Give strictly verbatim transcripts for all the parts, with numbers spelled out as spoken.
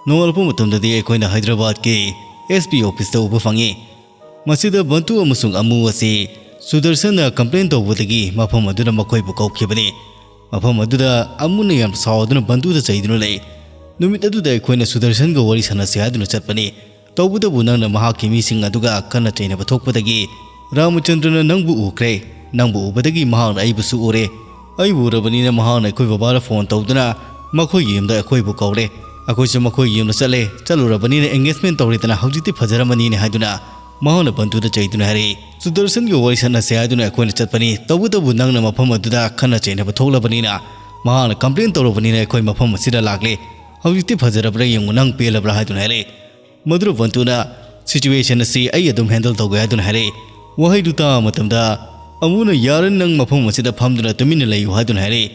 ꯅꯣꯡꯉꯥꯜꯂꯛꯄ ꯃꯇꯝꯗꯗꯤ ꯑꯩꯈꯣꯏꯅ ꯍꯥꯏꯗ꯭ꯔꯕꯥꯗꯀꯤ S P officeꯇ ꯎꯕ ꯐꯪꯉꯤ꯫ ꯃꯁꯤꯗ ꯕꯟꯇꯨ ꯑꯃꯁꯨꯡ ꯑꯃꯨ ꯑꯁꯤ ꯁꯨꯗꯔꯁꯟꯅ complain ꯇꯧꯕꯗꯒꯤ ꯃꯐꯝ ꯑꯗꯨꯗ ꯃꯈꯣꯏꯕꯨ ꯀꯧꯈꯤꯕꯅꯤ꯫ ꯃꯐꯝ ꯑꯗꯨꯗ ꯑꯃꯨꯅ ꯌꯥꯝ ꯁꯥꯎꯗꯨꯅ ꯕꯟꯇꯨꯗ ꯆꯩꯗꯨꯅ ꯂꯩ꯫ ꯅꯨꯃꯤꯠ ꯑꯗꯨꯗ ꯑꯩꯈꯣꯏꯅ ꯁꯨꯗꯔꯁꯟꯒ ꯋꯥꯔꯤ ꯁꯥꯟꯅꯁꯦ ꯍꯥꯏꯗꯨꯅ ꯆꯠꯄꯅꯤ꯫ ꯇꯧꯕꯇꯕꯨ ꯅꯪꯅ ꯃꯍꯥꯛꯀꯤ ꯃꯤꯁꯤꯡ ꯑꯗꯨꯒ ꯈꯟꯅ ꯆꯩꯅꯕ ꯊꯣꯛꯄꯗꯒꯤ ꯔꯥꯃꯆꯟꯗ꯭ꯔꯅ ꯅꯪꯕꯨ ꯎꯈ꯭ꯔꯦ꯫ ꯅꯪꯕꯨ ꯎꯕꯗꯒꯤ ꯃꯍꯥꯛꯅ ꯑꯩꯕꯨꯁꯨ ꯎꯔꯦ꯫ ꯑꯩꯕꯨ ꯎꯔꯕꯅꯤꯅ ꯃꯍꯥꯛꯅ ꯑꯩꯈꯣꯏ ꯕꯕꯥꯗ phone ꯇꯧꯗꯨꯅ ꯃꯈꯣꯏꯒꯤ ꯌꯨꯝꯗ ꯑꯩꯈꯣꯏꯕꯨ ꯀꯧꯔꯦ꯫ ꯑꯩꯈꯣꯏꯁꯨ ꯃꯈꯣꯏꯒꯤ ꯌꯨꯝꯗ ꯆꯠꯂꯦ꯫ ꯆꯠꯂꯨꯔꯕꯅꯤꯅ engagement ꯇꯧꯔꯦꯗꯅ ꯍꯧꯖꯤꯛꯇꯤ ꯐꯖꯔꯝꯃꯅꯤꯅꯦ ꯍꯥꯏꯗꯨꯅ ꯃꯍꯥꯛꯅ ꯕꯟꯇꯨꯗ ꯆꯩꯗꯨꯅ ꯍꯥꯏꯔꯛꯏ꯫ ꯁꯨꯗꯔꯁꯟꯒ ꯋꯥꯔꯤ ꯁꯥꯟꯅꯁꯦ ꯍꯥꯏꯗꯨꯅ ꯑꯩꯈꯣꯏꯅ ꯆꯠꯄꯅꯤ꯫ ꯇꯧꯕꯇꯕꯨ ꯅꯪꯅ ꯃꯐꯝ ꯑꯗꯨꯗ ꯈꯟꯅ ꯆꯩꯅꯕ ꯊꯣꯛꯂꯕꯅꯤꯅ ꯃꯍꯥꯛꯅ complain ꯇꯧꯔꯕꯅꯤꯅ ꯑꯩꯈꯣꯏ ꯃꯐꯝ ꯑꯁꯤꯗ ꯂꯥꯛꯂꯦ꯫ ꯍꯧꯖꯤꯛꯇꯤ ꯐꯖꯔꯕ꯭ꯔꯥ ꯌꯦꯡꯉꯨ, ꯅꯪ ꯄꯦꯜꯂꯕ꯭ꯔꯥ ꯍꯥꯏꯗꯨꯅ ꯍꯥꯏꯔꯛꯏ꯫ ꯃꯗꯨꯗ ꯕꯟꯇꯨꯅ situation ꯑꯁꯤ ꯑꯩ ꯑꯗꯨꯝ handle ꯇꯧꯒꯦ ꯍꯥꯏꯗꯨꯅ ꯍꯥꯏꯔꯛꯏ꯫ ꯋꯥꯍꯩꯗꯨ ꯇꯥꯕ ꯃꯇꯝꯗ ꯑꯃꯨꯅ ꯌꯥꯔꯅꯤ, ꯅꯪ ꯃꯐꯝ ꯑꯁꯤꯗ ꯐꯝꯗꯨꯅ ꯇꯨꯃꯤꯟꯅ ꯂꯩꯌꯨ ꯍꯥꯏꯗꯨꯅ ꯍꯥꯏꯔꯛꯏ꯫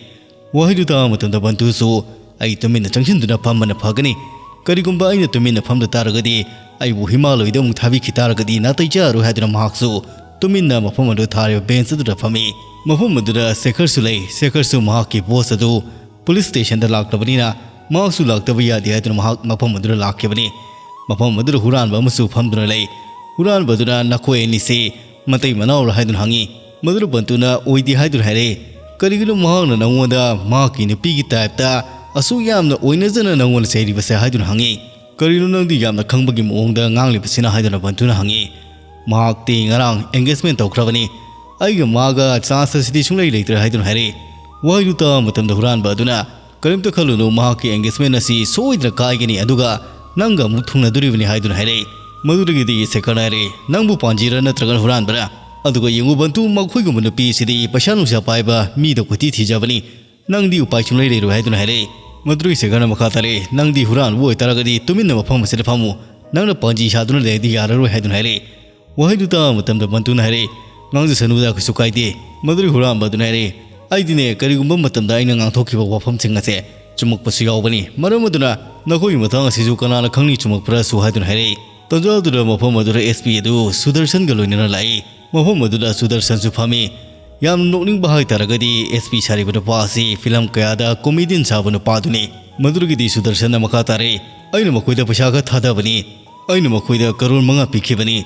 ꯋꯥꯍꯩꯗꯨ ꯇꯥꯕ ꯃꯇꯝꯗ ꯕꯟꯇꯨꯁꯨ ꯑꯩ ꯇꯨꯃꯤꯟꯅ ꯆꯪꯁꯤꯟꯗꯨꯅ ꯐꯝꯕꯅ ꯐꯒꯅꯤ꯫ ꯀꯔꯤꯒꯨꯝꯕ ꯑꯩꯅ ꯇꯨꯃꯤꯟꯅ ꯐꯝꯗ ꯇꯥꯔꯒꯗꯤ ꯑꯩꯕꯨ ꯍꯤꯃꯥꯂꯣꯏꯗ ꯑꯃꯨꯛ ꯊꯥꯕꯤꯈꯤ ꯇꯥꯔꯒꯗꯤ ꯅꯥꯇꯩ ꯆꯥꯔꯔꯣꯏ ꯍꯥꯏꯗꯨꯅ ꯃꯍꯥꯛꯁꯨ ꯇꯨꯃꯤꯟꯅ ꯃꯐꯝ ꯑꯗꯨꯗ ꯊꯥꯔꯤꯕ bench ꯑꯗꯨꯗ ꯐꯝꯃꯤ꯫ ꯃꯐꯝ ꯑꯗꯨꯗ ꯁꯦꯈꯔꯁꯨ ꯂꯩ꯫ ꯁꯦꯈꯔꯁꯨ ꯃꯍꯥꯛꯀꯤ boss ꯑꯗꯨ police stationꯗ ꯂꯥꯛꯂꯕꯅꯤꯅ ꯃꯍꯥꯛꯁꯨ ꯂꯥꯛꯇꯕ ꯌꯥꯗꯦ ꯍꯥꯏꯗꯨꯅ ꯃꯍꯥꯛ ꯃꯐꯝ ꯑꯗꯨꯗ ꯂꯥꯛꯈꯤꯕꯅꯤ꯫ ꯃꯐꯝ ꯑꯗꯨꯗ ꯍꯨꯔꯥꯟꯕ ꯑꯃꯁꯨ ꯐꯝꯗꯨꯅ ꯂꯩ꯫ ꯍꯨꯔꯥꯟꯕ ꯑꯗꯨꯅ ꯅꯈꯣꯏ ꯑꯅꯤꯁꯤ ꯃꯇꯩ ꯃꯅꯥꯎꯔ ꯍꯥꯏꯗꯨꯅ ꯍꯪꯉꯤ꯫ ꯃꯗꯨꯗ ꯕꯟꯇꯨꯅ ꯑꯣꯏꯗꯦ ꯍꯥꯏꯗꯨꯅ ꯍꯥꯏꯔꯛꯏ꯫ ꯀꯔꯤꯒꯤꯅꯣ ꯃꯍꯥꯛꯅ ꯅꯉꯣꯟꯗ ꯃꯍꯥꯛꯀꯤ ꯅꯨꯄꯤꯒꯤ typeꯇ ꯑꯁꯨꯛ ꯌꯥꯝꯅ ꯑꯣꯏꯅꯖꯅ ꯅꯉꯣꯟꯗ ꯆꯩꯔꯤꯕꯁꯦ ꯍꯥꯏꯗꯨꯅ ꯍꯪꯉꯤ꯫ ꯀꯔꯤꯅꯣ ꯅꯪꯗꯤ ꯌꯥꯝꯅ ꯈꯪꯕꯒꯤ ꯃꯑꯣꯡꯗ ꯉꯥꯡꯂꯤꯕꯁꯤꯅ ꯍꯥꯏꯗꯨꯅ ꯕꯟꯇꯨꯅ ꯍꯪꯉꯤ꯫ ꯃꯍꯥꯛꯇꯤ ꯉꯔꯥꯡ engagement ꯇꯧꯈ꯭ꯔꯕꯅꯤ꯫ ꯑꯩꯒ ꯃꯥꯒ chance ꯑꯁꯤꯗꯤ ꯁꯨꯡꯂꯩ ꯂꯩꯇ꯭ꯔꯦ ꯍꯥꯏꯗꯨꯅ ꯍꯥꯏꯔꯛꯏ꯫ ꯋꯥꯍꯩꯗꯨ ꯇꯥꯕ ꯃꯇꯝꯗ ꯍꯨꯔꯥꯟꯕ ꯑꯗꯨꯅ ꯀꯔꯤꯝꯇ ꯈꯜꯂꯨꯅꯨ, ꯃꯍꯥꯛꯀꯤ engagement ꯑꯁꯤ ꯁꯣꯏꯗꯅ ꯀꯥꯏꯒꯅꯤ, ꯑꯗꯨꯒ ꯅꯪꯒ ꯑꯃꯨꯛ ꯊꯨꯡꯅꯗꯣꯔꯤꯕꯅꯤ ꯍꯥꯏꯗꯨꯅ ꯍꯥꯏꯔꯛꯏ꯫ ꯃꯗꯨꯗꯒꯤꯗꯤ ꯁꯦꯈꯔꯅ ꯍꯥꯏꯔꯛꯏ, ꯅꯪꯕꯨ ꯄꯥꯟꯖꯤꯔ ꯅꯠꯇ꯭ꯔꯒꯅ ꯍꯨꯔꯥꯟꯕꯔ? ꯑꯗꯨꯒ ꯌꯦꯡꯉꯨ ꯕꯟꯇꯨ, ꯃꯈꯣꯏꯒꯨꯝꯕ ꯅꯨꯄꯤꯁꯤꯗꯤ ꯄꯩꯁꯥ ꯅꯨꯡꯁꯥ ꯄꯥꯏꯕ ꯃꯤꯗ ꯀꯣꯏꯊꯤ ꯊꯤꯖꯕꯅꯤ꯫ ꯅꯪꯗꯤ ꯎꯄꯥꯏ ꯁꯨꯡꯂꯩ ꯂꯩꯔꯣꯏ ꯍꯥꯏꯗꯨꯅ ꯍꯥꯏꯔꯛꯏ꯫ ꯃꯗꯨꯗꯒꯤ ꯁꯦꯈꯔꯅ ꯃꯈꯥ ꯇꯥꯔꯛꯏ, ꯅꯪꯗꯤ ꯍꯨꯔꯥꯟꯕ ꯑꯣꯏꯇꯥꯔꯒꯗꯤ ꯇꯨꯃꯤꯟꯅ ꯃꯐꯝ ꯑꯁꯤꯗ ꯐꯝꯃꯨ, ꯅꯪꯅ ꯄꯥꯟꯖꯤ ꯁꯥꯗꯨꯅ ꯂꯩꯔꯗꯤ ꯌꯥꯔꯔꯣꯏ ꯍꯥꯏꯗꯨꯅ ꯍꯥꯏꯔꯛꯏ꯫ ꯋꯥꯍꯩꯗꯨ ꯇꯥꯕ ꯃꯇꯝꯗ ꯕꯟꯇꯨꯅ ꯍꯥꯏꯔꯛꯏ, ꯉꯥꯡꯖꯁꯅꯨꯗ, ꯀꯩꯁꯨ ꯀꯥꯏꯗꯦ꯫ ꯃꯗꯨꯗꯒꯤ ꯍꯨꯔꯥꯟꯕ ꯑꯗꯨꯅ ꯍꯥꯏꯔꯛꯏ, ꯑꯩꯗꯤꯅꯦ, ꯀꯔꯤꯒꯨꯝꯕ ꯃꯇꯝꯗ ꯑꯩꯅ ꯉꯥꯡꯊꯣꯛꯈꯤꯕ ꯋꯥꯐꯝꯁꯤꯡ ꯑꯁꯦ ꯆꯨꯝꯃꯛꯄꯁꯨ ꯌꯥꯎꯕꯅꯤ꯫ ꯃꯔꯝ ꯑꯗꯨꯅ ꯅꯈꯣꯏꯒꯤ ꯃꯇꯥꯡ ꯑꯁꯤꯁꯨ ꯀꯅꯥꯅ ꯈꯪꯅꯤ ꯆꯨꯝꯃꯛꯄ꯭ꯔꯁꯨ ꯍꯥꯏꯗꯨꯅ ꯍꯥꯏꯔꯛꯏ꯫ ꯇꯟꯖꯥ ꯑꯗꯨꯗ ꯃꯐꯝ ꯑꯗꯨꯗ S P ꯑꯗꯨ ꯁꯨꯗꯔꯁꯟꯒ ꯂꯣꯏꯅꯅ ꯂꯥꯛꯏ꯫ ꯃꯐꯝ ꯑꯗꯨꯗ ꯁꯨꯗꯔꯁꯟꯁꯨ ꯐꯝꯃꯤ꯫ ꯌꯥꯝꯅ ꯅꯣꯛꯅꯤꯡꯕ ꯍꯥꯏꯇꯥꯔꯒꯗꯤ S P ꯁꯥꯔꯤꯕ ꯅꯨꯄꯥ ꯑꯁꯤ film ꯀꯌꯥꯗ comedian ꯁꯥꯕ ꯅꯨꯄꯥꯗꯨꯅꯤ꯫ ꯃꯗꯨꯗꯒꯤꯗꯤ ꯁꯨꯗꯔꯁꯟꯅ ꯃꯈꯥ ꯇꯥꯔꯛꯏ, ꯑꯩꯅ ꯃꯈꯣꯏꯗ ꯄꯩꯁꯥ ꯈꯔ ꯊꯥꯗꯕꯅꯤ꯫ ꯑꯩꯅ ꯃꯈꯣꯏꯗ ꯀꯔꯣꯔ ꯃꯉꯥ ꯄꯤꯈꯤꯕꯅꯤ꯫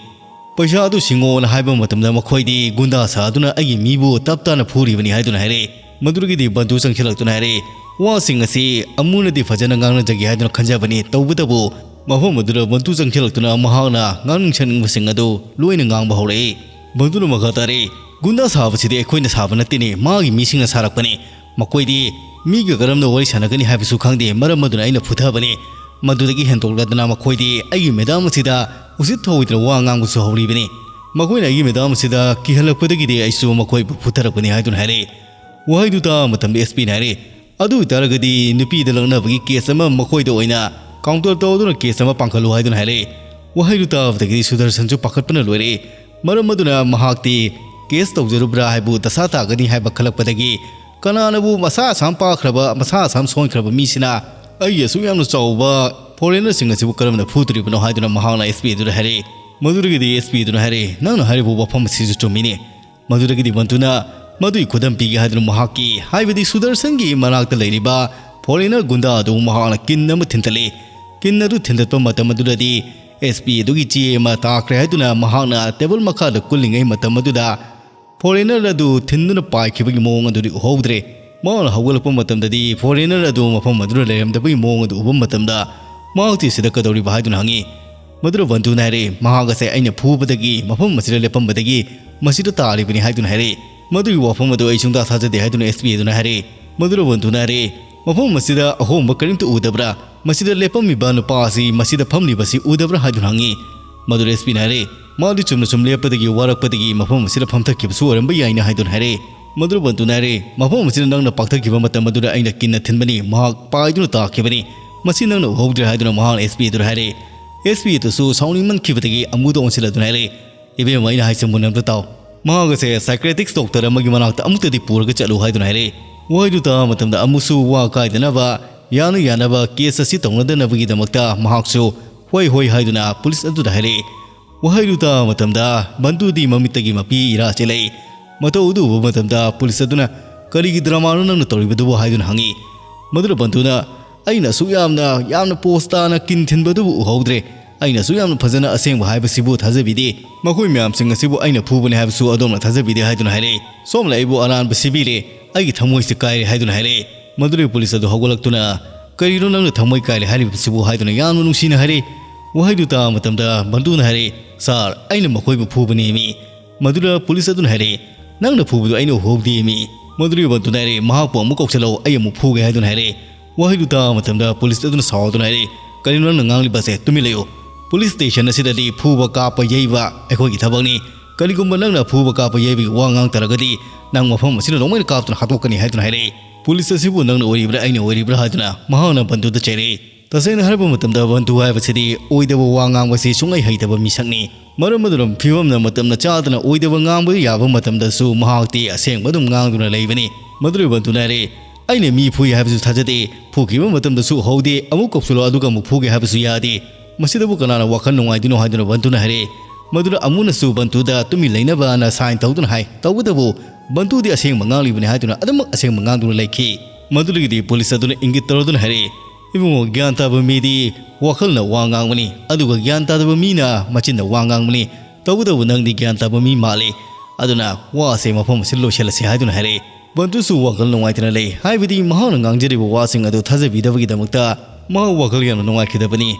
ꯄꯩꯁꯥ ꯑꯗꯨ ꯁꯤꯡꯉꯣꯅ ꯍꯥꯏꯕ ꯃꯇꯝꯗ ꯃꯈꯣꯏꯗꯤ ꯒꯨꯟꯗꯥ ꯁꯥꯗꯨꯅ ꯑꯩꯒꯤ ꯃꯤꯕꯨ ꯇꯞ ꯇꯥꯅ ꯐꯨꯔꯤꯕꯅꯤ ꯍꯥꯏꯗꯨꯅ ꯍꯥꯏꯔꯛꯏ꯫ ꯃꯗꯨꯗꯒꯤꯗꯤ ꯕꯟꯇꯨ ꯆꯪꯁꯤꯜꯂꯛꯇꯨꯅ ꯍꯥꯏꯔꯛꯏ, "ꯋꯥꯁꯤꯡ ꯑꯁꯤ ꯑꯃꯨꯅꯗꯤ ꯐꯖꯅ ꯉꯥꯡꯅꯖꯒꯦ ꯍꯥꯏꯗꯨꯅ ꯈꯟꯖꯕꯅꯤ, ꯇꯧꯕꯇꯕꯨ ꯃꯐꯝ ꯑꯗꯨꯗ ꯕꯟꯇꯨ ꯆꯪꯁꯤꯜꯂꯛꯇꯨꯅ ꯃꯍꯥꯛꯅ ꯉꯥꯡꯅꯤꯡ ꯁꯛꯅꯤꯡꯕꯁꯤꯡ ꯑꯗꯨ ꯂꯣꯏꯅ ꯉꯥꯡꯕ ꯍꯧꯔꯛꯏ꯫" ꯕꯟꯇꯨꯅ ꯃꯈꯥ ꯇꯥꯔꯛꯏ, "ꯒꯨꯟꯗꯥ ꯁꯥꯕꯁꯤꯗꯤ ꯑꯩꯈꯣꯏꯅ ꯁꯥꯕ ꯅꯠꯇꯦꯅꯦ, ꯃꯥꯒꯤ ꯃꯤꯁꯤꯡꯅ ꯁꯥꯔꯛꯄꯅꯤ꯫ ꯃꯈꯣꯏꯗꯤ ꯃꯤꯒ ꯀꯔꯝꯅ ꯋꯥꯔꯤ ꯁꯥꯟꯅꯒꯅꯤ ꯍꯥꯏꯕꯁꯨ ꯈꯪꯗꯦ, ꯃꯔꯝ ꯑꯗꯨꯅ ꯑꯩꯅ ꯐꯨꯊꯕꯅꯤ꯫ ꯃꯗꯨꯗꯒꯤ ꯍꯦꯟꯗꯣꯛꯂꯗꯅ ꯃꯈꯣꯏꯗꯤ ꯑꯩꯒꯤ ꯃꯦꯗꯥꯝ ꯑꯁꯤꯗ ꯎꯁꯤꯠ ꯊꯑꯣꯏꯗꯅ ꯋꯥ ꯉꯥꯡꯕꯁꯨ ꯍꯧꯔꯤꯕꯅꯤ꯫ ꯃꯈꯣꯏꯅ ꯑꯩꯒꯤ ꯃꯦꯗꯥꯝ ꯑꯁꯤꯗ ꯀꯤꯍꯜꯂꯛꯄꯗꯒꯤꯗꯤ ꯑꯩꯁꯨ ꯃꯈꯣꯏꯕꯨ ꯐꯨꯊꯔꯛꯄꯅꯤ" ꯍꯥꯏꯗꯨꯅ ꯍꯥꯏꯔꯛꯏ꯫ ꯋꯥꯍꯩꯗꯨ ꯇꯥꯕ ꯃꯇꯝꯗ ꯑꯦꯁ ꯄꯤꯅ ꯍꯥꯏꯔꯛꯏ, "ꯑꯗꯨ ꯑꯣꯏꯇꯥꯔꯒꯗꯤ ꯅꯨꯄꯤꯗ ꯂꯛꯅꯕꯒꯤ ꯀꯦꯁ ꯑꯃ ꯃꯈꯣꯏꯗ ꯑꯣꯏꯅ ꯀꯥꯎꯟꯇꯔ ꯇꯧꯗꯨꯅ ꯀꯦꯁ ꯑꯃ ꯄꯥꯡꯈꯠꯂꯨ" ꯍꯥꯏꯗꯨꯅ ꯍꯥꯏꯔꯛꯏ꯫ ꯋꯥꯍꯩꯗꯨ ꯇꯥꯕꯗꯒꯤꯗꯤ ꯁꯨꯗꯔꯁꯟꯁꯨ ꯄꯥꯈꯠꯄꯅ ꯂꯣꯏꯔꯦ꯫ ꯃꯔꯝ ꯑꯗꯨꯅ ꯃꯍꯥꯛꯇꯤ ꯀꯦꯁ ꯇꯧꯖꯔꯨꯕ꯭ꯔꯥ ꯍꯥꯏꯕꯨ ꯗꯁꯥ ꯇꯥꯒꯅꯤ ꯍꯥꯏꯕ ꯈꯜꯂꯛꯄꯗꯒꯤ, "ꯀꯅꯥꯅꯕꯨ ꯃꯁꯥ ꯑꯁꯥꯝ ꯄꯥꯈ꯭ꯔꯕ, ꯃꯁꯥ ꯑꯁꯥꯝ ꯁꯣꯟꯈ꯭ꯔꯕ ꯃꯤꯁꯤꯅ ꯑꯩꯒꯤ ꯑꯁꯨꯛ ꯌꯥꯝꯅ ꯆꯥꯎꯕ ꯐꯣꯔꯦꯅꯔꯁꯤꯡ ꯑꯁꯤꯕꯨ ꯀꯔꯝꯅ ꯐꯨꯗꯣꯔꯤꯕꯅꯣ?" ꯍꯥꯏꯗꯨꯅ ꯃꯍꯥꯛꯅ ꯑꯦꯁ ꯄꯤ ꯑꯗꯨꯗ ꯍꯥꯏꯔꯛꯏ꯫ ꯃꯗꯨꯗꯒꯤꯗꯤ ꯑꯦꯁ ꯄꯤ ꯑꯗꯨꯅ ꯍꯥꯏꯔꯛꯏ, "ꯅꯪꯅ ꯍꯥꯏꯔꯤꯕ ꯋꯥꯐꯝ ꯑꯁꯤꯁꯨ ꯆꯨꯝꯃꯤꯅꯦ꯫" ꯃꯗꯨꯗꯒꯤꯗꯤ ꯕꯟꯇꯨꯅ ꯃꯗꯨꯒꯤ ꯈꯨꯗꯝ ꯄꯤꯒꯦ ꯍꯥꯏꯗꯨꯅ ꯃꯍꯥꯛꯀꯤ, ꯍꯥꯏꯕꯗꯤ ꯁꯨꯗꯔꯁꯟꯒꯤ ꯃꯅꯥꯛꯇ ꯂꯩꯔꯤꯕ ꯐꯣꯔꯦꯅꯔ ꯒꯨꯟꯗꯥ ꯑꯗꯨ ꯃꯍꯥꯛꯅ ꯀꯤꯟ ꯑꯃ ꯊꯤꯟꯇꯠꯂꯤ꯫ ꯀꯤꯟ ꯑꯗꯨ ꯊꯤꯟꯇꯠꯄ ꯃꯇꯝ ꯑꯗꯨꯗꯗꯤ ꯑꯦꯁ ꯄꯤ ꯑꯗꯨꯒꯤ ꯆꯦ ꯑꯃ ꯇꯥꯈ꯭ꯔꯦ ꯍꯥꯏꯗꯨꯅ ꯃꯍꯥꯛꯅ ꯇꯦꯕꯜ ꯃꯈꯥꯗ ꯀꯨꯜꯂꯤꯉꯩ ꯃꯇꯝ ꯑꯗꯨꯗ ꯐꯣꯔꯦꯅꯔ ꯑꯗꯨ ꯊꯤꯟꯗꯨꯅ ꯄꯥꯏꯈꯤꯕꯒꯤ ꯃꯑꯣꯡ ꯑꯗꯨꯗꯤ ꯎꯍꯧꯗ꯭ꯔꯦ꯫ ꯃꯍꯥꯛꯅ ꯍꯧꯒꯠꯂꯛꯄ ꯃꯇꯝꯗꯗꯤ ꯐꯣꯔꯦꯅꯔ ꯑꯗꯨ ꯃꯐꯝ ꯑꯗꯨꯗ ꯂꯩꯔꯝꯗꯕꯒꯤ ꯃꯑꯣꯡ ꯑꯗꯨ ꯎꯕ ꯃꯇꯝꯗ ꯃꯍꯥꯛꯇꯤ ꯁꯤꯗ ꯀꯩꯗꯧꯔꯤꯕ ꯍꯥꯏꯗꯨꯅ ꯍꯪꯉꯤ꯫ ꯃꯗꯨꯗ ꯕꯟꯇꯨꯅ ꯍꯥꯏꯔꯛꯏ, "ꯃꯍꯥꯛ ꯑꯁꯦ ꯑꯩꯅ ꯐꯨꯕꯗꯒꯤ ꯃꯐꯝ ꯑꯁꯤꯗ ꯂꯦꯞꯄꯝꯕꯗꯒꯤ ꯃꯁꯤꯗ ꯇꯥꯔꯤꯕꯅꯤ" ꯍꯥꯏꯗꯨꯅ ꯍꯥꯏꯔꯛꯏ꯫ ꯃꯗꯨꯒꯤ ꯋꯥꯐꯝ ꯑꯗꯨ ꯑꯩ ꯁꯨꯡꯊꯥ ꯊꯥꯖꯗꯦ ꯍꯥꯏꯗꯨꯅ ꯑꯦꯁ ꯄꯤ ꯑꯗꯨꯅ ꯍꯥꯏꯔꯛꯏ꯫ ꯃꯗꯨꯗ ꯕꯟꯇꯨꯅ ꯍꯥꯏꯔꯛꯏ, "ꯃꯐꯝ ꯑꯁꯤꯗ ꯑꯍꯣꯡꯕ ꯀꯔꯤꯝꯇ ꯎꯗꯕ꯭ꯔꯥ? ꯃꯁꯤꯗ ꯂꯦꯞꯄꯝꯃꯤꯕ ꯅꯨꯄꯥ ꯑꯁꯤ ꯃꯁꯤꯗ ꯐꯝꯂꯤꯕꯁꯤ ꯎꯗꯕ꯭ꯔꯥ?" ꯍꯥꯏꯗꯨꯅ ꯍꯪꯉꯤ꯫ ꯃꯗꯨꯗ ꯑꯦꯁ ꯄꯤꯅ ꯍꯥꯏꯔꯛꯏ, "ꯃꯥꯗꯤ ꯆꯨꯝꯅ ꯁꯨꯝ ꯂꯦꯞꯄꯗꯒꯤ ꯋꯥꯔꯛꯄꯗꯒꯤ ꯃꯐꯝ ꯑꯁꯤꯗ ꯐꯝꯊꯈꯤꯕꯁꯨ ꯑꯣꯏꯔꯝꯕ ꯌꯥꯏꯅ" ꯍꯥꯏꯗꯨꯅ ꯍꯥꯏꯔꯛꯏ꯫ ꯃꯗꯨꯗ ꯕꯟꯇꯨꯅ ꯍꯥꯏꯔꯛꯏ, "ꯃꯐꯝ ꯑꯁꯤꯗ ꯅꯪꯅ ꯄꯥꯛꯊꯈꯤꯕ ꯃꯇꯝ ꯑꯗꯨꯗ ꯑꯩꯅ ꯀꯤꯟꯅ ꯊꯤꯟꯕꯅꯤ, ꯃꯍꯥꯛ ꯄꯥꯏꯗꯨꯅ ꯇꯥꯈꯤꯕꯅꯤ꯫ ꯃꯁꯤ ꯅꯪꯅ ꯎꯍꯧꯗ꯭ꯔꯦ" ꯍꯥꯏꯗꯨꯅ ꯃꯍꯥꯛꯅ ꯑꯦꯁ ꯄꯤ ꯑꯗꯨꯗ ꯍꯥꯏꯔꯛꯏ꯫ ꯑꯦꯁ ꯄꯤ ꯑꯗꯨꯁꯨ ꯁꯥꯎꯅꯤꯡꯃꯟꯈꯤꯕꯗꯒꯤ ꯑꯃꯨꯗ ꯑꯣꯟꯁꯤꯜꯂꯗꯨꯅ ꯍꯥꯏꯔꯛꯏ, "ꯏꯕꯦꯝꯃ, ꯑꯩꯅ ꯍꯥꯏꯁꯦ ꯃꯨꯟꯅ ꯑꯝꯇ ꯇꯥꯎ꯫ ꯃꯍꯥꯛ ꯑꯁꯦ ꯁꯥꯏꯀ꯭ꯔꯦꯇꯤꯛꯁ ꯗꯣꯛꯇꯔ ꯑꯃꯒꯤ ꯃꯅꯥꯛꯇ ꯑꯃꯨꯛꯇꯗꯤ ꯄꯨꯔꯒ ꯆꯠꯂꯨ" ꯍꯥꯏꯗꯨꯅ ꯍꯥꯏꯔꯛꯏ꯫ ꯋꯥꯍꯩꯗꯨ ꯇꯥꯕ ꯃꯇꯝꯗ ꯑꯃꯨꯛꯁꯨ ꯋꯥ ꯀꯥꯏꯗꯅꯕ, ꯌꯥꯅ ꯌꯥꯅꯕ ꯀꯦꯁ ꯑꯁꯤ ꯇꯧꯅꯗꯅꯕꯒꯤꯗꯃꯛꯇ ꯃꯍꯥꯛꯁꯨ "ꯍꯣꯏ, ꯍꯣꯏ" ꯍꯥꯏꯗꯨꯅ ꯄꯨꯂꯤꯁ ꯑꯗꯨꯗ ꯍꯥꯏꯔꯛꯏ꯫ ꯋꯥꯍꯩꯗꯨ ꯇꯥꯕ ꯃꯇꯝꯗ ꯕꯟꯇꯨꯗꯤ ꯃꯃꯤꯠꯇꯒꯤ ꯃꯄꯤ ꯏꯔꯥ ꯆꯦꯜꯂꯛꯏ꯫ ꯃꯇꯧ ꯑꯗꯨ ꯎꯕ ꯃꯇꯝꯗ ꯄꯨꯂꯤꯁ ꯑꯗꯨꯅ, "ꯀꯔꯤꯒꯤ ꯗ꯭ꯔꯃꯥꯅꯣ ꯅꯪꯅ ꯇꯧꯔꯤꯕꯗꯨꯕꯨ?" ꯍꯥꯏꯗꯨꯅ ꯍꯪꯉꯤ꯫ ꯃꯗꯨꯗ ꯕꯟꯇꯨꯅ, ꯑꯩꯅ ꯑꯁꯨꯛ ꯌꯥꯝꯅ, ꯌꯥꯝꯅ ꯄꯣꯁ ꯇꯥꯅ ꯀꯤꯟ ꯊꯤꯟꯕꯗꯨꯕꯨ ꯎꯍꯧꯗ꯭ꯔꯦ꯫ ꯑꯩꯅ ꯑꯁꯨꯛ ꯌꯥꯝꯅ ꯐꯖꯅ ꯑꯁꯦꯡꯕ ꯍꯥꯏꯕꯁꯤꯕꯨ ꯊꯥꯖꯕꯤꯗꯦ꯫ ꯃꯈꯣꯏ ꯃꯌꯥꯝꯁꯤꯡ ꯑꯁꯤꯕꯨ ꯑꯩꯅ ꯐꯨꯕꯅꯤ ꯍꯥꯏꯕꯁꯨ ꯑꯗꯣꯝꯅ ꯊꯥꯖꯕꯤꯗꯦ" ꯍꯥꯏꯗꯨꯅ ꯍꯥꯏꯔꯛꯏ꯫ "ꯁꯣꯝꯅ ꯑꯩꯕꯨ ꯑꯔꯥꯟꯕ ꯁꯤꯕꯤꯔꯦ, ꯑꯩꯒꯤ ꯊꯃꯣꯏꯁꯤ ꯀꯥꯏꯔꯦ" ꯍꯥꯏꯗꯨꯅ ꯍꯥꯏꯔꯛꯏ꯫ ꯃꯗꯨꯗꯒꯤ ꯄꯨꯂꯤꯁ ꯑꯗꯨ ꯍꯧꯒꯠꯂꯛꯇꯨꯅ, "ꯀꯔꯤꯅꯣ ꯅꯪꯅ ꯊꯃꯣꯏ ꯀꯥꯏꯔꯦ ꯍꯥꯏꯔꯤꯕꯁꯤꯕꯨ?" ꯍꯥꯏꯗꯨꯅ ꯌꯥꯝꯅ ꯅꯨꯡꯁꯤꯅ ꯍꯥꯏꯔꯛꯏ꯫ ꯋꯥꯍꯩꯗꯨ ꯇꯥꯕ ꯃꯇꯝꯗ ꯕꯟꯇꯨꯅ ꯍꯥꯏꯔꯛꯏ, "ꯁꯥꯔ, ꯑꯩꯅ ꯃꯈꯣꯏꯕꯨ ꯐꯨꯕꯅꯦꯃꯤ"꯫ ꯃꯗꯨꯗ ꯄꯨꯂꯤꯁ ꯑꯗꯨꯅ ꯍꯥꯏꯔꯛꯏ, "ꯅꯪꯅ ꯐꯨꯕꯗꯨ ꯑꯩꯅ ꯎꯍꯧꯗꯦꯃꯤ"꯫ ꯃꯗꯨꯗꯒꯤ ꯕꯟꯇꯨꯅ ꯍꯥꯏꯔꯛꯏ, "ꯃꯍꯥꯛꯄꯨ ꯑꯃꯨꯛ ꯀꯧꯁꯤꯜꯂꯛꯎ, ꯑꯩ ꯑꯃꯨꯛ ꯐꯨꯒꯦ" ꯍꯥꯏꯗꯨꯅ ꯍꯥꯏꯔꯛꯏ꯫ ꯋꯥꯍꯩꯗꯨ ꯇꯥꯕ ꯃꯇꯝꯗ ꯄꯨꯂꯤꯁ ꯑꯗꯨꯅ ꯁꯥꯎꯗꯨꯅ ꯍꯥꯏꯔꯛꯏ, "ꯀꯔꯤꯅꯣ ꯅꯪꯅ ꯉꯥꯡꯂꯤꯕꯁꯦ? ꯇꯨꯃꯤꯟ ꯂꯩꯌꯨ꯫ ꯄꯨꯂꯤꯁ ꯁ꯭ꯇꯦꯁꯟ ꯑꯁꯤꯗꯗꯤ ꯐꯨꯕ ꯀꯥꯞꯄ ꯌꯩꯕ ꯑꯩꯈꯣꯏꯒꯤ ꯊꯕꯛꯅꯤ꯫ ꯀꯔꯤꯒꯨꯝꯕ ꯅꯪꯅ ꯐꯨꯕ ꯀꯥꯞꯄ ꯌꯩꯕꯒꯤ ꯋꯥ ꯉꯥꯡ ꯇꯥꯔꯒꯗꯤ ꯅꯪ ꯃꯐꯝ ꯑꯁꯤꯗ ꯅꯣꯡꯃꯩꯅ ꯀꯥꯞꯇꯨꯅ ꯍꯥꯠꯇꯣꯛꯀꯅꯤ" ꯍꯥꯏꯗꯨꯅ ꯍꯥꯏꯔꯛꯏ꯫ ꯄꯨꯂꯤꯁ ꯑꯁꯤꯕꯨ ꯅꯪꯅ ꯑꯣꯏꯔꯤꯕ꯭ꯔꯥ ꯑꯩꯅ ꯑꯣꯏꯔꯤꯕ꯭ꯔꯥ ꯍꯥꯏꯗꯨꯅ ꯃꯍꯥꯛꯅ ꯕꯟꯇꯨꯗ ꯆꯩꯔꯛꯏ꯫ ꯇꯁꯦꯡꯅ ꯍꯥꯏꯔꯕ ꯃꯇꯝꯗ ꯕꯟꯇꯨ ꯍꯥꯏꯕꯁꯤꯗꯤ ꯑꯣꯏꯗꯕ ꯋꯥ ꯉꯥꯡꯕꯁꯤ ꯁꯨꯡꯍꯩ ꯍꯩꯇꯕ ꯃꯤꯁꯛꯅꯤ꯫ ꯃꯔꯝ ꯑꯗꯨꯅ ꯐꯤꯕꯝꯅ ꯃꯇꯝꯅ ꯆꯥꯗꯅ ꯑꯣꯏꯗꯕ ꯉꯥꯡꯕ ꯌꯥꯕ ꯃꯇꯝꯗꯁꯨ ꯃꯍꯥꯛꯇꯤ ꯑꯁꯦꯡꯕ ꯑꯗꯨꯝ ꯉꯥꯡꯗꯨꯅ ꯂꯩꯕꯅꯤ꯫ ꯃꯗꯨꯗꯒꯤ ꯕꯟꯇꯨꯅ ꯍꯥꯏꯔꯛꯏ, "ꯑꯩꯅ ꯃꯤ ꯐꯨꯏ ꯍꯥꯏꯕꯁꯨ ꯊꯥꯖꯗꯦ꯫ ꯐꯨꯈꯤꯕ ꯃꯇꯝꯗꯁꯨ ꯎꯍꯧꯗꯦ꯫ ꯑꯃꯨꯛ ꯀꯧꯁꯤꯜꯂꯣ ꯑꯗꯨꯒ ꯑꯃꯨꯛ ꯐꯨꯒꯦ ꯍꯥꯏꯕꯁꯨ ꯌꯥꯗꯦ꯫ ꯃꯁꯤꯗꯕꯨ ꯀꯅꯥꯅ ꯋꯥꯈꯜ ꯅꯨꯡꯉꯥꯏꯗꯣꯏꯅꯣ?" ꯍꯥꯏꯗꯨꯅ ꯕꯟꯇꯨꯅ ꯍꯥꯏꯔꯛꯏ꯫ ꯃꯗꯨꯗ ꯑꯃꯨꯅꯁꯨ ꯕꯟꯇꯨꯗ ꯇꯨꯃꯤꯟ ꯂꯩꯅꯕꯅ ꯁꯥꯏꯟ ꯇꯧꯗꯨꯅ ꯍꯥꯏ꯫ ꯇꯧꯕꯇꯕꯨ ꯕꯟꯇꯨꯗꯤ ꯑꯁꯦꯡꯕ ꯉꯥꯡꯂꯤꯕꯅꯤ ꯍꯥꯏꯗꯨꯅ ꯑꯗꯨꯃꯛ ꯑꯁꯦꯡꯕ ꯉꯥꯡꯗꯨꯅ ꯂꯩꯈꯤ꯫ ꯃꯗꯨꯗꯒꯤꯗꯤ ꯄꯨꯂꯤꯁ ꯑꯗꯨꯅ ꯏꯪꯒꯤꯠ ꯇꯧꯔꯗꯨꯅ ꯍꯥꯏꯔꯛꯏ, "ꯏꯕꯨꯡꯉꯣ, ꯒ꯭ꯌꯥꯟ ꯇꯥꯕ ꯃꯤꯗꯤ ꯋꯥꯈꯜꯅ ꯋꯥ ꯉꯥꯡꯕꯅꯤ, ꯑꯗꯨꯒ ꯒ꯭ꯌꯥꯟ ꯇꯥꯗꯕ ꯃꯤꯅ ꯃꯆꯤꯟꯅ ꯋꯥ ꯉꯥꯡꯕꯅꯤ꯫ ꯇꯧꯕꯇꯕꯨ ꯅꯪꯗꯤ ꯒ꯭ꯌꯥꯟ ꯇꯥꯕ ꯃꯤ ꯃꯥꯜꯂꯤ꯫ ꯑꯗꯨꯅ ꯋꯥ ꯑꯁꯦ ꯃꯐꯝ ꯑꯁꯤꯗ ꯂꯣꯏꯁꯤꯜꯂꯁꯤ" ꯍꯥꯏꯗꯨꯅ ꯍꯥꯏꯔꯛꯏ꯫ ꯕꯟꯇꯨꯁꯨ ꯋꯥꯈꯜ ꯅꯨꯡꯉꯥꯏꯇꯅ ꯂꯩ, ꯍꯥꯏꯕꯗꯤ ꯃꯍꯥꯛꯅ ꯉꯥꯡꯖꯔꯤꯕ ꯋꯥꯁꯤꯡ ꯑꯗꯨ ꯊꯥꯖꯕꯤꯗꯕꯒꯤꯗꯃꯛꯇ ꯃꯍꯥꯛ ꯋꯥꯈꯜ ꯌꯥꯝꯅ ꯅꯨꯡꯉꯥꯏꯈꯤꯗꯕꯅꯤ꯫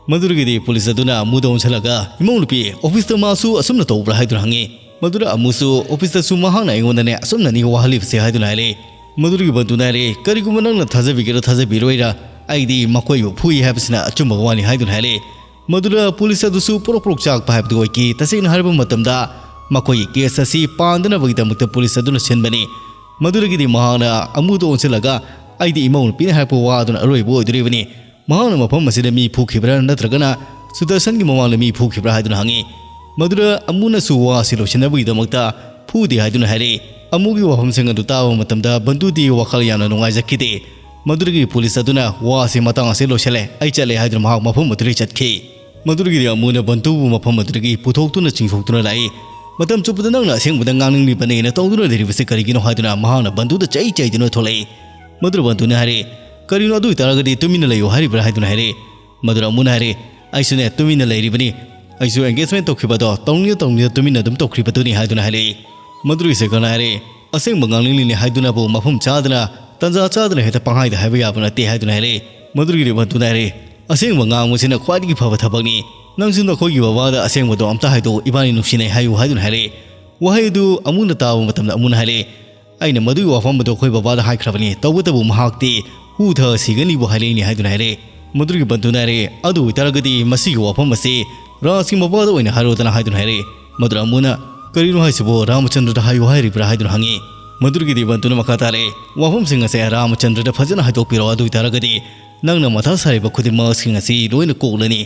ꯃꯗꯨꯗꯒꯤꯗꯤ ꯄꯨꯂꯤꯁ ꯑꯗꯨꯅ ꯑꯃꯨꯗ ꯑꯣꯟꯁꯤꯜꯂꯒ, "ꯏꯃꯧ ꯅꯨꯄꯤ, ꯑꯣꯐꯤꯁꯇ ꯃꯥꯁꯨ ꯑꯁꯨꯝꯅ ꯇꯧꯕ꯭ꯔꯥ?" ꯍꯥꯏꯗꯨꯅ ꯍꯪꯉꯤ꯫ ꯃꯗꯨꯗ ꯑꯃꯨꯁꯨ, "ꯑꯣꯐꯤꯁꯇꯁꯨ ꯃꯍꯥꯛꯅ ꯑꯩꯉꯣꯟꯗꯅꯦ ꯑꯁꯨꯝꯅꯅꯤ ꯋꯥꯍꯜꯂꯤꯕꯁꯦ" ꯍꯥꯏꯗꯨꯅ ꯍꯥꯏꯔꯛꯏ꯫ ꯃꯗꯨꯗꯒꯤ ꯕꯟꯇꯨꯅ ꯍꯥꯏꯔꯛꯏ, "ꯀꯔꯤꯒꯨꯝꯕ ꯅꯪꯅ ꯊꯥꯖꯕꯤꯒꯦꯔꯥ ꯊꯥꯖꯕꯤꯔꯣꯏꯔꯥ, ꯑꯩꯗꯤ ꯃꯈꯣꯏꯕꯨ ꯐꯨꯏ ꯍꯥꯏꯕꯁꯤꯅ ꯑꯆꯨꯝꯕ ꯋꯥꯅꯤ" ꯍꯥꯏꯗꯨꯅ ꯍꯥꯏꯔꯛꯏ꯫ ꯃꯗꯨꯗ ꯄꯨꯂꯤꯁ ꯑꯗꯨꯁꯨ ꯄ꯭ꯔꯣꯛ ꯄ꯭ꯔꯣꯛ ꯆꯥꯛꯄ ꯍꯥꯏꯕꯗꯨ ꯑꯣꯏꯈꯤ꯫ ꯇꯁꯦꯡꯅ ꯍꯥꯏꯔꯕ ꯃꯇꯝꯗ ꯃꯈꯣꯏꯒꯤ ꯀꯦꯁ ꯑꯁꯤ ꯄꯥꯟꯗꯅꯕꯒꯤꯗꯃꯛꯇ ꯄꯨꯂꯤꯁ ꯑꯗꯨꯅ ꯁꯤꯟꯕꯅꯤ꯫ ꯃꯗꯨꯗꯒꯤꯗꯤ ꯃꯍꯥꯛꯅ ꯑꯃꯨꯗ ꯑꯣꯟꯁꯤꯜꯂꯒ, "ꯑꯩꯗꯤ ꯏꯃꯧ ꯅꯨꯄꯤꯅ ꯍꯥꯏꯔꯛꯄ ꯋꯥ ꯑꯗꯨꯅ ꯑꯔꯣꯏꯕ ꯑꯣꯏꯗꯣꯔꯤꯕꯅꯤ꯫ ꯃꯍꯥꯛꯅ ꯃꯐꯝ ꯑꯁꯤꯗ ꯃꯤ ꯐꯨꯈꯤꯕ꯭ꯔꯥ ꯅꯠꯇ꯭ꯔꯒꯅ ꯁꯨꯗꯔꯁꯟꯒꯤ ꯃꯃꯥꯡꯗ ꯃꯤ ꯐꯨꯈꯤꯕ꯭ꯔꯥ?" ꯍꯥꯏꯗꯨꯅ ꯍꯪꯉꯤ꯫ ꯃꯗꯨꯗ ꯑꯃꯨꯅꯁꯨ ꯋꯥ ꯑꯁꯤ ꯂꯣꯏꯁꯤꯟꯅꯕꯒꯤꯗꯃꯛꯇ, "ꯐꯨꯗꯦ" ꯍꯥꯏꯗꯨꯅ ꯍꯥꯏꯔꯛꯏ꯫ ꯑꯃꯨꯒꯤ ꯋꯥꯐꯝꯁꯤꯡ ꯑꯗꯨ ꯇꯥꯕ ꯃꯇꯝꯗ ꯕꯟꯇꯨꯗꯤ ꯋꯥꯈꯜ ꯌꯥꯝꯅ ꯅꯨꯡꯉꯥꯏꯖꯈꯤꯗꯦ꯫ ꯃꯗꯨꯗꯒꯤ ꯄꯨꯂꯤꯁ ꯑꯗꯨꯅ, "ꯋꯥ ꯑꯁꯤ ꯃꯇꯥꯡ ꯑꯁꯤ ꯂꯣꯏꯁꯤꯜꯂꯦ, ꯑꯩ ꯆꯠꯂꯦ" ꯍꯥꯏꯗꯨꯅ ꯃꯍꯥꯛ ꯃꯐꯝ ꯑꯗꯨꯗꯒꯤ ꯆꯠꯈꯤ꯫ ꯃꯗꯨꯗꯒꯤꯗꯤ ꯑꯃꯨꯅ ꯕꯟꯇꯨꯕꯨ ꯃꯐꯝ ꯑꯗꯨꯗꯒꯤ ꯄꯨꯊꯣꯛꯇꯨꯅ ꯆꯤꯡꯊꯣꯛꯇꯨꯅ ꯂꯥꯛꯏ꯫ "ꯃꯇꯝ ꯆꯨꯞꯄꯗ ꯅꯪꯅ ꯑꯁꯦꯡꯕꯗ ꯉꯥꯡꯅꯤꯡꯂꯤꯕꯅꯦꯅ ꯇꯧꯗꯨꯅ ꯂꯩꯔꯤꯕꯁꯤ ꯀꯔꯤꯒꯤꯅꯣ?" ꯍꯥꯏꯗꯨꯅ ꯃꯍꯥꯛꯅ ꯕꯟꯇꯨꯗ ꯆꯩ ꯆꯩꯗꯨꯅ ꯊꯣꯛꯂꯛꯏ꯫ ꯃꯗꯨꯗ ꯕꯟꯇꯨꯅ ꯍꯥꯏꯔꯛꯏ, "ꯀꯔꯤꯅꯣ, ꯑꯗꯨ ꯑꯣꯏꯇꯥꯔꯒꯗꯤ ꯇꯨꯃꯤꯟꯅ ꯂꯩꯌꯨ ꯍꯥꯏꯔꯤꯕ꯭ꯔꯥ?" ꯍꯥꯏꯗꯨꯅ ꯍꯥꯏꯔꯛꯏ꯫ ꯃꯗꯨꯗ ꯑꯃꯨꯅ ꯍꯥꯏꯔꯛꯏ, "ꯑꯩꯁꯨꯅꯦ ꯇꯨꯃꯤꯟꯅ ꯂꯩꯔꯤꯕꯅꯤ, ꯑꯩꯁꯨ engagement ꯇꯧꯈꯤꯕꯗꯣ ꯇꯧꯅꯤꯡꯗ ꯇꯧꯅꯤꯡꯗ ꯇꯨꯃꯤꯟꯅ ꯑꯗꯨꯝ ꯇꯧꯈ꯭ꯔꯤꯕꯗꯨꯅꯤ" ꯍꯥꯏꯗꯨꯅ ꯍꯥꯏꯔꯛꯏ꯫ ꯃꯗꯨꯗꯒꯤ ꯁꯦꯀꯔꯅ ꯍꯥꯏꯔꯛꯏ, "ꯑꯁꯦꯡꯕ ꯉꯥꯡꯅꯤꯡꯂꯤꯅꯤ ꯍꯥꯏꯗꯨꯅꯕꯨ ꯃꯐꯝ ꯆꯥꯗꯅ, ꯇꯥꯟꯖꯥ ꯆꯥꯗꯅ ꯍꯦꯛꯇ ꯄꯪꯍꯥꯏꯗ ꯍꯥꯏꯕ ꯌꯥꯕ ꯅꯠꯇꯦ" ꯍꯥꯏꯗꯨꯅ ꯍꯥꯏꯔꯛꯏ꯫ ꯃꯗꯨꯗꯒꯤꯗꯤ ꯕꯟꯇꯨꯅ ꯍꯥꯏꯔꯛꯏ, "ꯑꯁꯦꯡꯕ ꯉꯥꯡꯕꯁꯤꯅ ꯈ꯭ꯋꯥꯏꯗꯒꯤ ꯐꯕ ꯊꯕꯛꯅꯤ꯫ ꯅꯪꯁꯨ ꯅꯈꯣꯏꯒꯤ ꯕꯕꯥꯗ ꯑꯁꯦꯡꯕꯗꯣ ꯑꯝꯇ ꯍꯥꯏꯗꯣꯛꯎ, ꯏꯕꯥꯅꯤ ꯅꯨꯡꯁꯤꯅꯩ ꯍꯥꯏꯌꯨ" ꯍꯥꯏꯗꯨꯅ ꯍꯥꯏꯔꯛꯏ꯫ ꯋꯥꯍꯩ ꯑꯗꯨ ꯑꯃꯨꯅ ꯇꯥꯕ ꯃꯇꯝꯗ ꯑꯃꯨꯅ ꯍꯥꯏꯔꯛꯏ, "ꯑꯩꯅ ꯃꯗꯨꯒꯤ ꯋꯥꯐꯝ ꯑꯗꯨ ꯑꯩꯈꯣꯏ ꯕꯕꯥꯗ ꯍꯥꯏꯈ꯭ꯔꯕꯅꯤ, ꯇꯧꯕꯇꯕꯨ ꯃꯍꯥꯛꯇꯤ ꯍꯨ ꯊꯛꯑ ꯁꯤꯒꯅꯤꯕꯨ ꯍꯥꯏꯔꯛꯏꯅꯤ" ꯍꯥꯏꯗꯨꯅ ꯍꯥꯏꯔꯛꯏ꯫ ꯃꯗꯨꯗꯒꯤ ꯕꯟꯇꯨꯅ ꯍꯥꯏꯔꯛꯏ, "ꯑꯗꯨ ꯑꯣꯏꯇꯥꯔꯒꯗꯤ ꯃꯁꯤꯒꯤ ꯋꯥꯐꯝ ꯑꯁꯤ ꯔꯥꯖꯀꯤ ꯃꯄꯥꯗ ꯑꯣꯏꯅ ꯍꯥꯏꯔꯣꯗꯅ" ꯍꯥꯏꯗꯨꯅ ꯍꯥꯏꯔꯛꯏ꯫ ꯃꯗꯨꯗ ꯑꯃꯨꯅ, "ꯀꯔꯤꯅꯣ ꯍꯥꯏꯁꯤꯕꯨ, ꯔꯥꯃꯆꯟꯗ꯭ꯔꯗ ꯍꯥꯏꯌꯨ ꯍꯥꯏꯔꯤꯕ꯭ꯔꯥ?" ꯍꯥꯏꯗꯨꯅ ꯍꯪꯉꯤ꯫ ꯃꯗꯨꯗꯒꯤꯗꯤ ꯕꯟꯇꯨꯅ ꯃꯈꯥ ꯇꯥꯔꯛꯏ, "ꯋꯥꯐꯝꯁꯤꯡ ꯑꯁꯦ ꯔꯥꯃꯆꯟꯗ꯭ꯔꯗ ꯐꯖꯅ ꯍꯥꯏꯗꯣꯛꯄꯤꯔꯣ, ꯑꯗꯨ ꯑꯣꯏꯇꯥꯔꯒꯗꯤ ꯅꯪꯅ ꯃꯊꯥ ꯁꯥꯔꯤꯕ ꯈꯨꯗꯤꯡꯃꯛꯁꯤꯡ ꯑꯁꯤ ꯂꯣꯏꯅ ꯀꯣꯛꯂꯅꯤ"꯫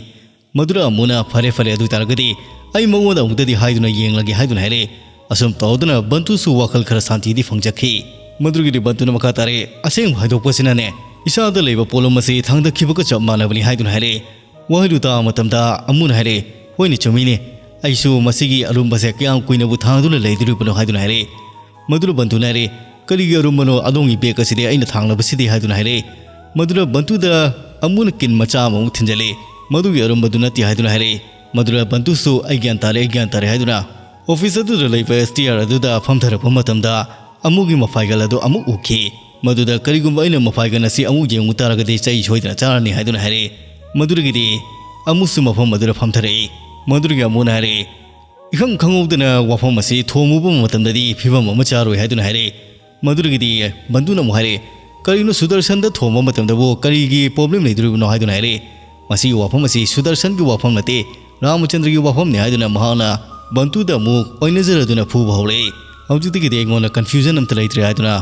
ꯃꯗꯨꯗ ꯑꯃꯨꯅ, "ꯐꯔꯦ, ꯐꯔꯦ, ꯑꯗꯨ ꯑꯣꯏꯇꯥꯔꯒꯗꯤ ꯑꯩ ꯃꯉꯣꯟꯗ ꯑꯃꯨꯛꯇꯗꯤ ꯍꯥꯏꯗꯨꯅ ꯌꯦꯡꯂꯒꯦ" ꯍꯥꯏꯗꯨꯅ ꯍꯥꯏꯔꯛꯏ꯫ ꯑꯁꯨꯝ ꯇꯧꯗꯨꯅ ꯕꯟꯇꯨꯁꯨ ꯋꯥꯈꯜ ꯈꯔ ꯁꯥꯟꯇꯤꯗꯤ ꯐꯪꯖꯈꯤ꯫ ꯃꯗꯨꯗꯒꯤꯗꯤ ꯕꯟꯇꯨꯅ ꯃꯈꯥ ꯇꯥꯔꯛꯏ, "ꯑꯁꯦꯡꯕ ꯍꯥꯏꯗꯣꯛꯄꯁꯤꯅꯅꯦ, ꯏꯁꯥꯗ ꯂꯩꯕ ꯄꯣꯠꯂꯨꯝ ꯑꯁꯤ ꯊꯥꯡꯗꯈꯤꯕꯒ ꯆꯞ ꯃꯥꯟꯅꯕꯅꯤ" ꯍꯥꯏꯗꯨꯅ ꯍꯥꯏꯔꯛꯏ꯫ ꯋꯥꯍꯩꯗꯨ ꯇꯥꯕ ꯃꯇꯝꯗ ꯑꯃꯨꯅ ꯍꯥꯏꯔꯛꯏ, "ꯍꯣꯏꯅꯦ, ꯆꯨꯝꯃꯤꯅꯦ, ꯑꯩꯁꯨ ꯃꯁꯤꯒꯤ ꯑꯔꯨꯝꯕꯁꯦ ꯀꯌꯥꯝ ꯀꯨꯏꯅꯕꯨ ꯊꯥꯡꯗꯨꯅ ꯂꯩꯗꯣꯔꯤꯕꯅꯣ?" ꯍꯥꯏꯗꯨꯅ ꯍꯥꯏꯔꯛꯏ꯫ ꯃꯗꯨꯗ ꯕꯟꯇꯨꯅ ꯍꯥꯏꯔꯛꯏ, "ꯀꯔꯤꯒꯤ ꯑꯔꯨꯝꯕꯅꯣ? ꯑꯗꯣꯝꯒꯤ ꯕꯦꯒ ꯑꯁꯤꯗꯤ ꯑꯩꯅ ꯊꯥꯡꯂꯕꯁꯤꯗꯤ" ꯍꯥꯏꯗꯨꯅ ꯍꯥꯏꯔꯛꯏ꯫ ꯃꯗꯨꯗ ꯕꯟꯇꯨꯗ ꯑꯃꯨꯅ ꯀꯤꯟ ꯃꯆꯥ ꯑꯃꯃꯨꯛ ꯊꯤꯟꯖꯜꯂꯤ꯫ "ꯃꯗꯨꯒꯤ ꯑꯔꯨꯝꯕꯗꯨ ꯅꯠꯇꯦ" ꯍꯥꯏꯗꯨꯅ ꯍꯥꯏꯔꯛꯏ꯫ ꯃꯗꯨꯗ ꯕꯟꯇꯨꯁꯨ, "ꯑꯩ ꯒ꯭ꯌꯥꯟ ꯇꯥꯔꯦ, ꯑꯩ ꯒ꯭ꯌꯥꯟ ꯇꯥꯔꯦ" ꯍꯥꯏꯗꯨꯅ ꯑꯣꯐꯤꯁ ꯑꯗꯨꯗ ꯂꯩꯕ ꯁ꯭ꯇꯤꯌꯔ ꯑꯗꯨꯗ ꯐꯝꯊꯔꯛꯄ ꯃꯇꯝꯗ ꯑꯃꯨꯒꯤ ꯃꯐꯥꯏꯒꯜ ꯑꯗꯨ ꯑꯃꯨꯛ ꯎꯈꯤ꯫ ꯃꯗꯨꯗ ꯀꯔꯤꯒꯨꯝꯕ ꯑꯩꯅ ꯃꯐꯥꯏꯒꯜ ꯑꯁꯤ ꯑꯃꯨꯛ ꯌꯦꯡꯉꯨ ꯇꯥꯔꯒꯗꯤ ꯆꯩ ꯁꯣꯏꯗꯅ ꯆꯥꯔꯅꯤ ꯍꯥꯏꯗꯨꯅ ꯍꯥꯏꯔꯛꯏ꯫ ꯃꯗꯨꯗꯒꯤꯗꯤ ꯑꯃꯨꯁꯨ ꯃꯐꯝ ꯑꯗꯨꯗ ꯐꯝꯊꯔꯛꯏ꯫ ꯃꯗꯨꯗꯒꯤ ꯑꯃꯨꯅ ꯍꯥꯏꯔꯛꯏ, "ꯏꯈꯪ ꯈꯪꯍꯧꯗꯅ ꯋꯥꯐꯝ ꯑꯁꯤ ꯊꯣꯝꯃꯨꯕ ꯃꯇꯝꯗꯗꯤ ꯐꯤꯕꯝ ꯑꯃ ꯆꯥꯔꯣꯏ" ꯍꯥꯏꯗꯨꯅ ꯍꯥꯏꯔꯛꯏ꯫ ꯃꯗꯨꯗꯒꯤꯗꯤ ꯕꯟꯗꯨꯅ ꯑꯃꯨꯛ ꯍꯥꯏꯔꯛꯏ, "ꯀꯔꯤꯅꯣ ꯁꯨꯗꯔꯁꯟꯗ ꯊꯣꯝꯕ ꯃꯇꯝꯗꯕꯨ ꯀꯔꯤꯒꯤ ꯄ꯭ꯔꯣꯕ꯭ꯂꯦꯝ ꯂꯩꯗꯣꯔꯤꯕꯅꯣ?" ꯍꯥꯏꯗꯨꯅ ꯍꯥꯏꯔꯛꯏ꯫ "ꯃꯁꯤꯒꯤ ꯋꯥꯐꯝ ꯑꯁꯤ ꯁꯨꯗꯔꯁꯟꯒꯤ ꯋꯥꯐꯝ ꯅꯠꯇꯦ, ꯔꯥꯃꯆꯟꯗ꯭ꯔꯒꯤ ꯋꯥꯐꯝꯅꯤ" ꯍꯥꯏꯗꯨꯅ ꯃꯍꯥꯛꯅ ꯕꯟꯇꯨꯗ ꯑꯃꯨꯛ ꯑꯣꯏꯅꯖꯔꯗꯨꯅ ꯐꯨꯕ ꯍꯧꯔꯛꯏ꯫ "ꯍꯧꯖꯤꯛꯇꯒꯤꯗꯤ ꯑꯩꯉꯣꯟꯗ ꯀꯟꯐ꯭ꯌꯨꯖꯟ ꯑꯝꯇ ꯂꯩꯇ꯭ꯔꯦ" ꯍꯥꯏꯗꯨꯅ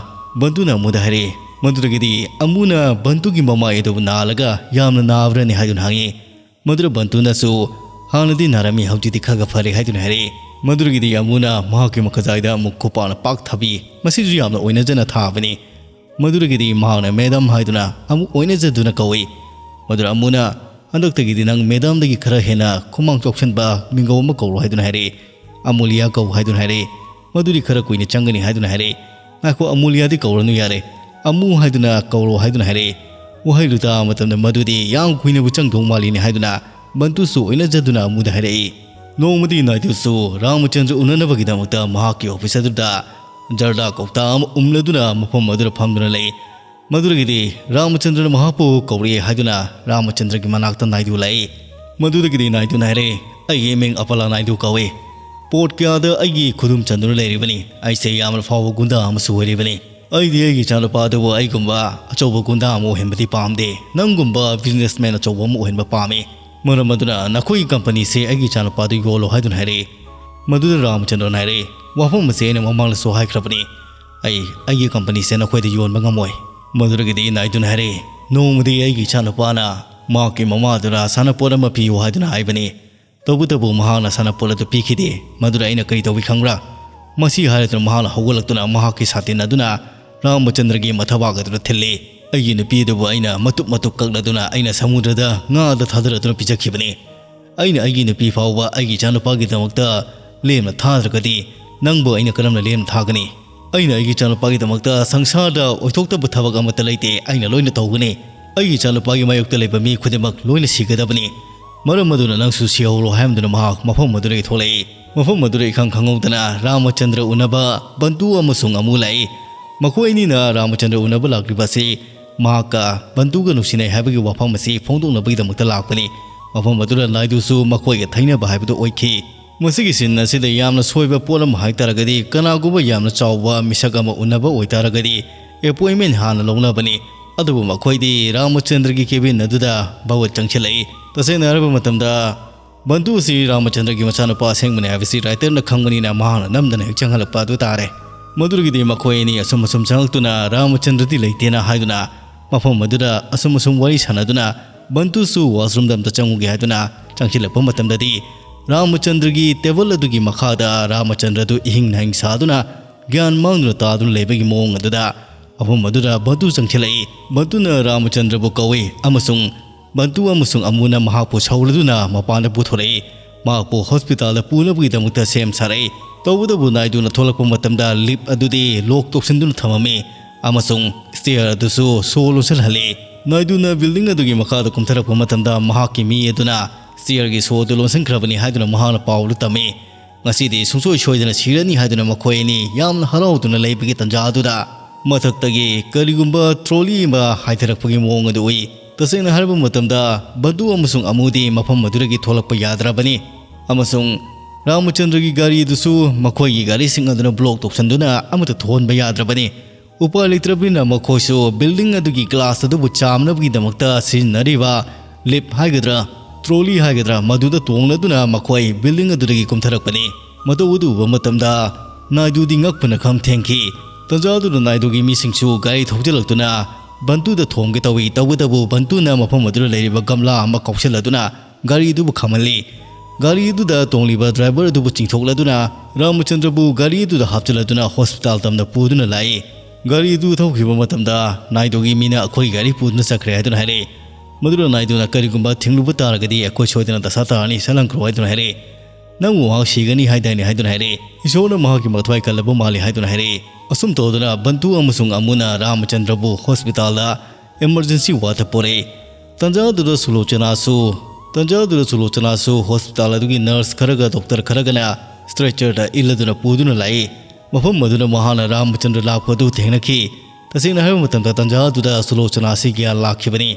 ꯕꯟꯇꯨꯅ ꯑꯃꯨꯗ ꯍꯥꯏꯔꯛꯏ꯫ ꯃꯗꯨꯗꯒꯤꯗꯤ ꯑꯃꯨꯅ ꯕꯟꯇꯨꯒꯤ ꯃꯃꯥꯏ ꯑꯗꯨꯕꯨ ꯅꯥꯜꯂꯒ, "ꯌꯥꯝꯅ ꯅꯥꯕ꯭ꯔꯅꯦ?" ꯍꯥꯏꯗꯨꯅ ꯍꯪꯉꯤ꯫ ꯃꯗꯨꯗ ꯕꯟꯇꯨꯅꯁꯨ, "ꯍꯥꯟꯅꯗꯤ ꯅꯥꯔꯝꯃꯤ, ꯍꯧꯖꯤꯛꯇꯤ ꯈꯔ ꯈꯔ ꯐꯔꯦ" ꯍꯥꯏꯗꯨꯅ ꯍꯥꯏꯔꯛꯏ꯫ ꯃꯗꯨꯗꯒꯤꯗꯤ ꯑꯃꯨꯅ ꯃꯍꯥꯛꯀꯤ ꯃꯈꯖꯥꯏꯗ ꯑꯃꯨꯛ ꯈꯨꯄꯥꯛꯅ ꯄꯥꯛ ꯊꯥꯕꯤ꯫ ꯃꯁꯤꯁꯨ ꯌꯥꯝꯅ ꯑꯣꯏꯅꯖꯅ ꯊꯥꯕꯅꯤ꯫ ꯃꯗꯨꯗꯒꯤꯗꯤ ꯃꯍꯥꯛꯅ "ꯃꯦꯗꯥꯝ" ꯍꯥꯏꯗꯨꯅ ꯑꯃꯨꯛ ꯑꯣꯏꯅꯖꯗꯨꯅ ꯀꯧꯏ꯫ ꯃꯗꯨꯗ ꯑꯃꯨꯅ, "ꯍꯟꯗꯛꯇꯒꯤꯗꯤ ꯅꯪ ꯃꯦꯗꯥꯝꯗꯒꯤ ꯈꯔ ꯍꯦꯟꯅ ꯈꯨꯃꯥꯡ ꯆꯥꯎꯁꯤꯟꯕ ꯃꯤꯡꯒꯧ ꯑꯃ ꯀꯧꯔꯣ" ꯍꯥꯏꯗꯨꯅ ꯍꯥꯏꯔꯛꯏ꯫ "ꯑꯃꯨꯂꯤꯌꯥ ꯀꯧ" ꯍꯥꯏꯗꯨꯅ ꯍꯥꯏꯔꯛꯏ꯫ "ꯃꯗꯨꯗꯤ ꯈꯔ ꯀꯨꯏꯅ ꯆꯪꯒꯅꯤ" ꯍꯥꯏꯗꯨꯅ ꯍꯥꯏꯔꯛꯏ꯫ "ꯉꯥꯏꯈꯣ, ꯑꯃꯨꯂꯤꯌꯥꯗꯤ ꯀꯧꯔꯅꯨ ꯌꯥꯔꯦ, ꯑꯃꯨ ꯍꯥꯏꯗꯨꯅ ꯀꯧꯔꯣ" ꯍꯥꯏꯗꯨꯅ ꯍꯥꯏꯔꯛꯏ꯫ ꯋꯥꯍꯩꯗꯨ ꯇꯥꯕ ꯃꯇꯝꯗ ꯃꯗꯨꯗꯤ ꯌꯥꯝ ꯀꯨꯏꯅꯕꯨ ꯆꯪꯗꯧ ꯃꯥꯜꯂꯤꯅꯦ ꯍꯥꯏꯗꯨꯅ ꯕꯟꯇꯨꯁꯨ ꯑꯣꯏꯅꯖꯗꯨꯅ ꯑꯃꯨꯗ ꯍꯥꯏꯔꯛꯏ꯫ ꯅꯣꯡꯃꯗꯤ ꯅꯥꯏꯗꯨꯁꯨ ꯔꯥꯃꯆꯟꯗ꯭ꯔ ꯎꯅꯅꯕꯒꯤꯗꯃꯛꯇ ꯃꯍꯥꯛꯀꯤ ꯑꯣꯐꯤꯁ ꯑꯗꯨꯗ ꯖꯔꯗꯥ ꯀꯧꯇꯥ ꯑꯃ ꯎꯝꯂꯗꯨꯅ ꯃꯐꯝ ꯑꯗꯨꯗ ꯐꯝꯗꯨꯅ ꯂꯩ꯫ ꯃꯗꯨꯗꯒꯤꯗꯤ ꯔꯥꯃꯆꯟꯗ꯭ꯔꯅ ꯃꯍꯥꯛꯄꯨ ꯀꯧꯔꯛꯏ ꯍꯥꯏꯗꯨꯅ ꯔꯥꯃꯆꯟꯗ꯭ꯔꯒꯤ ꯃꯅꯥꯛꯇ ꯅꯥꯏꯗꯨ ꯂꯥꯛꯏ꯫ ꯃꯗꯨꯗꯒꯤꯗꯤ ꯅꯥꯏꯗꯨꯅ ꯍꯥꯏꯔꯦ, "ꯑꯩꯒꯤ ꯃꯤꯡ ꯑꯄꯂꯥ ꯅꯥꯏꯗꯨ ꯀꯧꯏ꯫ ꯄꯣꯠ ꯀꯌꯥꯗ ꯑꯩꯒꯤ ꯈꯨꯗꯨꯝ ꯆꯟꯗꯨꯅ ꯂꯩꯔꯤꯕꯅꯤ꯫ ꯑꯩꯁꯦ ꯌꯥꯝꯅ ꯐꯥꯎꯕ ꯒꯨꯟꯗꯥ ꯑꯃꯁꯨ ꯑꯣꯏꯔꯤꯕꯅꯤ꯫ ꯑꯩꯗꯤ ꯑꯩꯒꯤ ꯏꯆꯥꯅꯨꯄꯥ ꯑꯗꯨꯕꯨ ꯑꯩꯒꯨꯝꯕ ꯑꯆꯧꯕ ꯒꯨꯟꯗꯥ ꯑꯃ ꯑꯣꯏꯍꯟꯕꯗꯤ ꯄꯥꯝꯗꯦ꯫ ꯅꯪꯒꯨꯝꯕ ꯕꯤꯖꯤꯅꯦꯁꯃꯦꯟ ꯑꯆꯧꯕ ꯑꯃ ꯑꯣꯏꯍꯟꯕ ꯄꯥꯝꯃꯤ꯫ ꯃꯔꯝ ꯑꯗꯨꯅ ꯅꯈꯣꯏꯒꯤ ꯀꯝꯄꯅꯤꯁꯦ ꯑꯩꯒꯤ ꯏꯆꯥꯅꯨꯄꯥꯗꯨ ꯌꯣꯜꯂꯣ" ꯍꯥꯏꯗꯨꯅ ꯍꯥꯏꯔꯛꯏ꯫ ꯃꯗꯨꯗ ꯔꯥꯃꯆꯟꯗ꯭ꯔꯅ ꯍꯥꯏꯔꯛꯏ, "ꯋꯥꯐꯝ ꯑꯁꯤ ꯑꯩꯅ ꯃꯃꯥꯡꯗꯁꯨ ꯍꯥꯏꯈ꯭ꯔꯕꯅꯤ, ꯑꯩ ꯑꯩꯒꯤ ꯀꯝꯄꯅꯤꯁꯦ ꯅꯈꯣꯏꯗ ꯌꯣꯟꯕ ꯉꯝꯃꯣꯏ"꯫ ꯃꯗꯨꯗꯒꯤꯗꯤ ꯅꯥꯏꯗꯨꯅ ꯍꯥꯏꯔꯛꯏ, "ꯅꯣꯡꯃꯗꯤ ꯑꯩꯒꯤ ꯏꯆꯥꯅꯨꯄꯥꯅ ꯃꯍꯥꯛꯀꯤ ꯃꯃꯥꯗꯨꯗ ꯁꯥꯟꯅꯄꯣꯠ ꯑꯃ ꯄꯤꯌꯨ ꯍꯥꯏꯗꯨꯅ ꯍꯥꯏꯕꯅꯤ꯫ ꯇꯧꯕꯇꯕꯨ ꯃꯍꯥꯛꯅ ꯁꯥꯟꯅꯄꯣꯠ ꯑꯗꯨ ꯄꯤꯈꯤꯗꯦ꯫ ꯃꯗꯨꯗ ꯑꯩꯅ ꯀꯔꯤ ꯇꯧꯏ ꯈꯪꯕ꯭ꯔꯥ?" ꯃꯁꯤ ꯍꯥꯏꯔꯗꯨꯅ ꯃꯍꯥꯛꯅ ꯍꯧꯒꯠꯂꯛꯇꯨꯅ ꯃꯍꯥꯛꯀꯤ ꯁꯥꯇꯤꯟ ꯑꯗꯨꯅ ꯔꯥꯃꯆꯟꯗ꯭ꯔꯒꯤ ꯃꯊꯕꯥꯛ ꯑꯗꯨꯗ ꯊꯤꯜꯂꯤ꯫ "ꯑꯩꯒꯤ ꯅꯨꯄꯤ ꯑꯗꯨꯕꯨ ꯑꯩꯅ ꯃꯇꯨꯞ ꯃꯇꯨꯞ ꯀꯛꯂꯗꯨꯅ ꯑꯩꯅ ꯁꯃꯨꯗ꯭ꯔꯗ ꯉꯥꯗ ꯊꯥꯗꯔꯗꯨꯅ ꯄꯤꯖꯈꯤꯕꯅꯤ꯫ ꯑꯩꯅ ꯑꯩꯒꯤ ꯅꯨꯄꯤ ꯐꯥꯎꯕ ꯑꯩꯒꯤ ꯏꯆꯥꯅꯨꯄꯥꯒꯤꯗꯃꯛꯇ ꯂꯦꯝꯅ ꯊꯥꯗ꯭ꯔꯒꯗꯤ ꯅꯪꯕꯨ ꯑꯩꯅ ꯀꯔꯝꯅ ꯂꯦꯝꯅ ꯊꯥꯒꯅꯤ? ꯑꯩꯅ ꯑꯩꯒꯤ ꯏꯆꯥꯅꯨꯄꯥꯒꯤꯗꯃꯛꯇ ꯁꯪꯁꯥꯔꯗ ꯑꯣꯏꯊꯣꯛꯇꯕ ꯊꯕꯛ ꯑꯃꯠꯇ ꯂꯩꯇꯦ꯫ ꯑꯩꯅ ꯂꯣꯏꯅ ꯇꯧꯒꯅꯤ꯫ ꯑꯩꯒꯤ ꯏꯆꯥꯅꯨꯄꯥꯒꯤ ꯃꯥꯌꯣꯛꯇ ꯂꯩꯕ ꯃꯤ ꯈꯨꯗꯤꯡꯃꯛ ꯂꯣꯏꯅ ꯁꯤꯒꯗꯕꯅꯤ꯫ ꯃꯔꯝ ꯑꯗꯨꯅ ꯅꯪꯁꯨ ꯁꯤꯍꯧꯔꯣ" ꯍꯥꯏꯔꯝꯗꯨꯅ ꯃꯍꯥꯛ ꯃꯐꯝ ꯑꯗꯨꯗꯒꯤ ꯊꯣꯛꯂꯛꯏ꯫ ꯃꯐꯝ ꯑꯗꯨꯗ ꯏꯈꯪ ꯈꯪꯍꯧꯗꯅ ꯔꯥꯃꯆꯟꯗ꯭ꯔ ꯎꯅꯕ ꯕꯟꯇꯨ ꯑꯃꯁꯨꯡ ꯑꯃꯨ ꯂꯥꯛꯏ꯫ ꯃꯈꯣꯏ ꯑꯅꯤꯅ ꯔꯥꯃꯆꯟꯗ꯭ꯔ ꯎꯅꯕ ꯂꯥꯛꯂꯤꯕ ꯑꯁꯤ ꯃꯍꯥꯛꯀ ꯕꯟꯇꯨꯒ ꯅꯨꯡꯁꯤꯅꯩ ꯍꯥꯏꯕꯒꯤ ꯋꯥꯐꯝ ꯑꯁꯤ ꯐꯣꯡꯗꯣꯛꯅꯕꯒꯤꯗꯃꯛꯇ ꯂꯥꯛꯄꯅꯤ꯫ ꯃꯐꯝ ꯑꯗꯨꯗ ꯅꯥꯏꯗꯨꯁꯨ ꯃꯈꯣꯏꯒ ꯊꯩꯅꯕ ꯍꯥꯏꯕꯗꯨ ꯑꯣꯏꯈꯤ꯫ ꯃꯁꯤꯒꯤ ꯁꯤꯟ ꯑꯁꯤꯗ ꯌꯥꯝꯅ ꯁꯣꯏꯕ ꯄꯣꯠ ꯑꯃ ꯍꯥꯏꯇꯥꯔꯒꯗꯤ, ꯀꯅꯥꯒꯨꯝꯕ ꯌꯥꯝꯅ ꯆꯥꯎꯕ ꯃꯤꯁꯛ ꯑꯃ ꯎꯅꯕ ꯑꯣꯏꯇꯥꯔꯒꯗꯤ ꯑꯦꯄꯣꯏꯟꯃꯦꯟ ꯍꯥꯟꯅ ꯂꯧꯅꯕꯅꯤ꯫ ꯑꯗꯨꯕꯨ ꯃꯈꯣꯏꯗꯤ ꯔꯥꯃꯆꯟꯗ꯭ꯔꯒꯤ ꯀꯦꯕꯤꯟ ꯑꯗꯨꯗ ꯚꯒꯋꯠ ꯆꯪꯁꯤꯜꯂꯛꯏ꯫ ꯇꯁꯦꯡꯅ ꯍꯥꯏꯔꯕ ꯃꯇꯝꯗ, ꯕꯟꯇꯨ ꯑꯁꯤ ꯔꯥꯃꯆꯟꯗ꯭ꯔꯒꯤ ꯃꯆꯥꯅꯨꯄꯥ ꯑꯁꯦꯡꯕꯅꯤ ꯍꯥꯏꯕꯁꯤ ꯔꯥꯏꯇꯔꯅ ꯈꯪꯕꯅꯤꯅ ꯃꯍꯥꯛꯅ ꯅꯝꯗꯅ ꯍꯦꯛ ꯆꯪꯍꯜꯂꯛꯄ ꯑꯗꯨ ꯇꯥꯔꯦ꯫ ꯃꯗꯨꯗꯒꯤꯗꯤ ꯃꯈꯣꯏ ꯑꯅꯤ ꯑꯁꯨꯝ ꯑꯁꯨꯝ ꯆꯪꯂꯛꯇꯨꯅ ꯔꯥꯃꯆꯟꯗ꯭ꯔꯗꯤ ꯂꯩꯇꯦꯅ ꯍꯥꯏꯗꯨꯅ ꯃꯐꯝ ꯑꯗꯨꯗ ꯑꯁꯨꯝ ꯑꯁꯨꯝ ꯋꯥꯔꯤ ꯁꯥꯟꯅꯗꯨꯅ ꯕꯟꯇꯨꯁꯨ ꯋꯥꯁꯔꯨꯝꯗ ꯑꯝꯇ ꯆꯪꯉꯨꯒꯦ ꯍꯥꯏꯗꯨꯅ ꯆꯪꯁꯤꯜꯂꯛꯄ ꯃꯇꯝꯗꯗꯤ ꯔꯥꯃꯆꯟꯗ꯭ꯔꯒꯤ ꯇꯦꯕꯜ ꯑꯗꯨꯒꯤ ꯃꯈꯥꯗ ꯔꯥꯃꯆꯟꯗ꯭ꯔꯗꯨ ꯏꯍꯤꯡ ꯅꯥꯍꯤꯡ ꯁꯥꯗꯨꯅ ꯒ꯭ꯌꯥꯟ ꯃꯥꯡꯗꯨꯅ ꯇꯥꯗꯨꯅ ꯂꯩꯕꯒꯤ ꯃꯑꯣꯡ ꯑꯗꯨꯗ ꯃꯐꯝ ꯑꯗꯨꯗ ꯕꯟꯇꯨ ꯆꯪꯁꯤꯜꯂꯛꯏ꯫ ꯕꯟꯇꯨꯅ ꯔꯥꯃꯆꯟꯗ꯭ꯔꯕꯨ ꯀꯧꯏ ꯑꯃꯁꯨꯡ ꯕꯟꯇꯨ ꯑꯃꯁꯨꯡ ꯑꯃꯨꯅ ꯃꯍꯥꯛꯄꯨ ꯁꯧꯔꯗꯨꯅ ꯃꯄꯥꯟꯗ ꯄꯨꯊꯣꯔꯛꯏ꯫ ꯃꯍꯥꯛꯄꯨ ꯍꯣꯁꯄꯤꯇꯥꯜꯗ ꯄꯨꯅꯕꯒꯤꯗꯃꯛꯇ ꯁꯦꯝ ꯁꯥꯔꯛꯏ꯫ ꯇꯧꯕꯇꯕꯨ ꯅꯥꯏꯗꯨꯅ ꯊꯣꯛꯂꯛꯄ ꯃꯇꯝꯗ ꯂꯤꯐ ꯑꯗꯨꯗꯤ ꯂꯣꯛ ꯇꯧꯁꯤꯟꯗꯨꯅ ꯊꯝꯃꯝꯃꯤ ꯑꯃꯁꯨꯡ ꯁ꯭ꯇꯦꯌꯔ ꯑꯗꯨꯁꯨ ꯁꯣ ꯂꯣꯟꯁꯤꯜꯍꯜꯂꯤ꯫ ꯅꯥꯏꯗꯨꯅ building ꯑꯗꯨꯒꯤ ꯃꯈꯥꯗ ꯀꯨꯝꯊꯔꯛꯄ ꯃꯇꯝꯗ ꯃꯍꯥꯛꯀꯤ ꯃꯤ ꯑꯗꯨꯅ chairꯒꯤ ꯁꯣ ꯑꯗꯨ ꯂꯣꯟꯁꯤꯟꯈ꯭ꯔꯕꯅꯤ ꯍꯥꯏꯗꯨꯅ ꯃꯍꯥꯛꯅ ꯄꯥꯎ ꯑꯗꯨ ꯇꯝꯃꯤ꯫ "ꯉꯁꯤꯗꯤ ꯁꯨꯡꯁꯣꯏ ꯁꯣꯏꯗꯅ ꯁꯤꯔꯅꯤ" ꯍꯥꯏꯗꯨꯅ ꯃꯈꯣꯏ ꯑꯅꯤ ꯌꯥꯝꯅ ꯍꯔꯥꯎꯗꯨꯅ ꯂꯩꯕꯒꯤ ꯇꯥꯟꯖꯥ ꯑꯗꯨꯗ ꯃꯊꯛꯇꯒꯤ ꯀꯔꯤꯒꯨꯝꯕ trolley ꯑꯃ ꯍꯥꯏꯊꯔꯛꯄꯒꯤ ꯃꯑꯣꯡ ꯑꯗꯨ ꯎꯏ꯫ ꯇꯁꯦꯡꯅ ꯍꯥꯏꯔꯕ ꯃꯇꯝꯗ ꯕꯟꯇꯨ ꯑꯃꯁꯨꯡ ꯑꯃꯨꯗꯤ ꯃꯐꯝ ꯑꯗꯨꯗꯒꯤ ꯊꯣꯛꯂꯛꯄ ꯌꯥꯗ꯭ꯔꯕꯅꯤ ꯑꯃꯁꯨꯡ ꯔꯥꯃꯆꯟꯗ꯭ꯔꯒꯤ ꯒꯥꯔꯤ ꯑꯗꯨꯁꯨ ꯃꯈꯣꯏꯒꯤ ꯒꯥꯔꯤꯁꯤꯡ ꯑꯗꯨꯅ block ꯇꯧꯁꯤꯟꯗꯨꯅ ꯑꯃꯠꯇ ꯊꯧꯍꯟꯕ ꯌꯥꯗ꯭ꯔꯕꯅꯤ꯫ ꯎꯄꯥꯏ ꯂꯩꯇ꯭ꯔꯕꯅꯤꯅ ꯃꯈꯣꯏꯁꯨ building ꯑꯗꯨꯒꯤ glass ꯑꯗꯨꯕꯨ ꯆꯥꯝꯅꯕꯒꯤꯗꯃꯛꯇ ꯁꯤꯖꯤꯟꯅꯔꯤꯕ lift ꯍꯥꯏꯒꯗ꯭ꯔꯥ, trolley ꯍꯥꯏꯒꯗ꯭ꯔꯥ, ꯃꯗꯨꯗ ꯇꯣꯡꯂꯗꯨꯅ ꯃꯈꯣꯏ building ꯑꯗꯨꯗꯒꯤ ꯀꯨꯝꯊꯔꯛꯄꯅꯤ꯫ ꯃꯇꯧ ꯑꯗꯨ ꯎꯕ ꯃꯇꯝꯗ ꯅꯥꯏꯗꯨꯗꯤ ꯉꯛꯄꯅ ꯈꯝ ꯊꯦꯡꯈꯤ꯫ ꯇꯟꯖꯥ ꯑꯗꯨꯗ ꯅꯥꯏꯗꯨꯒꯤ ꯃꯤꯁꯤꯡꯁꯨ ꯒꯥꯔꯤ ꯊꯧꯖꯤꯜꯂꯛꯇꯨꯅ ꯕꯟꯇꯨꯗ ꯊꯣꯝꯒꯦ ꯇꯧꯏ꯫ ꯇꯧꯕꯇꯕꯨ ꯕꯟꯇꯨꯅ ꯃꯐꯝ ꯑꯗꯨꯗ ꯂꯩꯔꯤꯕ ꯒꯝꯂꯥ ꯑꯃ ꯀꯥꯎꯁꯤꯜꯂꯗꯨꯅ ꯒꯥꯔꯤ ꯑꯗꯨꯕꯨ ꯈꯥꯝꯍꯜꯂꯤ꯫ ꯒꯥꯔꯤ ꯑꯗꯨꯗ ꯇꯣꯡꯂꯤꯕ driver ꯑꯗꯨꯕꯨ ꯆꯤꯡꯊꯣꯛꯂꯗꯨꯅ ꯔꯥꯃꯆꯟꯗ꯭ꯔꯕꯨ ꯒꯥꯔꯤ ꯑꯗꯨꯗ ꯍꯥꯞꯆꯤꯜꯂꯗꯨꯅ hospital ꯇꯝꯅ ꯄꯨꯗꯨꯅ ꯂꯥꯛꯏ꯫ ꯒꯥꯔꯤ ꯑꯗꯨ ꯊꯧꯈꯤꯕ ꯃꯇꯝꯗ ꯅꯥꯏꯗꯨꯒꯤ ꯃꯤꯅ "ꯑꯩꯈꯣꯏ ꯒꯥꯔꯤ ꯄꯨꯗꯨꯅ ꯆꯠꯈ꯭ꯔꯦ" ꯍꯥꯏꯗꯨꯅ ꯍꯥꯏꯔꯛꯏ꯫ ꯃꯗꯨꯗ ꯅꯥꯏꯗꯨꯅ "ꯀꯔꯤꯒꯨꯝꯕ ꯊꯤꯡꯂꯨꯕ ꯇꯥꯔꯒꯗꯤ ꯑꯩꯈꯣꯏ ꯁꯣꯏꯗꯅ ꯗꯁꯥ ꯇꯥꯔꯅꯤ, ꯁꯠ ꯂꯪꯈ꯭ꯔꯣ" ꯍꯥꯏꯗꯨꯅ ꯍꯥꯏꯔꯛꯏ꯫ "ꯅꯪꯕꯨ ꯃꯍꯥꯛ ꯁꯤꯒꯅꯤ ꯍꯥꯏꯗꯥꯏꯅꯦ" ꯍꯥꯏꯗꯨꯅ ꯍꯥꯏꯔꯛꯏ꯫ "ꯏꯁꯣꯔꯅ ꯃꯍꯥꯛꯀꯤ ꯃꯊ꯭ꯋꯥꯏ ꯀꯜꯂꯕ ꯃꯥꯜꯂꯤ" ꯍꯥꯏꯗꯨꯅ ꯍꯥꯏꯔꯛꯏ꯫ ꯑꯁꯨꯝ ꯇꯧꯗꯨꯅ ꯕꯟꯇꯨ ꯑꯃꯁꯨꯡ ꯑꯃꯨꯅ ꯔꯥꯃꯆꯟꯗ꯭ꯔꯕꯨ hospitalꯗ emergency wardꯇ ꯄꯨꯔꯛꯏ꯫ ꯇꯟꯖꯥ ꯑꯗꯨꯗ ꯁꯨꯂꯣꯆꯅꯥꯁꯨ, ꯇꯟꯖꯥ ꯑꯗꯨꯗ ꯁꯨꯂꯣꯆꯅꯥꯁꯨ hospital ꯑꯗꯨꯒꯤ nurse ꯈꯔꯒ doctor ꯈꯔꯒꯅ stretcherꯗ ꯏꯜꯂꯗꯨꯅ ꯄꯨꯗꯨꯅ ꯂꯥꯛꯏ꯫ ꯃꯐꯝ ꯑꯗꯨꯗ ꯃꯍꯥꯛꯅ ꯔꯥꯃꯆꯟꯗ꯭ꯔ ꯂꯥꯛꯄ ꯑꯗꯨ ꯊꯦꯡꯅꯈꯤ꯫ ꯇꯁꯦꯡꯅ ꯍꯥꯏꯕ ꯃꯇꯝꯗ ꯇꯟꯖꯥ ꯑꯗꯨꯗ ꯁꯨꯂꯣꯆꯅꯥꯁꯤ ꯒ꯭ꯌꯥꯟ ꯂꯥꯛꯈꯤꯕꯅꯤ꯫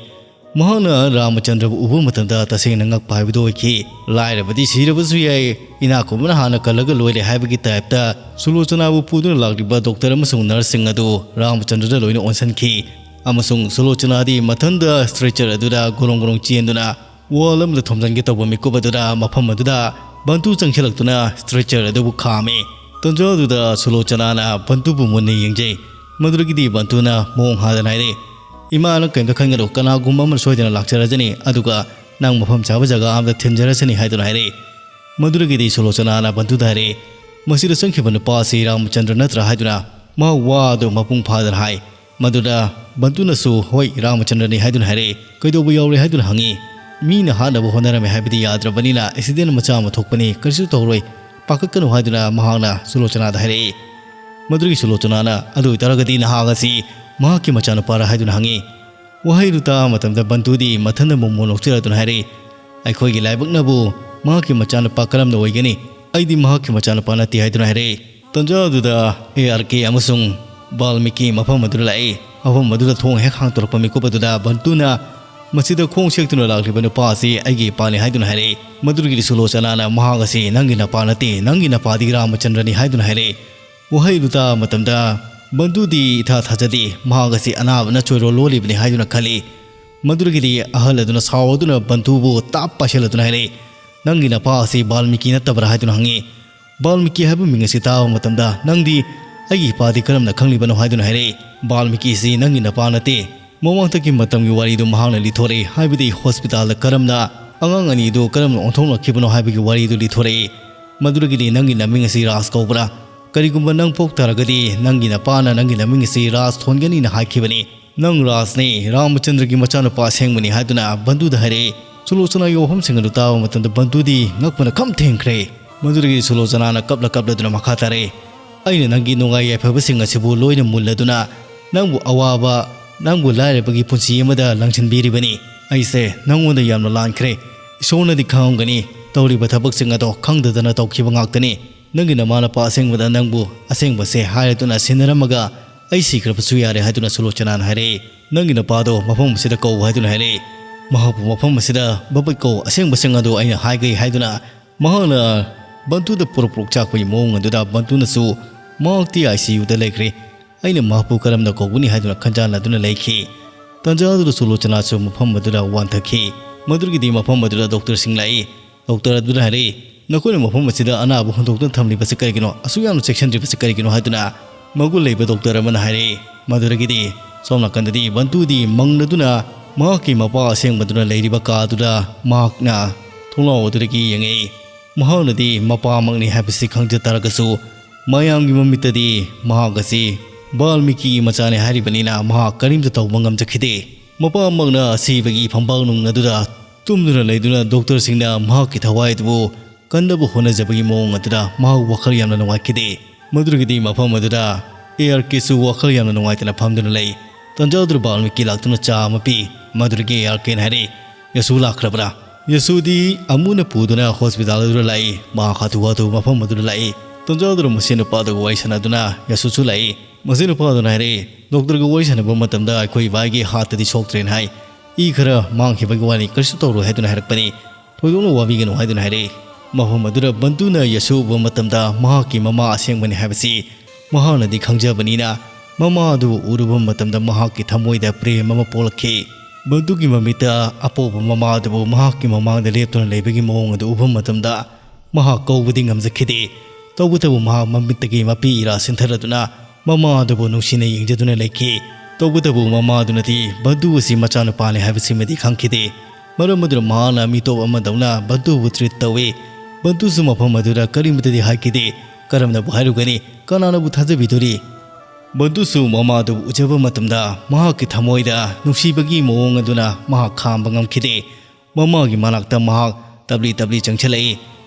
ꯃꯍꯥꯛꯅ ꯔꯥꯃꯆꯟꯗ꯭ꯔꯕꯨ ꯎꯕ ꯃꯇꯝꯗ ꯇꯁꯦꯡꯅ ꯉꯛꯄ ꯍꯥꯏꯕꯗꯨ ꯑꯣꯏꯈꯤ꯫ ꯂꯥꯏꯔꯕꯗꯤ ꯁꯤꯔꯕꯁꯨ ꯌꯥꯏ, ꯏꯅꯥꯛ ꯈꯨꯟꯕꯅ ꯍꯥꯟꯅ ꯀꯜꯂꯒ ꯂꯣꯏꯔꯦ ꯍꯥꯏꯕꯒꯤ typeꯇ ꯁꯨꯂꯣꯆꯅꯥꯕꯨ ꯄꯨꯗꯨꯅ ꯂꯥꯛꯂꯤꯕ doctor ꯑꯃꯁꯨꯡ nurseꯁꯤꯡ ꯑꯗꯨ ꯔꯥꯃꯆꯟꯗ꯭ꯔꯗ ꯂꯣꯏꯅ ꯑꯣꯟꯁꯤꯟꯈꯤ꯫ ꯑꯃꯁꯨꯡ ꯁꯨꯂꯣꯆꯅꯥꯗꯤ ꯃꯊꯟꯗ stretcher ꯑꯗꯨꯗ ꯒꯣꯔꯣꯡ ꯒꯣꯔꯣꯡ ꯆꯦꯟꯗꯨꯅ wall ꯑꯃꯗ ꯊꯣꯝꯖꯤꯟꯒꯦ ꯇꯧꯕ ꯃꯤꯀꯨꯞ ꯑꯗꯨꯗ ꯃꯐꯝ ꯑꯗꯨꯗ ꯕꯟꯇꯨ ꯆꯪꯁꯤꯜꯂꯛꯇꯨꯅ stretcher ꯑꯗꯨꯕꯨ ꯈꯥꯝꯃꯤ꯫ ꯇꯟꯖꯥ ꯑꯗꯨꯗ ꯁꯨꯂꯣꯆꯅꯥꯅ ꯕꯟꯇꯨꯕꯨ ꯃꯨꯟꯅ ꯌꯦꯡꯖꯩ꯫ ꯃꯗꯨꯗꯒꯤꯗꯤ ꯕꯟꯇꯨꯅ ꯃꯑꯣꯡ ꯍꯥꯗꯅ ꯍꯥꯏꯔꯛꯏ, "ꯏꯃꯥ, ꯅꯪ ꯀꯔꯤꯝꯇ ꯈꯟꯒꯅꯨ, ꯀꯅꯥꯒꯨꯝꯕ ꯑꯃꯅ ꯁꯣꯏꯗꯅ ꯂꯥꯛꯆꯔꯁꯅꯤ, ꯑꯗꯨꯒ ꯅꯪ ꯃꯐꯝ ꯆꯥꯕ ꯖꯒꯥ ꯑꯃꯗ ꯊꯤꯟꯖꯔꯁꯅꯤ" ꯍꯥꯏꯗꯨꯅ ꯍꯥꯏꯔꯛꯏ꯫ ꯃꯗꯨꯗꯒꯤꯗꯤ ꯁꯨꯂꯣꯆꯅꯥꯅ ꯕꯟꯇꯨꯗ ꯍꯥꯏꯔꯛꯏ, "ꯃꯁꯤꯗ ꯆꯪꯈꯤꯕ ꯅꯨꯄꯥ ꯑꯁꯤ ꯔꯥꯃꯆꯟꯗ꯭ꯔ ꯅꯠꯇ꯭ꯔꯥ?" ꯍꯥꯏꯗꯨꯅ ꯃꯍꯥꯛ ꯋꯥ ꯑꯗꯨ ꯃꯄꯨꯡ ꯐꯥꯗꯅ ꯍꯥꯏ꯫ ꯃꯗꯨꯗ ꯕꯟꯇꯨꯅꯁꯨ "ꯍꯣꯏ, ꯔꯥꯃꯆꯟꯗ꯭ꯔꯅꯤ" ꯍꯥꯏꯗꯨꯅ ꯍꯥꯏꯔꯛꯏ꯫ "ꯀꯩꯗꯧꯕ ꯌꯥꯎꯔꯦ?" ꯍꯥꯏꯗꯨꯅ ꯍꯪꯉꯤ꯫ "ꯃꯤꯅ ꯍꯥꯠꯅꯕ ꯍꯣꯠꯅꯔꯝꯃꯦ ꯍꯥꯏꯕꯗꯤ ꯌꯥꯗ꯭ꯔꯕꯅꯤꯅ accident ꯃꯆꯥ ꯑꯃ ꯊꯣꯛꯄꯅꯤ, ꯀꯔꯤꯁꯨ ꯇꯧꯔꯣꯏ, ꯄꯥꯈꯠꯀꯅꯨ" ꯍꯥꯏꯗꯨꯅ ꯃꯍꯥꯛꯅ ꯁꯨꯂꯣꯆꯅꯥꯗ ꯍꯥꯏꯔꯛꯏ꯫ ꯃꯗꯨꯒꯤ ꯁꯨꯂꯣꯆꯅꯥꯅ "ꯑꯗꯨ ꯑꯣꯏꯇꯥꯔꯒꯗꯤ ꯅꯍꯥꯛ ꯑꯁꯤ ꯃꯍꯥꯛꯀꯤ ꯃꯆꯥꯅꯨꯄꯥꯔ?" ꯍꯥꯏꯗꯨꯅ ꯍꯪꯉꯤ꯫ ꯋꯥꯍꯩꯗꯨ ꯇꯥꯕ ꯃꯇꯝꯗ ꯕꯟꯇꯨꯗꯤ ꯃꯊꯟꯗ ꯃꯣꯃꯣ ꯅꯣꯛꯆꯔꯗꯨꯅ ꯍꯥꯏꯔꯛꯏ, "ꯑꯩꯈꯣꯏꯒꯤ ꯂꯥꯏꯕꯛꯅꯕꯨ ꯃꯍꯥꯛꯀꯤ ꯃꯆꯥꯅꯨꯄꯥ ꯀꯔꯝꯅ ꯑꯣꯏꯒꯅꯤ? ꯑꯩꯗꯤ ꯃꯍꯥꯛꯀꯤ ꯃꯆꯥꯅꯨꯄꯥ ꯅꯠꯇꯦ" ꯍꯥꯏꯗꯨꯅ ꯍꯥꯏꯔꯛꯏ꯫ ꯇꯟꯖꯥ ꯑꯗꯨꯗ ꯑꯦ ꯑꯥꯔ ꯀꯦ ꯑꯃꯁꯨꯡ ꯕꯥꯜꯃꯤꯀꯤ ꯃꯐꯝ ꯑꯗꯨꯗ ꯂꯥꯛꯏ꯫ ꯃꯐꯝ ꯑꯗꯨꯗ ꯊꯣꯡ ꯍꯦꯛ ꯍꯥꯡꯗꯣꯔꯛꯄ ꯃꯤꯀꯨꯞ ꯑꯗꯨꯗ ꯕꯟꯇꯨꯅ ꯃꯁꯤꯗ ꯈꯣꯡ ꯁꯦꯛꯇꯨꯅ ꯂꯥꯛꯂꯤꯕ ꯅꯨꯄꯥ ꯑꯁꯤ ꯑꯩꯒꯤ ꯏꯄꯥꯅꯤ ꯍꯥꯏꯗꯨꯅ ꯍꯥꯏꯔꯛꯏ꯫ ꯃꯗꯨꯗꯒꯤꯗꯤ ꯁꯨꯂꯣꯆꯅꯥꯅ ꯃꯍꯥꯛ ꯑꯁꯤ ꯅꯪꯒꯤ ꯅꯄꯥ ꯅꯠꯇꯦ, ꯅꯪꯒꯤ ꯅꯄꯥꯗꯤ ꯔꯥꯃꯆꯟꯗ꯭ꯔꯅꯤ ꯍꯥꯏꯗꯨꯅ ꯍꯥꯏꯔꯛꯏ꯫ ꯋꯥꯍꯩꯗꯨ ꯇꯥꯕ ꯃꯇꯝꯗ ꯕꯟꯇꯨꯗꯤ ꯏꯊꯥ ꯊꯥꯖꯗꯦ꯫ ꯃꯍꯥꯛ ꯑꯁꯤ ꯑꯅꯥꯕꯅ ꯆꯣꯏꯔꯣꯜ ꯂꯣꯜꯂꯤꯕꯅꯤ ꯍꯥꯏꯗꯨꯅ ꯈꯜꯂꯤ꯫ ꯃꯗꯨꯗꯒꯤꯗꯤ ꯑꯍꯜ ꯑꯗꯨꯅ ꯁꯥꯎꯗꯨꯅ ꯕꯟꯇꯨꯕꯨ ꯇꯥꯞ ꯄꯥꯏꯁꯤꯜꯂꯗꯨꯅ ꯍꯥꯏꯔꯛꯏ, "ꯅꯪꯒꯤ ꯅꯄꯥ ꯑꯁꯤ ꯕꯥꯜꯃꯤꯀꯤ ꯅꯠꯇꯕ꯭ꯔꯥ?" ꯍꯥꯏꯗꯨꯅ ꯍꯪꯉꯤ꯫ ꯕꯥꯜꯃꯤꯀꯤ ꯍꯥꯏꯕ ꯃꯤꯡ ꯑꯁꯤ ꯇꯥꯕ ꯃꯇꯝꯗ, "ꯅꯪꯗꯤ ꯑꯩꯒꯤ ꯏꯄꯥꯗꯤ ꯀꯔꯝꯅ ꯈꯪꯂꯤꯕꯅꯣ?" ꯍꯥꯏꯗꯨꯅ ꯍꯥꯏꯔꯛꯏ꯫ "ꯕꯥꯜꯃꯤꯀꯤ ꯑꯁꯤ ꯅꯪꯒꯤ ꯅꯄꯥ ꯅꯠꯇꯦ꯫ ꯃꯃꯥꯡꯊꯛꯀꯤ ꯃꯇꯝꯒꯤ ꯋꯥꯔꯤꯗꯨ ꯃꯍꯥꯛꯅ ꯂꯤꯊꯣꯔꯛꯏ, ꯍꯥꯏꯕꯗꯤ ꯍꯣꯁꯄꯤꯇꯥꯜꯗ ꯀꯔꯝꯅ ꯑꯉꯥꯡ ꯑꯅꯤꯗꯨ ꯀꯔꯝꯅ ꯑꯣꯟꯊꯣꯛꯂꯛꯈꯤꯕꯅꯣ ꯍꯥꯏꯕꯒꯤ ꯋꯥꯔꯤꯗꯨ ꯂꯤꯊꯣꯔꯛꯏ꯫ ꯃꯗꯨꯗꯒꯤꯗꯤ ꯅꯪꯒꯤ ꯅꯃꯤꯡ ꯑꯁꯤ ꯔꯥꯖ ꯀꯧꯕ꯭ꯔꯥ? ꯀꯔꯤꯒꯨꯝꯕ ꯅꯪ ꯄꯣꯛ ꯇꯥꯔꯒꯗꯤ ꯅꯪꯒꯤ ꯅꯄꯥꯅ ꯅꯪꯒꯤ ꯅꯃꯤꯡ ꯑꯁꯤ ꯔꯥꯖ ꯊꯣꯟꯒꯅꯤꯅ ꯍꯥꯏꯈꯤꯕꯅꯤ꯫ ꯅꯪ ꯔꯥꯖꯅꯤ, ꯔꯥꯃꯆꯟꯗ꯭ꯔꯒꯤ ꯃꯆꯥꯅꯨꯄꯥ ꯑꯁꯦꯡꯕꯅꯤ" ꯍꯥꯏꯗꯨꯅ ꯕꯟꯗꯨꯗ ꯍꯥꯏꯔꯛꯏ꯫ ꯁꯨꯂꯣꯆꯅꯥꯒꯤ ꯋꯥꯐꯝꯁꯤꯡ ꯑꯗꯨ ꯇꯥꯕ ꯃꯇꯝꯗ ꯕꯟꯗꯨꯗꯤ ꯉꯛꯄꯅ ꯈꯝ ꯊꯦꯡꯈ꯭ꯔꯦ꯫ ꯃꯗꯨꯗꯒꯤ ꯁꯨꯂꯣꯆꯅꯥꯅ ꯀꯞꯂ ꯀꯞꯂꯗꯨꯅ ꯃꯈꯥ ꯇꯥꯔꯛꯏ, "ꯑꯩꯅ ꯅꯪꯒꯤ ꯅꯨꯡꯉꯥꯏ ꯌꯥꯏꯐꯕꯁꯤꯡ ꯑꯁꯤꯕꯨ ꯂꯣꯏꯅ ꯃꯨꯜꯂꯗꯨꯅ ꯅꯪꯕꯨ ꯑꯋꯥꯕ, ꯅꯪꯕꯨ ꯂꯥꯏꯔꯕꯒꯤ ꯄꯨꯟꯁꯤ ꯑꯃꯗ ꯂꯪꯁꯤꯟꯕꯤꯔꯤꯕꯅꯤ꯫ ꯑꯩꯁꯦ ꯅꯪꯉꯣꯟꯗ ꯌꯥꯝꯅ ꯂꯥꯟꯈ꯭ꯔꯦ꯫ ꯏꯁꯣꯔꯅꯗꯤ ꯈꯪꯉꯝꯒꯅꯤ, ꯇꯧꯔꯤꯕ ꯊꯕꯛꯁꯤꯡ ꯑꯗꯣ ꯈꯪꯗꯗꯅ ꯇꯧꯈꯤꯕ ꯉꯥꯛꯇꯅꯤ꯫ ꯅꯪꯒꯤ ꯅꯃꯥ ꯅꯄꯥ ꯑꯁꯦꯡꯕꯗ ꯅꯪꯕꯨ ꯑꯁꯦꯡꯕꯁꯦ ꯍꯥꯏꯔꯗꯨꯅ ꯁꯤꯟꯅꯔꯝꯃꯒ ꯑꯩ ꯁꯤꯈ꯭ꯔꯕꯁꯨ ꯌꯥꯔꯦ" ꯍꯥꯏꯗꯨꯅ ꯁꯨꯂꯣꯆꯅꯥꯅ ꯍꯥꯏꯔꯛꯏ꯫ "ꯅꯪꯒꯤ ꯅꯄꯥꯗꯣ ꯃꯐꯝ ꯑꯁꯤꯗ ꯀꯧ" ꯍꯥꯏꯗꯨꯅ ꯍꯥꯏꯔꯛꯏ꯫ "ꯃꯍꯥꯛꯄꯨ ꯃꯐꯝ ꯑꯁꯤꯗ ꯕꯕꯠ ꯀꯧ, ꯑꯁꯦꯡꯕꯁꯤꯡ ꯑꯗꯨ ꯑꯩꯅ ꯍꯥꯏꯒꯦ" ꯍꯥꯏꯗꯨꯅ ꯃꯍꯥꯛꯅ ꯕꯟꯇꯨꯗ ꯄꯨꯔꯞ ꯄꯨꯔꯞ ꯆꯥꯛꯄꯒꯤ ꯃꯑꯣꯡ ꯑꯗꯨꯗ ꯕꯟꯇꯨꯅꯁꯨ ꯃꯍꯥꯛꯇꯤ ꯑꯥꯏ ꯁꯤ ꯌꯨꯗ ꯂꯩꯈ꯭ꯔꯦ꯫ ꯑꯩꯅ ꯃꯍꯥꯛꯄꯨ ꯀꯔꯝꯅ ꯀꯧꯒꯅꯤ ꯍꯥꯏꯗꯨꯅ ꯈꯟꯖꯥꯟꯅꯗꯨꯅ ꯂꯩꯈꯤ꯫ ꯇꯟꯖꯥ ꯑꯗꯨꯗ ꯁꯨꯂꯣꯆꯅꯥꯁꯨ ꯃꯐꯝ ꯑꯗꯨꯗ ꯋꯥꯟꯊꯈꯤ꯫ ꯃꯗꯨꯗꯒꯤꯗꯤ ꯃꯐꯝ ꯑꯗꯨꯗ ꯗꯣꯛꯇꯔꯁꯤꯡ ꯂꯥꯛꯏ꯫ ꯗꯣꯛꯇꯔ ꯑꯗꯨꯅ ꯍꯥꯏꯔꯛꯏ, "ꯅꯈꯣꯏꯅ ꯃꯐꯝ ꯑꯁꯤꯗ ꯑꯅꯥꯕ ꯍꯨꯟꯗꯣꯛꯇꯨꯅ ꯊꯝꯂꯤꯕꯁꯤ ꯀꯔꯤꯒꯤꯅꯣ? ꯑꯁꯨꯛ ꯌꯥꯝꯅ ꯆꯦꯛꯁꯤꯟꯗ꯭ꯔꯤꯕꯁꯤ ꯀꯔꯤꯒꯤꯅꯣ?" ꯍꯥꯏꯗꯨꯅ ꯃꯒꯨꯟ ꯂꯩꯕ ꯗꯣꯛꯇꯔ ꯑꯃꯅ ꯍꯥꯏꯔꯛꯏ꯫ ꯃꯗꯨꯗꯒꯤꯗꯤ ꯁꯣꯝ ꯅꯥꯀꯟꯗꯗꯤ ꯕꯟꯇꯨꯗꯤ ꯃꯪꯂꯗꯨꯅ ꯃꯍꯥꯛꯀꯤ ꯃꯄꯥ ꯑꯁꯦꯡꯕꯗꯨꯅ ꯂꯩꯔꯤꯕ ꯀꯥꯗꯨꯗ ꯃꯍꯥꯛꯅ ꯊꯣꯡꯅꯥꯎ ꯑꯗꯨꯗꯒꯤ ꯌꯦꯡꯉꯛꯏ꯫ ꯃꯍꯥꯛꯅꯗꯤ ꯃꯄꯥꯃꯛꯅꯤ ꯍꯥꯏꯕꯁꯤ ꯈꯪꯖ ꯇꯥꯔꯒꯁꯨ ꯃꯌꯥꯝꯒꯤ ꯃꯃꯤꯠꯇꯗꯤ ꯃꯍꯥꯛ ꯑꯁꯤ ꯕꯥꯜꯃꯤꯀꯤꯒꯤ ꯃꯆꯥꯅꯤ ꯍꯥꯏꯔꯤꯕꯅꯤꯅ ꯃꯍꯥꯛ ꯀꯔꯤꯝꯇ ꯇꯧꯕ ꯉꯝꯖꯈꯤꯗꯦ꯫ ꯃꯄꯥꯃꯛꯅ ꯑꯁꯤꯕꯒꯤ ꯐꯝꯕꯥꯛ ꯅꯨꯡ ꯑꯗꯨꯗ ꯇꯨꯝꯗꯨꯅ ꯂꯩꯗꯨꯅ ꯗꯣꯛꯇꯔꯁꯤꯡꯅ ꯃꯍꯥꯛꯀꯤ ꯊꯋꯥꯏ ꯑꯗꯨꯕꯨ ꯀꯟꯅꯕ ꯍꯣꯠꯅꯖꯕꯒꯤ ꯃꯑꯣꯡ ꯑꯗꯨꯗ ꯃꯍꯥꯛ ꯋꯥꯈꯜ ꯌꯥꯝꯅ ꯅꯨꯡꯉꯥꯏꯈꯤꯗꯦ꯫ ꯃꯗꯨꯗꯒꯤꯗꯤ ꯃꯐꯝ ꯑꯗꯨꯗ ꯑꯦ ꯑꯥꯔ ꯀꯦꯁꯨ ꯋꯥꯈꯜ ꯌꯥꯝꯅ ꯅꯨꯡꯉꯥꯏꯇꯅ ꯐꯝꯗꯨꯅ ꯂꯩ꯫ ꯇꯟꯖꯥꯗꯨꯗ ꯕꯥꯜꯃꯤꯀꯤ ꯂꯥꯛꯇꯨꯅ ꯆꯥ ꯑꯃ ꯄꯤ꯫ ꯃꯗꯨꯗꯒꯤ ꯑꯥꯔ ꯀꯦꯅ ꯍꯥꯏꯔꯛꯏ, "ꯌꯥꯁꯨ ꯂꯥꯛꯈ꯭ꯔꯕ꯭ꯔꯥ?" ꯌꯥꯁꯨꯗꯤ ꯑꯃꯨꯅ ꯄꯨꯗꯨꯅ ꯍꯣꯁꯄꯤꯇꯥꯜ ꯑꯗꯨꯗ ꯂꯥꯛꯏ꯫ ꯃꯍꯥꯛ ꯍꯥꯊꯨ ꯍꯥꯊꯨ ꯃꯐꯝ ꯑꯗꯨꯗ ꯂꯥꯛꯏ꯫ ꯇꯟꯖꯥꯗꯨꯗ ꯃꯁꯤ ꯅꯨꯄꯥꯗꯨꯒ ꯋꯥꯔꯤ ꯁꯥꯟꯅꯗꯨꯅ ꯌꯥꯁꯨꯁꯨ ꯂꯥꯛꯏ꯫ ꯃꯁꯤ ꯅꯨꯄꯥꯗꯨꯅ ꯍꯥꯏꯔꯛꯏ, "ꯗꯣꯛꯇꯔꯒ ꯋꯥꯔꯤ ꯁꯥꯟꯅꯕ ꯃꯇꯝꯗ ꯑꯩꯈꯣꯏ ꯏꯕꯥꯏꯒꯤ ꯍꯥꯔꯠꯇꯗꯤ ꯁꯣꯛꯇ꯭ꯔꯦꯅ ꯍꯥꯏ꯫ ꯏ ꯈꯔ ꯃꯥꯡꯈꯤꯕꯒꯤ ꯋꯥꯅꯤ, ꯀꯔꯤꯁꯨ ꯇꯧꯔꯣꯏ" ꯍꯥꯏꯗꯨꯅ ꯍꯥꯏꯔꯛꯄꯅꯤ꯫ "ꯊꯣꯏꯗꯣꯛꯅ ꯋꯥꯕꯤꯒꯅꯨ" ꯍꯥꯏꯗꯨꯅ ꯍꯥꯏꯔꯛꯏ꯫ ꯃꯐꯝ ꯑꯗꯨꯗ ꯕꯟꯇꯨꯅ ꯌꯥꯁꯨ ꯎꯕ ꯃꯇꯝꯗ ꯃꯍꯥꯛꯀꯤ ꯃꯃꯥ ꯑꯁꯦꯡꯕꯅꯤ ꯍꯥꯏꯕꯁꯤ ꯃꯍꯥꯛꯅꯗꯤ ꯈꯪꯖꯕꯅꯤꯅ, ꯃꯃꯥ ꯑꯗꯨꯕꯨ ꯎꯔꯨꯕ ꯃꯇꯝꯗ ꯃꯍꯥꯛꯀꯤ ꯊꯃꯣꯏꯗ ꯄ꯭ꯔꯦꯝ ꯑꯃ ꯄꯣꯛꯂꯛꯈꯤ꯫ ꯕꯟꯇꯨꯒꯤ ꯃꯃꯤꯠꯇ ꯑꯄꯣꯛꯄ ꯃꯃꯥ ꯑꯗꯨꯕꯨ ꯃꯍꯥꯛꯀꯤ ꯃꯃꯥꯡꯗ ꯂꯦꯞꯇꯨꯅ ꯂꯩꯕꯒꯤ ꯃꯑꯣꯡ ꯑꯗꯨ ꯎꯕ ꯃꯇꯝꯗ ꯃꯍꯥꯛ ꯀꯧꯕꯗꯤ ꯉꯝꯖꯈꯤꯗꯦ꯫ ꯇꯧꯕꯇꯕꯨ ꯃꯍꯥꯛ ꯃꯃꯤꯠꯇꯒꯤ ꯃꯄꯤ ꯏꯔꯥ ꯁꯤꯟꯊꯔꯗꯨꯅ ꯃꯃꯥ ꯑꯗꯨꯕꯨ ꯅꯨꯡꯁꯤꯅ ꯌꯦꯡꯖꯗꯨꯅ ꯂꯩꯈꯤ꯫ ꯇꯧꯕꯇꯕꯨ ꯃꯃꯥ ꯑꯗꯨꯅꯗꯤ ꯕꯟꯇꯨ ꯑꯁꯤ ꯃꯆꯥꯅꯨꯄꯥꯅꯤ ꯍꯥꯏꯕꯁꯤꯃꯗꯤ ꯈꯪꯈꯤꯗꯦ꯫ ꯃꯔꯝ ꯑꯗꯨꯅ ꯃꯍꯥꯛꯅ ꯃꯤꯇꯣꯞ ꯑꯃꯗꯧꯅ ꯕꯟꯇꯨꯕꯨ ꯇ꯭ꯔꯤꯠ ꯇꯧꯏ꯫ ꯕꯟꯇꯨꯁꯨ ꯃꯐꯝ ꯑꯗꯨꯗ ꯀꯔꯤꯃꯇꯗꯤ ꯍꯥꯏꯈꯤꯗꯦ꯫ ꯀꯔꯝꯅꯕꯨ ꯍꯥꯏꯔꯨꯒꯅꯤ? ꯀꯅꯥꯅꯕꯨ ꯊꯥꯖꯕꯤꯗꯣꯔꯤ? ꯕꯟꯇꯨꯁꯨ ꯃꯃꯥꯗꯨꯕꯨ ꯎꯖꯕ ꯃꯇꯝꯗ ꯃꯍꯥꯛꯀꯤ ꯊꯃꯣꯏꯗ ꯅꯨꯡꯁꯤꯕꯒꯤ ꯃꯑꯣꯡ ꯑꯗꯨꯅ ꯃꯍꯥꯛ ꯈꯥꯝꯕ ꯉꯝꯈꯤꯗꯦ꯫ ꯃꯃꯥꯒꯤ ꯃꯅꯥꯛꯇ ꯃꯍꯥꯛ ꯇꯞꯂꯤ ꯇꯞꯂꯤ ꯆꯪꯁꯤꯜꯂꯛꯏ꯫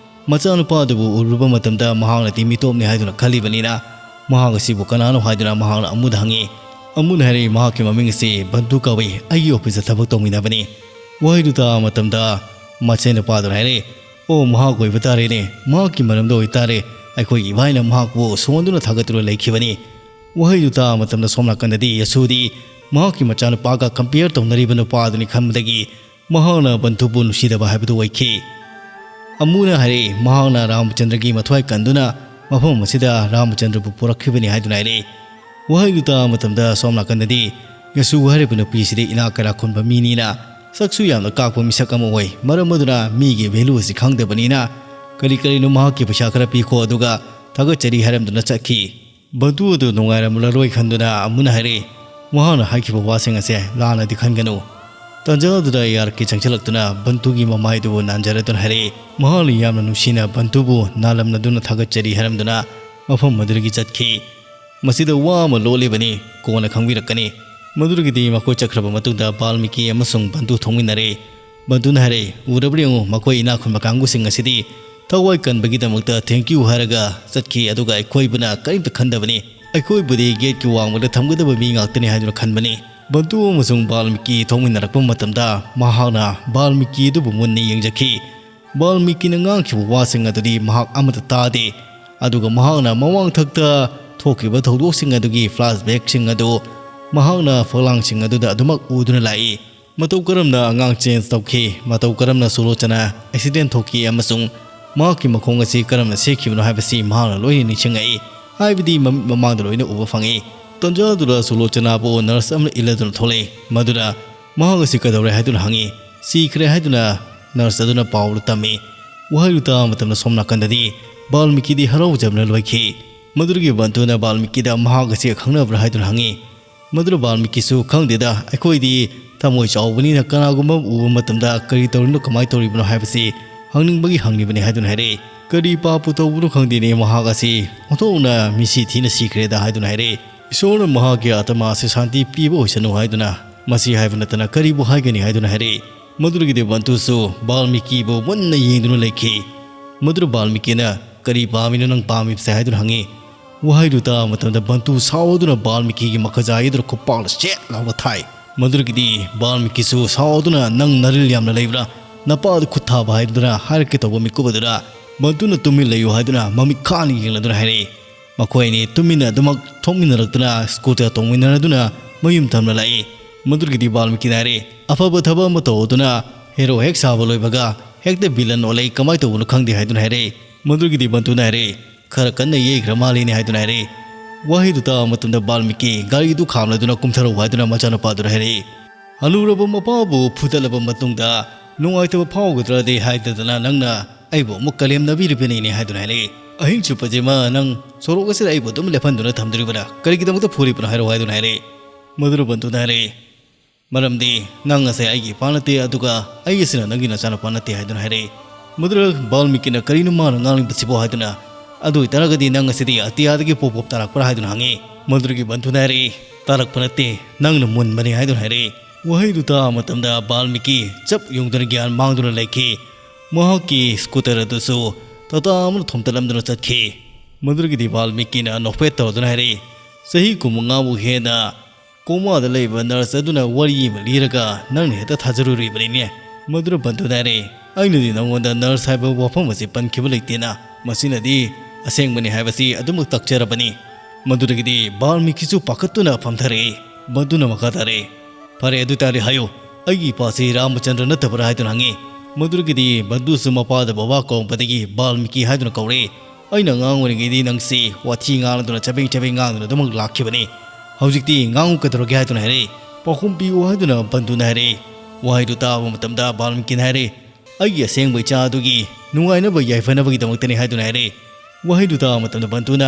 ꯃꯆꯥꯅꯨꯄꯥ ꯑꯗꯨꯕꯨ ꯎꯔꯨꯕ ꯃꯇꯝꯗ ꯃꯍꯥꯛꯅꯗꯤ ꯃꯤꯇꯣꯞꯅꯤ ꯍꯥꯏꯗꯨꯅ ꯈꯜꯂꯤꯕꯅꯤꯅ, ꯃꯍꯥꯛ ꯑꯁꯤꯕꯨ ꯀꯅꯥꯅꯣ ꯍꯥꯏꯗꯨꯅ ꯃꯍꯥꯛꯅ ꯑꯃꯨꯗ ꯍꯪꯉꯤ꯫ ꯑꯃꯨꯅ ꯍꯥꯏꯔꯛꯏ, "ꯃꯍꯥꯛꯀꯤ ꯃꯃꯤꯡ ꯑꯁꯤ ꯕꯟꯇꯨ ꯀꯧꯏ, ꯑꯩꯒꯤ ꯑꯣꯐꯤꯁꯇ ꯊꯕꯛ ꯇꯧꯃꯤꯟꯅꯕꯅꯤ"꯫ ꯋꯥꯍꯩꯗꯨ ꯇꯥꯕ ꯃꯇꯝꯗ ꯃꯆꯦ ꯅꯨꯄꯥꯗꯨꯅ ꯍꯥꯏꯔꯛꯏ, "ꯑꯣ, ꯃꯍꯥꯛ ꯑꯣꯏꯕ ꯇꯥꯔꯦꯅꯦ, ꯃꯍꯥꯛꯀꯤ ꯃꯔꯝꯗ ꯑꯣꯏꯇꯥꯔꯦ, ꯑꯩꯈꯣꯏꯒꯤ ꯏꯕꯥꯏꯅ ꯃꯍꯥꯛꯄꯨ ꯁꯣꯟꯗꯨꯅ ꯊꯥꯒꯠꯇꯨꯅ ꯂꯩꯈꯤꯕꯅꯤ"꯫ ꯋꯥꯍꯩꯗꯨ ꯇꯥꯕ ꯃꯇꯝꯗ ꯁꯣꯝ ꯅꯥꯀꯟꯗꯗꯤ ꯌꯥꯁꯨꯗꯤ ꯃꯍꯥꯛꯀꯤ ꯃꯆꯥꯅꯨꯄꯥꯒ ꯀꯝꯄꯤꯌꯔ ꯇꯧꯅꯔꯤꯕ ꯅꯨꯄꯥ ꯑꯗꯨꯅꯤ ꯈꯟꯕꯗꯒꯤ ꯃꯍꯥꯛꯅ ꯕꯟꯇꯨꯕꯨ ꯅꯨꯡꯁꯤꯗꯕ ꯍꯥꯏꯕꯗꯨ ꯑꯣꯏꯈꯤ꯫ ꯑꯃꯨꯅ ꯍꯥꯏꯔꯛꯏ, ꯃꯍꯥꯛꯅ ꯔꯥꯃꯆꯟꯗ꯭ꯔꯒꯤ ꯃꯊ꯭ꯋꯥꯏ ꯀꯟꯗꯨꯅ ꯃꯐꯝ ꯑꯁꯤꯗ ꯔꯥꯃꯆꯟꯗ꯭ꯔꯕꯨ ꯄꯨꯔꯛꯈꯤꯕꯅꯤ ꯍꯥꯏꯗꯨꯅ ꯍꯥꯏꯔꯛꯏ꯫ ꯋꯥꯍꯩꯗꯨ ꯇꯥꯕ ꯃꯇꯝꯗ ꯁꯣꯝ ꯅꯥꯀꯟꯗꯗꯤ ꯌꯥꯁꯨ ꯍꯥꯏꯔꯤꯕ ꯅꯨꯄꯤꯁꯤꯗꯤ ꯏꯅꯥꯛ ꯀꯩꯔꯥꯛ ꯈꯨꯟꯕ ꯃꯤꯅꯤꯅ ꯁꯛꯁꯨ ꯌꯥꯝꯅ ꯀꯥꯛꯄ ꯃꯤꯁꯛ ꯑꯃ ꯑꯣꯏ꯫ ꯃꯔꯝ ꯑꯗꯨꯅ ꯃꯤꯒꯤ ꯚꯦꯂꯨ ꯑꯁꯤ ꯈꯪꯗꯕꯅꯤꯅ ꯀꯔꯤ ꯀꯔꯤꯅꯣ ꯃꯍꯥꯛꯀꯤ ꯄꯩꯁꯥ ꯈꯔ ꯄꯤꯈꯣ ꯑꯗꯨꯒ ꯊꯥꯒꯠꯆꯔꯤ ꯍꯥꯏꯔꯝꯗꯨꯅ ꯆꯠꯈꯤ꯫ ꯕꯟꯇꯨ ꯑꯗꯨ ꯅꯨꯡꯉꯥꯏꯔꯝꯂꯔꯣꯏ ꯈꯟꯗꯨꯅ ꯑꯃꯨꯅ ꯍꯥꯏꯔꯛꯏ, "ꯃꯍꯥꯛꯅ ꯍꯥꯏꯈꯤꯕ ꯋꯥꯁꯤꯡ ꯑꯁꯦ ꯂꯥꯟꯅꯗꯤ ꯈꯟꯒꯅꯨ"꯫ ꯇꯥꯟꯖꯥ ꯑꯗꯨꯗ ꯑꯥꯔ ꯀꯦ ꯆꯪꯁꯤꯜꯂꯛꯇꯨꯅ ꯕꯟꯇꯨꯒꯤ ꯃꯃꯥꯏꯗꯨꯕꯨ ꯅꯥꯟꯖꯔꯗꯨꯅ ꯍꯥꯏꯔꯛꯏ, ꯃꯍꯥꯛꯅ ꯌꯥꯝꯅ ꯅꯨꯡꯁꯤꯅ ꯕꯟꯇꯨꯕꯨ ꯅꯥꯂꯝꯅꯗꯨꯅ ꯊꯥꯒꯠꯆꯔꯤ ꯍꯥꯏꯔꯝꯗꯨꯅ ꯃꯐꯝ ꯑꯗꯨꯗꯒꯤ ꯆꯠꯈꯤ꯫ ꯃꯁꯤꯗ ꯋꯥ ꯑꯃ ꯂꯣꯠꯂꯤꯕꯅꯤ, ꯀꯣꯟꯅ ꯈꯪꯕꯤꯔꯛꯀꯅꯤ꯫ ꯃꯗꯨꯗꯒꯤꯗꯤ ꯃꯈꯣꯏ ꯆꯠꯈ꯭ꯔꯕ ꯃꯇꯨꯡꯗ ꯕꯥꯜꯃꯤꯀꯤ ꯑꯃꯁꯨꯡ ꯕꯟꯇꯨ ꯊꯣꯛꯃꯤꯟꯅꯔꯦ꯫ ꯕꯟꯇꯨꯅ ꯍꯥꯏꯔꯛꯏ, "ꯎꯔꯕ꯭ꯔꯥ ꯌꯦꯡꯉꯨ, ꯃꯈꯣꯏ ꯏꯅꯥꯛ ꯈꯨꯟꯕ ꯀꯥꯡꯕꯨꯁꯤꯡ ꯑꯁꯤꯗꯤ ꯊꯋꯥꯏ ꯀꯟꯕꯒꯤꯗꯃꯛꯇ thank you ꯍꯥꯏꯔꯒ ꯆꯠꯈꯤ, ꯑꯗꯨꯒ ꯑꯩꯈꯣꯏꯕꯨꯅ ꯀꯔꯤꯝꯇ ꯈꯟꯗꯕꯅꯤ"꯫ ꯑꯩꯈꯣꯏꯕꯨꯗꯤ ꯒꯦꯠꯀꯤ ꯋꯥꯡꯃꯗ ꯊꯝꯒꯗꯕ ꯃꯤ ꯉꯥꯛꯇꯅꯤ ꯍꯥꯏꯗꯨꯅ ꯈꯟꯕꯅꯤ꯫ ꯕꯟꯇꯨ ꯑꯃꯁꯨꯡ ꯕꯥꯜꯃꯤꯀꯤ ꯊꯣꯛꯃꯤꯟꯅꯔꯛꯄ ꯃꯇꯝꯗ ꯃꯍꯥꯛꯅ ꯕꯥꯜꯃꯤꯀꯤ ꯑꯗꯨꯕꯨ ꯃꯨꯟꯅ ꯌꯦꯡꯖꯈꯤ꯫ ꯕꯥꯜꯃꯤꯀꯤꯅ ꯉꯥꯡꯈꯤꯕ ꯋꯥꯁꯤꯡ ꯑꯗꯨꯗꯤ ꯃꯍꯥꯛ ꯑꯃꯠꯇ ꯇꯥꯗꯦ꯫ ꯑꯗꯨꯒ ꯃꯍꯥꯛꯅ ꯃꯃꯥꯡꯊꯛꯇ ꯊꯣꯛꯈꯤꯕ ꯊꯧꯗꯣꯛꯁꯤꯡ ꯑꯗꯨꯒꯤ flashbackꯁꯤꯡ ꯑꯗꯨ ꯃꯍꯥꯛꯅ ꯐꯛꯂꯥꯡꯁꯤꯡ ꯑꯗꯨꯗ ꯑꯗꯨꯃꯛ ꯎꯗꯨꯅ ꯂꯥꯛꯏ꯫ ꯃꯇꯧ ꯀꯔꯝꯅ ꯑꯉꯥꯡ change ꯇꯧꯈꯤ, ꯃꯇꯧ ꯀꯔꯝꯅ ꯁꯨꯂꯣꯆꯅꯥ accident ꯊꯣꯛꯈꯤ ꯑꯃꯁꯨꯡ ꯃꯍꯥꯛꯀꯤ ꯃꯈꯣꯡ ꯑꯁꯤ ꯀꯔꯝꯅ ꯁꯦꯛꯈꯤꯕꯅꯣ ꯍꯥꯏꯕꯁꯤ ꯃꯍꯥꯛꯅ ꯂꯣꯏꯅ ꯅꯤꯡꯁꯤꯡꯂꯛꯏ꯫ ꯍꯥꯏꯕꯗꯤ ꯃꯃꯤꯠ ꯃꯃꯥꯡꯗ ꯂꯣꯏꯅ ꯎꯕ ꯐꯪꯏ꯫ ꯇꯟꯖꯥ ꯑꯗꯨꯗ ꯁꯨꯂꯣꯆꯅꯥꯕꯨ nurse ꯑꯃꯅ ꯏꯜꯂꯗꯨꯅ ꯊꯣꯛꯂꯛꯏ꯫ ꯃꯗꯨꯅ ꯃꯍꯥꯛ ꯑꯁꯤ ꯀꯩꯗꯧꯔꯦ ꯍꯥꯏꯗꯨꯅ ꯍꯪꯉꯤ꯫ ꯁꯤꯈ꯭ꯔꯦ ꯍꯥꯏꯗꯨꯅ nurse ꯑꯗꯨꯅ ꯄꯥꯎꯗꯨ ꯇꯝꯃꯤ꯫ ꯋꯥꯍꯩꯗꯨ ꯇꯥꯕ ꯃꯇꯝꯗ ꯁꯣꯝ ꯅꯥꯀꯟꯗꯗꯤ ꯕꯥꯜꯃꯤꯀꯤꯗꯤ ꯍꯔꯥꯎꯖꯕꯅ ꯂꯣꯏꯈꯤ꯫ ꯃꯗꯨꯗꯒꯤ ꯕꯟꯇꯨꯅ ꯕꯥꯜꯃꯤꯀꯤꯗ ꯃꯍꯥꯛ ꯑꯁꯤ ꯈꯪꯅꯕ꯭ꯔꯥ ꯍꯥꯏꯗꯨꯅ ꯍꯪꯉꯤ꯫ ꯃꯗꯨꯗ ꯕꯥꯜꯃꯤꯀꯤꯁꯨ ꯈꯪꯗꯦꯗ, ꯑꯩꯈꯣꯏꯗꯤ ꯊꯃꯣꯏ ꯆꯥꯎꯕꯅꯤꯅ ꯀꯅꯥꯒꯨꯝꯕ ꯑꯃ ꯎꯕ ꯃꯇꯝꯗ ꯀꯔꯤ ꯇꯧꯔꯤꯅꯣ, ꯀꯃꯥꯏꯅ ꯇꯧꯔꯤꯕꯅꯣ ꯍꯥꯏꯕꯁꯤ ꯍꯪꯅꯤꯡꯕꯒꯤ ꯍꯪꯂꯤꯕꯅꯤ ꯍꯥꯏꯗꯨꯅ ꯍꯥꯏꯔꯛꯏ꯫ ꯀꯔꯤ ꯄꯥꯞꯄꯨ ꯇꯧꯕꯅꯣ ꯈꯪꯗꯦꯅꯦ, ꯃꯍꯥꯛ ꯑꯁꯤ ꯑꯣꯟꯊꯣꯛꯅ ꯃꯤꯁꯤ ꯊꯤꯅ ꯁꯤꯈ꯭ꯔꯦꯗ ꯍꯥꯏꯗꯨꯅ ꯍꯥꯏꯔꯛꯏ꯫ ꯏꯁꯣꯔꯅ ꯃꯍꯥꯛꯀꯤ ꯑꯥꯇꯃꯥ ꯑꯁꯤ ꯁꯥꯟꯇꯤ ꯄꯤꯕ ꯑꯣꯏꯁꯅꯨ ꯍꯥꯏꯗꯨꯅ ꯃꯁꯤ ꯍꯥꯏꯕ ꯅꯠꯇꯅ ꯀꯔꯤꯕꯨ ꯍꯥꯏꯒꯅꯤ ꯍꯥꯏꯗꯨꯅ ꯍꯥꯏꯔꯛꯏ꯫ ꯃꯗꯨꯗꯒꯤꯗꯤ ꯕꯟꯇꯨꯁꯨ ꯕꯥꯜꯃꯤꯀꯤꯕꯨ ꯃꯨꯟꯅ ꯌꯦꯡꯗꯨꯅ ꯂꯩꯈꯤ꯫ ꯃꯗꯨꯗ ꯕꯥꯜꯃꯤꯀꯤꯅ, "ꯀꯔꯤ ꯄꯥꯝꯃꯤꯅꯣ ꯅꯪ ꯄꯥꯝꯃꯤꯕꯁꯦ?" ꯍꯥꯏꯗꯨꯅ ꯍꯪꯉꯤ꯫ ꯋꯥꯍꯩꯗꯨ ꯇꯥꯕ ꯃꯇꯝꯗ ꯕꯟꯇꯨ ꯁꯥꯎꯗꯨꯅ ꯕꯥꯜꯃꯤꯀꯤꯒꯤ ꯃꯈꯖꯥꯏ ꯑꯗꯨꯗ ꯈꯨꯄꯥꯛꯅ ꯁꯦꯠ ꯂꯥꯎꯅ ꯊꯥꯏ꯫ ꯃꯗꯨꯗꯒꯤꯗꯤ ꯕꯥꯜꯃꯤꯀꯤꯁꯨ ꯁꯥꯎꯗꯨꯅ, "ꯅꯪ ꯅꯔꯤꯜ ꯌꯥꯝꯅ ꯂꯩꯕ꯭ꯔꯥ? ꯅꯄꯥꯗ ꯈꯨꯠ ꯊꯥꯕ ꯍꯥꯏꯗꯨꯅ" ꯍꯥꯏꯔꯛꯀꯦ ꯇꯧꯕ ꯃꯤꯀꯨꯞ ꯑꯗꯨꯗ ꯕꯟꯇꯨꯅ ꯇꯨꯃꯤꯟ ꯂꯩꯌꯨ ꯍꯥꯏꯗꯨꯅ ꯃꯃꯤꯠ ꯈꯥꯅ ꯌꯦꯡꯂꯗꯨꯅ ꯍꯥꯏꯔꯛꯏ꯫ ꯃꯈꯣꯏ ꯑꯅꯤ ꯇꯨꯃꯤꯟꯅ ꯑꯗꯨꯃꯛ ꯊꯣꯛꯃꯤꯟꯅꯔꯛꯇꯨꯅ scooter ꯇꯣꯡꯃꯤꯟꯅꯔꯗꯨꯅ ꯃꯌꯨꯝ ꯊꯝꯅ ꯂꯥꯛꯏ꯫ ꯃꯗꯨꯗꯒꯤꯗꯤ ꯕꯥꯜꯃꯤꯀꯤꯅ ꯍꯥꯏꯔꯛꯏ, "ꯑꯐꯕ ꯊꯕꯛ ꯑꯃ ꯇꯧꯗꯨꯅ hero ꯍꯦꯛ ꯁꯥꯕ ꯂꯣꯏꯕꯒ ꯍꯦꯛꯇ villain ꯑꯣꯜꯂꯛꯏ, ꯀꯃꯥꯏꯅ ꯇꯧꯕꯅꯣ ꯈꯪꯗꯦ" ꯍꯥꯏꯗꯨꯅ ꯍꯥꯏꯔꯛꯏ꯫ ꯃꯗꯨꯗꯒꯤꯗꯤ ꯕꯟꯇꯨꯅ ꯍꯥꯏꯔꯛꯏ, "ꯈꯔ ꯀꯟꯅ ꯌꯩꯈ꯭ꯔ ꯃꯥꯜꯂꯤꯅꯦ" ꯍꯥꯏꯗꯨꯅ ꯍꯥꯏꯔꯛꯏ꯫ ꯋꯥꯍꯩꯗꯨ ꯇꯥꯕ ꯃꯇꯝꯗ ꯕꯥꯜꯃꯤꯀꯤ ꯒꯥꯔꯤꯗꯨ ꯈꯥꯝꯂꯗꯨꯅ "ꯀꯨꯝꯊꯔꯛꯎ" ꯍꯥꯏꯗꯨꯅ ꯃꯆꯥꯅꯨꯄꯥꯗꯨꯗ ꯍꯥꯏꯔꯛꯏ꯫ "ꯍꯜꯂꯨꯔꯕ ꯃꯄꯥꯕꯨ ꯐꯨꯗꯠꯂꯕ ꯃꯇꯨꯡꯗ ꯅꯨꯡꯉꯥꯏꯇꯕ ꯐꯥꯎꯒꯗ꯭ꯔꯗꯤ ꯍꯥꯏꯗꯗꯅ ꯅꯪꯅ ꯑꯩꯕꯨ ꯑꯃꯨꯛ ꯀꯂꯦꯝꯅꯕꯤꯔꯤꯕꯅꯤꯅꯦ" ꯍꯥꯏꯗꯨꯅ ꯍꯥꯏꯔꯛꯏ꯫ "ꯑꯍꯤꯡ ꯆꯨꯞꯄꯁꯤꯃ ꯅꯪ ꯁꯣꯔꯣꯛ ꯑꯁꯤꯗ ꯑꯩꯕꯨ ꯑꯗꯨꯝ ꯂꯦꯞꯍꯟꯗꯨꯅ ꯊꯝꯗꯣꯔꯤꯕ꯭ꯔꯥ? ꯀꯔꯤꯒꯤꯗꯃꯛꯇ ꯐꯨꯔꯤꯕꯅꯣ ꯍꯥꯏꯔꯛꯑꯣ" ꯍꯥꯏꯗꯨꯅ ꯍꯥꯏꯔꯛꯏ꯫ ꯃꯗꯨꯗ ꯕꯟꯇꯨꯅ ꯍꯥꯏꯔꯛꯏ, "ꯃꯔꯝꯗꯤ ꯅꯪ ꯑꯁꯦ ꯑꯩꯒꯤ ꯏꯄꯥ ꯅꯠꯇꯦ, ꯑꯗꯨꯒ ꯑꯩ ꯑꯁꯤꯅ ꯅꯪꯒꯤ ꯅꯆꯥꯅꯨꯄꯥ ꯅꯠꯇꯦ" ꯍꯥꯏꯗꯨꯅ ꯍꯥꯏꯔꯛꯏ꯫ ꯃꯗꯨꯗ ꯕꯥꯜꯃꯤꯀꯤꯅ "ꯀꯔꯤꯅꯣ ꯃꯥꯅ ꯉꯥꯡꯂꯤꯕꯁꯤꯕꯣ?" ꯍꯥꯏꯗꯨꯅ, "ꯑꯗꯨ ꯑꯣꯏꯇꯥꯔꯒꯗꯤ ꯅꯪ ꯑꯁꯤꯗꯤ ꯑꯇꯤꯌꯥꯗꯒꯤ ꯄꯣꯞ ꯄꯣꯞ ꯇꯥꯔꯛꯄ꯭ꯔꯥ?" ꯍꯥꯏꯗꯨꯅ ꯍꯪꯉꯤ꯫ ꯃꯗꯨꯗꯒꯤ ꯕꯟꯇꯨꯅ ꯍꯥꯏꯔꯛꯏ, "ꯇꯥꯔꯛꯄ ꯅꯠꯇꯦ, ꯅꯪꯅ ꯃꯨꯟꯕꯅꯤ" ꯍꯥꯏꯗꯨꯅ ꯍꯥꯏꯔꯛꯏ꯫ ꯋꯥꯍꯩꯗꯨ ꯇꯥꯕ ꯃꯇꯝꯗ ꯕꯥꯜꯃꯤꯀꯤ ꯆꯞ ꯌꯨꯡꯗꯨꯅ ꯒ꯭ꯌꯥꯟ ꯃꯥꯡꯗꯨꯅ ꯂꯩꯈꯤ꯫ ꯃꯍꯥꯛꯀꯤ scooter ꯑꯗꯨꯁꯨ ꯇꯥꯇꯥ ꯑꯃꯅ ꯊꯣꯝꯇꯠꯂꯝꯗꯨꯅ ꯆꯠꯈꯤ꯫ ꯃꯗꯨꯗꯒꯤꯗꯤ ꯕꯥꯜꯃꯤꯀꯤꯅ ꯅꯣꯛꯐꯦꯠ ꯇꯧꯗꯨꯅ ꯍꯥꯏꯔꯛꯏ, "ꯆꯍꯤ ꯀꯨꯟꯃꯉꯥꯃꯨꯛ ꯍꯦꯟꯅ ꯀꯣꯃꯥꯗ ꯂꯩꯕ ꯅꯔꯁ ꯑꯗꯨꯅ ꯋꯥꯔꯤ ꯑꯃ ꯂꯤꯔꯒ ꯅꯪꯅ ꯍꯦꯛꯇ ꯊꯥꯖꯔꯨꯔꯤꯕꯅꯤꯅꯦ?" ꯃꯗꯨꯅ ꯕꯟꯗꯨꯅ ꯍꯥꯏꯔꯛꯏ, "ꯑꯩꯅꯗꯤ ꯅꯉꯣꯟꯗ ꯅꯔꯁ ꯍꯥꯏꯕ ꯋꯥꯐꯝ ꯑꯁꯤ ꯄꯟꯈꯤꯕ ꯂꯩꯇꯦꯅ, ꯃꯁꯤꯅꯗꯤ ꯑꯁꯦꯡꯕꯅꯤ ꯍꯥꯏꯕꯁꯤ ꯑꯗꯨꯃꯛ ꯇꯥꯛꯆꯔꯕꯅꯤ꯫" ꯃꯗꯨꯗꯒꯤꯗꯤ ꯕꯥꯜꯃꯤꯀꯤꯁꯨ ꯄꯥꯈꯠꯇꯨꯅ ꯐꯝꯊꯔꯛꯏ꯫ ꯕꯟꯗꯨꯅ ꯃꯈꯥ ꯇꯥꯔꯛꯏ, "ꯐꯔꯦ, ꯑꯗꯨ ꯇꯥꯔꯗꯤ ꯍꯥꯏꯌꯨ, ꯑꯩꯒꯤ ꯏꯄꯥꯁꯤ ꯔꯥꯃꯆꯟꯗ꯭ꯔ ꯅꯠꯇꯕ꯭ꯔꯥ?" ꯍꯥꯏꯗꯨꯅ ꯍꯪꯉꯤ꯫ ꯃꯗꯨꯗꯒꯤꯗꯤ ꯕꯟꯗꯨꯁꯨ ꯃꯄꯥꯗ ꯕꯕꯥ ꯀꯧꯔꯝꯕꯗꯒꯤ ꯕꯥꯜꯃꯤꯀꯤ ꯍꯥꯏꯗꯨꯅ ꯀꯧꯔꯛꯏ꯫ "ꯑꯩꯅ ꯑꯉꯥꯡ ꯑꯣꯏꯔꯤꯉꯩꯗꯤ ꯅꯪꯁꯤ ꯋꯥꯊꯤ ꯉꯥꯡꯗꯨꯅ, ꯆꯕꯦꯡ ꯆꯕꯦꯡ ꯉꯥꯡꯗꯨꯅ ꯑꯗꯨꯃꯛ ꯂꯥꯛꯈꯤꯕꯅꯤ꯫ ꯍꯧꯖꯤꯛꯇꯤ ꯉꯥꯡꯉꯨ ꯀꯩꯗꯧꯔꯒꯦ?" ꯍꯥꯏꯗꯨꯅ ꯍꯥꯏꯔꯛꯏ꯫ "ꯄꯥꯎꯈꯨꯝ ꯄꯤꯌꯨ" ꯍꯥꯏꯗꯨꯅ ꯕꯟꯗꯨꯅ ꯍꯥꯏꯔꯛꯏ꯫ ꯋꯥꯍꯩꯗꯨ ꯇꯥꯕ ꯃꯇꯝꯗ ꯕꯥꯜꯃꯤꯀꯤꯅ ꯍꯥꯏꯔꯛꯏ, "ꯑꯩꯒꯤ ꯑꯁꯦꯡꯕ ꯏꯆꯥ ꯑꯗꯨꯒꯤ ꯅꯨꯡꯉꯥꯏꯅꯕ, ꯌꯥꯏꯐꯅꯕꯒꯤꯗꯃꯛꯇꯅꯤ" ꯍꯥꯏꯗꯨꯅ ꯍꯥꯏꯔꯛꯏ꯫ ꯋꯥꯍꯩꯗꯨ ꯇꯥꯕ ꯃꯇꯝꯗ ꯕꯟꯗꯨꯅ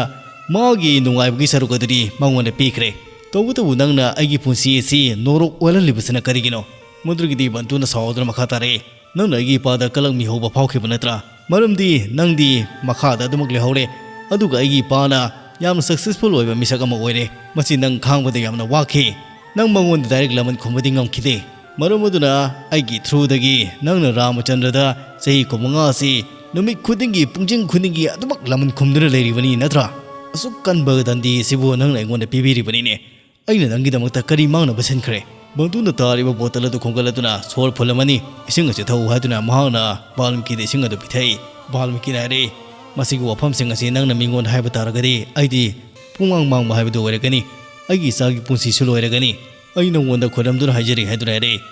ꯃꯥꯒꯤ ꯅꯨꯡꯉꯥꯏꯕꯒꯤ ꯁꯔꯨꯛ ꯑꯗꯨꯗꯤ ꯃꯉꯣꯟꯗ ꯄꯤꯈ꯭ꯔꯦ꯫ "ꯇꯧꯕꯇꯕꯨ ꯅꯪꯅ ꯑꯩꯒꯤ ꯄꯨꯟꯁꯤ ꯑꯁꯤ ꯅꯣꯔꯣꯛ ꯑꯣꯜꯍꯜꯂꯤꯕꯁꯤꯅ ꯀꯔꯤꯒꯤꯅꯣ?" ꯃꯗꯨꯗꯒꯤꯗꯤ ꯕꯟꯗꯨꯅ ꯁꯥꯎꯗꯨꯅ ꯃꯈꯥ ꯇꯥꯔꯛꯏ, "ꯅꯪꯅ ꯑꯩꯒꯤ ꯏꯄꯥꯗ ꯀꯂꯛ ꯃꯤꯍꯧꯕ ꯐꯥꯎꯈꯤꯕ ꯅꯠꯇ꯭ꯔꯥ? ꯃꯔꯝꯗꯤ ꯅꯪꯗꯤ ꯃꯈꯥꯗ ꯑꯗꯨꯃꯛ ꯂꯩꯍꯧꯔꯦ, ꯑꯗꯨꯒ ꯑꯩꯒꯤ ꯏꯄꯥꯅ ꯌꯥꯝꯅ ꯁꯛꯁꯦꯁꯐꯨꯜ ꯑꯣꯏꯕ ꯃꯤꯁꯛ ꯑꯃ ꯑꯣꯏꯔꯦ꯫ ꯃꯁꯤ ꯅꯪ ꯈꯥꯡꯕꯗ ꯌꯥꯝꯅ ꯋꯥꯈꯤ꯫ ꯅꯪ ꯃꯉꯣꯟꯗ ꯗꯥꯏꯔꯦꯛ ꯂꯃꯟ ꯈꯨꯝꯕꯗꯤ ꯉꯝꯈꯤꯗꯦ꯫ ꯃꯔꯝ ꯑꯗꯨꯅ ꯑꯩꯒꯤ ꯊ꯭ꯔꯨꯗꯒꯤ ꯅꯪꯅ ꯔꯥꯃꯆꯟꯗ꯭ꯔꯗ ꯆꯍꯤ ꯀꯨꯟꯃꯉꯥ ꯑꯁꯤ ꯅꯨꯃꯤꯠ ꯈꯨꯗꯤꯡꯒꯤ, ꯄꯨꯡꯖꯤꯡ ꯈꯨꯗꯤꯡꯒꯤ ꯑꯗꯨꯃꯛ ꯂꯃꯟ ꯈꯨꯝꯗꯨꯅ ꯂꯩꯔꯤꯕꯅꯤ ꯅꯠꯇ꯭ꯔꯥ? ꯑꯁꯨꯛ ꯀꯟꯕ ꯗꯟꯗꯤ ꯑꯁꯤꯕꯨ ꯅꯪꯅ ꯑꯩꯉꯣꯟꯗ ꯄꯤꯕꯤꯔꯤꯕꯅꯤꯅꯦ꯫ ꯑꯩꯅ ꯅꯪꯒꯤꯗꯃꯛꯇ ꯀꯔꯤ ꯃꯥꯡꯅꯕ ꯁꯤꯟꯈ꯭ꯔꯦ?" ꯕꯟꯗꯨꯅ ꯇꯥꯔꯤꯕ ꯕꯣꯇꯜ ꯑꯗꯨ ꯈꯣꯝꯒꯠꯂꯗꯨꯅ ꯁꯣꯔ ꯐꯨꯜꯂꯝꯃꯅꯤ꯫ "ꯏꯁꯤꯡ ꯑꯁꯤ ꯊꯛꯎ" ꯍꯥꯏꯗꯨꯅ ꯃꯍꯥꯛꯅ ꯕꯥꯜꯃꯤꯀꯤꯗ ꯏꯁꯤꯡ ꯑꯗꯨ ꯄꯤꯊꯛꯏ꯫ ꯕꯥꯜꯃꯤꯀꯤꯅ ꯍꯥꯏꯔꯛꯏ, "ꯃꯁꯤꯒꯤ ꯋꯥꯐꯝꯁꯤꯡ ꯑꯁꯤ ꯅꯪꯅ ꯃꯤꯉꯣꯟꯗ ꯍꯥꯏꯕ ꯇꯥꯔꯒꯗꯤ ꯑꯩꯗꯤ ꯄꯨꯡꯃꯥꯡ ꯃꯥꯡꯕ ꯍꯥꯏꯕꯗꯨ ꯑꯣꯏꯔꯒꯅꯤ꯫ ꯑꯩꯒꯤ ꯏꯆꯥꯒꯤ ꯄꯨꯟꯁꯤꯁꯨ ꯂꯣꯏꯔꯒꯅꯤ꯫ ꯑꯩ ꯅꯉꯣꯟꯗ ꯈꯣꯏꯔꯝꯗꯨꯅ ꯍꯥꯏꯖꯔꯤ" ꯍꯥꯏꯗꯨꯅ ꯍꯥꯏꯔꯛꯏ꯫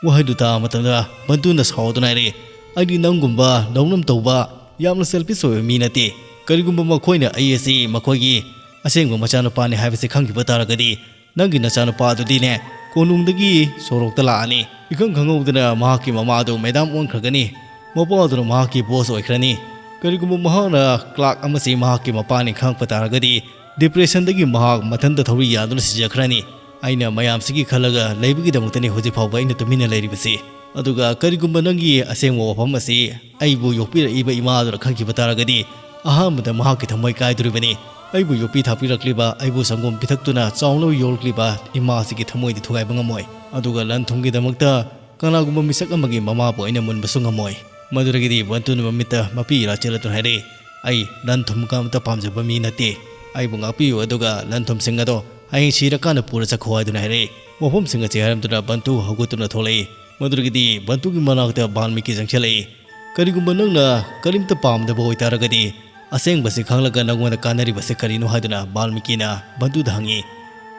ꯋꯥꯍꯩꯗꯨ ꯇꯥꯕ ꯃꯇꯝꯗ ꯕꯟꯗꯨꯅ ꯁꯥꯎꯗꯨꯅ ꯍꯥꯏꯔꯛꯏ, "ꯑꯩꯗꯤ ꯅꯪꯒꯨꯝꯕ ꯂꯧꯅꯝ ꯇꯧꯕ, ꯌꯥꯝꯅ ꯁꯦꯜꯐꯤꯁ ꯑꯣꯏꯕ ꯃꯤ ꯅꯠꯇꯦ꯫ ꯀꯔꯤꯒꯨꯝꯕ ꯃꯈꯣꯏꯅ ꯑꯩ ꯑꯁꯤ ꯃꯈꯣꯏꯒꯤ ꯑꯁꯦꯡꯕ ꯃꯆꯥꯅꯨꯄꯥ ꯄꯥꯅꯤ ꯍꯥꯏꯕꯁꯤ ꯈꯪꯈꯤꯕ ꯇꯥꯔꯒꯗꯤ, ꯅꯪꯒꯤ ꯅꯆꯥꯅꯨꯄꯥ ꯑꯗꯨꯗꯤꯅꯦ, ꯀꯣꯅꯨꯡꯗꯒꯤ ꯁꯣꯔꯣꯛꯇ ꯂꯥꯛꯑꯅꯤ꯫ ꯏꯈꯪ ꯈꯪꯍꯧꯗꯅ ꯃꯍꯥꯛꯀꯤ ꯃꯃꯥ ꯑꯗꯨ ꯃꯦꯗꯥꯝ ꯑꯣꯟꯈ꯭ꯔꯒꯅꯤ꯫ ꯃꯄꯥ ꯑꯗꯨꯅ ꯃꯍꯥꯛꯀꯤ ꯕꯣꯁ ꯑꯣꯏꯈ꯭ꯔꯅꯤ꯫ ꯀꯔꯤꯒꯨꯝꯕ ꯃꯍꯥꯛꯅ ꯀ꯭ꯂꯥꯔꯛ ꯑꯃꯁꯤ ꯃꯍꯥꯛꯀꯤ ꯃꯄꯥꯅꯤ ꯈꯪꯂꯛꯄ ꯇꯥꯔꯒꯗꯤ, ꯗꯤꯄ꯭ꯔꯦꯁꯟꯗꯒꯤ ꯃꯍꯥꯛ ꯃꯊꯟꯇ ꯊꯧꯔꯤ ꯌꯥꯟꯗꯨꯅ ꯁꯤꯖꯈ꯭ꯔꯅꯤ꯫ ꯑꯩꯅ ꯃꯌꯥꯝꯁꯤꯒꯤ ꯈꯜꯂꯒ ꯂꯩꯕꯒꯤꯗꯃꯛꯇꯅꯤ ꯍꯧꯖꯤꯛ ꯐꯥꯎꯕ ꯑꯩꯅ ꯇꯨꯃꯤꯟꯅ ꯂꯩꯔꯤꯕꯁꯤ꯫ ꯑꯗꯨꯒ ꯀꯔꯤꯒꯨꯝꯕ ꯅꯪꯒꯤ ꯑꯁꯦꯡꯕ ꯋꯥꯐꯝ ꯑꯁꯤ ꯑꯩꯕꯨ ꯌꯣꯛꯄꯤꯔꯛꯏꯕ ꯏꯃꯥ ꯑꯗꯨꯅ ꯈꯪꯈꯤꯕ ꯇꯥꯔꯒꯗꯤ, ꯑꯍꯥꯟꯕꯗ ꯃꯍꯥꯛꯀꯤ ꯊꯃꯣꯏ ꯀꯥꯏꯗꯣꯔꯤꯕꯅꯤ꯫ ꯑꯩꯕꯨ ꯌꯣꯛꯄꯤ ꯊꯥꯛꯄꯤꯔꯛꯂꯤꯕ, ꯑꯩꯕꯨ ꯁꯪꯒꯣꯝ ꯄꯤꯊꯛꯇꯨꯅ ꯆꯥꯎꯅꯕ ꯌꯣꯛꯂꯛꯂꯤꯕ ꯏꯃꯥ ꯑꯁꯤꯒꯤ ꯊꯃꯣꯏꯗꯤ ꯊꯨꯒꯥꯏꯕ ꯉꯝꯃꯣꯏ꯫ ꯑꯗꯨꯒ ꯂꯟ ꯊꯨꯝꯒꯤꯗꯃꯛꯇ ꯀꯅꯥꯒꯨꯝꯕ ꯃꯤꯁꯛ ꯑꯃꯒꯤ ꯃꯃꯥꯕꯨ ꯑꯩꯅ ꯃꯨꯟꯕꯁꯨ ꯉꯝꯃꯣꯏ꯫" ꯃꯗꯨꯗꯒꯤꯗꯤ ꯕꯟꯇꯨꯅ ꯃꯃꯤꯠꯇ ꯃꯄꯤ ꯏꯔꯥ ꯆꯦꯜꯂꯗꯨꯅ ꯍꯥꯏꯔꯛꯏ, ꯑꯩ ꯂꯟ ꯊꯨꯝꯒ ꯑꯃꯇ ꯄꯥꯝꯖꯕ ꯃꯤ ꯅꯠꯇꯦ꯫ ꯑꯩꯕꯨ ꯉꯥꯛꯄꯤꯌꯨ, ꯑꯗꯨꯒ ꯂꯟ ꯊꯨꯝꯁꯤꯡ ꯑꯗꯣ ꯍꯌꯦꯡ ꯁꯤꯔꯀꯥꯟꯗ ꯄꯨꯔ ꯆꯠꯈꯣ" ꯍꯥꯏꯗꯨꯅ ꯍꯥꯏꯔꯛꯏ꯫ ꯋꯥꯐꯝꯁꯤꯡ ꯑꯁꯤ ꯍꯥꯏꯔꯝꯗꯨꯅ ꯕꯟꯇꯨ ꯍꯧꯒꯠꯇꯨꯅ ꯊꯣꯛꯂꯛꯏ꯫ ꯃꯗꯨꯗꯒꯤꯗꯤ ꯕꯟꯇꯨꯒꯤ ꯃꯅꯥꯛꯇ ꯕꯥꯜꯃꯤꯀꯤ ꯆꯪꯁꯤꯜꯂꯛꯏ꯫ "ꯀꯔꯤꯒꯨꯝꯕ ꯅꯪꯅ ꯀꯔꯤꯝꯇ ꯄꯥꯝꯗꯕ ꯑꯣꯏꯇꯥꯔꯒꯗꯤ, ꯑꯁꯦꯡꯕꯁꯦ ꯈꯪꯂꯒ ꯅꯪꯉꯣꯟꯗ ꯀꯥꯟꯅꯔꯤꯕꯁꯦ ꯀꯔꯤꯅꯣ?" ꯍꯥꯏꯗꯨꯅ ꯕꯥꯜꯃꯤꯀꯤꯅ ꯕꯟꯇꯨꯗ ꯍꯪꯉꯤ꯫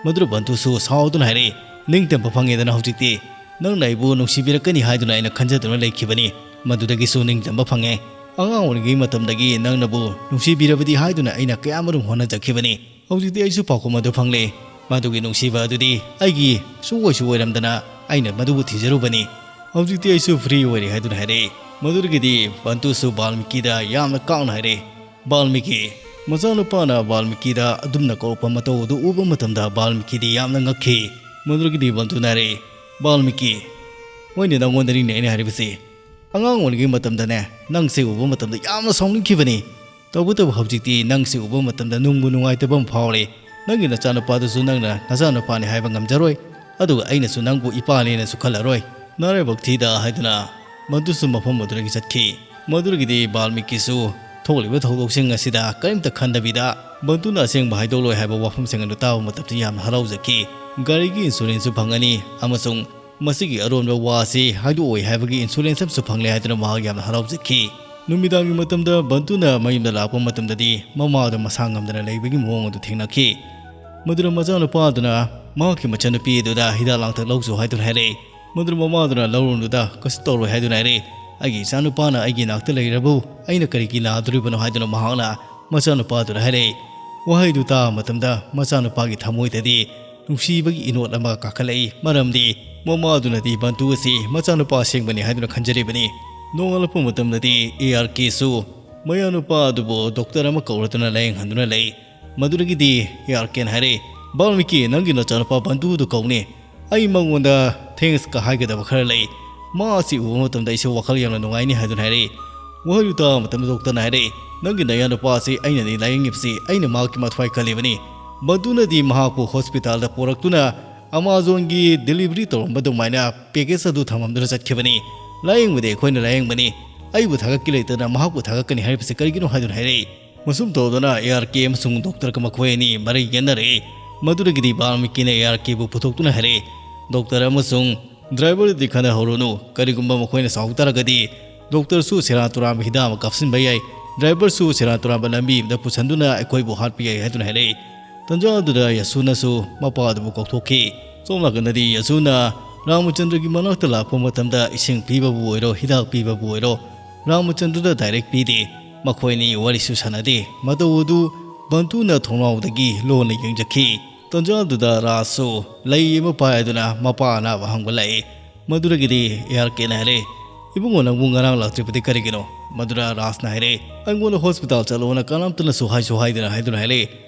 ꯃꯗꯨꯗ ꯕꯟꯇꯨꯁꯨ ꯁꯥꯎꯗꯨꯅ ꯍꯥꯏꯔꯛꯏ, "ꯅꯤꯡꯇꯝꯕ ꯐꯪꯉꯦꯗꯅ ꯍꯧꯖꯤꯛꯇꯤ꯫ ꯅꯪꯅ ꯑꯩꯕꯨ ꯅꯨꯡꯁꯤꯕꯤꯔꯛꯀꯅꯤ ꯍꯥꯏꯗꯨꯅ ꯑꯩꯅ ꯈꯟꯖꯗꯨꯅ ꯂꯩꯈꯤꯕꯅꯤ꯫ ꯃꯗꯨꯗꯒꯤꯁꯨ ꯅꯤꯡꯇꯝꯕ ꯐꯪꯉꯦ꯫ ꯑꯉꯥꯡ ꯑꯣꯏꯔꯤꯉꯩ ꯃꯇꯝꯗꯒꯤ ꯅꯪꯅꯕꯨ ꯅꯨꯡꯁꯤꯕꯤꯔꯕꯗꯤ ꯍꯥꯏꯗꯨꯅ ꯑꯩꯅ ꯀꯌꯥꯃꯔꯨꯝ ꯍꯣꯠꯅꯖꯈꯤꯕꯅꯤ꯫ ꯍꯧꯖꯤꯛꯇꯤ ꯑꯩꯁꯨ ꯄꯥꯎꯈꯨꯝ ꯑꯗꯨ ꯐꯪꯂꯦ꯫ ꯃꯗꯨꯒꯤ ꯅꯨꯡꯁꯤꯕ ꯑꯗꯨꯗꯤ ꯑꯩꯒꯤ ꯁꯨꯡꯑꯣꯏꯁꯨ ꯑꯣꯏꯔꯝꯗꯅ ꯑꯩꯅ ꯃꯗꯨꯕꯨ ꯊꯤꯖꯔꯨꯕꯅꯤ꯫ ꯍꯧꯖꯤꯛꯇꯤ ꯑꯩꯁꯨ ꯐ꯭ꯔꯤ ꯑꯣꯏꯔꯦ" ꯍꯥꯏꯗꯨꯅ ꯍꯥꯏꯔꯛꯏ꯫ ꯃꯗꯨꯗꯒꯤꯗꯤ ꯕꯟꯇꯨꯁꯨ ꯕꯥꯜꯃꯤꯀꯤꯗ ꯌꯥꯝꯅ ꯀꯥꯎꯅ ꯍꯥꯏꯔꯛꯏ꯫ ꯕꯥꯜꯃꯤꯀꯤ꯫ ꯃꯆꯥꯅꯨꯄꯥꯅ ꯕꯥꯜꯃꯤꯀꯤꯗ ꯑꯗꯨꯝꯅ ꯀꯧꯔꯛꯄ ꯃꯇꯧ ꯑꯗꯨ ꯎꯕ ꯃꯇꯝꯗ ꯕꯥꯜꯃꯤꯀꯤꯗꯤ ꯌꯥꯝꯅ ꯉꯛꯈꯤ꯫ ꯃꯗꯨꯗꯒꯤꯗꯤ ꯕꯟꯇꯨꯅ ꯍꯥꯏꯔꯛꯏ, "ꯕꯥꯜꯃꯤꯀꯤ, ꯍꯣꯏꯅꯦ, ꯅꯪꯉꯣꯟꯗꯅꯤꯅꯦ ꯑꯩꯅ ꯍꯥꯏꯔꯤꯕꯁꯤ꯫ ꯑꯉꯥꯡ ꯑꯣꯏꯔꯤꯉꯩ ꯃꯇꯝꯗꯅꯦ, ꯅꯪꯁꯦ ꯎꯕ ꯃꯇꯝꯗ ꯌꯥꯝꯅ ꯁꯥꯎꯅꯤꯡꯈꯤꯕꯅꯤ꯫ ꯇꯧꯕꯇꯕꯨ ꯍꯧꯖꯤꯛꯇꯤ ꯅꯪꯁꯦ ꯎꯕ ꯃꯇꯝꯗ ꯅꯨꯡꯕꯨ ꯅꯨꯡꯉꯥꯏꯇꯕ ꯑꯃ ꯐꯥꯎꯔꯦ꯫ ꯅꯪꯒꯤ ꯅꯆꯥꯅꯨꯄꯥꯗꯨꯁꯨ ꯅꯪꯅ ꯅꯆꯥꯅꯨꯄꯥꯅꯤ ꯍꯥꯏꯕ ꯉꯝꯖꯔꯣꯏ, ꯑꯗꯨꯒ ꯑꯩꯅꯁꯨ ꯅꯪꯕꯨ ꯏꯄꯥꯅꯦꯅꯁꯨ ꯈꯜꯂꯔꯣꯏ꯫ ꯅꯥꯔꯥꯏꯕꯛ ꯊꯤꯗ" ꯍꯥꯏꯗꯨꯅ ꯕꯟꯇꯨꯁꯨ ꯃꯐꯝ ꯑꯗꯨꯗꯒꯤ ꯆꯠꯈꯤ꯫ ꯃꯗꯨꯗꯒꯤꯗꯤ ꯕꯥꯜꯃꯤꯀꯤꯁꯨ ꯊꯣꯛꯂꯤꯕ ꯊꯧꯗꯣꯛꯁꯤꯡ ꯑꯁꯤꯗ ꯀꯔꯤꯝꯇ ꯈꯟꯗꯕꯤꯗ, ꯕꯟꯇꯨꯅ ꯑꯁꯦꯡꯕ ꯍꯥꯏꯗꯣꯛꯂꯣꯏ ꯍꯥꯏꯕ ꯋꯥꯐꯝꯁꯤꯡ ꯑꯗꯨ ꯇꯥꯕ ꯃꯇꯝꯗ ꯌꯥꯝꯅ ꯍꯔꯥꯎꯖꯈꯤ꯫ ꯒꯥꯔꯤꯒꯤ ꯏꯟꯁꯨꯔꯦꯟꯁꯁꯨ ꯐꯪꯒꯅꯤ ꯑꯃꯁꯨꯡ ꯃꯁꯤꯒꯤ ꯑꯔꯣꯟꯕ ꯋꯥ ꯑꯁꯤ ꯍꯥꯏꯗꯣꯛꯑꯣꯏ ꯍꯥꯏꯕꯒꯤ ꯏꯟꯁꯨꯔꯦꯟꯁ ꯑꯃꯁꯨ ꯐꯪꯂꯦ ꯍꯥꯏꯗꯨꯅ ꯃꯍꯥꯛ ꯌꯥꯝꯅ ꯍꯔꯥꯎꯖꯈꯤ꯫ ꯅꯨꯃꯤꯗꯥꯡꯒꯤ ꯃꯇꯝꯗ ꯕꯟꯇꯨꯅ ꯃꯌꯨꯝꯗ ꯂꯥꯛꯄ ꯃꯇꯝꯗꯗꯤ ꯃꯃꯥꯗꯨ ꯃꯁꯥ ꯉꯝꯗꯅ ꯂꯩꯕꯒꯤ ꯃꯑꯣꯡ ꯑꯗꯨ ꯊꯦꯡꯅꯈꯤ꯫ ꯃꯗꯨꯗ ꯃꯆꯥꯅꯨꯄꯥ ꯑꯗꯨꯅ ꯃꯍꯥꯛꯀꯤ ꯃꯆꯟꯅꯨꯄꯤ ꯑꯗꯨꯗ ꯍꯤꯗꯥꯛ ꯂꯥꯡꯊꯛ ꯂꯧꯖꯧ ꯍꯥꯏꯗꯨꯅ ꯍꯥꯏꯔꯛꯏ꯫ ꯃꯗꯨꯗ ꯃꯃꯥꯗꯨꯅ ꯂꯧꯔꯨꯅꯨꯗ, ꯀꯩꯁꯨ ꯇꯧꯔꯣꯏ ꯍꯥꯏꯗꯨꯅ ꯍꯥꯏꯔꯛꯏ꯫ "ꯑꯩꯒꯤ ꯏꯆꯥꯅꯨꯄꯥꯅ ꯑꯩꯒꯤ ꯅꯥꯛꯇ ꯂꯩꯔꯕꯨ ꯑꯩꯅ ꯀꯔꯤꯒꯤ ꯅꯥꯗꯣꯔꯤꯕꯅꯣ?" ꯍꯥꯏꯗꯨꯅ ꯃꯍꯥꯛꯅ ꯃꯆꯥꯅꯨꯄꯥꯗꯨꯗ ꯍꯥꯏꯔꯛꯏ꯫ ꯋꯥꯍꯩꯗꯨ ꯇꯥꯕ ꯃꯇꯝꯗ ꯃꯆꯥꯅꯨꯄꯥꯒꯤ ꯊꯃꯣꯏꯗꯗꯤ ꯅꯨꯡꯁꯤꯕꯒꯤ ꯏꯅꯣꯠ ꯑꯃ ꯀꯥꯈꯠꯂꯛꯏ, ꯃꯔꯝꯗꯤ ꯃꯃꯥꯗꯨꯅꯗꯤ ꯕꯟꯇꯨ ꯑꯁꯤ ꯃꯆꯥꯅꯨꯄꯥ ꯑꯁꯦꯡꯕꯅꯤ ꯍꯥꯏꯗꯨꯅ ꯈꯟꯖꯔꯤꯕꯅꯤ꯫ ꯅꯣꯡꯉꯥꯜꯂꯛꯄ ꯃꯇꯝꯗꯗꯤ ꯑꯦ ꯑꯥꯔ ꯀꯦꯁꯨ ꯃꯌꯥꯅꯨꯄꯥ ꯑꯗꯨꯕꯨ ꯗꯣꯛꯇꯔ ꯑꯃ ꯀꯧꯔꯗꯨꯅ ꯂꯥꯌꯦꯡꯍꯟꯗꯨꯅ ꯂꯩ꯫ ꯃꯗꯨꯗꯒꯤꯗꯤ ꯑꯦ ꯑꯥꯔ ꯀꯦꯅ ꯍꯥꯏꯔꯛꯏ, "ꯕꯥꯜꯃꯤꯀꯤ, ꯅꯪꯒꯤ ꯅꯆꯥꯅꯨꯄꯥ ꯕꯟꯇꯨꯗꯨ ꯀꯧꯅꯤ꯫ ꯑꯩ ꯃꯉꯣꯟꯗ ꯊꯦꯡꯁꯀ ꯍꯥꯏꯒꯗꯕ ꯈꯔ ꯂꯩ꯫ ꯃꯥ ꯑꯁꯤ ꯎꯕ ꯃꯇꯝꯗ ꯑꯩꯁꯨ ꯋꯥꯈꯜ ꯌꯥꯝꯅ ꯅꯨꯡꯉꯥꯏꯅꯤ" ꯍꯥꯏꯗꯨꯅ ꯍꯥꯏꯔꯛꯏ꯫ ꯋꯥꯍꯩꯗꯨ ꯇꯥꯕ ꯃꯇꯝꯗ ꯗꯣꯛꯇꯔꯅ ꯍꯥꯏꯔꯛꯏ, "ꯅꯪꯒꯤ ꯅꯌꯥꯅꯨꯄꯥ ꯑꯁꯤ ꯑꯩꯅꯅꯤ ꯂꯥꯌꯦꯡꯉꯤꯕꯁꯤ, ꯑꯩꯅ ꯃꯍꯥꯛꯀꯤ ꯃꯊ꯭ꯋꯥꯏ ꯀꯜꯂꯤꯕꯅꯤ꯫ ꯕꯟꯇꯨꯅꯗꯤ ꯃꯍꯥꯛꯄꯨ ꯍꯣꯁꯄꯤꯇꯥꯜꯗ ꯄꯨꯔꯛꯇꯨꯅ ꯑꯃꯥꯖꯣꯟꯒꯤ ꯗꯦꯂꯤꯚꯔꯤ ꯇꯧꯔꯝꯕ ꯑꯗꯨꯃꯥꯏꯅ ꯄꯦꯀꯦꯖ ꯑꯗꯨ ꯊꯝꯃꯝꯗꯨꯅ ꯆꯠꯈꯤꯕꯅꯤ꯫ ꯂꯥꯌꯦꯡꯕꯗꯤ ꯑꯩꯈꯣꯏꯅ ꯂꯥꯌꯦꯡꯕꯅꯤ꯫ ꯑꯩꯕꯨ ꯊꯥꯒꯠꯀꯦ ꯂꯩꯇꯅ ꯃꯍꯥꯛꯄꯨ ꯊꯥꯒꯠꯀꯅꯤ ꯍꯥꯏꯔꯤꯕꯁꯤ ꯀꯔꯤꯒꯤꯅꯣ ꯍꯥꯏꯗꯨꯅ ꯍꯥꯏꯔꯛꯏ꯫ ꯃꯁꯨꯝ ꯇꯧꯗꯅ ꯑꯦ ꯑꯥꯔ ꯀꯦ ꯑꯃꯁꯨꯡ ꯗꯣꯛꯇꯔꯒ ꯃꯈꯣꯏ ꯑꯅꯤ ꯃꯔꯩ ꯌꯦꯠꯅꯔꯛꯏ꯫ ꯃꯗꯨꯗꯒꯤꯗꯤ ꯕꯥꯜꯃꯤꯀꯤꯅ ꯑꯦ ꯑꯥꯔ ꯀꯦꯕꯨ ꯄꯨꯊꯣꯛꯇꯨꯅ ꯍꯥꯏꯔꯛꯏ, "ꯗꯣꯛꯇꯔ ꯑꯃꯁꯨꯡ ꯗ꯭ꯔꯥꯏꯚꯔꯗꯤ ꯈꯟꯅꯍꯧꯔꯨꯅꯨ꯫ ꯀꯔꯤꯒꯨꯝꯕ ꯃꯈꯣꯏꯅ ꯁꯥꯎ ꯇꯥꯔꯒꯗꯤ ꯗꯣꯛꯇꯔꯁꯨ ꯁꯦꯔꯥꯟ ꯇꯨꯔꯥꯟꯕ ꯍꯤꯗꯥꯛ ꯑꯃ ꯀꯥꯞꯁꯤꯟꯕ ꯌꯥꯏ, ꯗ꯭ꯔꯥꯏꯚꯔꯁꯨ ꯁꯦꯔꯥꯟ ꯇꯨꯔꯥꯟꯕ ꯂꯝꯕꯤ ꯑꯃꯗ ꯄꯨꯁꯟꯗꯨꯅ ꯑꯩꯈꯣꯏꯕꯨ ꯍꯥꯠꯄ ꯌꯥꯏ" ꯍꯥꯏꯗꯨꯅ ꯍꯥꯏꯔꯛꯏ꯫ ꯇꯟꯖꯥ ꯑꯗꯨꯗ ꯌꯁꯨꯅꯁꯨ ꯃꯄꯥ ꯑꯗꯨꯕꯨ ꯀꯧꯊꯣꯛꯈꯤ꯫ ꯁꯣꯝ ꯅꯥꯀꯟꯗꯗꯤ ꯌꯁꯨꯅ ꯔꯥꯃꯆꯟꯗ꯭ꯔꯒꯤ ꯃꯅꯥꯛꯇ ꯂꯥꯛꯄ ꯃꯇꯝꯗ ꯏꯁꯤꯡ ꯄꯤꯕꯕꯨ ꯑꯣꯏꯔꯣ, ꯍꯤꯗꯥꯛ ꯄꯤꯕꯕꯨ ꯑꯣꯏꯔꯣ, ꯔꯥꯃꯆꯟꯗ꯭ꯔꯗ ꯗꯥꯏꯔꯦꯛ ꯄꯤꯗꯦ꯫ ꯃꯈꯣꯏ ꯑꯅꯤ ꯋꯥꯔꯤꯁꯨ ꯁꯥꯟꯅꯗꯦ꯫ ꯃꯇꯧ ꯑꯗꯨ ꯕꯟꯇꯨꯅ ꯊꯣꯡꯅꯥꯎꯗꯒꯤ ꯂꯣꯟꯅ ꯌꯦꯡꯖꯈꯤ꯫ ꯇꯟꯖꯥ ꯑꯗꯨꯗ ꯔꯥꯖꯁꯨ ꯂꯩ ꯑꯃ ꯄꯥꯏꯗꯨꯅ ꯃꯄꯥ ꯑꯅꯥꯕ ꯍꯪꯕ ꯂꯥꯛꯏ꯫ ꯃꯗꯨꯗꯒꯤꯗꯤ ꯑꯦ ꯑꯥꯔ ꯀꯦꯅ ꯍꯥꯏꯔꯦ, "ꯏꯕꯨꯡꯉꯣ, ꯅꯪꯕꯨ ꯉꯔꯥꯡ ꯂꯥꯛꯇ꯭ꯔꯤꯕꯗꯤ ꯀꯔꯤꯒꯤꯅꯣ?" ꯃꯗꯨꯗ ꯔꯥꯖꯅ ꯍꯥꯏꯔꯦ, "ꯑꯩꯉꯣꯟꯗ ꯍꯣꯁꯄꯤꯇꯥꯜ ꯆꯠꯂꯣꯅ ꯀꯅꯥꯝꯇꯅꯁꯨ ꯍꯥꯏꯁꯨ ꯍꯥꯏꯗꯅ" ꯍꯥꯏꯗꯨꯅ ꯍꯥꯏꯔꯦ꯫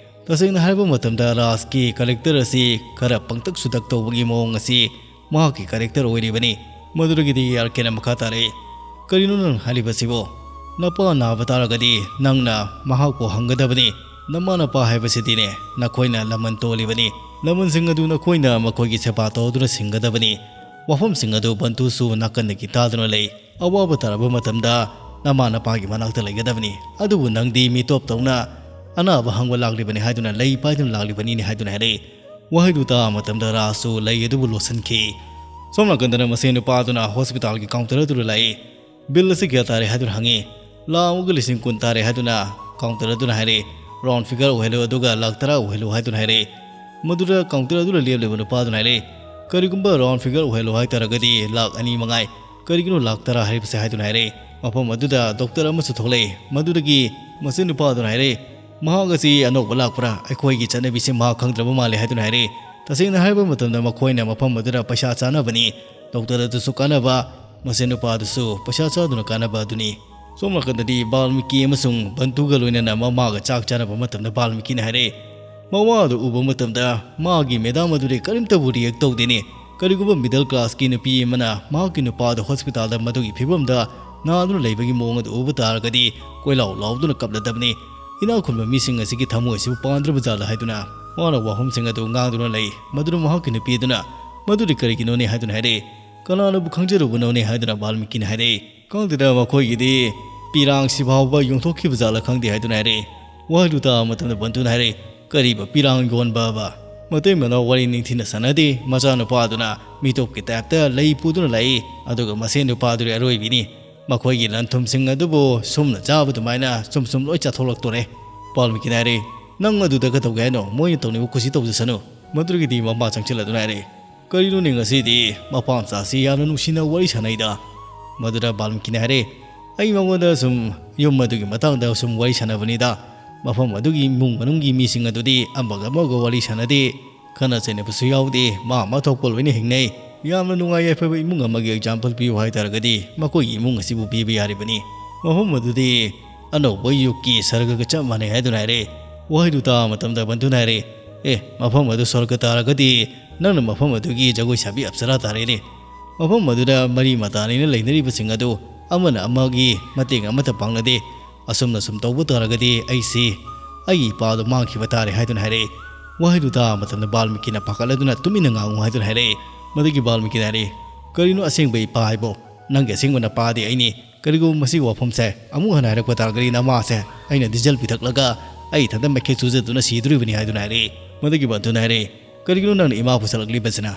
ꯇꯁꯦꯡꯅ ꯍꯥꯏꯔꯕ ꯃꯇꯝꯗ ꯔꯥꯖꯀꯤ ꯀꯦꯔꯦꯛꯇꯔ ꯑꯁꯤ ꯈꯔ ꯄꯪꯇꯛ ꯁꯨꯇꯛ ꯇꯧꯕꯒꯤ ꯃꯑꯣꯡ ꯑꯁꯤ ꯃꯍꯥꯛꯀꯤ ꯀꯦꯔꯦꯛꯇꯔ ꯑꯣꯏꯔꯤꯕꯅꯤ꯫ ꯃꯗꯨꯗꯒꯤꯗꯤ ꯑꯦ ꯑꯥꯔ ꯀꯦꯅ ꯃꯈꯥ ꯇꯥꯔꯛꯏ, "ꯀꯔꯤꯅꯣ ꯅꯪ ꯍꯥꯏꯔꯤꯕꯁꯤꯕꯣ? ꯅꯄꯥ ꯅꯥꯕ ꯇꯥꯔꯒꯗꯤ ꯅꯪꯅ ꯃꯍꯥꯛꯄꯨ ꯍꯪꯒꯗꯕꯅꯤ꯫ ꯅꯃꯥ ꯅꯄꯥ ꯍꯥꯏꯕꯁꯤꯗꯤꯅꯦ, ꯅꯈꯣꯏꯅ ꯂꯃꯟ ꯇꯣꯜꯂꯤꯕꯅꯤ꯫ ꯂꯃꯟꯁꯤꯡ ꯑꯗꯨ ꯅꯈꯣꯏꯅ ꯃꯈꯣꯏꯒꯤ ꯁꯦꯕꯥ ꯇꯧꯗꯨꯅ ꯁꯤꯡꯒꯗꯕꯅꯤ꯫" ꯋꯥꯐꯝꯁꯤꯡ ꯑꯗꯨ ꯕꯟꯇꯨꯁꯨ ꯅꯥꯀꯟꯗꯒꯤ ꯇꯥꯗꯨꯅ ꯂꯩ꯫ "ꯑꯋꯥꯕ ꯇꯥꯔꯕ ꯃꯇꯝꯗ ꯅꯃꯥ ꯅꯄꯥꯒꯤ ꯃꯅꯥꯛꯇ ꯂꯩꯒꯗꯕꯅꯤ, ꯑꯗꯨꯕꯨ ꯅꯪꯗꯤ ꯃꯤꯇꯣꯞꯇꯧꯅ ꯑꯅꯥꯕ ꯍꯪꯕ ꯂꯥꯛꯂꯤꯕꯅꯤ ꯍꯥꯏꯗꯨꯅ ꯂꯩ ꯄꯥꯏꯗꯨꯅ ꯂꯥꯛꯂꯤꯕꯅꯤꯅꯦ" ꯍꯥꯏꯗꯨꯅ ꯍꯥꯏꯔꯛꯏ꯫ ꯋꯥꯍꯩꯗꯨ ꯇꯥꯕ ꯃꯇꯝꯗ ꯔꯥꯖꯁꯨ ꯂꯩ ꯑꯗꯨꯕꯨ ꯂꯣꯠꯁꯤꯟꯈꯤ꯫ ꯁꯣꯝ ꯅꯥꯀꯟꯗꯅ ꯃꯁꯦꯟ ꯅꯨꯄꯥ ꯑꯗꯨꯅ ꯍꯣꯁꯄꯤꯇꯥꯜꯒꯤ ꯀꯥꯎꯟꯇꯔ ꯑꯗꯨꯗ ꯂꯥꯛꯏ꯫ "ꯕꯤꯜ ꯑꯁꯤ ꯀꯌꯥ ꯇꯥꯔꯦ?" ꯍꯥꯏꯗꯨꯅ ꯍꯪꯉꯤ꯫ "ꯂꯥꯈ ꯑꯃꯒ ꯂꯤꯁꯤꯡ ꯀꯨꯟ ꯇꯥꯔꯦ" ꯍꯥꯏꯗꯨꯅ ꯀꯥꯎꯟꯇꯔ ꯑꯗꯨꯅ ꯍꯥꯏꯔꯛꯏ꯫ "ꯔꯥꯎꯟ ꯐꯤꯒꯔ ꯑꯣꯏꯍꯜꯂꯨ, ꯑꯗꯨꯒ ꯂꯥꯈ ꯇꯔꯥ ꯑꯣꯏꯍꯜꯂꯨ" ꯍꯥꯏꯗꯨꯅ ꯍꯥꯏꯔꯛꯏ꯫ ꯃꯗꯨꯗ ꯀꯥꯎꯟꯇꯔ ꯑꯗꯨꯗ ꯂꯦꯞꯂꯤꯕ ꯅꯨꯄꯥ ꯑꯗꯨꯅ ꯍꯥꯏꯔꯛꯏ, "ꯀꯔꯤꯒꯨꯝꯕ ꯔꯥꯎꯟ ꯐꯤꯒꯔ ꯑꯣꯏꯍꯜꯂꯨ ꯍꯥꯏꯇꯥꯔꯒꯗꯤ ꯂꯥꯈ ꯑꯅꯤ ꯃꯉꯥꯏ, ꯀꯔꯤꯒꯤꯅꯣ ꯂꯥꯈ ꯇꯔꯥ ꯍꯥꯏꯔꯤꯕꯁꯦ?" ꯍꯥꯏꯗꯨꯅ ꯍꯥꯏꯔꯛꯏ꯫ ꯃꯐꯝ ꯑꯗꯨꯗ ꯗꯣꯛꯇꯔ ꯑꯃꯁꯨ ꯊꯣꯛꯂꯛꯏ꯫ ꯃꯗꯨꯗꯒꯤ ꯃꯁꯤ ꯅꯨꯄꯥ ꯑꯗꯨꯅ ꯍꯥꯏꯔꯛꯏ, "ꯃꯍꯥꯛ ꯑꯁꯤ ꯑꯅꯧꯕ ꯂꯥꯛꯄ꯭ꯔꯥ? ꯑꯩꯈꯣꯏꯒꯤ ꯆꯠꯅꯕꯤꯁꯤ ꯃꯍꯥꯛ ꯈꯪꯗ꯭ꯔꯕ ꯃꯥꯜꯂꯦ" ꯍꯥꯏꯗꯨꯅ ꯍꯥꯏꯔꯛꯏ꯫ ꯇꯁꯦꯡꯅ ꯍꯥꯏꯔꯕ ꯃꯇꯝꯗ ꯃꯈꯣꯏꯅ ꯃꯐꯝ ꯑꯗꯨꯗ ꯄꯩꯁꯥ ꯆꯥꯅꯕꯅꯤ꯫ ꯗꯣꯛꯇꯔ ꯑꯗꯨꯁꯨ ꯀꯥꯟꯅꯕ, ꯃꯁꯤ ꯅꯨꯄꯥ ꯑꯗꯨꯁꯨ ꯄꯩꯁꯥ ꯆꯥꯗꯨꯅ ꯀꯥꯟꯅꯕ ꯑꯗꯨꯅꯤ꯫ ꯁꯣꯝ ꯅꯥꯀꯟꯗꯗꯤ ꯕꯥꯜꯃꯤꯀꯤ ꯑꯃꯁꯨꯡ ꯕꯟꯇꯨꯒ ꯂꯣꯏꯅꯅ ꯃꯃꯥꯒ ꯆꯥꯛ ꯆꯥꯅꯕ ꯃꯇꯝꯗ ꯕꯥꯜꯃꯤꯀꯤꯅ ꯍꯥꯏꯔꯛꯏ, ꯃꯋꯥ ꯑꯗꯨ ꯎꯕ ꯃꯇꯝꯗ ꯃꯥꯒꯤ ꯃꯦꯗꯥꯝ ꯑꯗꯨꯗꯤ ꯀꯔꯤꯝꯇꯕꯨ ꯔꯤꯌꯦꯛ ꯇꯧꯗꯦꯅꯦ꯫ ꯀꯔꯤꯒꯨꯝꯕ ꯃꯤꯗꯜ ꯀ꯭ꯂꯥꯁꯀꯤ ꯅꯨꯄꯤ ꯑꯃꯅ ꯃꯍꯥꯛꯀꯤ ꯅꯨꯄꯥ ꯑꯗꯨ ꯍꯣꯁꯄꯤꯇꯥꯜꯗ ꯃꯗꯨꯒꯤ ꯐꯤꯕꯝꯗ ꯅꯥꯗꯨꯅ ꯂꯩꯕꯒꯤ ꯃꯑꯣꯡ ꯑꯗꯨ ꯎꯕ ꯇꯥꯔꯒꯗꯤ ꯀꯣꯏꯂꯥꯎ ꯂꯥꯎꯗꯨꯅ ꯀꯞꯂꯗꯕꯅꯤ꯫ ꯏꯅꯥꯛ ꯈꯨꯟꯕ ꯃꯤꯁꯤꯡ ꯑꯁꯤꯒꯤ ꯊꯃꯣꯏ ꯑꯁꯤꯕꯨ ꯄꯥꯟꯗ꯭ꯔꯕ ꯖꯥꯠꯂ ꯍꯥꯏꯗꯨꯅ ꯃꯥꯅ ꯋꯥꯐꯝꯁꯤꯡ ꯑꯗꯨ ꯉꯥꯡꯗꯨꯅ ꯂꯩ꯫ ꯃꯗꯨꯅ ꯃꯍꯥꯛꯀꯤ ꯅꯨꯄꯤ ꯑꯗꯨꯅ, "ꯃꯗꯨꯗꯤ ꯀꯔꯤꯒꯤꯅꯣꯅꯦ?" ꯍꯥꯏꯗꯨꯅ ꯍꯥꯏꯔꯛꯏ꯫ "ꯀꯅꯥꯅꯕꯨ ꯈꯪꯖꯔꯨꯕꯅꯣꯅꯦ?" ꯍꯥꯏꯗꯨꯅ ꯕꯥꯜꯃꯤꯀꯤꯅ ꯍꯥꯏꯔꯛꯏ꯫ "ꯈꯪꯗꯦꯗ, ꯃꯈꯣꯏꯒꯤꯗꯤ ꯄꯤꯔꯥꯡꯁꯤ ꯐꯥꯎꯕ ꯌꯣꯟꯊꯣꯛꯈꯤꯕ ꯖꯥꯠꯂ ꯈꯪꯗꯦ," ꯍꯥꯏꯗꯨꯅ ꯍꯥꯏꯔꯛꯏ꯫ ꯋꯥꯍꯩꯗꯨ ꯇꯥꯕ ꯃꯇꯝꯗ ꯕꯟꯇꯨꯅ ꯍꯥꯏꯔꯛꯏ, "ꯀꯔꯤꯕ ꯄꯤꯔꯥꯡ ꯌꯣꯟꯕꯕ? ꯃꯇꯩ ꯃꯅꯥꯎ ꯋꯥꯔꯤ ꯅꯤꯡꯊꯤꯅ ꯁꯥꯟꯅꯗꯦ, ꯃꯆꯥꯅꯨꯄꯥꯗꯨꯅ ꯃꯤꯇꯣꯞꯀꯤ ꯇꯥꯏꯞꯇ ꯂꯩ ꯄꯨꯗꯨꯅ ꯂꯥꯛꯏ, ꯑꯗꯨꯒ ꯃꯁꯦꯟ ꯅꯨꯄꯥꯗꯨꯗꯤ ꯑꯔꯣꯏꯕꯤꯅꯤ꯫ ꯃꯈꯣꯏꯒꯤ ꯂꯟ ꯊꯨꯝꯁꯤꯡ ꯑꯗꯨꯕꯨ ꯁꯨꯝꯅ ꯆꯥꯕ ꯑꯗꯨꯃꯥꯏꯅ ꯁꯨꯝ ꯁꯨꯝ ꯂꯣꯏ ꯆꯥꯊꯣꯛꯂꯛꯇꯣꯔꯦ꯫" ꯕꯥꯜꯃꯤꯀꯤꯅ ꯍꯥꯏꯔꯛꯏ, "ꯅꯪ ꯑꯗꯨꯗ ꯀꯩꯗꯧꯒꯦ ꯍꯥꯏꯅꯣ? ꯃꯣꯏꯅ ꯇꯧꯅꯤꯡꯕ ꯀꯨꯁꯤ ꯇꯧꯖꯁꯅꯨ꯫" ꯃꯗꯨꯗꯒꯤꯗꯤ ꯃꯄꯥ ꯆꯪꯁꯤꯜꯂꯗꯨꯅ ꯍꯥꯏꯔꯛꯏ, "ꯀꯔꯤꯅꯣꯅꯦ, ꯉꯁꯤꯗꯤ ꯃꯄꯥ ꯃꯆꯥꯁꯤ ꯌꯥꯝꯅ ꯅꯨꯡꯁꯤꯅ ꯋꯥꯔꯤ ꯁꯥꯟꯅꯩꯗ?" ꯃꯗꯨꯗ ꯕꯥꯜꯃꯤꯀꯤꯅ ꯍꯥꯏꯔꯦ, "ꯑꯩ ꯃꯉꯣꯟꯗ ꯁꯨꯝ ꯌꯨꯝ ꯑꯗꯨꯒꯤ ꯃꯇꯥꯡꯗ ꯁꯨꯝ ꯋꯥꯔꯤ ꯁꯥꯟꯅꯕꯅꯤꯗ꯫ ꯃꯐꯝ ꯑꯗꯨꯒꯤ ꯏꯃꯨꯡ ꯃꯅꯨꯡꯒꯤ ꯃꯤꯁꯤꯡ ꯑꯗꯨꯗꯤ ꯑꯃꯒ ꯑꯃꯒ ꯋꯥꯔꯤ ꯁꯥꯟꯅꯗꯦ, ꯈꯠꯅ ꯆꯩꯅꯕꯁꯨ ꯌꯥꯎꯗꯦ, ꯃꯥ ꯃꯥ ꯊꯣꯛꯄ ꯂꯣꯏꯅ ꯍꯤꯡꯅꯩ꯫ ꯌꯥꯝꯅ ꯅꯨꯡꯉꯥꯏ ꯌꯥꯏꯐꯕ ꯏꯃꯨꯡ ꯑꯃꯒꯤ ꯑꯦꯛꯖꯥꯝꯄꯜ ꯄꯤꯌꯨ ꯍꯥꯏ ꯇꯥꯔꯒꯗꯤ ꯃꯈꯣꯏꯒꯤ ꯏꯃꯨꯡ ꯑꯁꯤꯕꯨ ꯄꯤꯕ ꯌꯥꯔꯤꯕꯅꯤ꯫ ꯃꯐꯝ ꯑꯗꯨꯗꯤ ꯑꯅꯧꯕ ꯌꯨꯒꯀꯤ ꯁꯔꯒꯒ ꯆꯞ ꯃꯥꯟꯅꯩ," ꯍꯥꯏꯗꯨꯅ ꯍꯥꯏꯔꯦ꯫ ꯋꯥꯍꯩꯗꯨ ꯇꯥꯕ ꯃꯇꯝꯗ ꯕꯟꯇꯨꯅ ꯍꯥꯏꯔꯦ, "ꯑꯦ, ꯃꯐꯝ ꯑꯗꯨ ꯁ꯭ꯋꯔꯒ ꯇꯥꯔꯒꯗꯤ ꯅꯪꯅ ꯃꯐꯝ ꯑꯗꯨꯒꯤ ꯖꯒꯣꯏ ꯁꯥꯕꯤ ꯑꯞꯁꯔꯥ ꯇꯥꯔꯦꯅꯦ꯫ ꯃꯐꯝ ꯑꯗꯨꯗ ꯃꯔꯤ ꯃꯇꯥꯅꯤꯅ ꯂꯩꯅꯔꯤꯕꯁꯤꯡ ꯑꯗꯨ ꯑꯃꯅ ꯑꯃꯒꯤ ꯃꯇꯦꯡ ꯑꯃꯠꯇ ꯄꯥꯡꯅꯗꯦ꯫ ꯑꯁꯨꯝꯅ ꯁꯨꯝ ꯇꯧꯕ ꯇꯥꯔꯒꯗꯤ ꯑꯩꯁꯤ ꯑꯩꯒꯤ ꯏꯄꯥꯗꯣ ꯃꯥꯡꯈꯤꯕ ꯇꯥꯔꯦ," ꯍꯥꯏꯗꯨꯅ ꯍꯥꯏꯔꯛꯏ꯫ ꯋꯥꯍꯩꯗꯨ ꯇꯥꯕ ꯃꯇꯝꯗ ꯕꯥꯜꯃꯤꯀꯤꯅ ꯄꯥꯈꯠꯂꯗꯨꯅ, "ꯇꯨꯃꯤꯟꯅ ꯉꯥꯡꯉꯨ," ꯍꯥꯏꯗꯨꯅ ꯍꯥꯏꯔꯛꯏ꯫ ꯃꯗꯨꯒꯤ ꯕꯥꯜꯃꯤꯀꯤꯅ ꯍꯥꯏꯔꯛꯏ, "ꯀꯔꯤꯅꯣ ꯑꯁꯦꯡꯕ ꯏꯄꯥ ꯍꯥꯏꯕꯣ? ꯅꯪꯒꯤ ꯑꯁꯦꯡꯕ ꯅꯄꯥꯗꯤ ꯑꯩꯅꯤ꯫ ꯀꯔꯤꯒꯨꯝꯕ ꯃꯁꯤꯒꯤ ꯋꯥꯐꯝꯁꯦ ꯑꯃꯨꯛ ꯍꯟꯅ ꯍꯥꯏꯔꯛꯄ ꯇꯥꯔꯒꯗꯤ ꯅꯃꯥꯁꯦ ꯑꯩꯅ ꯗꯤꯖꯜ ꯄꯤꯊꯛꯂꯒ ꯑꯩ ꯏꯊꯟꯇ ꯃꯩꯈꯦꯠ ꯆꯨꯖꯗꯨꯅ ꯁꯤꯗꯣꯔꯤꯕꯅꯤ," ꯍꯥꯏꯗꯨꯅ ꯍꯥꯏꯔꯛꯏ꯫ ꯃꯗꯨꯒꯤ ꯕꯟꯇꯨꯅ ꯍꯥꯏꯔꯛꯏ, "ꯀꯔꯤꯒꯤꯅꯣ ꯅꯪꯅ ꯏꯃꯥ ꯄꯨꯁꯜꯂꯛꯂꯤꯕꯁꯤꯅ?"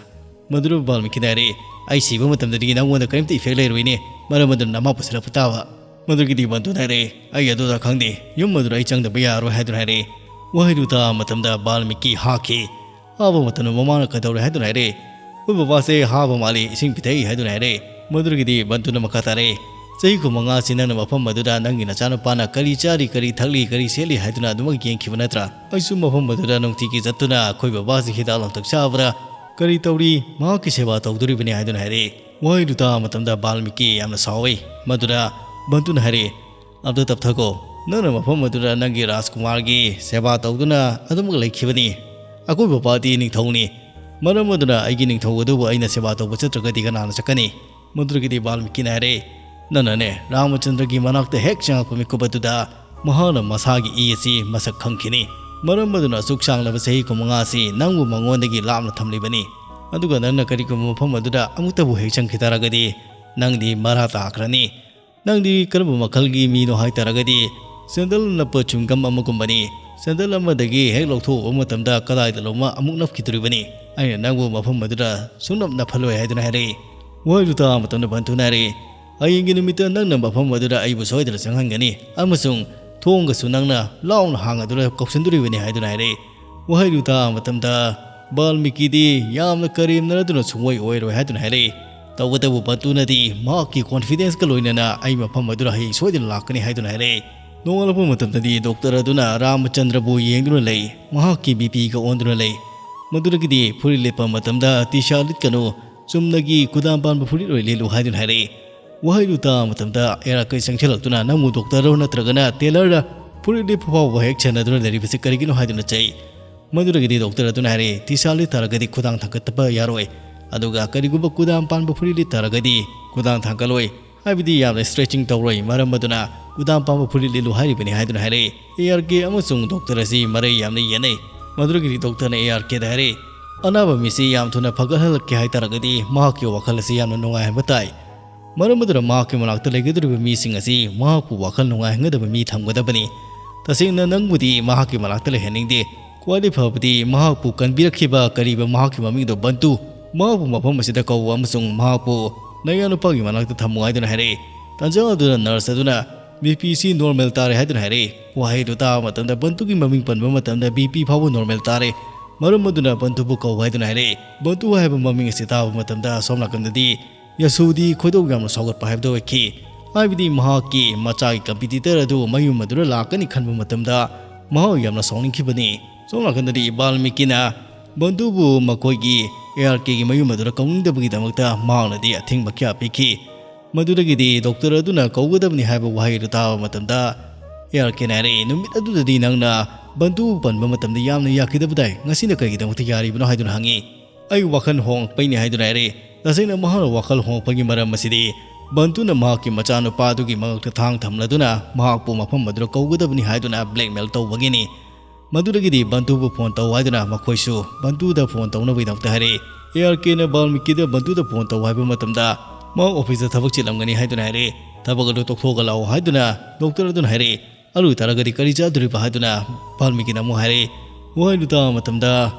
ꯃꯗꯨꯗ ꯕꯥꯜꯃꯤꯀꯤꯅ ꯍꯥꯏꯔꯛꯏ, "ꯑꯩ ꯁꯤꯕ ꯃꯇꯝꯗꯗꯤ ꯅꯪꯉꯣꯟꯗ ꯀꯔꯤꯝꯇ ꯏꯐꯦꯛ ꯂꯩꯔꯣꯏꯅꯦ, ꯃꯔꯝ ꯑꯗꯨꯅ ꯅꯃꯥ ꯄꯨꯁꯜꯂꯛꯄ ꯇꯥꯕ꯫" ꯃꯗꯨꯒꯤꯗꯤ ꯕꯟꯇꯨꯅ ꯍꯥꯏꯔꯛꯏ, "ꯑꯩ ꯑꯗꯨꯗ ꯈꯪꯗꯦ, ꯌꯨꯝ ꯑꯗꯨꯗ ꯑꯩ ꯆꯪꯗꯕ ꯌꯥꯔꯔꯣꯏ," ꯍꯥꯏꯗꯨꯅ ꯍꯥꯏꯔꯛꯏ꯫ ꯋꯥꯍꯩꯗꯨ ꯇꯥꯕ ꯃꯇꯝꯗ ꯕꯥꯜꯃꯤꯀꯤ ꯍꯥꯈꯤ꯫ ꯍꯥꯕ ꯃꯇꯝꯗ ꯃꯃꯥꯅ ꯀꯩꯗꯧꯔꯦ ꯍꯥꯏꯗꯨꯅ ꯍꯥꯏꯔꯛꯏ꯫ "ꯑꯩꯈꯣꯏ ꯕꯕꯥꯁꯦ ꯍꯥꯕ ꯃꯥꯜꯂꯤ, ꯏꯁꯤꯡ ꯄꯤꯊꯛꯏ," ꯍꯥꯏꯗꯨꯅ ꯍꯥꯏꯔꯛꯏ꯫ ꯃꯗꯨꯗꯒꯤꯗꯤ ꯕꯟꯇꯨꯅ ꯃꯈꯥ ꯇꯥꯔꯛꯏ, "ꯆꯍꯤ ꯀꯨꯟꯃꯉꯥꯁꯤ ꯅꯪꯅ ꯃꯐꯝ ꯑꯗꯨꯗ ꯅꯪꯒꯤ ꯅꯆꯥꯅꯨꯄꯥꯅ ꯀꯔꯤ ꯆꯥꯔꯤ, ꯀꯔꯤ ꯊꯛꯂꯤ, ꯀꯔꯤ ꯁꯦꯠꯂꯤ ꯍꯥꯏꯗꯨꯅ ꯑꯗꯨꯃꯛ ꯌꯦꯡꯈꯤꯕ ꯅꯠꯇ꯭ꯔꯥ? ꯑꯩꯁꯨ ꯃꯐꯝ ꯑꯗꯨꯗ ꯅꯨꯡꯇꯤꯒꯤ ꯆꯠꯇꯨꯅ ꯑꯩꯈꯣꯏ ꯕꯕꯥꯁꯤ ꯍꯤꯗꯥꯛ ꯂꯥꯡꯊꯛ ꯆꯥꯕ꯭ꯔꯥ, ꯀꯔꯤ ꯇꯧꯔꯤ, ꯃꯍꯥꯛꯀꯤ ꯁꯦꯕꯥ ꯇꯧꯗꯣꯔꯤꯕꯅꯤ," ꯍꯥꯏꯗꯨꯅ ꯍꯥꯏꯔꯛꯏ꯫ ꯋꯥꯍꯩꯗꯨ ꯇꯥꯕ ꯃꯇꯝꯗ ꯕꯥꯜꯃꯤꯀꯤ ꯌꯥꯝꯅ ꯁꯥꯎꯏ꯫ ꯃꯗꯨꯗ ꯕꯟꯇꯨꯅ ꯍꯥꯏꯔꯛꯏ, "ꯑꯝꯇ ꯇꯞꯊꯈꯣ꯫ ꯅꯪꯅ ꯃꯐꯝ ꯑꯗꯨꯗ ꯅꯪꯒꯤ ꯔꯥꯖꯀꯨꯃꯥꯔꯒꯤ ꯁꯦꯕꯥ ꯇꯧꯗꯨꯅ ꯑꯗꯨꯃꯛ ꯂꯩꯈꯤꯕꯅꯤ꯫ ꯑꯩꯈꯣꯏ ꯕꯕꯥꯗꯤ ꯅꯤꯡꯊꯧꯅꯤ꯫ ꯃꯔꯝ ꯑꯗꯨꯅ ꯑꯩꯒꯤ ꯅꯤꯡꯊꯧ ꯑꯗꯨꯕꯨ ꯑꯩꯅ ꯁꯦꯕꯥ ꯇꯧꯕ ꯆꯠꯇ꯭ꯔꯒꯗꯤ ꯀꯅꯥꯅ ꯆꯠꯀꯅꯤ?" ꯃꯗꯨꯗꯒꯤꯗꯤ ꯕꯥꯜꯃꯤꯀꯤꯅ ꯍꯥꯏꯔꯛꯏ, "ꯅꯪꯅꯅꯦ, ꯔꯥꯃꯆꯟꯗ꯭ꯔꯒꯤ ꯃꯅꯥꯛꯇ ꯍꯦꯛ ꯆꯪꯉꯛꯄ ꯃꯤꯀꯨꯞ ꯑꯗꯨꯗ ꯃꯍꯥꯛꯅ ꯃꯁꯥꯒꯤ ꯏ ꯑꯁꯤ ꯃꯁꯛ ꯈꯪꯈꯤꯅꯤ꯫ ꯃꯔꯝ ꯑꯗꯨꯅ ꯑꯁꯨꯛ ꯁꯥꯡꯂꯕ ꯆꯍꯤ ꯀꯨꯟꯃꯉꯥ ꯑꯁꯤ ꯅꯪꯕꯨ ꯃꯉꯣꯟꯗꯒꯤ ꯂꯥꯞꯅ ꯊꯝꯂꯤꯕꯅꯤ꯫ ꯑꯗꯨꯒ ꯅꯪꯅ ꯀꯔꯤꯒꯨꯝꯕ ꯃꯐꯝ ꯑꯗꯨꯗ ꯑꯃꯨꯛꯇꯕꯨ ꯍꯦꯛ ꯆꯪꯈꯤ ꯇꯥꯔꯒꯗꯤ ꯅꯪꯗꯤ ꯃꯔꯥ ꯇꯥꯈ꯭ꯔꯅꯤ꯫ ꯅꯪꯗꯤ ꯀꯔꯝꯕ ꯃꯈꯜꯒꯤ ꯃꯤꯅꯣ ꯍꯥꯏ ꯇꯥꯔꯒꯗꯤ ꯁꯦꯟꯗꯜ ꯅꯞꯄ ꯆ꯭ꯋꯤꯡꯒꯝ ꯑꯃꯒꯨꯝꯕꯅꯤ꯫ ꯁꯦꯟꯗꯜ ꯑꯃꯗꯒꯤ ꯍꯦꯛ ꯂꯧꯊꯣꯛꯎꯕ ꯃꯇꯝꯗ ꯀꯗꯥꯏꯗꯅꯣꯃ ꯑꯃꯨꯛ ꯅꯞꯈꯤꯗꯣꯔꯤꯕꯅꯤ꯫ ꯑꯩꯅ ꯅꯪꯕꯨ ꯃꯐꯝ ꯑꯗꯨꯗ ꯁꯨꯡꯅꯞ ꯅꯞꯍꯜꯂꯣꯏ ꯍꯥꯏꯗꯨꯅ ꯍꯥꯏꯔꯛꯏ꯫ ꯋꯥꯍꯩꯗꯨ ꯇꯥꯕ ꯃꯇꯝꯗ ꯕꯟꯇꯨꯅ ꯍꯥꯏꯔꯛꯏ, "ꯍꯌꯦꯡꯒꯤ ꯅꯨꯃꯤꯠꯇ ꯅꯪꯅ ꯃꯐꯝ ꯑꯗꯨꯗ ꯑꯩꯕꯨ ꯁꯣꯏꯗꯅ ꯆꯪꯍꯟꯒꯅꯤ ꯑꯃꯁꯨꯡ ꯊꯣꯡꯒꯁꯨ ꯅꯪꯅ ꯂꯥꯎꯅ ꯍꯥꯡꯗꯨꯅ ꯀꯧꯁꯤꯟꯗꯣꯔꯤꯕꯅꯤ" ꯍꯥꯏꯗꯨꯅ ꯍꯥꯏꯔꯛꯏ꯫ ꯋꯥꯍꯩꯗꯨ ꯇꯥꯕ ꯃꯇꯝꯗ ꯕꯥꯜꯃꯤꯀꯤꯗꯤ ꯌꯥꯝꯅ ꯀꯔꯦꯝꯅꯔꯗꯨꯅ ꯁꯨꯡꯑꯣꯏ ꯑꯣꯏꯔꯣꯏ ꯍꯥꯏꯗꯨꯅ ꯍꯥꯏꯔꯛꯏ꯫ ꯇꯧꯕꯇꯕꯨ ꯕꯟꯇꯨꯅꯗꯤ ꯃꯍꯥꯛꯀꯤ confidence ꯀ ꯂꯣꯏꯅꯅ ꯑꯩ ꯃꯐꯝ ꯑꯗꯨꯗ ꯍꯌꯦꯡ ꯁꯣꯏꯗꯅ ꯂꯥꯛꯀꯅꯤ ꯍꯥꯏꯗꯨꯅ ꯍꯥꯏꯔꯛꯏ꯫ ꯅꯣꯡꯉꯥꯜꯂꯛꯄ ꯃꯇꯝꯗꯗꯤ ꯗꯣꯛꯇꯔ ꯑꯗꯨꯅ ꯔꯥꯃꯆꯟꯗ꯭ꯔꯕꯨ ꯌꯦꯡꯗꯨꯅ ꯂꯩ꯫ ꯃꯍꯥꯛꯀꯤ B P ꯒ ꯑꯣꯟꯗꯨꯅ ꯂꯩ꯫ ꯃꯗꯨꯗꯒꯤꯗꯤ ꯐꯨꯔꯤꯠ ꯂꯤꯠꯄ ꯃꯇꯝꯗ ꯇꯤ ꯁꯥꯔꯠ ꯂꯤꯠꯀꯅꯨ, ꯆꯨꯝꯅꯒꯤ ꯀꯨꯗꯥꯝ ꯄꯥꯟꯕ ꯐꯨꯔꯤꯠ ꯑꯣꯏꯅ ꯂꯤꯠꯂꯨ ꯍꯥꯏꯗꯨꯅ ꯍꯥꯏꯔꯛꯏ꯫ ꯋꯥꯍꯩꯗꯨ ꯇꯥꯕ ꯃꯇꯝꯗ ꯑꯦ ꯑꯥꯔ ꯀꯦ ꯆꯪꯁꯤꯜꯂꯛꯇꯨꯅ ꯅꯪꯕꯨ ꯗꯣꯛꯇꯔꯔꯣ ꯅꯠꯇ꯭ꯔꯒꯅ ꯇꯦꯂꯔꯗ ꯐꯨꯔꯤꯠ ꯂꯤꯠꯄ ꯐꯥꯎꯕ ꯍꯦꯛ ꯆꯟꯅꯗꯨꯅ ꯂꯩꯔꯤꯕꯁꯤ ꯀꯔꯤꯒꯤꯅꯣ ꯍꯥꯏꯗꯨꯅ ꯆꯩ꯫ ꯃꯗꯨꯗꯒꯤꯗꯤ ꯗꯣꯛꯇꯔ ꯑꯗꯨꯅ ꯍꯥꯏꯔꯛꯏ, "ꯇꯤ ꯁꯥꯔꯠ ꯂꯤꯠ ꯇꯥꯔꯒꯗꯤ ꯈꯨꯗꯥꯡ ꯊꯥꯡꯒꯠꯄ ꯌꯥꯔꯣꯏ꯫ ꯑꯗꯨꯒ ꯀꯔꯤꯒꯨꯝꯕ ꯀꯨꯗꯥꯝ ꯄꯥꯟꯕ ꯐꯨꯔꯤꯠ ꯂꯤꯠ ꯇꯥꯔꯒꯗꯤ ꯈꯨꯗꯥꯡ ꯊꯥꯡꯒꯠꯂꯣꯏ꯫ ꯍꯥꯏꯕꯗꯤ ꯌꯥꯝꯅ stretching ꯇꯧꯔꯣꯏ꯫ ꯃꯔꯝ ꯑꯗꯨꯅ ꯀꯨꯗꯥꯝ ꯄꯥꯟꯕ ꯐꯨꯔꯤꯠ ꯂꯤꯠꯂꯨ ꯍꯥꯏꯔꯤꯕꯅꯤ" ꯍꯥꯏꯗꯨꯅ ꯍꯥꯏꯔꯛꯏ꯫ ꯑꯦ ꯑꯥꯔ ꯀꯦ ꯑꯃꯁꯨꯡ ꯗꯣꯛꯇꯔ ꯑꯁꯤ ꯃꯔꯩ ꯌꯥꯝꯅ ꯌꯦꯠꯅꯩ꯫ ꯃꯗꯨꯗꯒꯤꯗꯤ ꯗꯣꯛꯇꯔꯅ ꯑꯦ ꯑꯥꯔ ꯀꯦꯗ ꯍꯥꯏꯔꯛꯏ, "ꯑꯅꯥꯕ ꯃꯤꯁꯤ ꯌꯥꯝ ꯊꯨꯅ ꯐꯒꯠꯍꯜꯂꯛꯀꯦ ꯍꯥꯏ ꯇꯥꯔꯒꯗꯤ ꯃꯍꯥꯛꯀꯤ ꯋꯥꯈꯜ ꯑꯁꯤ ꯌꯥꯝꯅ ꯅꯨꯡꯉꯥꯏꯍꯟꯕ ꯇꯥꯏ꯫ ꯃꯔꯝ ꯑꯗꯨꯅ ꯃꯍꯥꯛꯀꯤ ꯃꯅꯥꯛꯇ ꯂꯩꯒꯗꯧꯔꯤꯕ ꯃꯤꯁꯤꯡ ꯑꯁꯤ ꯃꯍꯥꯛꯄꯨ ꯋꯥꯈꯜ ꯅꯨꯡꯉꯥꯏꯍꯟꯒꯗꯕ ꯃꯤ ꯊꯝꯒꯗꯕꯅꯤ꯫ ꯇꯁꯦꯡꯅ ꯅꯪꯕꯨꯗꯤ ꯃꯍꯥꯛꯀꯤ ꯃꯅꯥꯛꯇ ꯂꯩꯍꯟꯅꯤꯡꯗꯦ꯫ ꯈ꯭ꯋꯥꯏꯗꯒꯤ ꯐꯕꯗꯤ ꯃꯍꯥꯛꯄꯨ ꯀꯟꯕꯤꯔꯛꯈꯤꯕ ꯀꯔꯤꯕ ꯃꯍꯥꯛꯀꯤ ꯃꯃꯤꯡꯗꯣ ꯕꯟꯇꯨ, ꯃꯍꯥꯛꯄꯨ ꯃꯐꯝ ꯑꯁꯤꯗ ꯀꯧꯕ ꯑꯃꯁꯨꯡ ꯃꯍꯥꯛꯄꯨ ꯅꯌꯥ ꯅꯨꯄꯥꯒꯤ ꯃꯅꯥꯛꯇ ꯊꯝꯃꯨ" ꯍꯥꯏꯗꯨꯅ ꯍꯥꯏꯔꯛꯏ꯫ ꯇꯥꯟꯖꯥ ꯑꯗꯨꯗ ꯅꯔꯁ ꯑꯗꯨꯅ, "B P ꯁꯤ ꯅꯣꯔꯃꯦꯜ ꯇꯥꯔꯦ" ꯍꯥꯏꯗꯨꯅ ꯍꯥꯏꯔꯛꯏ꯫ ꯋꯥꯍꯩꯗꯨ ꯇꯥꯕ ꯃꯇꯝꯗ ꯕꯟꯇꯨꯒꯤ ꯃꯃꯤꯡ ꯄꯟꯕ ꯃꯇꯝꯗ B P ꯐꯥꯎꯕ ꯅꯣꯔꯃꯦꯜ ꯇꯥꯔꯦ꯫ ꯃꯔꯝ ꯑꯗꯨꯅ ꯕꯟꯇꯨꯕꯨ ꯀꯧ ꯍꯥꯏꯗꯨꯅ ꯍꯥꯏꯔꯛꯏ꯫ ꯕꯟꯇꯨ ꯍꯥꯏꯕ ꯃꯃꯤꯡ ꯑꯁꯤ ꯇꯥꯕ ꯃꯇꯝꯗ ꯑꯁꯣꯝ ꯅꯥꯀꯟꯗꯗꯤ ꯌꯥꯁꯨꯗꯤ ꯈꯣꯏꯗꯧ ꯌꯥꯝꯅ ꯁꯥꯎꯒꯠꯄ ꯍꯥꯏꯕꯗꯨ ꯑꯣꯏꯈꯤ꯫ ꯍꯥꯏꯕꯗꯤ ꯃꯍꯥꯛꯀꯤ ꯃꯆꯥꯒꯤ ꯀꯝꯄꯤꯇꯤꯇꯔ ꯑꯗꯨ ꯃꯌꯨꯝ ꯑꯗꯨꯗ ꯂꯥꯛꯀꯅꯤ ꯈꯟꯕ ꯃꯇꯝꯗ ꯃꯍꯥꯛ ꯌꯥꯝꯅ ꯁꯥꯎꯅꯤꯡꯈꯤꯕꯅꯤ꯫ ꯁꯣꯝ ꯅꯥꯀꯟꯗꯗꯤ ꯕꯥꯜꯃꯤꯀꯤꯅ ꯕꯟꯇꯨꯕꯨ ꯃꯈꯣꯏꯒꯤ ꯑꯦ ꯑꯥꯔ ꯀꯦꯒꯤ ꯃꯌꯨꯝ ꯑꯗꯨꯗ ꯀꯧꯅꯤꯡꯗꯕꯒꯤꯗꯃꯛꯇ ꯃꯍꯥꯛꯅꯗꯤ ꯑꯊꯤꯡꯕ ꯀꯌꯥ ꯄꯤꯈꯤ꯫ ꯃꯗꯨꯗꯒꯤꯗꯤ ꯗꯣꯛꯇꯔ ꯑꯗꯨꯅ ꯀꯧꯒꯗꯕꯅꯤ ꯍꯥꯏꯕ ꯋꯥꯍꯩ ꯑꯗꯨ ꯇꯥꯕ ꯃꯇꯝꯗ ꯑꯦ ꯑꯥꯔ ꯀꯦꯅ ꯍꯥꯏꯔꯛꯏ, "ꯅꯨꯃꯤꯠ ꯑꯗꯨꯗꯗꯤ ꯅꯪꯅ ꯕꯟꯇꯨꯕꯨ ꯄꯟꯕ ꯃꯇꯝꯗ ꯌꯥꯝꯅ ꯌꯥꯈꯤꯗꯕꯗꯥꯏ, ꯉꯁꯤꯅ ꯀꯔꯤꯒꯤꯗꯃꯛꯇ ꯌꯥꯔꯤꯕꯅꯣ?" ꯍꯥꯏꯗꯨꯅ ꯍꯪꯉꯤ꯫ "ꯑꯩ ꯋꯥꯈꯜ ꯍꯣꯡꯂꯛꯄꯩꯅꯤ" ꯍꯥꯏꯗꯨꯅ ꯍꯥꯏꯔꯛꯏ꯫ ꯇꯁꯦꯡꯅ ꯃꯍꯥꯛꯅ ꯋꯥꯈꯜ ꯍꯣꯡꯂꯛꯄꯒꯤ ꯃꯔꯝ ꯑꯁꯤꯗꯤ ꯕꯟꯇꯨꯅ ꯃꯍꯥꯛꯀꯤ ꯃꯆꯥꯅꯨꯄꯥ ꯑꯗꯨꯒꯤ ꯃꯉꯛꯇ ꯊꯥꯡ ꯊꯝꯂꯗꯨꯅ ꯃꯍꯥꯛꯄꯨ ꯃꯐꯝ ꯑꯗꯨꯗ ꯀꯧꯒꯗꯕꯅꯤ ꯍꯥꯏꯗꯨꯅ blackmail ꯇꯧꯕꯒꯤꯅꯤ꯫ ꯃꯗꯨꯗꯒꯤꯗꯤ ꯕꯟꯇꯨꯕꯨ ꯐꯣꯟ ꯇꯧ ꯍꯥꯏꯗꯨꯅ ꯃꯈꯣꯏꯁꯨ ꯕꯟꯇꯨꯗ ꯐꯣꯟ ꯇꯧꯅꯕꯒꯤꯗꯃꯛꯇ ꯍꯥꯏꯔꯛꯏ꯫ ꯑꯦ ꯑꯥꯔ ꯀꯦꯅ ꯕꯥꯜꯃꯤꯀꯤꯗ ꯕꯟꯇꯨꯗ ꯐꯣꯟ ꯇꯧ ꯍꯥꯏꯕ ꯃꯇꯝꯗ, ꯃꯥ ꯑꯣꯐꯤꯁꯇ ꯊꯕꯛ ꯆꯤꯜꯂꯝꯒꯅꯤ ꯍꯥꯏꯗꯨꯅ ꯍꯥꯏꯔꯛꯏ꯫ ꯊꯕꯛ ꯑꯗꯨ ꯇꯣꯛꯊꯣꯛꯑꯒ ꯂꯥꯛꯑꯣ ꯍꯥꯏꯗꯨꯅ ꯗꯣꯛꯇꯔ ꯑꯗꯨꯅ ꯍꯥꯏꯔꯛꯏ꯫ ꯑꯗꯨ ꯑꯣꯏꯇꯥꯔꯒꯗꯤ ꯀꯔꯤ ꯆꯥꯗꯣꯔꯤꯕ ꯍꯥꯏꯗꯨꯅ ꯕꯥꯜꯃꯤꯀꯤꯅ ꯑꯃꯨꯛ ꯍꯥꯏꯔꯛꯏ꯫ ꯋꯥꯍꯩꯗꯨ ꯇꯥꯕ ꯃꯇꯝꯗ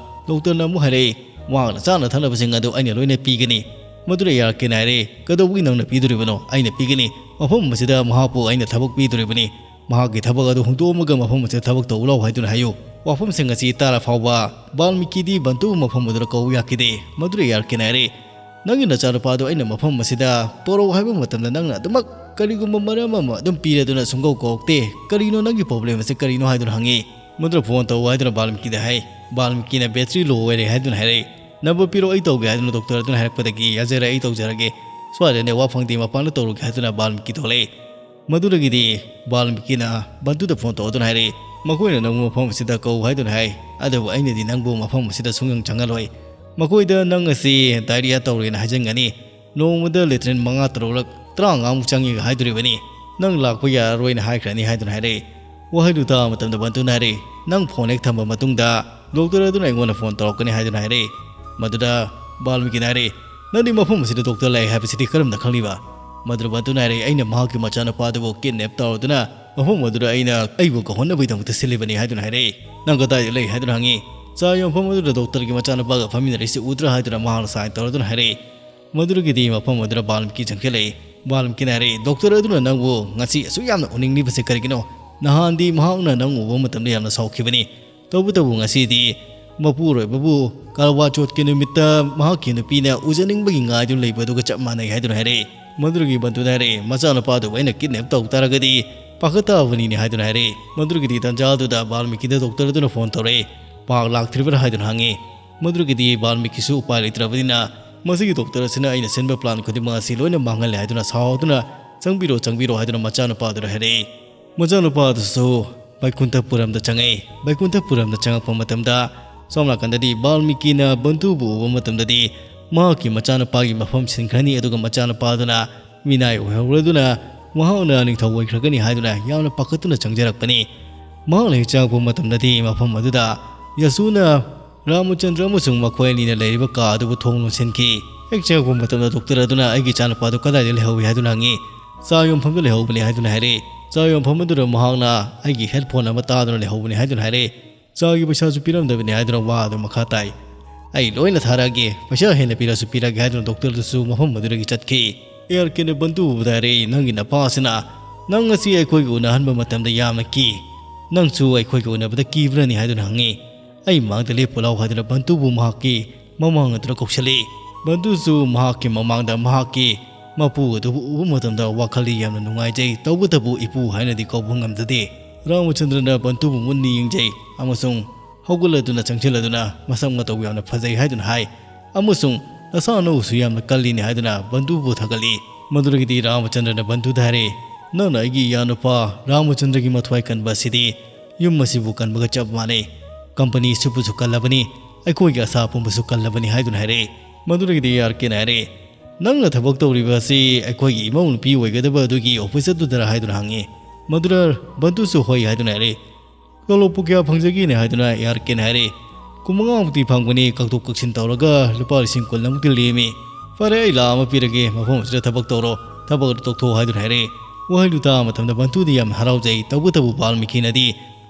ꯗꯣꯛꯇꯔꯅ ꯑꯃꯨꯛ ꯍꯥꯏꯔꯛꯏ, ꯃꯍꯥꯛꯅ ꯆꯥꯅ ꯊꯛꯅꯕꯁꯤꯡ ꯑꯗꯨ ꯑꯩꯅ ꯂꯣꯏꯅ ꯄꯤꯒꯅꯤ꯫ ꯃꯗꯨꯗ ꯑꯦ ꯑꯥꯔ ꯀꯦꯅ ꯍꯥꯏꯔꯛꯏ, ꯀꯩꯗꯧꯕꯒꯤ ꯅꯪꯅ ꯄꯤꯗꯣꯔꯤꯕꯅꯣ? ꯑꯩꯅ ꯄꯤꯒꯅꯤ꯫ ꯃꯐꯝ ꯑꯁꯤꯗ ꯃꯍꯥꯛꯄꯨ ꯑꯩꯅ ꯊꯕꯛ ꯄꯤꯗꯣꯔꯤꯕꯅꯤ꯫ ꯃꯍꯥꯛꯀꯤ ꯊꯕꯛ ꯑꯗꯨ ꯍꯨꯟꯗꯣꯛꯑꯝꯃꯒ ꯃꯐꯝ ꯑꯁꯤꯗ ꯊꯕꯛ ꯇꯧꯕ ꯂꯥꯎ ꯍꯥꯏꯗꯨꯅ ꯍꯥꯏꯌꯨ꯫ ꯋꯥꯐꯝꯁꯤꯡ ꯑꯁꯤ ꯇꯥꯔ ꯐꯥꯎꯕ ꯕꯥꯜꯃꯤꯀꯤꯗꯤ ꯕꯟꯇꯨꯕꯨ ꯃꯐꯝ ꯑꯗꯨꯗ ꯀꯧꯕ ꯌꯥꯈꯤꯗꯦ꯫ ꯃꯗꯨꯗ ꯑꯦ ꯑꯥꯔ ꯀꯦꯅ ꯍꯥꯏꯔꯛꯏ, ꯅꯪꯒꯤ ꯅꯆꯥꯅꯨꯄꯥꯗꯣ ꯑꯩꯅ ꯃꯐꯝ ꯑꯁꯤꯗ ꯄꯣꯔꯛꯎ ꯍꯥꯏꯕ ꯃꯇꯝꯗ ꯅꯪꯅ ꯑꯗꯨꯃꯛ ꯀꯔꯤꯒꯨꯝꯕ ꯃꯔꯝ ꯑꯃ ꯑꯗꯨꯝ ꯄꯤꯔꯗꯨꯅ ꯁꯨꯡꯀꯧ ꯀꯧꯔꯛꯇꯦ꯫ ꯀꯔꯤꯅꯣ ꯅꯪꯒꯤ ꯄ꯭ꯔꯣꯕ꯭ꯂꯦꯝ ꯑꯁꯤ ꯀꯔꯤꯅꯣ ꯍꯥꯏꯗꯨꯅ ꯍꯪꯉꯤ꯫ ꯃꯗꯨꯗ ꯐꯣꯟ ꯇꯧ ꯍꯥꯏꯗꯨꯅ ꯕꯥꯜꯃꯤꯀꯤꯗ ꯍꯥꯏ꯫ ꯕꯥꯜꯃꯤꯀꯤꯅ ꯕꯦꯇ꯭ꯔꯤ ꯂꯣ ꯑꯣꯏꯔꯦ ꯍꯥꯏꯗꯨꯅ ꯍꯥꯏꯔꯛꯏ꯫ ꯅꯝꯕꯔ ꯄꯤꯔꯣ, ꯑꯩ ꯇꯧꯒꯦ ꯍꯥꯏꯗꯨꯅ ꯗꯣꯛꯇꯔ ꯑꯗꯨꯅ ꯍꯥꯏꯔꯛꯄꯗꯒꯤ ꯌꯥꯖꯔꯦ, ꯑꯩ ꯇꯧꯖꯔꯒꯦ꯫ ꯁ꯭ꯋꯥꯏꯗ ꯅꯦꯠꯋꯥꯛ ꯐꯪꯗꯦ, ꯃꯄꯥꯟꯗ ꯇꯧꯔꯨꯒꯦ ꯍꯥꯏꯗꯨꯅ ꯕꯥꯜꯃꯤꯀꯤ ꯊꯣꯛꯂꯛꯏ꯫ ꯃꯗꯨꯗꯒꯤꯗꯤ ꯕꯥꯜꯃꯤꯀꯤꯅ ꯕꯟꯇꯨꯗ ꯐꯣꯟ ꯇꯧꯗꯨꯅ ꯍꯥꯏꯔꯛꯏ, ꯃꯈꯣꯏꯅ ꯅꯪꯕꯨ ꯃꯐꯝ ꯑꯁꯤꯗ ꯀꯧ ꯍꯥꯏꯗꯨꯅ ꯍꯥꯏ, ꯑꯗꯨꯕꯨ ꯑꯩꯅꯗꯤ ꯅꯪꯕꯨ ꯃꯐꯝ ꯑꯁꯤꯗ ꯁꯨꯡꯆꯪ ꯆꯪꯍꯜꯂꯣꯏ꯫ ꯃꯈꯣꯏꯗ ꯅꯪ ꯑꯁꯤ ꯗꯥꯏꯔꯤꯌꯥ ꯇꯧꯔꯦꯅ ꯍꯥꯏꯖꯟꯒꯅꯤ꯫ ꯅꯣꯡꯃꯗ ꯂꯦꯇ꯭ꯔꯤꯟ ꯃꯉꯥ ꯇꯔꯨꯛꯂꯛ, ꯇꯔꯥꯃꯉꯥꯃꯨꯛ ꯆꯪꯉꯦꯒ ꯍꯥꯏꯗꯣꯔꯤꯕꯅꯤ꯫ ꯅꯪ ꯂꯥꯛꯄ ꯌꯥꯔꯔꯣꯏꯅ ꯍꯥꯏꯈ꯭ꯔꯅꯤ ꯍꯥꯏꯗꯨꯅ ꯍꯥꯏꯔꯛꯏ꯫ ꯋꯥꯍꯩꯗꯨ ꯇꯥꯕ ꯃꯇꯝꯗ ꯕꯟꯇꯨꯅ ꯍꯥꯏꯔꯛꯏ, ꯅꯪ ꯐꯣꯟ ꯍꯦꯛ ꯊꯝꯕ ꯃꯇꯨꯡꯗ ꯗꯣꯛꯇꯔ ꯑꯗꯨꯅ ꯑꯩꯉꯣꯟꯗ ꯐꯣꯟ ꯇꯧꯔꯛꯀꯅꯤ ꯍꯥꯏꯗꯨꯅ ꯍꯥꯏꯔꯛꯏ꯫ ꯃꯗꯨꯗ ꯕꯥꯜꯃꯤꯀꯤꯅ ꯍꯥꯏꯔꯛꯏ, ꯅꯪꯗꯤ ꯃꯐꯝ ꯑꯁꯤꯗ ꯗꯣꯛꯇꯔ ꯂꯥꯛꯑꯦ ꯍꯥꯏꯕꯁꯤꯗꯤ ꯀꯔꯝꯅ ꯈꯪꯂꯤꯕ? ꯃꯗꯨꯗ ꯕꯟꯇꯨꯅ ꯍꯥꯏꯔꯛꯏ, ꯑꯩꯅ ꯃꯍꯥꯛꯀꯤ ꯃꯆꯥꯅꯨꯄꯥ ꯑꯗꯨꯕꯨ ꯀꯤꯗꯅꯦꯞ ꯇꯧꯔꯗꯨꯅ ꯃꯐꯝ ꯑꯗꯨꯗ ꯑꯩꯅ ꯑꯩꯕꯨ ꯀꯧꯍꯟꯅꯕꯒꯤꯗꯃꯛꯇ ꯁꯤꯜꯂꯤꯕꯅꯤ ꯍꯥꯏꯗꯨꯅ ꯍꯥꯏꯔꯛꯏ꯫ ꯅꯪ ꯀꯗꯥꯏꯗ ꯂꯩ ꯍꯥꯏꯗꯨꯅ ꯍꯪꯉꯤ꯫ ꯆꯥ ꯌꯣꯟꯐꯝ ꯑꯗꯨꯗ ꯗꯣꯛꯇꯔꯒꯤ ꯃꯆꯥꯅꯨꯄꯥꯒ ꯐꯝꯃꯤꯟꯅꯔꯤꯁꯤ ꯎꯗ꯭ꯔꯥ ꯍꯥꯏꯗꯨꯅ ꯃꯍꯥꯛꯅ ꯁꯥꯏꯟ ꯇꯧꯔꯗꯨꯅ ꯍꯥꯏꯔꯛꯏ꯫ ꯃꯗꯨꯗꯒꯤꯗꯤ ꯃꯐꯝ ꯑꯗꯨꯗ ꯕꯥꯜꯃꯤꯀꯤ ꯆꯪꯁꯤꯜꯂꯛꯏ꯫ ꯕꯥꯜꯃꯤꯀꯤꯅ ꯍꯥꯏꯔꯛꯏ, ꯗꯣꯛꯇꯔ ꯑꯗꯨꯅ ꯅꯪꯕꯨ ꯉꯁꯤ ꯑꯁꯨꯛ ꯌꯥꯝꯅ ꯎꯅꯤꯡꯂꯤꯕꯁꯦ ꯀꯔꯤꯒꯤꯅꯣ? ꯅꯍꯥꯟꯗꯤ ꯃꯍꯥꯛꯅ ꯅꯪ ꯎꯕ ꯃꯇꯝꯗ ꯌꯥꯝꯅ ꯁꯥꯎꯈꯤꯕꯅꯤ꯫ ꯇꯧꯕꯇꯕꯨ ꯉꯁꯤꯗꯤ ꯃꯄꯨꯔꯣꯏꯕꯕꯨ ꯀꯔꯋꯥ ꯆꯧꯊꯀꯤ ꯅꯨꯃꯤꯠꯇ ꯃꯍꯥꯛꯀꯤ ꯅꯨꯄꯤꯅ ꯎꯖꯅꯤꯡꯕꯒꯤ ꯉꯥꯏꯗꯨꯅ ꯂꯩꯕ ꯑꯗꯨꯒ ꯆꯞ ꯃꯥꯟꯅꯩ ꯍꯥꯏꯗꯨꯅ ꯍꯥꯏꯔꯛꯏ꯫ ꯃꯗꯨꯗꯒꯤ ꯕꯟꯇꯨꯅ ꯍꯥꯏꯔꯛꯏ, ꯃꯆꯥꯅꯨꯄꯥꯗꯨꯕꯨ ꯑꯩꯅ ꯀꯤꯗꯅꯦꯞ ꯇꯧ ꯇꯥꯔꯒꯗꯤ ꯄꯥꯈꯠ ꯇꯥꯕꯅꯤꯅꯦ ꯍꯥꯏꯗꯨꯅ ꯍꯥꯏꯔꯛꯏ꯫ ꯃꯗꯨꯗꯒꯤꯗꯤ ꯇꯥꯟꯖꯥ ꯑꯗꯨꯗ ꯕꯥꯜꯃꯤꯀꯤꯗ ꯗꯣꯛꯇꯔ ꯑꯗꯨꯅ ꯐꯣꯟ ꯇꯧꯔꯛꯏ꯫ ꯃꯍꯥꯛ ꯂꯥꯛꯇ꯭ꯔꯤꯕ꯭ꯔꯥ ꯍꯥꯏꯗꯨꯅ ꯍꯪꯉꯤ꯫ ꯃꯗꯨꯗꯒꯤꯗꯤ ꯕꯥꯜꯃꯤꯀꯤꯁꯨ ꯎꯄꯥꯏ ꯂꯩꯇ꯭ꯔꯕꯅꯤꯅ, ꯃꯁꯤꯒꯤ ꯗꯣꯛꯇꯔ ꯑꯁꯤꯅ ꯑꯩꯅ ꯁꯤꯟꯕ ꯄ꯭ꯂꯥꯟ ꯈꯨꯗꯤꯡꯃꯛ ꯑꯁꯤ ꯂꯣꯏꯅ ꯃꯥꯡꯍꯜꯂꯦ ꯍꯥꯏꯗꯨꯅ ꯁꯥꯎꯗꯨꯅ, ꯆꯪꯕꯤꯔꯣ, ꯆꯪꯕꯤꯔꯣ ꯍꯥꯏꯗꯨꯅ ꯃꯆꯥꯅꯨꯄꯥ ꯑꯗꯨꯗ ꯍꯥꯏꯔꯛꯏ꯫ ꯃꯆꯥꯅꯨꯄꯥ ꯑꯗꯨꯁꯨ ꯕꯩꯀꯨꯟꯊꯄꯨꯔꯝꯗ ꯆꯪꯉꯛꯏ꯫ ꯕꯩꯀꯨꯟꯊꯄꯨꯔꯝꯗ ꯆꯪꯉꯛꯄ ꯃꯇꯝꯗ ꯁꯣꯝ ꯅꯥꯀꯟꯗꯗꯤ ꯕꯥꯜꯃꯤꯀꯤꯅ ꯕꯟꯇꯨꯕꯨ ꯎꯕ ꯃꯇꯝꯗꯗꯤ ꯃꯍꯥꯛꯀꯤ ꯃꯆꯥꯅꯨꯄꯥꯒꯤ ꯃꯐꯝ ꯁꯤꯟꯈ꯭ꯔꯅꯤ, ꯑꯗꯨꯒ ꯃꯆꯥꯅꯨꯄꯥ ꯑꯗꯨꯅ ꯃꯤꯅꯥꯏ ꯑꯣꯏꯍꯧꯔꯗꯨꯅ ꯃꯍꯥꯛꯅ ꯅꯤꯡꯊꯧ ꯑꯣꯏꯈ꯭ꯔꯒꯅꯤ ꯍꯥꯏꯗꯨꯅ ꯌꯥꯝꯅ ꯄꯥꯈꯠꯇꯨꯅ ꯆꯪꯖꯔꯛꯄꯅꯤ꯫ ꯃꯍꯥꯛꯅ ꯍꯦꯛ ꯆꯪꯉꯛꯄ ꯃꯇꯝꯗꯗꯤ ꯃꯐꯝ ꯑꯗꯨꯗ ꯌꯥꯁꯨꯅ ꯔꯥꯃꯆꯟꯗ꯭ꯔ ꯑꯃꯁꯨꯡ ꯃꯈꯣꯏ ꯑꯅꯤꯅ ꯂꯩꯔꯤꯕ ꯀꯥ ꯑꯗꯨꯕꯨ ꯊꯣꯡ ꯂꯣꯟꯁꯤꯟꯈꯤ꯫ ꯍꯦꯛ ꯆꯪꯉꯛꯄ ꯃꯇꯝꯗ ꯗꯣꯛꯇꯔ ꯑꯗꯨꯅ, "ꯑꯩꯒꯤ ꯏꯆꯥꯅꯨꯄꯥꯗꯨ ꯀꯗꯥꯏꯗ ꯂꯩꯍꯧꯏ?" ꯍꯥꯏꯗꯨꯅ ꯍꯪꯉꯤ꯫ "ꯆꯥ ꯌꯣꯟꯐꯝꯗ ꯂꯩꯍꯧꯕꯅꯤ" ꯍꯥꯏꯗꯨꯅ ꯍꯥꯏꯔꯛꯏ꯫ ꯆꯥ ꯌꯣꯟꯐꯝ ꯑꯗꯨꯗ ꯃꯍꯥꯛꯅ ꯑꯩꯒꯤ ꯍꯦꯠꯐꯣꯟ ꯑꯃ ꯇꯥꯗꯨꯅ ꯂꯩꯍꯧꯕꯅꯤ ꯍꯥꯏꯗꯨꯅ ꯍꯥꯏꯔꯛꯏ꯫ ꯆꯥꯒꯤ ꯄꯩꯁꯥꯁꯨ ꯄꯤꯔꯝꯗꯕꯅꯤ ꯍꯥꯏꯗꯨꯅ ꯋꯥ ꯑꯗꯨ ꯃꯈꯥ ꯇꯥꯏ꯫ "ꯑꯩ ꯂꯣꯏꯅ ꯊꯥꯔꯛꯑꯒꯦ, ꯄꯩꯁꯥ ꯍꯦꯟꯅ ꯄꯤꯔꯁꯨ ꯄꯤꯔꯒꯦ" ꯍꯥꯏꯗꯨꯅ ꯗꯣꯛꯇꯔꯗꯨꯁꯨ ꯃꯐꯝ ꯑꯗꯨꯗꯒꯤ ꯆꯠꯈꯤ꯫ ꯑꯦ ꯑꯥꯔ ꯀꯦꯅ ꯕꯟꯇꯨ ꯎꯕꯗ ꯍꯥꯏꯔꯛꯏ, "ꯅꯪꯒꯤ ꯅꯄꯥꯁꯤꯅ ꯅꯪ ꯉꯁꯤ ꯑꯩꯈꯣꯏꯒ ꯎꯅꯍꯟꯕ ꯃꯇꯝꯗ ꯌꯥꯝꯅ ꯀꯤ꯫ ꯅꯪꯁꯨ ꯑꯩꯈꯣꯏꯒ ꯎꯅꯕꯗ ꯀꯤꯕ꯭ꯔꯅꯤ?" ꯍꯥꯏꯗꯨꯅ ꯍꯪꯉꯤ꯫ "ꯑꯩ ꯃꯥꯡꯗ ꯂꯦꯞꯄꯨ ꯂꯥꯎ" ꯍꯥꯏꯗꯨꯅ ꯕꯟꯇꯨꯕꯨ ꯃꯍꯥꯛꯀꯤ ꯃꯃꯥꯡ ꯑꯗꯨꯗ ꯀꯧꯁꯜꯂꯤ꯫ ꯕꯟꯇꯨꯁꯨ ꯃꯍꯥꯛꯀꯤ ꯃꯃꯥꯡꯗ ꯃꯍꯥꯛꯀꯤ ꯃꯄꯨ ꯑꯗꯨꯕꯨ ꯎꯕ ꯃꯇꯝꯗ ꯋꯥꯈꯜꯗꯤ ꯌꯥꯝꯅ ꯅꯨꯡꯉꯥꯏꯖꯩ, ꯇꯧꯕꯇꯕꯨ ꯏꯄꯨ ꯍꯥꯏꯅꯗꯤ ꯀꯧꯕ ꯉꯝꯖꯗꯦ꯫ ꯔꯥꯃꯆꯟꯗ꯭ꯔꯅ ꯕꯟꯇꯨꯕꯨ ꯃꯨꯟꯅ ꯌꯦꯡꯖꯩ ꯑꯃꯁꯨꯡ ꯍꯧꯒꯠꯂꯗꯨꯅ ꯆꯪꯁꯤꯜꯂꯗꯨꯅ ꯃꯁꯛ ꯃꯇꯧ ꯌꯥꯝꯅ ꯐꯖꯩ ꯍꯥꯏꯗꯨꯅ ꯍꯥꯏ, ꯑꯃꯁꯨꯡ ꯅꯁꯥ ꯅꯎꯁꯨ ꯌꯥꯝꯅ ꯀꯜꯂꯤꯅꯤ ꯍꯥꯏꯗꯨꯅ ꯕꯟꯇꯨꯕꯨ ꯊꯥꯒꯠꯂꯤ꯫ ꯃꯗꯨꯗꯒꯤꯗꯤ ꯔꯥꯃꯆꯟꯗ꯭ꯔꯅ ꯕꯟꯇꯨꯗ ꯍꯥꯏꯔꯦ, "ꯅꯪꯅ ꯑꯩꯒꯤ ꯏꯌꯥꯅꯨꯄꯥ ꯔꯥꯃꯆꯟꯗ꯭ꯔꯒꯤ ꯃꯊ꯭ꯋꯥꯏ ꯀꯟꯕ ꯑꯁꯤꯗꯤ ꯌꯨꯝ ꯑꯁꯤꯕꯨ ꯀꯟꯕꯒ ꯆꯞ ꯃꯥꯟꯅꯩ꯫ ꯀꯝꯄꯅꯤ ꯁꯨꯕꯁꯨ ꯀꯜꯂꯕꯅꯤ, ꯑꯩꯈꯣꯏꯒꯤ ꯑꯁꯥ ꯄꯨꯝꯕꯁꯨ ꯀꯜꯂꯕꯅꯤ" ꯍꯥꯏꯗꯨꯅ ꯍꯥꯏꯔꯛꯏ꯫ ꯃꯗꯨꯗꯒꯤꯗꯤ ꯑꯦ ꯑꯥꯔ ꯀꯦꯅ ꯍꯥꯏꯔꯛꯏ, "ꯅꯪꯅ ꯊꯕꯛ ꯇꯧꯔꯤꯕ ꯑꯁꯤ ꯑꯩꯈꯣꯏꯒꯤ ꯏꯃꯧ ꯅꯨꯄꯤ ꯑꯣꯏꯒꯗꯕ ꯑꯗꯨꯒꯤ ꯑꯣꯐꯤꯁ ꯑꯗꯨꯗꯔ?" ꯍꯥꯏꯗꯨꯅ ꯍꯪꯉꯤ꯫ ꯃꯗꯨꯗ ꯕꯟꯇꯨꯁꯨ ꯍꯣꯏ ꯍꯥꯏꯗꯨꯅ ꯍꯥꯏꯔꯛꯏ꯫ "ꯇꯣꯂꯣꯞꯄꯨ ꯀꯌꯥ ꯐꯪꯖꯒꯦꯅꯦ?" ꯍꯥꯏꯗꯨꯅ ꯑꯦ ꯑꯥꯔ ꯀꯦꯅ ꯍꯥꯏꯔꯛꯏ꯫ "ꯀꯨꯟ ꯃꯉꯥꯃꯨꯛꯇꯤ ꯐꯪꯒꯅꯤ, ꯀꯛꯊꯣꯛ ꯀꯛꯁꯤꯟ ꯇꯧꯔꯒ ꯂꯨꯄꯥ ꯂꯤꯁꯤꯡ ꯀꯨꯟ ꯑꯃꯨꯛꯇꯤ ꯂꯦꯝꯃꯤ꯫ ꯐꯔꯦ, ꯑꯩ ꯂꯥꯛ ꯑꯃ ꯄꯤꯔꯒꯦ, ꯃꯐꯝ ꯑꯁꯤꯗ ꯊꯕꯛ ꯇꯧꯔꯣ, ꯊꯕꯛ ꯑꯗꯨ ꯇꯧꯊꯣꯛꯑꯣ" ꯍꯥꯏꯗꯨꯅ ꯍꯥꯏꯔꯛꯏ꯫ ꯋꯥꯍꯩꯗꯨ ꯇꯥꯕ ꯃꯇꯝꯗ ꯕꯟꯇꯨꯗꯤ ꯌꯥꯝꯅ ꯍꯔꯥꯎꯖꯩ, ꯇꯧꯕꯇꯕꯨ ꯕꯥꯜꯃꯤꯀꯤꯅꯗꯤ,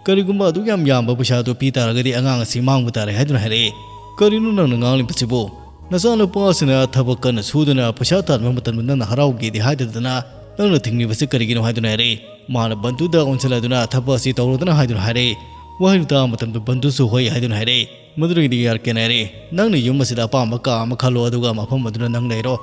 "ꯀꯔꯤꯒꯨꯝꯕ ꯑꯗꯨꯛ ꯌꯥꯝ ꯌꯥꯝꯕ ꯄꯩꯁꯥꯗꯨ ꯄꯤ ꯇꯥꯔꯒꯗꯤ ꯑꯉꯥꯡ ꯑꯁꯤ ꯃꯥꯡꯕ ꯇꯥꯔꯦ" ꯍꯥꯏꯗꯨꯅ ꯍꯥꯏꯔꯛꯏ꯫ "ꯀꯔꯤꯅꯣ ꯅꯪꯅ ꯉꯥꯡꯂꯤꯕꯁꯤꯕꯨ? ꯅꯆꯥꯅꯨꯄꯥꯁꯤꯅ ꯊꯕꯛ ꯀꯟꯅ ꯁꯨꯗꯨꯅ ꯄꯩꯁꯥ ꯇꯥꯟꯕ ꯃꯇꯝꯗ ꯅꯪꯅ ꯍꯔꯥꯎꯒꯦꯗꯤ ꯍꯥꯏꯗꯗꯅ ꯅꯪꯅ ꯊꯤꯡꯂꯤꯕꯁꯤ ꯀꯔꯤꯒꯤꯅꯣ?" ꯍꯥꯏꯗꯨꯅ ꯍꯥꯏꯔꯛꯏ꯫ ꯃꯥꯅ ꯕꯟꯇꯨꯗ ꯑꯣꯟꯁꯤꯜꯂꯗꯨꯅ ꯊꯕꯛ ꯑꯁꯤ ꯇꯧꯔꯣꯗꯅ ꯍꯥꯏꯗꯨꯅ ꯍꯥꯏꯔꯛꯏ꯫ ꯋꯥꯍꯩꯗꯨ ꯇꯥꯕ ꯃꯇꯝꯗ ꯕꯟꯇꯨꯁꯨ ꯍꯣꯏ ꯍꯥꯏꯗꯨꯅ ꯍꯥꯏꯔꯛꯏ꯫ ꯃꯗꯨꯗꯒꯤꯗꯤ ꯑꯦ ꯑꯥꯔ ꯀꯦꯅ ꯍꯥꯏꯔꯛꯏ, "ꯅꯪꯅ ꯌꯨꯝ ꯑꯁꯤꯗ ꯑꯄꯥꯝꯕ ꯀꯥ ꯑꯃ ꯈꯜꯂꯣ, ꯑꯗꯨꯒ ꯃꯐꯝ ꯑꯗꯨꯗ ꯅꯪ ꯂꯩꯔꯣ"꯫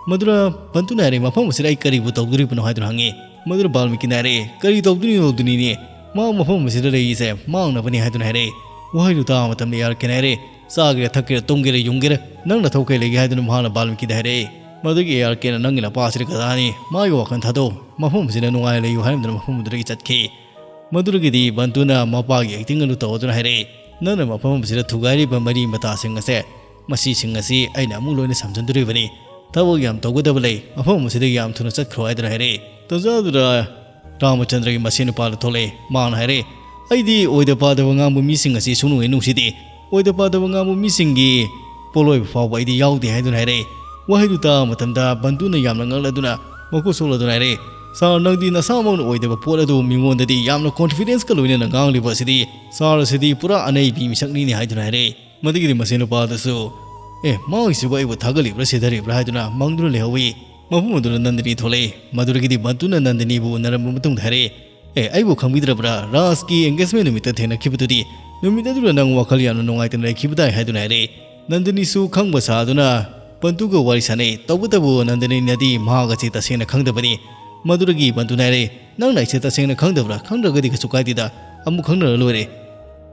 ꯃꯗꯨꯗ ꯕꯟꯇꯨꯅ ꯍꯥꯏꯔꯛꯏ, "ꯃꯐꯝ ꯑꯁꯤꯗ ꯑꯩ ꯀꯔꯤꯕꯨ ꯇꯧꯗꯣꯔꯤꯕꯅꯣ?" ꯍꯥꯏꯗꯨꯅ ꯍꯪꯉꯤ꯫ ꯃꯗꯨꯗ ꯕꯥꯜꯃꯤꯀꯤꯅ ꯍꯥꯏꯔꯛꯏ, "ꯀꯔꯤ ꯇꯧꯗꯣꯔꯤꯅꯣ ꯑꯗꯨꯅꯤꯅꯦ, ꯃꯥ ꯃꯐꯝ ꯑꯁꯤꯗ ꯂꯩꯔꯤꯁꯦ ꯃꯥꯡꯅꯕꯅꯤ" ꯍꯥꯏꯗꯨꯅ ꯍꯥꯏꯔꯛꯏ꯫ ꯋꯥꯍꯩꯗꯨ ꯇꯥꯕ ꯃꯇꯝꯗ ꯑꯦ ꯑꯥꯔ ꯀꯦꯅ ꯍꯥꯏꯔꯛꯏ, "ꯆꯥꯒꯦꯔꯥ, ꯊꯛꯀꯦꯔꯥ, ꯇꯨꯝꯒꯦꯔꯥ, ꯌꯨꯡꯒꯦꯔꯥ, ꯅꯪ ꯅꯊꯧ ꯀꯩ ꯂꯩꯒꯦ?" ꯍꯥꯏꯗꯨꯅ ꯃꯍꯥꯛꯅ ꯕꯥꯜꯃꯤꯀꯤꯗ ꯍꯥꯏꯔꯛꯏ꯫ ꯃꯗꯨꯒꯤ ꯑꯦ ꯑꯥꯔ ꯀꯦꯅ, "ꯅꯪꯒꯤ ꯅꯄꯥꯁꯤꯗꯤ ꯀꯗꯥꯅꯤ, ꯃꯥꯒꯤ ꯋꯥꯈꯜ ꯊꯥꯗꯣꯛꯎ, ꯃꯐꯝ ꯑꯁꯤꯗ ꯅꯨꯡꯉꯥꯏꯅ ꯂꯩꯌꯨ" ꯍꯥꯏꯔꯝꯗꯨꯅ ꯃꯐꯝ ꯑꯗꯨꯗꯒꯤ ꯆꯠꯈꯤ꯫ ꯃꯗꯨꯗꯒꯤꯗꯤ ꯕꯟꯇꯨꯅ ꯃꯄꯥꯒꯤ ꯑꯦꯛꯇꯤꯡ ꯑꯗꯨ ꯇꯧꯗꯨꯅ ꯍꯥꯏꯔꯛꯏ, "ꯅꯪꯅ ꯃꯐꯝ ꯑꯁꯤꯗ ꯊꯨꯒꯥꯏꯔꯤꯕ ꯃꯔꯤ ꯃꯇꯥꯁꯤꯡ ꯑꯁꯦ, ꯃꯁꯤꯁꯤꯡ ꯑꯁꯤ ꯑꯩꯅ ꯑꯃꯨꯛ ꯂꯣꯏꯅ ꯁꯝꯖꯤꯟꯗꯣꯔꯤꯕꯅꯤ꯫ ꯊꯕꯛ ꯌꯥꯝ ꯇꯧꯒꯗꯕ ꯂꯩ, ꯃꯐꯝ ꯑꯁꯤꯗꯒꯤ ꯌꯥꯝ ꯊꯨꯅ ꯆꯠꯈ꯭ꯔꯣ" ꯍꯥꯏꯗꯨꯅ ꯍꯥꯏꯔꯛꯏ꯫ ꯇꯟꯖꯥꯗꯨꯗ ꯔꯥꯃꯆꯟꯗ꯭ꯔꯒꯤ ꯃꯁꯦꯟ ꯅꯨꯄꯥꯗꯨ ꯊꯣꯛꯂꯛꯏ꯫ ꯃꯥꯅ ꯍꯥꯏꯔꯛꯏ, "ꯑꯩꯗꯤ ꯑꯣꯏꯗ ꯄꯥꯗꯕ ꯉꯥꯡꯕ ꯃꯤꯁꯤꯡ ꯑꯁꯤ ꯁꯨꯡꯅꯨꯡ ꯍꯦꯛ ꯅꯨꯡꯁꯤꯗꯦ꯫ ꯑꯣꯏꯗ ꯄꯥꯗꯕ ꯉꯥꯡꯕ ꯃꯤꯁꯤꯡꯒꯤ ꯄꯣꯠꯂꯣꯏꯕ ꯐꯥꯎꯕ ꯑꯩꯗꯤ ꯌꯥꯎꯗꯦ ꯍꯥꯏꯗꯨꯅ ꯍꯥꯏꯔꯛꯏ꯫ ꯋꯥꯍꯩꯗꯨ ꯇꯥꯕ ꯃꯇꯝꯗ ꯕꯟꯇꯨꯅ ꯌꯥꯝꯅ ꯉꯛꯂꯗꯨꯅ ꯃꯈꯨꯠ ꯁꯣꯛꯂꯗꯨꯅ ꯍꯥꯏꯔꯛꯏ, "ꯁꯥꯔ, ꯅꯪꯗꯤ ꯅꯁꯥꯃꯛꯅ ꯑꯣꯏꯗꯕ ꯄꯣꯠ ꯑꯗꯨ ꯃꯤꯉꯣꯟꯗꯗꯤ ꯌꯥꯝꯅ ꯀꯣꯟꯐꯤꯗꯦꯟꯁꯀ ꯂꯣꯏꯅꯅ ꯉꯥꯡꯂꯤꯕ ꯑꯁꯤꯗꯤ ꯁꯥꯔ ꯑꯁꯤꯗꯤ ꯄꯨꯔꯥ ꯑꯅꯩꯕꯤ ꯃꯤꯁꯛꯅꯤꯅꯦ" ꯍꯥꯏꯗꯨꯅ ꯍꯥꯏꯔꯛꯏ꯫ ꯃꯗꯨꯒꯤꯗꯤ ꯃꯁꯤ ꯅꯨꯄꯥ ꯑꯗꯨꯁꯨ, "ꯑꯦ, ꯃꯥꯒꯤꯁꯤꯕꯨ ꯑꯩꯕꯨ ꯊꯥꯒꯠꯂꯤꯕ꯭ꯔꯥ ꯁꯤꯊꯔꯤꯕ꯭ꯔꯥ?" ꯍꯥꯏꯗꯨꯅ ꯃꯪꯗꯨꯅ ꯂꯩꯍꯧꯏ꯫ ꯃꯐꯝ ꯑꯗꯨꯗ ꯅꯟꯗꯅꯤ ꯊꯣꯛꯂꯛꯏ꯫ ꯃꯗꯨꯗꯒꯤꯗꯤ ꯕꯟꯇꯨꯅ ꯅꯟꯗꯅꯤꯕꯨ ꯎꯅꯔꯝꯕ ꯃꯇꯨꯡꯗ ꯍꯥꯏꯔꯛꯏ, "ꯑꯦ, ꯑꯩꯕꯨ ꯈꯪꯕꯤꯗ꯭ꯔꯕ꯭ꯔꯥ? ꯔꯥꯖꯀꯤ ꯑꯦꯡꯒꯦꯖꯃꯦꯟ ꯅꯨꯃꯤꯠꯇ ꯊꯦꯡꯅꯈꯤꯕꯗꯨꯗꯤ? ꯅꯨꯃꯤꯠ ꯑꯗꯨꯗ ꯅꯪ ꯋꯥꯈꯜ ꯌꯥꯝꯅ ꯅꯨꯡꯉꯥꯏꯇꯅ ꯂꯩꯈꯤꯕꯗꯥꯏ?" ꯍꯥꯏꯗꯨꯅ ꯍꯥꯏꯔꯛꯏ꯫ ꯅꯟꯗꯅꯤꯁꯨ ꯈꯪꯕ ꯁꯥꯗꯨꯅ ꯕꯟꯇꯨꯒ ꯋꯥꯔꯤ ꯁꯥꯟꯅꯩ꯫ ꯇꯧꯕꯇꯕꯨ ꯅꯟꯗꯅꯤꯅꯗꯤ ꯃꯍꯥꯛ ꯑꯁꯤ ꯇꯁꯦꯡꯅ ꯈꯪꯗꯕꯅꯤ꯫ ꯃꯗꯨꯗꯒꯤ ꯕꯟꯇꯨꯅ ꯍꯥꯏꯔꯛꯏ, "ꯅꯪꯅ ꯑꯩꯁꯦ ꯇꯁꯦꯡꯅ ꯈꯪꯗꯕ꯭ꯔꯥ? ꯈꯪꯗ꯭ꯔꯒꯗꯤ ꯀꯩꯁꯨ ꯀꯥꯏꯗꯦꯗ, ꯑꯃꯨꯛ ꯈꯪꯅꯔ ꯂꯣꯏꯔꯦ꯫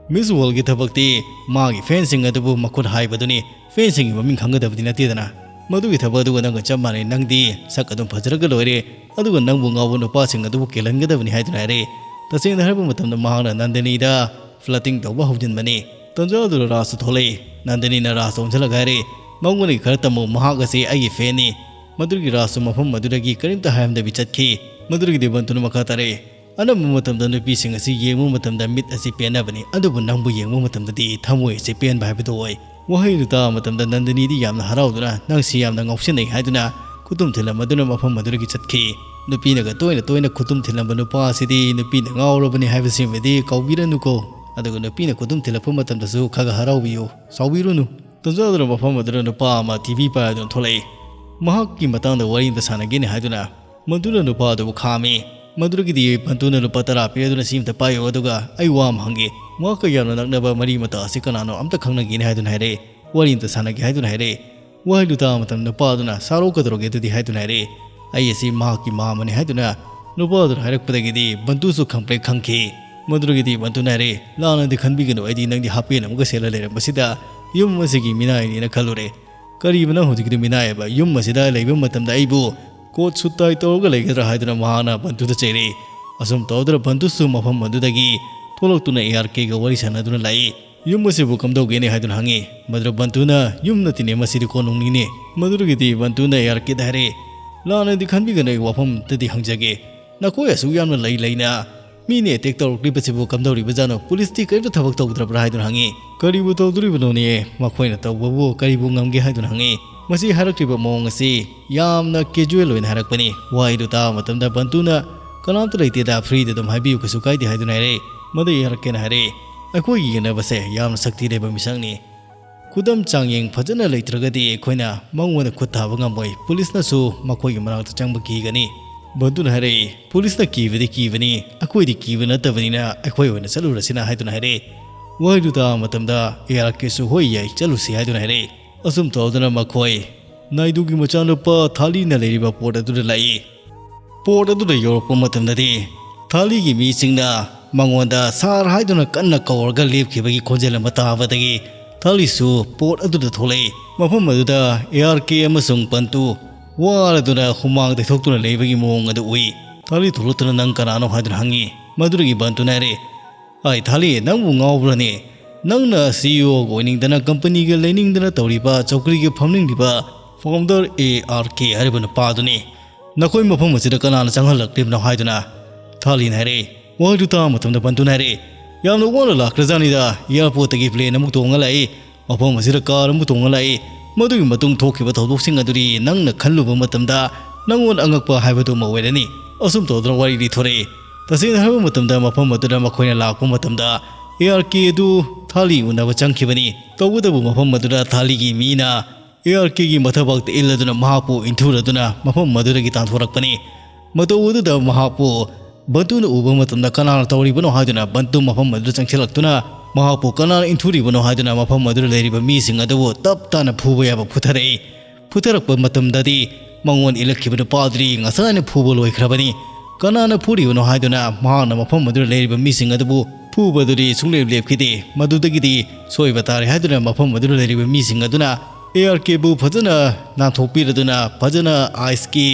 ꯃꯤꯁ ꯋꯥꯔꯜꯒꯤ ꯊꯕꯛꯇꯤ ꯃꯥꯒꯤ ꯐꯦꯟꯁꯤꯡ ꯑꯗꯨꯕꯨ ꯃꯈꯨꯠ ꯍꯥꯏꯕꯗꯨꯅꯤ꯫ ꯐꯦꯟꯁꯤꯡꯒꯤ ꯃꯃꯤꯡ ꯈꯪꯒꯗꯕꯗꯤ ꯅꯠꯇꯦꯗꯅ꯫ ꯃꯗꯨꯒꯤ ꯊꯕꯛ ꯑꯗꯨꯒ ꯅꯪꯒ ꯆꯞ ꯃꯥꯟꯅꯩ꯫ ꯅꯪꯗꯤ ꯁꯛ ꯑꯗꯨꯝ ꯐꯖꯔꯒ ꯂꯣꯏꯔꯦ, ꯑꯗꯨꯒ ꯅꯪꯕꯨ ꯉꯥꯎꯕ ꯅꯨꯄꯥꯁꯤꯡ ꯑꯗꯨꯕꯨ ꯀꯦꯜꯍꯟꯒꯗꯕꯅꯤ" ꯍꯥꯏꯗꯨꯅ ꯍꯥꯏꯔꯛꯏ꯫ ꯇꯁꯦꯡꯅ ꯍꯥꯏꯔꯕ ꯃꯇꯝꯗ ꯃꯍꯥꯛꯅ ꯅꯟꯗꯅꯤꯗ ꯐ꯭ꯂꯔꯇꯤꯡ ꯇꯧꯕ ꯍꯧꯖꯤꯟꯕꯅꯤ꯫ ꯇꯟꯖꯥ ꯑꯗꯨꯗ ꯔꯥꯖꯁꯨ ꯊꯣꯛꯂꯛꯏ꯫ ꯅꯟꯗꯅꯤꯅ ꯔꯥꯖꯇ ꯑꯣꯟꯁꯤꯜꯂꯒ ꯍꯥꯏꯔꯛꯏ, "ꯃꯉꯣꯟꯗꯒꯤ ꯈꯔ ꯇꯝꯃꯨ, ꯃꯍꯥꯛ ꯑꯁꯤ ꯑꯩꯒꯤ ꯐꯦꯟꯅꯤ꯫" ꯃꯗꯨꯒꯤ ꯔꯥꯖꯁꯨ ꯃꯐꯝ ꯑꯗꯨꯗꯒꯤ ꯀꯔꯤꯝꯇ ꯍꯥꯏꯔꯝꯗꯕꯤ ꯆꯠꯈꯤ꯫ ꯃꯗꯨꯗꯒꯤꯗꯤ ꯕꯟꯇꯨꯅ ꯃꯈꯥ ꯇꯥꯔꯛꯏ, "ꯑꯅꯝꯕ ꯃꯇꯝꯗ ꯅꯨꯄꯤꯁꯤꯡ ꯑꯁꯤ ꯌꯦꯡꯕ ꯃꯇꯝꯗ ꯃꯤꯠ ꯑꯁꯤ ꯄꯦꯟꯅꯕꯅꯤ, ꯑꯗꯨꯕꯨ ꯅꯪꯕꯨ ꯌꯦꯡꯕ ꯃꯇꯝꯗꯗꯤ ꯊꯃꯣꯏ ꯑꯁꯤ ꯄꯦꯟꯕ ꯍꯥꯏꯕꯗꯨ ꯑꯣꯏ꯫" ꯋꯥꯍꯩꯗꯨ ꯇꯥꯕ ꯃꯇꯝꯗ ꯅꯟꯗꯅꯤꯗꯤ ꯌꯥꯝꯅ ꯍꯔꯥꯎꯗꯨꯅ, "ꯅꯪꯁꯤ ꯌꯥꯝꯅ ꯉꯥꯎꯁꯤꯟꯅꯩ" ꯍꯥꯏꯗꯨꯅ ꯈꯨꯇꯨꯝ ꯊꯤꯜꯂꯝꯕꯗꯨꯅ ꯃꯐꯝ ꯑꯗꯨꯗꯒꯤ ꯆꯠꯈꯤ꯫ ꯅꯨꯄꯤꯅꯒ ꯇꯣꯏꯅ ꯇꯣꯏꯅ ꯈꯨꯇꯨꯝ ꯊꯤꯜꯂꯝꯕ ꯅꯨꯄꯥ ꯑꯁꯤꯗꯤ ꯅꯨꯄꯤꯅ ꯉꯥꯎꯔꯕꯅꯤ ꯍꯥꯏꯕꯁꯤꯃꯗꯤ ꯀꯥꯎꯕꯤꯔꯅꯨꯀꯣ꯫ ꯑꯗꯨꯒ ꯅꯨꯄꯤꯅ ꯈꯨꯇꯨꯝ ꯊꯤꯜꯂꯛꯄ ꯃꯇꯝꯗꯁꯨ ꯈꯔ ꯈꯔ ꯍꯔꯥꯎꯕꯤꯌꯨ, ꯁꯥꯎꯕꯤꯔꯨꯅꯨ꯫ ꯇꯟꯖꯥꯗꯨꯅ ꯃꯐꯝ ꯑꯗꯨꯗ ꯅꯨꯄꯥ ꯑꯃ ꯇꯤ ꯚꯤ ꯄꯥꯏꯗꯨꯅ ꯊꯣꯛꯂꯛꯏ꯫ ꯃꯍꯥꯛꯀꯤ ꯃꯇꯥꯡꯗ ꯋꯥꯔꯤ ꯑꯃꯇ ꯁꯥꯟꯅꯒꯦꯅꯦ ꯍꯥꯏꯗꯨꯅ ꯃꯗꯨꯅ ꯅꯨꯄꯥ ꯑꯗꯨꯕꯨ ꯈꯥꯝꯃꯤ꯫ ꯃꯗꯨꯗꯒꯤꯗꯤ ꯕꯟꯇꯨꯅ ꯂꯨꯄꯥ ꯇꯔꯥ ꯄꯤꯔꯗꯨꯅ, "ꯁꯤ ꯑꯃꯇ ꯄꯥꯏꯌꯨ, ꯑꯗꯨꯒ ꯑꯩ ꯋꯥ ꯑꯃ ꯍꯪꯒꯦ꯫ ꯃꯍꯥꯛꯀ ꯌꯥꯝꯅ ꯅꯛꯅꯕ ꯃꯔꯤ ꯃꯇꯥ ꯑꯁꯤ ꯀꯅꯥꯅꯣ ꯑꯝꯇ ꯈꯪꯅꯒꯦꯅꯦ" ꯍꯥꯏꯗꯨꯅ ꯍꯥꯏꯔꯛꯏ꯫ "ꯋꯥꯔꯤ ꯑꯃꯇ ꯁꯥꯟꯅꯒꯦ" ꯍꯥꯏꯗꯨꯅ ꯍꯥꯏꯔꯛꯏ꯫ ꯋꯥꯍꯩꯗꯨ ꯇꯥꯕ ꯃꯇꯝꯗ ꯅꯨꯄꯥ ꯑꯗꯨꯅ, "ꯁꯥꯔꯣ, ꯀꯩꯗꯧꯔꯒꯦ ꯑꯗꯨꯗꯤ?" ꯍꯥꯏꯗꯨꯅ ꯍꯥꯏꯔꯛꯏ꯫ "ꯑꯩ ꯑꯁꯤ ꯃꯍꯥꯛꯀꯤ ꯃꯥꯝꯃꯅꯤ" ꯍꯥꯏꯗꯨꯅ ꯅꯨꯄꯥ ꯑꯗꯨꯅ ꯍꯥꯏꯔꯛꯄꯗꯒꯤꯗꯤ ꯕꯟꯇꯨꯁꯨ ꯈꯪꯄ꯭ꯔꯦꯛ ꯈꯪꯈꯤ꯫ ꯃꯗꯨꯗꯒꯤꯗꯤ ꯕꯟꯇꯨꯅ ꯍꯥꯏꯔꯛꯏ, "ꯂꯥꯟꯅꯗꯤ ꯈꯟꯕꯤꯒꯅꯨ, ꯑꯩꯗꯤ ꯅꯪꯗꯤ ꯍꯥꯞꯄꯦꯟ ꯑꯃꯒ ꯁꯦꯠꯂ ꯂꯩꯔꯝꯕꯁꯤꯗ ꯌꯨꯝ ꯑꯁꯤꯒꯤ ꯃꯤꯅꯥꯏꯅꯦꯅ ꯈꯜꯂꯨꯔꯦ꯫ ꯀꯔꯤꯕ ꯅꯪ ꯍꯧꯖꯤꯛꯀꯤꯗꯨ ꯃꯤꯅꯥꯏ ꯍꯥꯏꯕ? ꯌꯨꯝ ꯑꯁꯤꯗ ꯂꯩꯕ ꯃꯇꯝꯗ ꯑꯩꯕꯨ ꯀꯣꯠ ꯁꯨꯠ ꯇꯥꯏ ꯇꯧꯔꯒ ꯂꯩꯒꯗ꯭ꯔꯥ?" ꯍꯥꯏꯗꯨꯅ ꯃꯍꯥꯛꯅ ꯕꯟꯇꯨꯗ ꯆꯩꯔꯛꯏ꯫ ꯑꯁꯨꯝ ꯇꯧꯗꯨꯅ ꯕꯟꯇꯨꯁꯨ ꯃꯐꯝ ꯑꯗꯨꯗꯒꯤ ꯊꯣꯛꯂꯛꯇꯨꯅ ꯑꯦ ꯑꯥꯔ ꯀꯦꯒ ꯋꯥꯔꯤ ꯁꯥꯟꯅꯗꯨꯅ ꯂꯥꯛꯏ꯫ "ꯌꯨꯝ ꯑꯁꯤꯕꯨ ꯀꯝꯗꯧꯒꯦꯅꯦ?" ꯍꯥꯏꯗꯨꯅ ꯍꯪꯉꯤ꯫ ꯃꯗꯨꯗ ꯕꯟꯇꯨꯅ, "ꯌꯨꯝ ꯅꯠꯇꯦꯅꯦ, ꯃꯁꯤꯗꯤ ꯀꯣꯅꯨꯡꯅꯤꯅꯦ꯫" ꯃꯗꯨꯗꯒꯤꯗꯤ ꯕꯟꯇꯨꯅ ꯑꯦ ꯑꯥꯔ ꯀꯦꯗ ꯍꯥꯏꯔꯛꯏ, "ꯂꯥꯟꯅꯗꯤ ꯈꯟꯕꯤꯒꯅꯨ, ꯑꯩ ꯋꯥꯐꯝ ꯑꯝꯇꯗꯤ ꯍꯪꯖꯒꯦ꯫ ꯅꯈꯣꯏ ꯑꯁꯨꯛ ꯌꯥꯝꯅ ꯂꯩ ꯂꯩꯅ "ꯃꯤꯅ ꯑꯦꯇꯦꯛ ꯇꯧꯔꯛꯂꯤꯕꯁꯤꯕꯨ ꯀꯝꯗꯧꯔꯤꯕꯖꯥꯠꯅꯣ? ꯄꯨꯂꯤꯁꯇꯤ ꯀꯔꯤꯝꯇ ꯊꯕꯛ ꯇꯧꯗ꯭ꯔꯕ꯭ꯔꯥ?" ꯍꯥꯏꯗꯨꯅ ꯍꯪꯉꯤ꯫ "ꯀꯔꯤꯕꯨ ꯇꯧꯗꯣꯔꯤꯕꯅꯣꯅꯦ? ꯃꯈꯣꯏꯅ ꯇꯧꯕꯕꯨ ꯀꯔꯤꯕꯨ ꯉꯝꯒꯦ?" ꯍꯥꯏꯗꯨꯅ ꯍꯪꯉꯤ꯫ ꯃꯁꯤ ꯍꯥꯏꯔꯛꯂꯤꯕ ꯃꯑꯣꯡ ꯑꯁꯤ ꯌꯥꯝꯅ ꯀꯦꯖꯨꯋꯦꯜ ꯑꯣꯏꯅ ꯍꯥꯏꯔꯛꯄꯅꯤ꯫ ꯋꯥꯍꯩꯗꯨ ꯇꯥꯕ ꯃꯇꯝꯗ ꯕꯟꯇꯨꯅ, "ꯀꯅꯥꯝꯇ ꯂꯩꯇꯦꯗ, ꯐ꯭ꯔꯤꯗ ꯑꯗꯨꯝ ꯍꯥꯏꯕꯤꯌꯨ, ꯀꯩꯁꯨ ꯀꯥꯏꯗꯦ" ꯍꯥꯏꯗꯨꯅ ꯍꯥꯏꯔꯛꯏ꯫ ꯃꯗꯨ ꯑꯦ ꯑꯥꯔ ꯀꯦꯅ ꯍꯥꯏꯔꯛꯏ, "ꯑꯩꯈꯣꯏꯒꯤ ꯌꯦꯡꯅꯕꯁꯦ ꯌꯥꯝꯅ ꯁꯛꯇꯤ ꯂꯩꯕ ꯃꯤꯁꯛꯅꯤ꯫ ꯈꯨꯗꯝ ꯆꯥꯡꯌꯦꯡ ꯐꯖꯅ ꯂꯩꯇ꯭ꯔꯒꯗꯤ ꯑꯩꯈꯣꯏꯅ ꯃꯉꯣꯟꯗ ꯈꯨꯠ ꯊꯥꯕ ꯉꯝꯃꯣꯏ꯫ ꯄꯨꯂꯤꯁꯅꯁꯨ ꯃꯈꯣꯏꯒꯤ ꯃꯅꯥꯛꯇ ꯆꯪꯕ ꯀꯤꯒꯅꯤ꯫" ꯕꯟꯇꯨꯅ ꯍꯥꯏꯔꯛꯏ, "ꯄꯨꯂꯤꯁꯅ ꯀꯤꯕꯗꯤ ꯀꯤꯕꯅꯤ, ꯑꯩꯈꯣꯏꯗꯤ ꯀꯤꯕ ꯅꯠꯇꯕꯅꯤꯅ ꯑꯩꯈꯣꯏ ꯑꯣꯏꯅ ꯆꯠꯂꯨꯔꯁꯤꯅ" ꯍꯥꯏꯗꯨꯅ ꯍꯥꯏꯔꯛꯏ꯫ ꯋꯥꯍꯩꯗꯨ ꯇꯥꯕ ꯃꯇꯝꯗ ꯑꯦ ꯑꯥꯔ ꯀꯦꯁꯨ, "ꯍꯣꯏ ꯌꯥꯏ, ꯆꯠꯂꯨꯁꯤ" ꯍꯥꯏꯗꯨꯅ ꯍꯥꯏꯔꯛꯏ꯫ ꯑꯁꯨꯝ ꯇꯧꯗꯨꯅ ꯃꯈꯣꯏ ꯅꯥꯏꯗꯨꯒꯤ ꯃꯆꯥꯅꯨꯄꯥ ꯊꯥꯂꯤꯅ ꯂꯩꯔꯤꯕ ꯄꯣꯠ ꯑꯗꯨꯗ ꯂꯥꯛꯏ꯫ ꯄꯣꯠ ꯑꯗꯨꯗ ꯌꯧꯔꯛꯄ ꯃꯇꯝꯗꯗꯤ ꯊꯥꯂꯤꯒꯤ ꯃꯤꯁꯤꯡꯅ ꯃꯉꯣꯟꯗ "ꯁꯥꯔ" ꯍꯥꯏꯗꯨꯅ ꯀꯟꯅ ꯀꯧꯔꯒ ꯂꯦꯞꯈꯤꯕꯒꯤ ꯈꯣꯟꯖꯦꯜ ꯑꯃ ꯇꯥꯕꯗꯒꯤ ꯊꯥꯂꯤꯁꯨ ꯄꯣꯠ ꯑꯗꯨꯗ ꯊꯣꯛꯂꯛꯏ꯫ ꯃꯐꯝ ꯑꯗꯨꯗ ꯑꯦ ꯑꯥꯔ ꯀꯦ ꯑꯃꯁꯨꯡ ꯕꯟꯇꯨ ꯋꯥꯔꯗꯨꯅ ꯍꯨꯃꯥꯡ ꯇꯩꯊꯣꯛꯇꯨꯅ ꯂꯩꯕꯒꯤ ꯃꯑꯣꯡ ꯑꯗꯨ ꯎꯏ꯫ ꯊꯥꯂꯤ ꯊꯣꯛꯂꯛꯇꯨꯅ "ꯅꯪ ꯀꯅꯥꯅꯣ?" ꯍꯥꯏꯗꯨꯅ ꯍꯪꯉꯤ꯫ ꯃꯗꯨꯗꯒꯤ ꯕꯟꯇꯨꯅ ꯍꯥꯏꯔꯛꯏ, "ꯑꯩ ꯊꯥꯂꯤ, ꯅꯪꯕꯨ ꯉꯥꯎꯕ꯭ꯔꯅꯦ? ꯅꯪꯅ ꯁꯤ ꯏ ꯑꯣꯒ ꯑꯣꯏꯅꯤꯡꯗꯅ, ꯀꯝꯄꯅꯤꯒ ꯂꯩꯅꯤꯡꯗꯅ ꯇꯧꯔꯤꯕ, ꯆꯧꯀ꯭ꯔꯤꯒ ꯐꯝꯅꯤꯡꯂꯤꯕ ꯐꯥꯎꯟꯗꯔ ꯑꯦ ꯑꯥꯔ ꯀꯦ ꯍꯥꯏꯔꯤꯕ ꯅꯨꯄꯥꯗꯨꯅꯤ꯫ ꯅꯈꯣꯏ ꯃꯐꯝ ꯑꯁꯤꯗ ꯀꯅꯥꯅ ꯆꯪꯍꯜꯂꯛꯂꯤꯕꯅꯣ?" ꯍꯥꯏꯗꯨꯅ ꯊꯥꯂꯤꯅ ꯍꯥꯏꯔꯛꯏ꯫ ꯋꯥꯍꯩꯗꯨ ꯇꯥꯕ ꯃꯇꯝꯗ ꯕꯟꯇꯨꯅ ꯍꯥꯏꯔꯛꯏ, "ꯌꯥꯝꯅ ꯋꯥꯅ ꯂꯥꯛꯈ꯭ꯔꯖꯥꯠꯅꯤꯗ, ꯑꯦꯌꯥꯔꯄꯣꯔꯠꯇꯒꯤ ꯄ꯭ꯂꯦꯟ ꯑꯃꯨꯛ ꯇꯣꯡꯉ ꯂꯥꯛꯏ, ꯃꯐꯝ ꯑꯁꯤꯗ ꯀꯥꯔ ꯑꯃꯨꯛ ꯇꯣꯡꯉ ꯂꯥꯛꯏ꯫ ꯃꯗꯨꯒꯤ ꯃꯇꯨꯡ ꯊꯣꯛꯈꯤꯕ ꯊꯧꯗꯣꯛꯁꯤꯡ ꯑꯗꯨꯗꯤ ꯅꯪꯅ ꯈꯜꯂꯨꯕ ꯃꯇꯝꯗ ꯅꯪꯉꯣꯟꯗ ꯑꯉꯛꯄ ꯍꯥꯏꯕꯗꯨ ꯑꯃ ꯑꯣꯏꯔꯅꯤ꯫" ꯑꯁꯨꯝ ꯇꯧꯗꯨꯅ ꯋꯥꯔꯤ ꯂꯤꯊꯣꯔꯛꯏ꯫ ꯇꯁꯦꯡꯅ ꯍꯥꯏꯕ ꯃꯇꯝꯗ, ꯃꯐꯝ ꯑꯗꯨꯗ ꯃꯈꯣꯏꯅ ꯂꯥꯛꯄ ꯃꯇꯝꯗ ꯑꯦ ꯑꯥꯔ ꯀꯦ ꯑꯗꯨ ꯊꯥꯂꯤ ꯎꯅꯕ ꯆꯪꯈꯤꯕꯅꯤ꯫ ꯇꯧꯕꯇꯕꯨ ꯃꯐꯝ ꯑꯗꯨꯗ ꯊꯥꯂꯤꯒꯤ ꯃꯤꯅ ꯑꯦ ꯑꯥꯔ ꯀꯦꯒꯤ ꯃꯊꯕꯥꯛꯇ ꯏꯜꯂꯗꯨꯅ ꯃꯍꯥꯛꯄꯨ ꯏꯟꯊꯨꯔꯗꯨꯅ ꯃꯐꯝ ꯑꯗꯨꯗꯒꯤ ꯇꯥꯟꯊꯣꯔꯛꯄꯅꯤ꯫ ꯃꯇꯧ ꯑꯗꯨꯗ ꯃꯍꯥꯛꯄꯨ ꯕꯟꯇꯨꯅ ꯎꯕ ꯃꯇꯝꯗ ꯀꯅꯥꯅ ꯇꯧꯔꯤꯕꯅꯣ ꯍꯥꯏꯗꯨꯅ ꯕꯟꯇꯨ ꯃꯐꯝ ꯑꯗꯨꯗ ꯆꯪꯁꯤꯜꯂꯛꯇꯨꯅ ꯃꯍꯥꯛꯄꯨ ꯀꯅꯥꯅ ꯏꯟꯊꯨꯔꯤꯕꯅꯣ ꯍꯥꯏꯗꯨꯅ ꯃꯐꯝ ꯑꯗꯨꯗ ꯂꯩꯔꯤꯕ ꯃꯤꯁꯤꯡ ꯑꯗꯨꯕꯨ ꯇꯞ ꯇꯥꯅ ꯐꯨꯕ ꯌꯥꯕ ꯐꯨꯊꯔꯛꯏ꯫ ꯐꯨꯊꯔꯛꯄ ꯃꯇꯝꯗꯗꯤ ꯃꯉꯣꯟꯗ ꯏꯜꯂꯛꯈꯤꯕ ꯅꯨꯄꯥꯗꯨꯗꯤ ꯉꯁꯥꯏꯅ ꯐꯨꯕ ꯂꯣꯏꯈ꯭ꯔꯕꯅꯤ꯫ ꯀꯅꯥꯅ ꯐꯨꯔꯤꯕꯅꯣ ꯍꯥꯏꯗꯨꯅ ꯃꯍꯥꯛꯅ ꯃꯐꯝ ꯑꯗꯨꯗ ꯂꯩꯔꯤꯕ ꯃꯤꯁꯤꯡ ꯑꯗꯨꯕꯨ ꯐꯨꯕꯗꯨꯗꯤ ꯁꯨꯡꯂꯦꯞ ꯂꯦꯞꯈꯤꯗꯦ꯫ ꯃꯗꯨꯗꯒꯤꯗꯤ ꯁꯣꯏꯕ ꯇꯥꯔꯦ ꯍꯥꯏꯗꯨꯅ ꯃꯐꯝ ꯑꯗꯨꯗ ꯂꯩꯔꯤꯕ ꯃꯤꯁꯤꯡ ꯑꯗꯨꯅ ꯑꯦ ꯑꯥꯔ ꯀꯦꯕꯨ ꯐꯖꯅ ꯅꯥꯟꯊꯣꯛꯄꯤꯔꯗꯨꯅ, ꯐꯖꯅ ꯑꯥꯏꯁꯀꯤ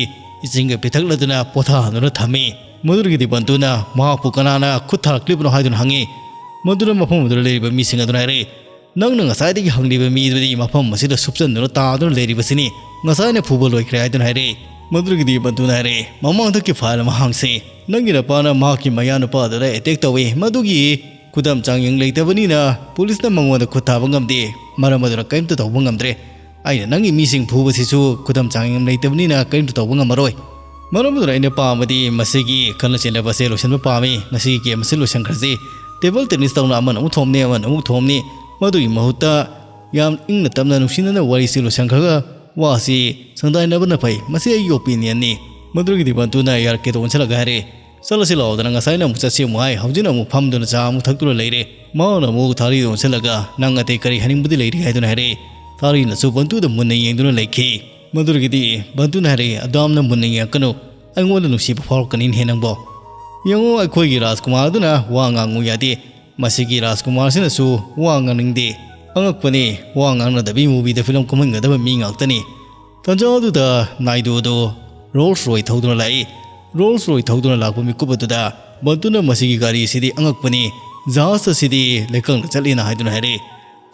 ꯏꯁꯤꯡꯒ ꯄꯤꯊꯛꯂꯗꯨꯅ ꯄꯣꯊꯥꯍꯟꯗꯨꯅ ꯊꯝꯃꯤ꯫ ꯃꯗꯨꯗꯒꯤꯗꯤ ꯕꯟꯇꯨꯅ ꯃꯍꯥꯛꯄꯨ ꯀꯅꯥꯅ ꯈꯨꯠ ꯊꯥꯔꯛꯂꯤꯕꯅꯣ ꯍꯥꯏꯗꯨꯅ ꯍꯪꯉꯤ꯫ ꯃꯗꯨꯗ ꯃꯐꯝ ꯑꯗꯨꯗ ꯂꯩꯔꯤꯕ ꯃꯤꯁꯤꯡ ꯑꯗꯨꯅ ꯍꯥꯏꯔꯛꯏ, "ꯅꯪꯅ ꯉꯁꯥꯏꯗꯒꯤ ꯍꯪꯂꯤꯕ ꯃꯤꯗꯨꯗꯤ ꯃꯐꯝ ꯑꯁꯤꯗ ꯁꯨꯞꯆꯟꯗꯨꯅ ꯇꯥꯗꯨꯅ ꯂꯩꯔꯤꯕꯁꯤꯅꯤ, ꯉꯁꯥꯏꯅ ꯐꯨꯕ ꯂꯣꯏꯈ꯭ꯔꯦ" ꯍꯥꯏꯗꯨꯅ ꯍꯥꯏꯔꯛꯏ꯫ ꯃꯗꯨꯗꯒꯤꯗꯤ ꯕꯟꯇꯨꯅ ꯍꯥꯏꯔꯛꯑꯦ, "ꯃꯃꯥꯡꯗꯒꯤ ꯐꯥꯏꯜ ꯑꯃ ꯍꯥꯡꯁꯤ꯫ ꯅꯪꯒꯤ ꯅꯄꯥꯅ ꯃꯍꯥꯛꯀꯤ ꯃꯌꯥꯅꯨꯄꯥꯗꯨꯗ ꯑꯦꯇꯦꯛ ꯇꯧꯏ꯫ ꯃꯗꯨꯒꯤ ꯈꯨꯗꯝ ꯆꯥꯡꯌꯦꯡ ꯂꯩꯇꯕꯅꯤꯅ ꯄꯨꯂꯤꯁꯅ ꯃꯉꯣꯟꯗ ꯈꯨꯠ ꯊꯥꯕ ꯉꯝꯗꯦ꯫ ꯃꯔꯝ ꯑꯗꯨꯅ ꯀꯔꯤꯝꯇ ꯇꯧꯕ ꯉꯝꯗ꯭ꯔꯦ꯫ ꯑꯩꯅ ꯅꯪꯒꯤ ꯃꯤꯁꯤꯡ ꯐꯨꯕꯁꯤꯁꯨ ꯈꯨꯗꯝ ꯆꯥꯡꯌꯦꯡ ꯂꯩꯇꯕꯅꯤꯅ ꯀꯔꯤꯝꯇ ꯇꯧꯕ ꯉꯝꯃꯔꯣꯏ꯫ ꯃꯔꯝ ꯑꯗꯨꯅ ꯑꯩꯅ ꯄꯥꯝꯕꯗꯤ ꯃꯁꯤꯒꯤ ꯈꯠꯅ ꯆꯩꯅꯕ ꯑꯁꯦ ꯂꯣꯏꯁꯤꯟꯕ ꯄꯥꯝꯃꯤ꯫ ꯃꯁꯤꯒꯤ ꯒꯦꯝ ꯑꯁꯤ ꯂꯣꯏꯁꯤꯟꯈ꯭ꯔꯁꯤ꯫ ꯇꯦꯕꯜ ꯇꯦꯅꯤꯁ ꯇꯧꯅ ꯑꯃꯅ ꯑꯃꯨꯛ ꯊꯣꯝꯅꯤ, ꯑꯃꯅ ꯑꯃꯨꯛ ꯊꯣꯝꯅꯤ꯫ ꯃꯗꯨꯒꯤ ꯃꯍꯨꯠꯇ ꯌꯥꯝ ꯏꯪꯅ ꯇꯞꯅ ꯅꯨꯡꯁꯤꯅꯅ ꯋꯥꯔꯤꯁꯤ ꯂꯣꯏꯁꯤꯟꯈ꯭ꯔꯒ ꯋꯥꯁꯤ ꯁꯪꯗꯥꯏꯅꯕꯅ ꯐꯩ꯫ ꯃꯁꯤ ꯑꯩꯒꯤ ꯑꯣꯄꯤꯅꯤꯌꯟꯅꯤ꯫" ꯃꯗꯨꯗꯒꯤꯗꯤ ꯕꯟꯇꯨꯅ ꯌꯥꯔꯛꯀꯦꯗ ꯑꯣꯟꯁꯤꯜꯂꯒ ꯍꯥꯏꯔꯦ, "ꯆꯠꯂꯁꯤ ꯂꯥꯛꯑꯣꯗꯅ, ꯉꯁꯥꯏꯅ ꯑꯃꯨꯛ ꯆꯠꯁꯤ ꯑꯃꯨꯛ ꯍꯥꯏ, ꯍꯧꯖꯤꯛꯅ ꯑꯃꯨꯛ ꯐꯝꯗꯨꯅ ꯆꯥ ꯑꯃꯨꯛ ꯊꯛꯇꯨꯅ ꯂꯩꯔꯦ꯫" ꯃꯥꯅ ꯑꯃꯨꯛ ꯊꯥꯔꯤꯗ ꯑꯣꯟꯁꯤꯜꯂꯒ, "ꯅꯪ ꯑꯇꯩ ꯀꯔꯤ ꯍꯥꯏꯅꯤꯡꯕꯗꯤ ꯂꯩꯔꯤ?" ꯍꯥꯏꯗꯨꯅ ꯍꯥꯏꯔꯛꯏ꯫ ꯊꯥꯔꯤꯅꯁꯨ ꯕꯟꯇꯨꯗ ꯃꯨꯟꯅ ꯌꯦꯡꯗꯨꯅ ꯂꯩꯈꯤ꯫ ꯃꯗꯨꯗꯒꯤꯗꯤ ꯕꯟꯇꯨꯅ ꯍꯥꯏꯔꯛꯏ, "ꯑꯗꯨꯌꯥꯝꯅ ꯃꯨꯟꯅ ꯌꯦꯡꯉꯛꯀꯅꯨ, ꯑꯩꯉꯣꯟꯗ ꯅꯨꯡꯁꯤꯕ ꯐꯥꯎꯔꯛꯀꯅꯤꯅꯦꯍꯦ ꯅꯪꯕꯣ꯫ ꯌꯦꯡꯉꯣ, ꯑꯩꯈꯣꯏꯒꯤ ꯔꯥꯖꯀꯨꯃꯥꯔ ꯑꯗꯨꯅ ꯋꯥ ꯉꯥꯡꯉꯨ ꯌꯥꯗꯦ, ꯃꯁꯤꯒꯤ ꯔꯥꯖꯀꯨꯃꯥꯔꯁꯤꯅꯁꯨ ꯋꯥ ꯉꯥꯡꯅꯤꯡꯗꯦ꯫ ꯑꯉꯛꯄꯅꯤ, ꯋꯥ ꯉꯥꯡꯅꯗꯕꯤ ꯃꯨꯚꯤꯗ ꯐꯤꯂꯝ ꯀꯨꯝꯍꯟꯒꯗꯕ ꯃꯤ ꯉꯥꯛꯇꯅꯤ꯫" ꯇꯟꯖꯥ ꯑꯗꯨꯗ ꯅꯥꯏꯗꯨ ꯑꯗꯨ ꯔꯣꯜꯁ ꯔꯣꯏ ꯊꯧꯗꯨꯅ ꯂꯥꯛꯏ꯫ ꯔꯣꯜꯁ ꯔꯣꯏ ꯊꯧꯗꯨꯅ ꯂꯥꯛꯄ ꯃꯤꯀꯨꯞ ꯑꯗꯨꯗ ꯕꯟꯇꯨꯅ "ꯃꯁꯤꯒꯤ ꯒꯥꯔꯤ ꯑꯁꯤꯗꯤ ꯑꯉꯛꯄꯅꯤ, ꯖꯍꯥꯖ ꯑꯁꯤꯗꯤ ꯂꯩꯀꯪꯗ ꯆꯠꯂꯤꯅ" ꯍꯥꯏꯗꯨꯅ ꯍꯥꯏꯔꯛꯏ꯫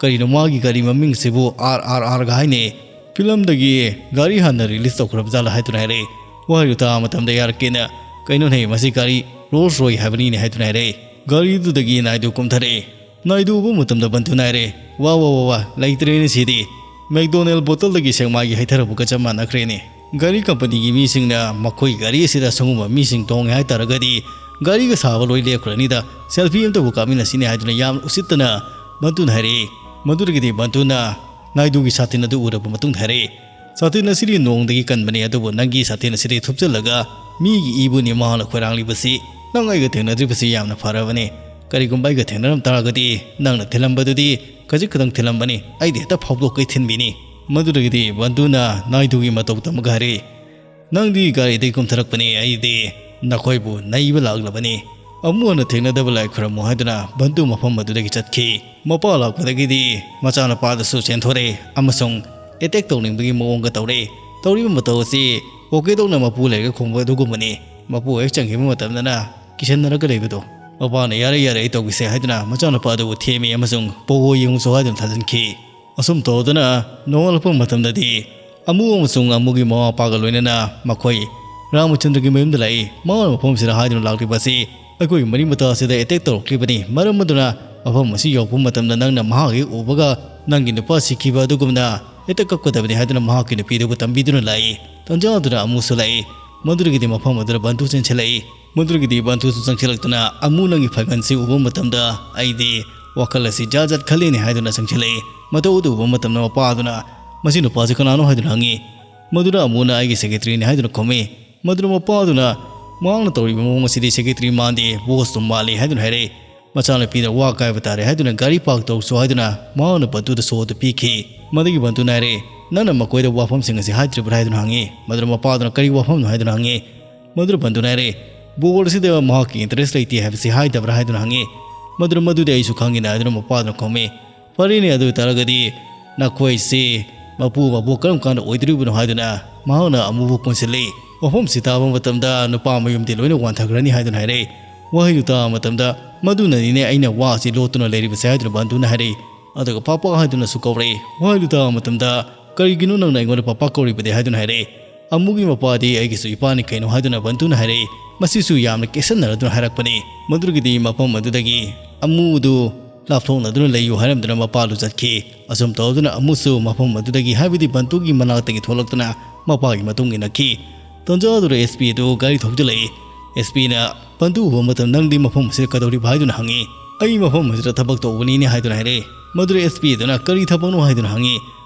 "ꯀꯔꯤꯅꯣ, ꯃꯥꯒꯤ ꯒꯥꯔꯤ ꯃꯃꯤꯡꯁꯤꯕꯨ ꯑꯥꯔ ꯑꯥꯔ ꯑꯥꯔꯒ ꯍꯥꯏꯅꯦ? ꯐꯤꯂꯝꯗꯒꯤ ꯒꯥꯔꯤ ꯍꯥꯟꯅ ꯔꯤꯂꯤꯁ ꯇꯧꯈ꯭ꯔꯕ ꯖꯥꯠꯂ?" ꯍꯥꯏꯗꯨꯅ ꯍꯥꯏꯔꯛꯏ꯫ ꯋꯥꯍꯩꯗꯨ ꯇꯥꯕ ꯃꯇꯝꯗ ꯌꯥꯔꯛꯀꯦꯅ, "ꯀꯩꯅꯣꯅꯦ, ꯃꯁꯤ ꯒꯥꯔꯤ ꯔꯣꯜꯁ ꯔꯣꯏ ꯍꯥꯏꯕꯅꯤꯅꯦ" ꯍꯥꯏꯗꯨꯅ ꯍꯥꯏꯔꯛꯏ꯫ ꯒꯥꯔꯤꯗꯨꯗꯒꯤ ꯅꯥꯏꯗꯨ ꯀꯨꯝꯊꯔꯛꯏ꯫ ꯅꯥꯏꯗꯨ ꯎꯕ ꯃꯇꯝꯗ ꯕꯟꯇꯨꯅ ꯍꯥꯏꯔꯦ, "ꯋꯥ, ꯋꯥ, ꯋꯥ, ꯋꯥ, ꯂꯩꯇ꯭ꯔꯦꯅꯦ ꯁꯤꯗꯤ꯫ ꯃꯦꯛꯗꯣꯅꯦꯜ ꯕꯣꯇꯜꯗꯒꯤ ꯁꯦꯛꯃꯥꯏꯒꯤ ꯍꯩꯊꯔꯛꯄꯒ ꯆꯞ ꯃꯥꯟꯅꯈ꯭ꯔꯦꯅꯦ꯫ ꯒꯥꯔꯤ ꯀꯝꯄꯅꯤꯒꯤ ꯃꯤꯁꯤꯡꯅ ꯃꯈꯣꯏ ꯒꯥꯔꯤ ꯑꯁꯤꯗ ꯑꯁꯪꯒꯨꯝꯕ ꯃꯤꯁꯤꯡ ꯇꯣꯡꯉꯦ ꯍꯥꯏ ꯇꯥꯔꯒꯗꯤ ꯒꯥꯔꯤꯒ ꯁꯥꯕ ꯂꯣꯏ ꯂꯦꯞꯈ꯭ꯔꯅꯤꯗ, ꯁꯦꯜꯐꯤ ꯑꯃꯇꯕꯨ ꯀꯥꯞꯃꯤꯟꯅꯁꯤꯅꯦ" ꯍꯥꯏꯗꯨꯅ ꯌꯥꯝ ꯎꯁꯤꯠꯇꯅ ꯕꯟꯇꯨꯅ ꯍꯥꯏꯔꯛꯏ꯫ ꯃꯗꯨꯗꯒꯤꯗꯤ ꯕꯟꯇꯨꯅ ꯅꯥꯏꯗꯨꯒꯤ ꯁꯥꯇꯤꯟ ꯑꯗꯨ ꯎꯔꯕ ꯃꯇꯨꯡꯗ ꯍꯥꯏꯔꯛꯏ, "ꯁꯥꯇꯤꯟ ꯑꯁꯤꯗꯤ ꯅꯣꯡꯗꯒꯤ ꯀꯟꯕꯅꯤ, ꯑꯗꯨꯕꯨ ꯅꯪꯒꯤ ꯁꯥꯇꯤꯟ ꯑꯁꯤꯗꯤ ꯊꯨꯞꯆꯜꯂꯒ ꯃꯤꯒꯤ ꯏꯕꯨꯅꯤ ꯃꯍꯥꯛꯅ ꯈꯣꯏꯔꯥꯡꯂꯤꯕꯁꯤ꯫ ꯅꯪ ꯑꯩꯒ ꯊꯦꯡꯅꯗ꯭ꯔꯤꯕꯁꯤ ꯌꯥꯝꯅ ꯐꯔꯕꯅꯤ꯫ ꯀꯔꯤꯒꯨꯝꯕ ꯑꯩꯒ ꯊꯦꯡꯅꯔꯝ ꯇꯥꯔꯒꯗꯤ ꯅꯪꯅ ꯊꯤꯜꯂꯝꯕꯗꯨꯗꯤ ꯈꯖꯤꯛ ꯈꯛꯇꯪ ꯊꯤꯜꯂꯝꯕꯅꯤ, ꯑꯩꯗꯤ ꯍꯦꯛꯇ ꯐꯥꯎꯗꯣꯛꯀꯩ ꯊꯤꯟꯕꯤꯅꯤ꯫" ꯃꯗꯨꯗꯒꯤꯗꯤ ꯕꯟꯇꯨꯅ ꯅꯥꯏꯗꯨꯒꯤ ꯃꯇꯧ ꯇꯝꯃꯒ ꯍꯥꯏꯔꯛꯏ, "ꯅꯪꯗꯤ ꯒꯥꯔꯤꯗꯒꯤ ꯀꯨꯝꯊꯔꯛꯄꯅꯤ, ꯑꯩꯗꯤ ꯅꯈꯣꯏꯕꯨ ꯅꯩꯕ ꯂꯥꯛꯂꯕꯅꯤ꯫ ꯑꯃꯨꯛ ꯍꯟꯅ ꯊꯦꯡꯅꯗꯕ ꯂꯥꯏ ꯈꯨꯔꯝꯃꯨ" ꯍꯥꯏꯗꯨꯅ ꯕꯟꯇꯨ ꯃꯐꯝ ꯑꯗꯨꯗꯒꯤ ꯆꯠꯈꯤ꯫ ꯃꯄꯥ ꯂꯥꯛꯄꯗꯒꯤꯗꯤ ꯃꯆꯥꯅꯨꯄꯥꯗꯁꯨ ꯆꯦꯟꯊꯣꯔꯛꯑꯦ ꯑꯃꯁꯨꯡ ꯑꯦꯇꯦꯛ ꯇꯧꯅꯤꯡꯕꯒꯤ ꯃꯑꯣꯡꯒ ꯇꯧꯔꯛꯑꯦ꯫ ꯇꯧꯔꯤꯕ ꯃꯇꯧ ꯑꯁꯤ ꯄꯣꯀꯦꯗꯣꯛꯅ ꯃꯄꯨ ꯂꯩꯔꯒ ꯈꯣꯡꯕ ꯑꯗꯨꯒꯨꯝꯕꯅꯤ꯫ ꯃꯄꯨ ꯍꯦꯛ ꯆꯪꯈꯤꯕ ꯃꯇꯝꯗꯅ ꯀꯤꯁꯟꯅꯔꯒ ꯂꯩꯕꯗꯣ꯫ ꯃꯄꯥꯅ "ꯌꯥꯔꯦ, ꯌꯥꯔꯦ, ꯑꯩ ꯇꯧꯒꯦꯁꯦ" ꯍꯥꯏꯗꯨꯅ ꯃꯆꯥꯅꯨꯄꯥ ꯑꯗꯨꯕꯨ ꯊꯦꯝꯃꯤ ꯑꯃꯁꯨꯡ "ꯄꯣꯒꯣ ꯌꯦꯡꯉꯨꯆꯣ" ꯍꯥꯏꯗꯨꯅ ꯊꯥꯖꯤꯟꯈꯤ꯫ ꯑꯁꯨꯝ ꯇꯧꯗꯨꯅ ꯅꯣꯡꯉꯥꯜꯂꯛꯄ ꯃꯇꯝꯗꯗꯤ ꯑꯃꯨ ꯑꯃꯁꯨꯡ ꯑꯃꯨꯒꯤ ꯃꯃꯥ ꯃꯄꯥꯒ ꯂꯣꯏꯅꯅ ꯃꯈꯣꯏ ꯔꯥꯃꯆꯟꯗ꯭ꯔꯒꯤ ꯃꯌꯨꯝꯗ ꯂꯥꯛꯏ꯫ ꯃꯍꯥꯛꯅ ꯃꯐꯝꯁꯤꯗ ꯍꯥꯏꯗꯨꯅ ꯂꯥꯛꯂꯤꯕ ꯑꯁꯤ ꯑꯩꯈꯣꯏꯒꯤ ꯃꯔꯤ ꯃꯇꯥ ꯑꯁꯤꯗ ꯑꯦꯇꯦꯛ ꯇꯧꯔꯛꯂꯤꯕꯅꯤ꯫ ꯃꯔꯝ ꯑꯗꯨꯅ ꯃꯐꯝ ꯑꯁꯤ ꯌꯧꯔꯛꯄ ꯃꯇꯝꯗ ꯅꯪꯅ ꯃꯍꯥꯛ ꯍꯦꯛ ꯎꯕꯒ ꯅꯪꯒꯤ ꯅꯨꯄꯥ ꯁꯤꯈꯤꯕ ꯑꯗꯨꯒꯨꯝꯅ ꯍꯦꯛꯇ ꯀꯞꯀꯗꯕꯅꯤ ꯍꯥꯏꯗꯨꯅ ꯃꯍꯥꯛꯀꯤ ꯅꯨꯄꯤꯗꯨꯕꯨ ꯇꯝꯕꯤꯗꯨꯅ ꯂꯥꯛꯏ꯫ ꯇꯟꯖꯥ ꯑꯗꯨꯅ ꯑꯃꯨꯁꯨ ꯂꯥꯛꯏ꯫ ꯃꯗꯨꯗꯒꯤꯗꯤ ꯃꯐꯝ ꯑꯗꯨꯗ ꯕꯟꯇꯨ ꯆꯦꯟꯁꯤꯜꯂꯛꯏ꯫ ꯃꯗꯨꯗꯒꯤꯗꯤ ꯕꯟꯇꯨꯁꯨ ꯆꯪꯁꯤꯜꯂꯛꯇꯨꯅ ꯑꯃꯨ ꯅꯪꯒꯤ ꯐꯥꯏꯒꯟꯁꯤ ꯎꯕ ꯃꯇꯝꯗ ꯑꯩꯗꯤ ꯋꯥꯈꯜ ꯑꯁꯤ ꯖꯥꯠ ꯖꯥꯠ ꯈꯜꯂꯤꯅꯦ ꯍꯥꯏꯗꯨꯅ ꯆꯪꯁꯤꯜꯂꯛꯏ꯫ ꯃꯇꯧ ꯑꯗꯨ ꯎꯕ ꯃꯇꯝꯗ ꯃꯄꯥ ꯑꯗꯨꯅ ꯃꯁꯤ ꯅꯨꯄꯥꯁꯤ ꯀꯅꯥꯅꯣ ꯍꯥꯏꯗꯨꯅ ꯍꯪꯉꯤ꯫ ꯃꯗꯨꯗ ꯑꯃꯨꯅ ꯑꯩꯒꯤ ꯁꯦꯀ꯭ꯔꯦꯇꯔꯤꯅꯤ ꯍꯥꯏꯗꯨꯅ ꯈꯨꯝꯃꯤ꯫ ꯃꯗꯨꯗ ꯃꯄꯥ ꯑꯗꯨꯅ ꯃꯍꯥꯛꯅ ꯇꯧꯔꯤꯕ ꯃꯑꯣꯡ ꯑꯁꯤꯗꯤ ꯁꯦꯀ꯭ꯔꯦꯇꯔꯤ ꯃꯥꯟꯗꯦ, ꯕꯣꯁꯇꯨ ꯃꯥꯜꯂꯤ ꯍꯥꯏꯗꯨꯅ ꯍꯥꯏꯔꯛꯏ꯫ ꯃꯆꯥꯅꯨꯄꯤꯗ ꯋꯥ ꯀꯥꯏꯕ ꯇꯥꯔꯦ ꯍꯥꯏꯗꯨꯅ ꯒꯥꯔꯤ ꯄꯥꯔꯛ ꯇꯧꯔꯁꯨ ꯍꯥꯏꯗꯨꯅ ꯃꯍꯥꯛꯅ ꯕꯟꯇꯨꯗ ꯁꯣ ꯑꯗꯨ ꯄꯤꯈꯤ꯫ ꯃꯗꯨꯒꯤ ꯕꯟꯇꯨꯅ ꯍꯥꯏꯔꯦ, "ꯅꯪꯅ ꯃꯈꯣꯏꯗ ꯋꯥꯐꯝꯁꯤꯡ ꯑꯁꯤ ꯍꯥꯏꯗ꯭ꯔꯤꯕ꯭ꯔꯥ?" ꯍꯥꯏꯗꯨꯅ ꯍꯪꯉꯤ꯫ ꯃꯗꯨꯗ ꯃꯄꯥꯗꯨꯅ, "ꯀꯔꯤ ꯋꯥꯐꯝꯅꯣ?" ꯍꯥꯏꯗꯨꯅ ꯍꯪꯉꯤ꯫ ꯃꯗꯨꯗ ꯕꯟꯇꯨꯅ ꯍꯥꯏꯔꯦ, "ꯕꯣꯔ ꯑꯁꯤꯗ ꯃꯍꯥꯛꯀꯤ ꯏꯟꯇꯔꯦꯁ ꯂꯩꯇꯦ ꯍꯥꯏꯕꯁꯤ ꯍꯥꯏꯗꯕ꯭ꯔꯥ?" ꯍꯥꯏꯗꯨꯅ ꯍꯪꯉꯤ꯫ ꯃꯗꯨꯗ, "ꯃꯗꯨꯗꯤ ꯑꯩꯁꯨ ꯈꯪꯉꯤꯅ" ꯍꯥꯏꯗꯨꯅ ꯃꯄꯥꯗꯨꯅ ꯈꯨꯝꯃꯤ꯫ "ꯐꯔꯦꯅꯦ, ꯑꯗꯨ ꯑꯣꯏ ꯇꯥꯔꯒꯗꯤ ꯅꯈꯣꯏꯁꯤ ꯃꯄꯨ ꯃꯕꯣꯛ ꯀꯔꯝ ꯀꯥꯟꯗ ꯑꯣꯏꯗꯣꯔꯤꯕꯅꯣ?" ꯍꯥꯏꯗꯨꯅ ꯃꯍꯥꯛꯅ ꯑꯃꯨꯕꯨ ꯀꯣꯟꯁꯤꯜꯂꯤ꯫ ꯋꯥꯐꯝꯁꯤ ꯇꯥꯕ ꯃꯇꯝꯗ ꯅꯨꯄꯥ ꯃꯌꯨꯝꯗꯤ ꯂꯣꯏꯅ ꯋꯥꯟꯊꯈ꯭ꯔꯅꯤ ꯍꯥꯏꯗꯨꯅ ꯍꯥꯏꯔꯛꯏ꯫ ꯋꯥꯍꯩꯗꯨ ꯇꯥꯕ ꯃꯇꯝꯗ, "ꯃꯗꯨꯅꯅꯤꯅꯦ ꯑꯩꯅ ꯋꯥ ꯑꯁꯤ ꯂꯣꯠꯇꯨꯅ ꯂꯩꯔꯤꯕꯁꯦ" ꯍꯥꯏꯗꯨꯅ ꯕꯟꯇꯨꯅ ꯍꯥꯏꯔꯛꯏ꯫ ꯑꯗꯨꯒ "ꯄꯥꯄꯥ" ꯍꯥꯏꯗꯨꯅꯁꯨ ꯀꯧꯔꯛꯏ꯫ ꯋꯥꯍꯩꯗꯨ ꯇꯥꯕ ꯃꯇꯝꯗ, "ꯀꯔꯤꯒꯤꯅꯣ ꯅꯪꯅ ꯑꯩꯉꯣꯟꯗ ꯄꯥꯄꯥ ꯀꯧꯔꯤꯕꯗꯤ?" ꯍꯥꯏꯗꯨꯅ ꯍꯥꯏꯔꯛꯏ꯫ "ꯑꯃꯨꯒꯤ ꯃꯄꯥꯗꯤ ꯑꯩꯒꯤꯁꯨ ꯏꯄꯥꯅꯤ ꯀꯩꯅꯣ?" ꯍꯥꯏꯗꯨꯅ ꯕꯟꯇꯨꯅ ꯍꯥꯏꯔꯛꯏ꯫ ꯃꯁꯤꯁꯨ ꯌꯥꯝꯅ ꯀꯦꯁꯟꯅꯔꯗꯨꯅ ꯍꯥꯏꯔꯛꯄꯅꯤ꯫ ꯃꯗꯨꯗꯒꯤꯗꯤ ꯃꯐꯝ ꯑꯗꯨꯗꯒꯤ ꯑꯃꯨꯗꯨ ꯂꯥꯞꯊꯣꯛꯅꯗꯨꯅ ꯂꯩꯌꯨ ꯍꯥꯏꯔꯝꯗꯨꯅ ꯃꯄꯥ ꯂꯨꯖꯠꯈꯤ꯫ ꯑꯁꯨꯝ ꯇꯧꯗꯨꯅ ꯑꯃꯨꯁꯨ ꯃꯐꯝ ꯑꯗꯨꯗꯒꯤ, ꯍꯥꯏꯕꯗꯤ ꯕꯟꯇꯨꯒꯤ ꯃꯅꯥꯛꯇꯒꯤ ꯊꯣꯛꯂꯛꯇꯨꯅ ꯃꯄꯥꯒꯤ ꯃꯇꯨꯡ ꯏꯟꯅꯈꯤ꯫ ꯇꯟꯖꯥ ꯑꯗꯨꯗ ꯑꯦꯁ ꯄꯤ ꯑꯗꯨ ꯒꯥꯔꯤ ꯊꯧꯖꯤꯜꯂꯛꯏ꯫ ꯑꯦꯁ ꯄꯤꯅ ꯕꯟꯇꯨ ꯎꯕ ꯃꯇꯝꯗ, "ꯅꯪꯗꯤ ꯃꯐꯝ ꯑꯁꯤꯗ ꯀꯩꯗꯧꯔꯤꯕ?" ꯍꯥꯏꯗꯨꯅ ꯍꯪꯉꯤ꯫ "ꯑꯩ ꯃꯐꯝ ꯑꯁꯤꯗ ꯊꯕꯛ ꯇꯧꯕꯅꯤꯅꯦ" ꯍꯥꯏꯗꯨꯅ ꯍꯥꯏꯔꯛꯏ꯫ ꯃꯗꯨꯗ ꯑꯦꯁ ꯄꯤ ꯑꯗꯨꯅ, "ꯀꯔꯤ ꯊꯕꯛꯅꯣ?" ꯍꯥꯏꯗꯨꯅ ꯍꯪꯉꯤ꯫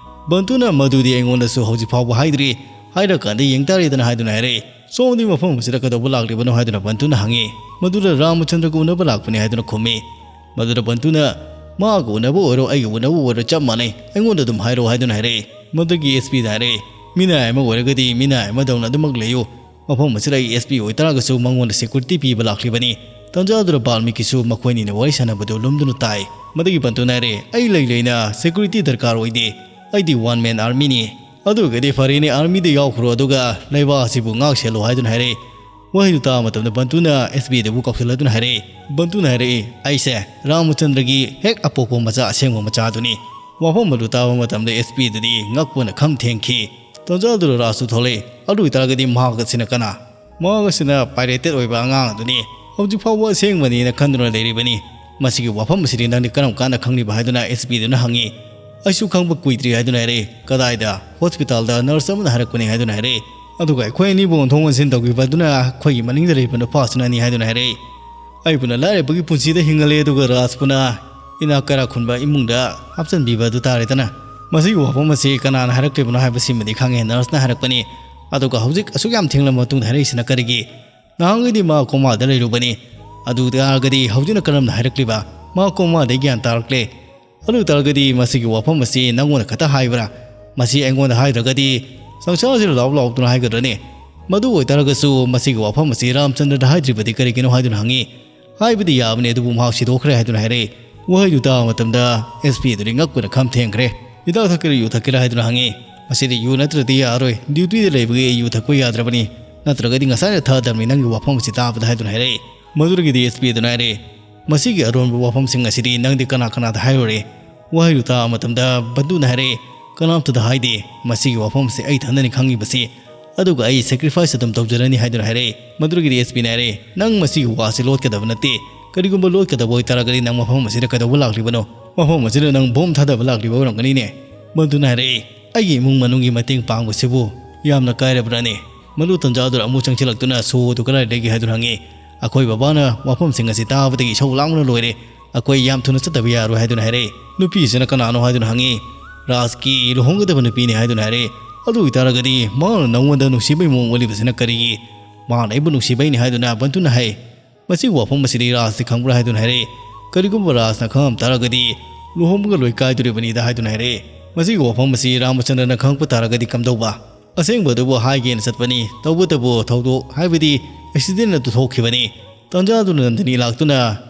ꯕꯟꯇꯨꯅ, "ꯃꯗꯨꯗꯤ ꯑꯩꯉꯣꯟꯗꯁꯨ ꯍꯧꯖꯤꯛ ꯐꯥꯎꯕ ꯍꯥꯏꯗ꯭ꯔꯤ, ꯍꯥꯏꯔꯀꯥꯟꯗ ꯌꯦꯡ ꯇꯥꯔꯦꯗꯅ" ꯍꯥꯏꯗꯨꯅ ꯍꯥꯏꯔꯛꯏ꯫ "ꯁꯣꯝꯗꯤ ꯃꯐꯝ ꯑꯁꯤꯗ ꯀꯩꯗꯧꯕ ꯂꯥꯛꯂꯤꯕꯅꯣ?" ꯍꯥꯏꯗꯨꯅ ꯕꯟꯇꯨꯅ ꯍꯪꯉꯤ꯫ ꯃꯗꯨꯗ, "ꯔꯥꯃꯆꯟꯗ꯭ꯔꯒ ꯎꯅꯕ ꯂꯥꯛꯄꯅꯤ" ꯍꯥꯏꯗꯨꯅ ꯈꯨꯝꯃꯤ꯫ ꯃꯗꯨꯗ ꯕꯟꯇꯨꯅ, "ꯃꯍꯥꯛꯀ ꯎꯅꯕ ꯑꯣꯏꯔꯣ, ꯑꯩꯒ ꯎꯅꯕ ꯑꯣꯏꯔꯣ, ꯆꯞ ꯃꯥꯟꯅꯩ, ꯑꯩꯉꯣꯟꯗ ꯑꯗꯨꯝ ꯍꯥꯏꯔꯛꯑꯣ" ꯍꯥꯏꯗꯨꯅ ꯍꯥꯏꯔꯛꯏ꯫ ꯃꯗꯨꯒꯤ ꯑꯦꯁ ꯄꯤꯗ ꯍꯥꯏꯔꯛꯏ, "ꯃꯤꯅꯥꯏ ꯑꯃ ꯑꯣꯏꯔꯒꯗꯤ ꯃꯤꯅꯥꯏ ꯑꯃꯗꯧꯅ ꯑꯗꯨꯃꯛ ꯂꯩꯌꯨ꯫ ꯃꯐꯝ ꯑꯁꯤꯗ ꯑꯩ ꯑꯦꯁ ꯄꯤ ꯑꯣꯏꯇꯥꯔꯒꯁꯨ ꯃꯉꯣꯟꯗ ꯁꯦꯀ꯭ꯌꯨꯔꯤꯇꯤ ꯄꯤꯕ ꯂꯥꯛꯂꯤꯕꯅꯤ"꯫ ꯇꯟꯖꯥ ꯑꯗꯨꯗ ꯕꯥꯜꯃꯤꯀꯤꯁꯨ ꯃꯈꯣꯏꯅꯤꯅ ꯋꯥꯔꯤ ꯁꯥꯟꯅꯕꯗꯨ ꯂꯨꯝꯗꯨꯅ ꯇꯥꯏ꯫ ꯃꯗꯨꯒꯤ ꯕꯟꯇꯨꯅ ꯍꯥꯏꯔꯛꯏ, "ꯑꯩ ꯂꯩ ꯂꯩꯅ ꯁꯦꯀ꯭ꯌꯨꯔꯤꯇꯤ ꯗꯔꯀꯥꯔ ꯑꯣꯏꯗꯦ, ꯑꯩꯗꯤ ꯋꯥꯟ ꯃꯦꯟ ꯑꯥꯔꯃꯤꯅꯤ꯫ ꯑꯗꯨ ꯑꯣꯏꯔꯒꯗꯤ ꯐꯔꯦꯅꯦ, ꯑꯥꯔꯃꯤꯗ ꯌꯥꯎꯈ꯭ꯔꯣ, ꯑꯗꯨꯒ ꯂꯩꯕꯥꯛ ꯑꯁꯤꯕꯨ ꯉꯥꯛ ꯁꯦꯜꯂꯨ" ꯍꯥꯏꯗꯨꯅ ꯍꯥꯏꯔꯛꯏ꯫ ꯋꯥꯍꯩꯗꯨ ꯇꯥꯕ ꯃꯇꯝꯗ ꯕꯟꯇꯨꯅ ꯑꯦꯁ ꯄꯤꯗꯨꯕꯨ ꯀꯧꯁꯤꯜꯂꯗꯨꯅ ꯍꯥꯏꯔꯛꯏ꯫ ꯕꯟꯇꯨꯅ ꯍꯥꯏꯔꯛꯏ, "ꯑꯩꯁꯦ ꯔꯥꯃꯆꯟꯗ꯭ꯔꯒꯤ ꯍꯦꯛ ꯑꯄꯣꯛꯄ ꯃꯆꯥ, ꯑꯁꯦꯡꯕ ꯃꯆꯥꯗꯨꯅꯤ"꯫ ꯋꯥꯐꯝ ꯑꯗꯨ ꯇꯥꯕ ꯃꯇꯝꯗ ꯑꯦꯁ ꯄꯤꯗꯨꯗꯤ ꯉꯛꯄꯅ ꯈꯝ ꯊꯦꯡꯈꯤ꯫ ꯇꯥꯟꯖꯥꯗꯨꯗ ꯔꯥꯖꯁꯨ ꯊꯣꯛꯂꯛꯏ꯫ ꯑꯗꯨ ꯑꯣꯏꯇꯥꯔꯒꯗꯤ ꯃꯍꯥꯛ ꯑꯁꯤꯅ ꯀꯅꯥ? ꯃꯍꯥꯛ ꯑꯁꯤꯅ pirated ꯑꯣꯏꯕ ꯑꯉꯥꯡ ꯑꯗꯨꯅꯤ꯫ ꯍꯧꯖꯤꯛ ꯐꯥꯎꯕ ꯑꯁꯦꯡꯕꯅꯦꯅ ꯈꯟꯗꯨꯅ ꯂꯩꯔꯤꯕꯅꯤ꯫ ꯃꯁꯤꯒꯤ ꯋꯥꯐꯝ ꯑꯁꯤꯗꯤ ꯅꯪꯗꯤ ꯀꯔꯝ ꯀꯥꯟꯗ ꯈꯪꯂꯤꯕ ꯍꯥꯏꯗꯨꯅ S P ꯗꯨꯅ ꯍꯪꯉꯤ꯫ ꯑꯩꯁꯨ ꯈꯪꯕ ꯀꯨꯏꯗ꯭ꯔꯤ ꯍꯥꯏꯗꯨꯅ ꯍꯥꯏꯔꯛꯏ꯫ ꯀꯗꯥꯏꯗ? Hospital ꯗ nurse ꯑꯃꯅ ꯍꯥꯏꯔꯛꯄꯅꯤ ꯍꯥꯏꯗꯨꯅ ꯍꯥꯏꯔꯛꯏ꯫ ꯑꯗꯨꯒ ꯑꯩꯈꯣꯏ ꯑꯅꯤꯕꯨ ꯑꯣꯟꯊꯣꯛ ꯑꯣꯟꯁꯤꯟ ꯇꯧꯈꯤꯕ ꯑꯗꯨꯅ ꯑꯩꯈꯣꯏꯒꯤ ꯃꯅꯤꯡꯗ ꯂꯩꯔꯤꯕ ꯅꯨꯄꯥꯁꯤꯅꯅꯤ ꯍꯥꯏꯗꯨꯅ ꯍꯥꯏꯔꯛꯏ꯫ ꯑꯩꯕꯨꯅ ꯂꯥꯏꯔꯕꯒꯤ ꯄꯨꯟꯁꯤꯗ ꯍꯤꯡꯍꯜꯂꯦ, ꯑꯗꯨꯒ ꯔꯥꯖꯄꯨꯅ ꯏꯅꯥꯛ ꯀꯩꯔꯥꯛ ꯈꯨꯟꯕ ꯏꯃꯨꯡꯗ ꯍꯥꯞꯆꯤꯟꯕꯤꯕ ꯑꯗꯨ ꯇꯥꯔꯦꯗꯅ꯫ ꯃꯁꯤꯒꯤ ꯋꯥꯐꯝ ꯑꯁꯤ ꯀꯅꯥꯅ ꯍꯥꯏꯔꯛꯂꯤꯕꯅꯣ ꯍꯥꯏꯕꯁꯤꯃꯗꯤ ꯈꯪꯉꯦ, nurse ꯅ ꯍꯥꯏꯔꯛꯄꯅꯤ꯫ ꯑꯗꯨꯒ ꯍꯧꯖꯤꯛ ꯑꯁꯨꯛ ꯌꯥꯝ ꯊꯦꯡꯂꯕ ꯃꯇꯨꯡꯗ ꯍꯥꯏꯔꯛꯏꯁꯤꯅ ꯀꯔꯤꯒꯤ? ꯅꯍꯥꯟꯒꯩꯗꯤ ꯃꯥ coma ꯗ ꯂꯩꯔꯨꯕꯅꯤ꯫ ꯑꯗꯨ ꯇꯥꯔꯒꯗꯤ ꯍꯧꯖꯤꯛꯅ ꯀꯔꯝꯅ ꯍꯥꯏꯔꯛꯂꯤꯕ? ꯃꯥ coma ꯗꯩ ꯒ꯭ꯌꯥꯟ ꯇꯥꯔꯛꯂꯦ꯫ ꯑꯗꯨ ꯇꯥꯔꯒꯗꯤ ꯃꯁꯤꯒꯤ ꯋꯥꯐꯝ ꯑꯁꯤ ꯅꯪꯉꯣꯟꯗ ꯈꯛꯇ ꯍꯥꯏꯕ꯭ꯔꯥ? ꯃꯁꯤ ꯑꯩꯉꯣꯟꯗ ꯍꯥꯏꯗ꯭ꯔꯒꯗꯤ ꯁꯪꯁꯥꯔꯁꯤꯗ ꯂꯥꯎ ꯂꯥꯎꯗꯨꯅ ꯍꯥꯏꯒꯗ꯭ꯔꯅꯦ? ꯃꯗꯨ ꯑꯣꯏꯇꯥꯔꯒꯁꯨ ꯃꯁꯤꯒꯤ ꯋꯥꯐꯝ ꯑꯁꯤ ꯔꯥꯝꯆꯟꯗ꯭ꯔꯗ ꯍꯥꯏꯗ꯭ꯔꯤꯕꯗꯤ ꯀꯔꯤꯒꯤꯅꯣ ꯍꯥꯏꯗꯨꯅ ꯍꯪꯉꯤ꯫ ꯍꯥꯏꯕꯗꯤ ꯌꯥꯕꯅꯤ, ꯑꯗꯨꯕꯨ ꯃꯍꯥꯛ ꯁꯤꯗꯣꯛꯈ꯭ꯔꯦ ꯍꯥꯏꯗꯨꯅ ꯍꯥꯏꯔꯛꯏ꯫ ꯋꯥꯍꯩꯗꯨ ꯇꯥꯕ ꯃꯇꯝꯗ S P ꯑꯗꯨꯗꯤ ꯉꯛꯄꯅ ꯈꯝ ꯊꯦꯡꯈ꯭ꯔꯦ꯫ ꯍꯤꯗꯥꯛ ꯊꯛꯀꯦꯔꯥ, ꯌꯨ ꯊꯛꯀꯦꯔꯥ ꯍꯥꯏꯗꯨꯅ ꯍꯪꯉꯤ꯫ ꯃꯁꯤꯗꯤ ꯌꯨ ꯅꯠꯇ꯭ꯔꯗꯤ ꯌꯥꯔꯣꯏ, duty ꯗ ꯂꯩꯕꯒꯤ ꯌꯨ ꯊꯛꯄ ꯌꯥꯗ꯭ꯔꯕꯅꯤ, ꯅꯠꯇ꯭ꯔꯒꯗꯤ ꯉꯁꯥꯏꯅ ꯊꯛꯑꯗꯕꯅꯤ ꯅꯪꯒꯤ ꯋꯥꯐꯝ ꯑꯁꯤ ꯇꯥꯕꯗ ꯍꯥꯏꯗꯨꯅ ꯍꯥꯏꯔꯛꯏ꯫ ꯃꯗꯨꯗꯒꯤꯗꯤ S P ꯑꯗꯨꯅ ꯍꯥꯏꯔꯛꯏ, ꯃꯁꯤꯒꯤ ꯑꯔꯣꯟꯕ ꯋꯥꯐꯝꯁꯤꯡ ꯑꯁꯤꯗꯤ ꯅꯪꯗꯤ ꯀꯅꯥ ꯀꯅꯥꯗ ꯍꯥꯏꯔꯨꯔꯦ? ꯋꯥꯍꯩꯗꯨ ꯇꯥꯕ ꯃꯇꯝꯗ ꯕꯟꯗꯨꯅ ꯍꯥꯏꯔꯛꯏ, ꯀꯅꯥꯝꯇꯗ ꯍꯥꯏꯗꯦ, ꯃꯁꯤꯒꯤ ꯋꯥꯐꯝ ꯑꯁꯤ ꯑꯩ ꯏꯊꯟꯗꯅꯤ ꯈꯪꯉꯤꯕꯁꯤ, ꯑꯗꯨꯒ ꯑꯩ sacrifice ꯑꯗꯨꯝ ꯇꯧꯖꯔꯅꯤ ꯍꯥꯏꯗꯨꯅ ꯍꯥꯏꯔꯛꯏ꯫ ꯃꯗꯨꯗꯒꯤꯗꯤ S P ꯅ ꯍꯥꯏꯔꯛꯏ, ꯅꯪ ꯃꯁꯤꯒꯤ ꯋꯥꯁꯤ ꯂꯣꯠꯀꯗꯕ ꯅꯠꯇꯦ, ꯀꯔꯤꯒꯨꯝꯕ ꯂꯣꯠꯀꯗꯕ ꯑꯣꯏꯇꯥꯔꯒꯗꯤ ꯅꯪ ꯃꯐꯝ ꯑꯁꯤꯗ ꯀꯩꯗꯧꯕ ꯂꯥꯛꯂꯤꯕꯅꯣ? ꯃꯐꯝ ꯑꯁꯤꯗ ꯅꯪ ꯕꯣꯝ ꯊꯥꯗꯕ ꯂꯥꯛꯂꯤꯕ ꯑꯣꯏꯔꯝꯒꯅꯤꯅꯦ꯫ ꯕꯟꯗꯨꯅ ꯍꯥꯏꯔꯛꯏ, ꯑꯩꯒꯤ ꯏꯃꯨꯡ ꯃꯅꯨꯡꯒꯤ ꯃꯇꯦꯡ ꯄꯥꯡꯕꯁꯤꯕꯨ ꯌꯥꯝꯅ ꯀꯥꯏꯔꯕ꯭ꯔꯥꯅꯦ? ꯃꯗꯨ ꯇꯟꯖꯥꯗꯨꯗ ꯑꯃꯨꯛ ꯆꯪꯁꯤꯜꯂꯛꯇꯨꯅ ꯁꯣꯗꯨ ꯀꯗꯥꯏꯗꯒꯤ ꯍꯥꯏꯗꯨꯅ ꯍꯪꯉꯤ꯫ ꯑꯩꯈꯣꯏ ꯕꯕꯥꯅ ꯋꯥꯐꯝꯁꯤꯡ ꯑꯁꯤ ꯇꯥꯕꯗꯒꯤ ꯏꯁꯧ ꯂꯥꯡꯕꯅ ꯂꯣꯏꯔꯦ꯫ ꯑꯩꯈꯣꯏ ꯌꯥꯝ ꯊꯨꯅ ꯆꯠꯇꯕ ꯌꯥꯔꯣꯏ ꯍꯥꯏꯗꯨꯅ ꯍꯥꯏꯔꯛꯏ꯫ ꯅꯨꯄꯤꯁꯤꯅ ꯀꯅꯥꯅꯣ ꯍꯥꯏꯗꯨꯅ ꯍꯪꯉꯤ꯫ ꯔꯥꯖꯀꯤ ꯂꯨꯍꯣꯡꯒꯗꯕ ꯅꯨꯄꯤꯅꯤ ꯍꯥꯏꯗꯨꯅ ꯍꯥꯏꯔꯛꯏ꯫ ꯑꯗꯨ ꯑꯣꯏꯇꯥꯔꯒꯗꯤ ꯃꯥꯅ ꯅꯉꯣꯟꯗ ꯅꯨꯡꯁꯤꯕꯩ ꯃꯑꯣꯡ ꯎꯠꯂꯤꯕꯁꯤꯅ ꯀꯔꯤꯒꯤ? ꯃꯥꯅ ꯑꯩꯕꯨ ꯅꯨꯡꯁꯤꯕꯩꯅꯤ ꯍꯥꯏꯗꯨꯅ ꯕꯟꯇꯨꯅ ꯍꯥꯏ꯫ ꯃꯁꯤꯒꯤ ꯋꯥꯐꯝ ꯑꯁꯤꯗꯤ ꯔꯥꯖꯇꯤ ꯈꯪꯕ꯭ꯔꯥ ꯍꯥꯏꯗꯨꯅ ꯍꯥꯏꯔꯛꯏ꯫ ꯀꯔꯤꯒꯨꯝꯕ ꯔꯥꯖꯅ ꯈꯪꯉꯝ ꯇꯥꯔꯒꯗꯤ ꯂꯨꯍꯣꯡꯕꯒ ꯂꯣꯏ ꯀꯥꯏꯗꯣꯔꯤꯕꯅꯤꯗ ꯍꯥꯏꯗꯨꯅ ꯍꯥꯏꯔꯛꯏ꯫ ꯃꯁꯤꯒꯤ ꯋꯥꯐꯝ ꯑꯁꯤ ꯔꯥꯃꯆꯟꯗ꯭ꯔꯅ ꯈꯪꯉꯛꯄ ꯇꯥꯔꯒꯗꯤ ꯀꯝꯗꯧꯕ? ꯑꯁꯦꯡꯕꯗꯨꯕꯨ ꯍꯥꯏꯒꯦꯅ ꯆꯠꯄꯅꯤ꯫ ꯇꯧꯕꯇꯕꯨ ꯊꯧꯗꯣꯛ, ꯍꯥꯏꯕꯗꯤ accident ꯑꯗꯨ ꯊꯣꯛꯈꯤꯕꯅꯤ꯫ ꯇꯥꯟꯖꯥꯗꯨꯅ ꯅꯟꯗꯅꯤ ꯂꯥꯛꯇꯨꯅ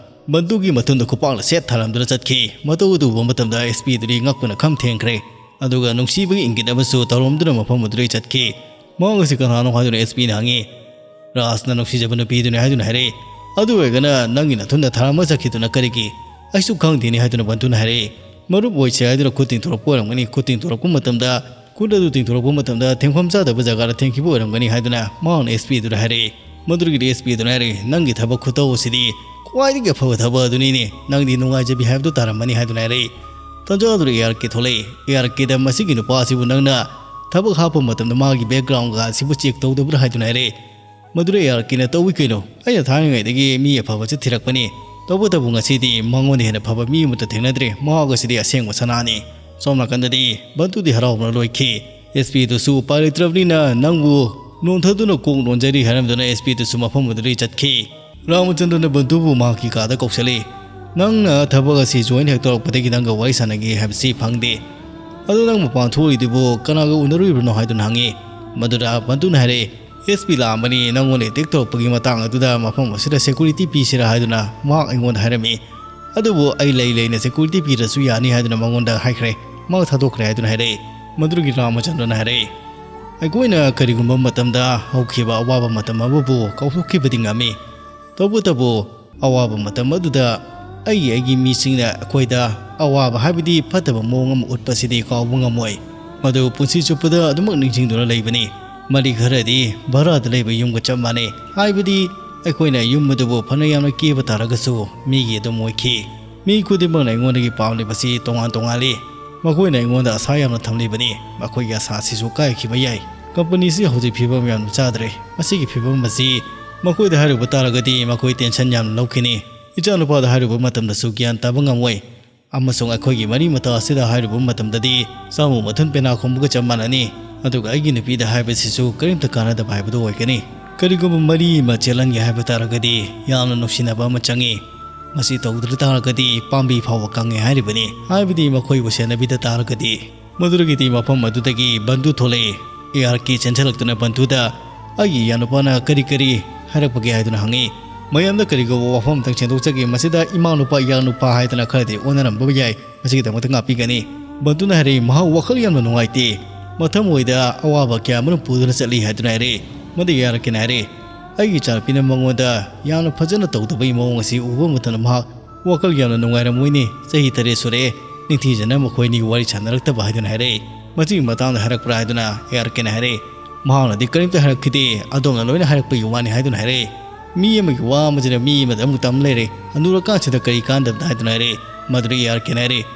ꯕꯟꯗꯨꯒꯤ ꯃꯊꯨꯟꯗ ꯈꯨꯄꯥꯛꯅ ꯁꯦꯠ ꯊꯥꯔꯝꯗꯨꯅ ꯆꯠꯈꯤ꯫ ꯃꯇꯧ ꯑꯗꯨ ꯎꯕ ꯃꯇꯝꯗ S P ꯗꯨꯗꯤ ꯉꯛꯄꯅ ꯈꯝ ꯊꯦꯡꯈ꯭ꯔꯦ꯫ ꯑꯗꯨꯒ ꯅꯨꯡꯁꯤꯕꯒꯤ ꯏꯪꯒꯤꯠ ꯑꯃꯁꯨ ꯇꯧꯔꯝꯗꯨꯅ ꯃꯐꯝ ꯑꯗꯨꯗꯒꯤ ꯆꯠꯈꯤ꯫ ꯃꯍꯥꯛ ꯑꯁꯤ ꯀꯅꯥꯅꯣ ꯍꯥꯏꯗꯨꯅ S P ꯅ ꯍꯪꯉꯤ꯫ ꯔꯥꯖꯅ ꯅꯨꯡꯁꯤꯖꯕ ꯅꯨꯄꯤꯗꯨꯅꯤ ꯍꯥꯏꯗꯨꯅ ꯍꯥꯏꯔꯛꯏ꯫ ꯑꯗꯨ ꯑꯣꯏꯔꯒꯅ ꯅꯪꯒꯤ ꯅꯊꯨꯟꯗ ꯊꯥꯔꯝꯃ ꯆꯠꯈꯤꯗꯨꯅ ꯀꯔꯤꯒꯤ? ꯑꯩꯁꯨ ꯈꯪꯗꯦꯅꯦ ꯍꯥꯏꯗꯨꯅ ꯕꯟꯇꯨꯅ ꯍꯥꯏꯔꯛꯏ꯫ ꯃꯔꯨꯞ ꯑꯣꯏꯁꯦ ꯍꯥꯏꯗꯨꯅ ꯈꯨꯠ ꯇꯤꯡꯊꯣꯔꯛꯄ ꯑꯣꯏꯔꯝꯒꯅꯤ꯫ ꯈꯨꯠ ꯇꯤꯡꯊꯣꯔꯛꯄ ꯃꯇꯝꯗ ꯈꯨꯠ ꯑꯗꯨ ꯇꯤꯡꯊꯣꯔꯛꯄ ꯃꯇꯝꯗ ꯊꯦꯡꯐꯝ ꯆꯥꯗꯕ ꯖꯒꯥꯗ ꯊꯦꯡꯈꯤꯕ ꯑꯣꯏꯔꯝꯒꯅꯤ ꯍꯥꯏꯗꯨꯅ ꯃꯍꯥꯛꯅ ꯑꯦꯁ ꯄꯤ ꯑꯗꯨꯗ ꯍꯥꯏꯔꯛꯏ꯫ ꯃꯗꯨꯗꯒꯤꯗꯤ ꯑꯦꯁ ꯄꯤ ꯑꯗꯨꯅ ꯍꯥꯏꯔꯛꯏ, "ꯅꯪꯒꯤ ꯊꯕꯛ ꯈꯨꯇꯧ ꯑꯁꯤꯗꯤ ꯈ꯭ꯋꯥꯏꯗꯒꯤ ꯑꯐꯕ ꯊꯕꯛ ꯑꯗꯨꯅꯤꯅꯦ꯫ ꯅꯪꯗꯤ ꯅꯨꯡꯉꯥꯏꯖꯕꯤ ꯍꯥꯏꯕꯗꯨ ꯇꯥꯔꯝꯃꯅꯤ" ꯍꯥꯏꯗꯨꯅ ꯍꯥꯏꯔꯛꯏ꯫ ꯇꯥꯟꯖꯥ ꯑꯗꯨꯗ ꯑꯦ ꯑꯥꯔ ꯀꯦ ꯊꯣꯛꯂꯛꯏ꯫ ꯑꯦ ꯑꯥꯔ ꯀꯦꯗ ꯃꯁꯤꯒꯤ ꯅꯨꯄꯥ ꯑꯁꯤꯕꯨ ꯅꯪꯅ ꯊꯕꯛ ꯍꯥꯞꯄ ꯃꯇꯝꯗ ꯃꯥꯒꯤ ꯕꯦꯛꯒ꯭ꯔꯥꯎꯟꯒ ꯑꯁꯤꯕꯨ ꯆꯦꯛ ꯇꯧꯗꯕ꯭ꯔꯥ ꯍꯥꯏꯗꯨꯅ ꯍꯥꯏꯔꯛꯏ꯫ ꯃꯗꯨꯗ ꯑꯦ ꯑꯥꯔ ꯀꯦꯅ, "ꯇꯧꯏ ꯀꯩꯅꯣ, ꯑꯩꯅ ꯊꯥꯏꯅꯉꯩꯗꯒꯤ ꯃꯤ ꯑꯐꯕꯁꯤ ꯊꯤꯔꯛꯄꯅꯤ꯫ ꯇꯧꯕꯇꯕꯨ ꯉꯁꯤꯗꯤ ꯃꯉꯣꯟꯗ ꯍꯦꯟꯅ ꯐꯕ ꯃꯤ ꯑꯃꯠꯇ ꯊꯦꯡꯅꯗ꯭ꯔꯤ꯫ ꯃꯍꯥꯛ ꯑꯁꯤꯗꯤ ꯑꯁꯦꯡꯕ ꯁꯅꯥꯅꯤ"꯫ ꯁꯣꯝ ꯅꯥꯀꯟꯗꯗꯤ ꯕꯟꯇꯨꯗꯤ ꯍꯔꯥꯎꯕꯅ ꯂꯣꯏꯈꯤ꯫ ꯑꯦꯁ ꯄꯤ ꯗꯨꯁꯨ ꯎꯄꯥꯏ ꯂꯩꯇ꯭ꯔꯕꯅꯤꯅ ꯅꯪꯕꯨ ꯅꯣꯟꯊꯗꯨꯅ ꯀꯣꯛ ꯅꯣꯟꯖꯔꯤ ꯍꯥꯏꯔꯝꯗꯨꯅ ꯑꯦꯁ ꯄꯤ ꯗꯨꯁꯨ ꯃꯐꯝ ꯑꯗꯨꯗꯒꯤ ꯆꯠꯈꯤ꯫ ꯔꯥꯃꯆꯟꯗ꯭ꯔꯅ ꯕꯟꯇꯨꯕꯨ ꯃꯍꯥꯛꯀꯤ ꯀꯥꯗ ꯀꯧꯁꯜꯂꯤ꯫ "ꯅꯪꯅ ꯊꯕꯛ ꯑꯁꯤ ꯖꯣꯏꯟ ꯍꯦꯛ ꯇꯧꯔꯛꯄꯗꯒꯤ ꯅꯪꯒ ꯋꯥꯔꯤ ꯁꯥꯟꯅꯒꯦ ꯍꯥꯏꯕꯁꯤ ꯐꯪꯗꯦ꯫ ꯑꯗꯣ ꯅꯪ ꯃꯄꯥꯟ ꯊꯣꯛꯎꯔꯤꯗꯨꯕꯨ ꯀꯅꯥꯒ ꯎꯅꯔꯨꯏꯕꯅꯣ?" ꯍꯥꯏꯗꯨꯅ ꯍꯪꯉꯤ꯫ ꯃꯗꯨꯗ ꯕꯟꯇꯨꯅ ꯍꯥꯏꯔꯛꯏ, "ꯑꯦꯁ ꯄꯤ ꯂꯥꯛꯑꯝꯕꯅꯤ, ꯅꯪꯉꯣꯟꯗ ꯑꯦꯇꯦꯛ ꯇꯧꯔꯛꯄꯒꯤ ꯃꯇꯥꯡ ꯑꯗꯨꯗ ꯃꯐꯝ ꯑꯁꯤꯗ ꯁꯦꯀꯨꯔꯤꯇꯤ ꯄꯤꯁꯤꯔꯥ ꯍꯥꯏꯗꯨꯅ ꯃꯍꯥꯛ ꯑꯩꯉꯣꯟꯗ ꯍꯥꯏꯔꯝꯃꯤ꯫ ꯑꯗꯨꯕꯨ ꯑꯩ ꯂꯩ ꯂꯩꯅ ꯁꯦꯀꯨꯔꯤꯇꯤ ꯄꯤꯗ꯭ꯔꯁꯨ ꯌꯥꯅꯤ ꯍꯥꯏꯗꯨꯅ ꯃꯉꯣꯟꯗ ꯍꯥꯏꯈ꯭ꯔꯦ꯫ ꯃꯍꯥꯛ ꯊꯥꯗꯣꯛꯈ꯭ꯔꯦ" ꯍꯥꯏꯗꯨꯅ ꯍꯥꯏꯔꯛꯏ꯫ ꯃꯗꯨꯗꯒꯤ ꯔꯥꯃꯆꯟꯗ꯭ꯔꯅ ꯍꯥꯏꯔꯛꯏ, "ꯑꯩꯈꯣꯏꯅ ꯀꯔꯤꯒꯨꯝꯕ ꯃꯇꯝꯗ ꯍꯧꯈꯤꯕ ꯑꯋꯥꯕ ꯃꯇꯝ ꯑꯃꯕꯨ ꯀꯥꯎꯊꯣꯛꯈꯤꯕꯗꯤ ꯉꯝꯃꯤ꯫ ꯇꯧꯕꯇꯕꯨ ꯑꯋꯥꯕ ꯃꯇꯝ ꯑꯗꯨꯗ ꯑꯩꯒꯤ ꯑꯩꯒꯤ ꯃꯤꯁꯤꯡꯅ ꯑꯩꯈꯣꯏꯗ ꯑꯋꯥꯕ ꯍꯥꯏꯕꯗꯤ ꯐꯠꯇꯕ ꯃꯑꯣꯡ ꯑꯃ ꯎꯠꯄꯁꯤꯗꯤ ꯀꯥꯎꯕ ꯉꯝꯃꯣꯏ꯫ ꯃꯗꯨ ꯄꯨꯟꯁꯤ ꯆꯨꯞꯄꯗ ꯑꯗꯨꯃꯛ ꯅꯤꯡꯁꯤꯡꯗꯨꯅ ꯂꯩꯕꯅꯤ꯫ ꯃꯔꯤ ꯈꯔꯗꯤ ꯚꯔꯥꯗ ꯂꯩꯕ ꯌꯨꯝꯒ ꯆꯞ ꯃꯥꯟꯅꯩ꯫ ꯍꯥꯏꯕꯗꯤ ꯑꯩꯈꯣꯏꯅ ꯌꯨꯝ ꯑꯗꯨꯕꯨ ꯐꯅ ꯌꯥꯝꯅ ꯀꯦꯕ ꯇꯥꯔꯒꯁꯨ ꯃꯤꯒꯤ ꯑꯗꯨꯝ ꯑꯣꯏꯈꯤ꯫ ꯃꯤ ꯈꯨꯗꯤꯡꯃꯛꯅ ꯑꯩꯉꯣꯟꯗꯒꯤ ꯄꯥꯝꯂꯤꯕꯁꯤ ꯇꯣꯉꯥꯟ ꯇꯣꯉꯥꯜꯂꯤ꯫ ꯃꯈꯣꯏꯅ ꯑꯩꯉꯣꯟꯗ ꯑꯁꯥ ꯌꯥꯝꯅ ꯊꯝꯂꯤꯕꯅꯤ꯫ ꯃꯈꯣꯏꯒꯤ ꯑꯁꯥꯁꯤꯁꯨ ꯀꯥꯏꯈꯤꯕ ꯌꯥꯏ꯫ ꯀꯝꯄꯅꯤꯁꯤ ꯍꯧꯖꯤꯛ ꯐꯤꯕꯝ ꯌꯥꯝꯅ ꯆꯥꯗ꯭ꯔꯦ꯫ ꯃꯁꯤꯒꯤ ꯐꯤꯕꯝ ꯑꯁꯤ ꯃꯈꯣꯏꯗ ꯍꯥꯏꯔꯨꯕ ꯇꯥꯔꯒꯗꯤ ꯃꯈꯣꯏ ꯇꯦꯟꯁꯟ ꯌꯥꯝꯅ ꯂꯧꯈꯤꯅꯤ꯫ ꯏꯆꯥꯅꯨꯄꯥꯗ ꯍꯥꯏꯔꯨꯕ ꯃꯇꯝꯗꯁꯨ ꯒ꯭ꯌꯥꯟ ꯇꯥꯕ ꯉꯝꯃꯣꯏ꯫ ꯑꯃꯁꯨꯡ ꯑꯩꯈꯣꯏꯒꯤ ꯃꯔꯤ ꯃꯇꯥ ꯑꯁꯤꯗ ꯍꯥꯏꯔꯨꯕ ꯃꯇꯝꯗꯗꯤ ꯆꯥꯃꯨ ꯃꯊꯨꯟ ꯄꯦꯅꯥ ꯈꯣꯡꯕꯒ ꯆꯞ ꯃꯥꯟꯅꯅꯤ꯫ ꯑꯗꯨꯒ ꯑꯩꯒꯤ ꯅꯨꯄꯤꯗ ꯍꯥꯏꯕꯁꯤꯁꯨ ꯀꯔꯤꯝꯇ ꯀꯥꯟꯅꯗꯕ ꯍꯥꯏꯕꯗꯨ ꯑꯣꯏꯒꯅꯤ꯫ ꯀꯔꯤꯒꯨꯝꯕ ꯃꯔꯤ ꯑꯃ ꯆꯦꯜꯍꯟꯒꯦ ꯍꯥꯏꯕ ꯇꯥꯔꯒꯗꯤ ꯌꯥꯝꯅ ꯅꯨꯡꯁꯤꯅꯕ ꯑꯃ ꯆꯪꯉꯤ꯫ ꯃꯁꯤ ꯇꯧꯗ꯭ꯔ ꯇꯥꯔꯒꯗꯤ ꯄꯥꯝꯕꯤ ꯐꯥꯎꯕ ꯀꯪꯉꯦ ꯍꯥꯏꯔꯤꯕꯅꯤ꯫ ꯍꯥꯏꯕꯗꯤ ꯃꯈꯣꯏꯕꯨ ꯁꯦꯟꯅꯕꯤꯗ ꯇꯥꯔꯒꯗꯤ꯫ ꯃꯗꯨꯗꯒꯤꯗꯤ ꯃꯐꯝ ꯑꯗꯨꯗꯒꯤ ꯕꯟꯗꯨ ꯊꯣꯛꯂꯛꯏ꯫ ꯑꯦ ꯑꯥꯔ ꯀꯦ ꯆꯦꯟꯁꯤꯜꯂꯛꯇꯨꯅ ꯕꯟꯗꯨꯗ ꯑꯩꯒꯤ ꯏꯌꯥꯅꯨꯄꯥꯅ ꯀꯔꯤ ꯀꯔꯤ ꯍꯥꯏꯔꯛꯄꯒꯦ ꯍꯥꯏꯗꯨꯅ ꯍꯪꯉꯤ꯫ ꯃꯌꯥꯝꯗ ꯀꯔꯤꯒꯨꯝꯕ ꯋꯥꯐꯝ ꯑꯃꯇꯪ ꯁꯦꯡꯗꯣꯛꯆꯒꯦ꯫ ꯃꯁꯤꯗ ꯏꯃꯥ ꯅꯨꯄꯥ, ꯏꯌꯥ ꯅꯨꯄꯥ ꯍꯥꯏꯗꯅ ꯈꯔꯗꯤ ꯑꯣꯟꯅꯔꯝꯕ ꯌꯥꯏ꯫ ꯃꯁꯤꯒꯤꯗꯃꯛꯇ ꯉꯥꯛꯄꯤꯒꯅꯤ꯫ ꯕꯟꯗꯨꯅ ꯍꯥꯏꯔꯛꯏ, "ꯃꯍꯥꯛ ꯋꯥꯈꯜ ꯌꯥꯝꯅ ꯅꯨꯡꯉꯥꯏꯇꯦ꯫ ꯃꯊꯃꯣꯏꯗ ꯑꯋꯥꯕ ꯀꯌꯥ ꯑꯃꯔꯣꯝ ꯄꯨꯗꯨꯅ ꯆꯠꯂꯤ" ꯍꯥꯏꯗꯨꯅ ꯍꯥꯏꯔꯛꯏ꯫ ꯃꯗꯨ ꯑꯦ ꯑꯥꯔ ꯀꯦꯅ ꯍꯥꯏꯔꯛꯏ, "ꯑꯩꯒꯤ ꯏꯆꯥꯅꯨꯄꯤꯅ ꯃꯉꯣꯟꯗ ꯌꯥꯝꯅ ꯐꯖꯅ ꯇꯧꯗꯕꯒꯤ ꯃꯑꯣꯡ ꯑꯁꯤ ꯎꯕ ꯃꯇꯝꯗ ꯃꯍꯥꯛ ꯋꯥꯈꯜ ꯌꯥꯝꯅ ꯅꯨꯡꯉꯥꯏꯔꯝꯃꯣꯏꯅꯦ꯫ ꯆꯍꯤ ꯇꯔꯦꯠ ꯁꯨꯔꯛꯑꯦ ꯅꯤꯡꯊꯤꯖꯅ ꯃꯈꯣꯏ ꯑꯅꯤ ꯋꯥꯔꯤ ꯁꯥꯟꯅꯔꯛꯇꯕ" ꯍꯥꯏꯗꯨꯅ ꯍꯥꯏꯔꯛꯏ꯫ ꯃꯁꯤꯒꯤ ꯃꯇꯥꯡꯗ ꯍꯥꯏꯔꯛꯄ꯭ꯔꯥ ꯍꯥꯏꯗꯨꯅ ꯑꯦ ꯑꯥꯔ ꯀꯦꯅ ꯍꯥꯏꯔꯛꯏ꯫ ꯃꯍꯥꯛꯅꯗꯤ ꯀꯔꯤꯝꯇ ꯍꯥꯏꯔꯛꯈꯤꯗꯦ, ꯑꯗꯣꯝꯅ ꯂꯣꯏꯅ ꯍꯥꯏꯔꯛꯄꯒꯤ ꯋꯥꯅꯤ ꯍꯥꯏꯗꯨꯅ ꯍꯥꯏꯔꯛꯏ꯫ ꯃꯤ ꯑꯃꯒꯤ ꯋꯥ ꯑꯃꯁꯤꯅ ꯃꯤ ꯑꯃꯗ ꯑꯃꯨꯛ ꯇꯝ ꯂꯩꯔꯦ, ꯍꯅꯨꯔꯀꯥꯟꯁꯤꯗ ꯀꯔꯤ ꯀꯥꯟꯗꯕꯗ ꯍꯥꯏꯗꯨꯅ ꯍꯥꯏꯔꯛꯏ꯫ ꯃꯗꯨꯗ ꯑꯦ ꯑꯥꯔ ꯀꯦꯅ ꯍꯥꯏꯔꯛꯏ,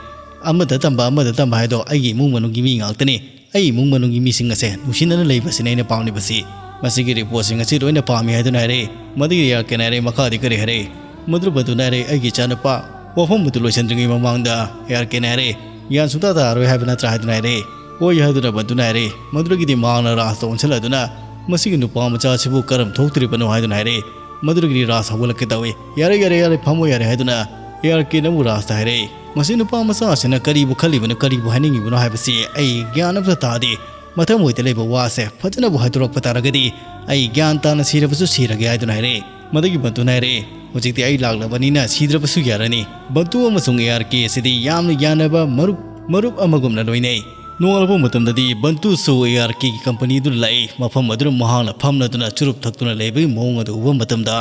ꯑꯃꯗ ꯇꯝꯕ ꯑꯃꯗ ꯇꯝꯕ ꯍꯥꯏꯗꯣ ꯑꯩꯒꯤ ꯏꯃꯨꯡ ꯃꯅꯨꯡꯒꯤ ꯃꯤ ꯉꯥꯛꯇꯅꯤ꯫ ꯑꯩ ꯏꯃꯨꯡ ꯃꯅꯨꯡꯒꯤ ꯃꯤꯁꯤꯡ ꯑꯁꯦ ꯅꯨꯡꯁꯤꯅꯅ ꯂꯩꯕꯁꯤꯅ ꯑꯩꯅ ꯄꯥꯝꯂꯤꯕꯁꯤ꯫ ꯃꯁꯤꯒꯤ ꯔꯤꯄꯣꯔꯠꯁꯤꯡ ꯑꯁꯤ ꯂꯣꯏꯅ ꯄꯥꯝꯃꯤ ꯍꯥꯏꯗꯨꯅ ꯍꯥꯏꯔꯛꯏ꯫ ꯃꯗꯨꯒꯤ ꯑꯦ ꯑꯥꯔ ꯀꯦꯅ ꯍꯥꯏꯔꯛꯏ, ꯃꯈꯥꯗꯤ ꯀꯔꯤ ꯍꯥꯏꯔꯛꯏ? ꯃꯗꯨ ꯕꯟꯇꯨꯅ ꯍꯥꯏꯔꯛꯏ, ꯑꯩꯒꯤ ꯏꯆꯥꯅꯨꯄꯥ, ꯋꯥꯐꯝ ꯑꯗꯨ ꯂꯣꯏꯁꯤꯟꯗ꯭ꯔꯤꯉꯩ ꯃꯃꯥꯡꯗ ꯑꯦ ꯑꯥꯔ ꯀꯦꯅ ꯍꯥꯏꯔꯛꯏ, ꯒ꯭ꯌꯥꯟ ꯁꯨꯡꯇꯥ ꯇꯥꯔꯣꯏ ꯍꯥꯏꯕ ꯅꯠꯇ꯭ꯔꯥ ꯍꯥꯏꯗꯨꯅ ꯍꯥꯏꯔꯛꯏ꯫ ꯍꯣꯏ ꯍꯥꯏꯗꯨꯅ ꯕꯟꯇꯨꯅ ꯍꯥꯏꯔꯛꯏ꯫ ꯃꯗꯨꯗꯒꯤꯗꯤ ꯃꯍꯥꯛꯅ ꯔꯥꯖꯇ ꯑꯣꯟꯁꯤꯜꯂꯗꯨꯅ, ꯃꯁꯤꯒꯤ ꯅꯨꯄꯥ ꯃꯆꯥ ꯑꯁꯤꯕꯨ ꯀꯔꯝ ꯊꯣꯛꯇ꯭ꯔꯤꯕꯅꯣ ꯍꯥꯏꯗꯨꯅ ꯍꯥꯏꯔꯛꯏ꯫ ꯃꯗꯨꯗꯒꯤꯗꯤ ꯔꯥꯖ ꯍꯧꯒꯠꯂꯛꯀꯦ ꯇꯧꯏ꯫ ꯌꯥꯔꯦ, ꯌꯥꯔꯦ, ꯌꯥꯔꯦ, ꯐꯝꯃꯣ ꯌꯥꯔꯦ ꯍꯥꯏꯗꯨꯅ ꯑꯦ ꯑꯥꯔ ꯀꯦꯅ ꯑꯃꯨꯛ ꯔꯥꯖꯇ ꯍꯥꯏꯔꯛꯏ, ꯃꯁꯤ ꯅꯨꯄꯥ ꯃꯆꯥ ꯑꯁꯤꯅ ꯀꯔꯤꯕꯨ ꯈꯜꯂꯤꯕꯅꯣ, ꯀꯔꯤꯕꯨ ꯍꯥꯏꯅꯤꯡꯉꯤꯕꯅꯣ ꯍꯥꯏꯕꯁꯤ ꯑꯩ ꯒ꯭ꯌꯥꯟ ꯑꯝꯇ ꯇꯥꯗꯦ꯫ ꯃꯊꯃꯣꯏꯗ ꯂꯩꯕ ꯋꯥꯁꯦ ꯐꯖꯅꯕꯨ ꯍꯥꯏꯗꯣꯔꯛꯄ ꯇꯥꯔꯒꯗꯤ ꯑꯩ ꯒ꯭ꯌꯥꯟ ꯇꯥꯅ ꯁꯤꯔꯕꯁꯨ ꯁꯤꯔꯒꯦ ꯍꯥꯏꯗꯨꯅ ꯍꯥꯏꯔꯛꯏ꯫ ꯃꯗꯨꯒꯤ ꯕꯟꯇꯨꯅ ꯍꯥꯏꯔꯛꯏ, ꯍꯧꯖꯤꯛꯇꯤ ꯑꯩ ꯂꯥꯛꯂꯕꯅꯤꯅ ꯁꯤꯗ꯭ꯔꯕꯁꯨ ꯌꯥꯔꯅꯤ꯫ ꯕꯟꯇꯨ ꯑꯃꯁꯨꯡ ꯑꯦ ꯑꯥꯔ ꯀꯦ ꯑꯁꯤꯗꯤ ꯌꯥꯝꯅ ꯌꯥꯅꯕ ꯃꯔꯨꯞ, ꯃꯔꯨꯞ ꯑꯃꯒꯨꯝꯅ ꯂꯣꯏꯅꯩ꯫ ꯅꯣꯡꯉꯥꯜꯂꯛꯄ ꯃꯇꯝꯗꯗꯤ ꯕꯟꯇꯨꯁꯨ ꯑꯦ ꯑꯥꯔ ꯀꯦꯒꯤ ꯀꯝꯄꯅꯤꯗꯨꯗ ꯂꯥꯛꯏ꯫ ꯃꯐꯝ ꯑꯗꯨꯗ ꯃꯍꯥꯛꯅ ꯐꯝꯂꯗꯨꯅ ꯆꯨꯔꯨꯞ ꯊꯛꯇꯨꯅ ꯂꯩꯕꯒꯤ ꯃꯑꯣꯡ ꯑꯗꯨ ꯎꯕ ꯃꯇꯝꯗ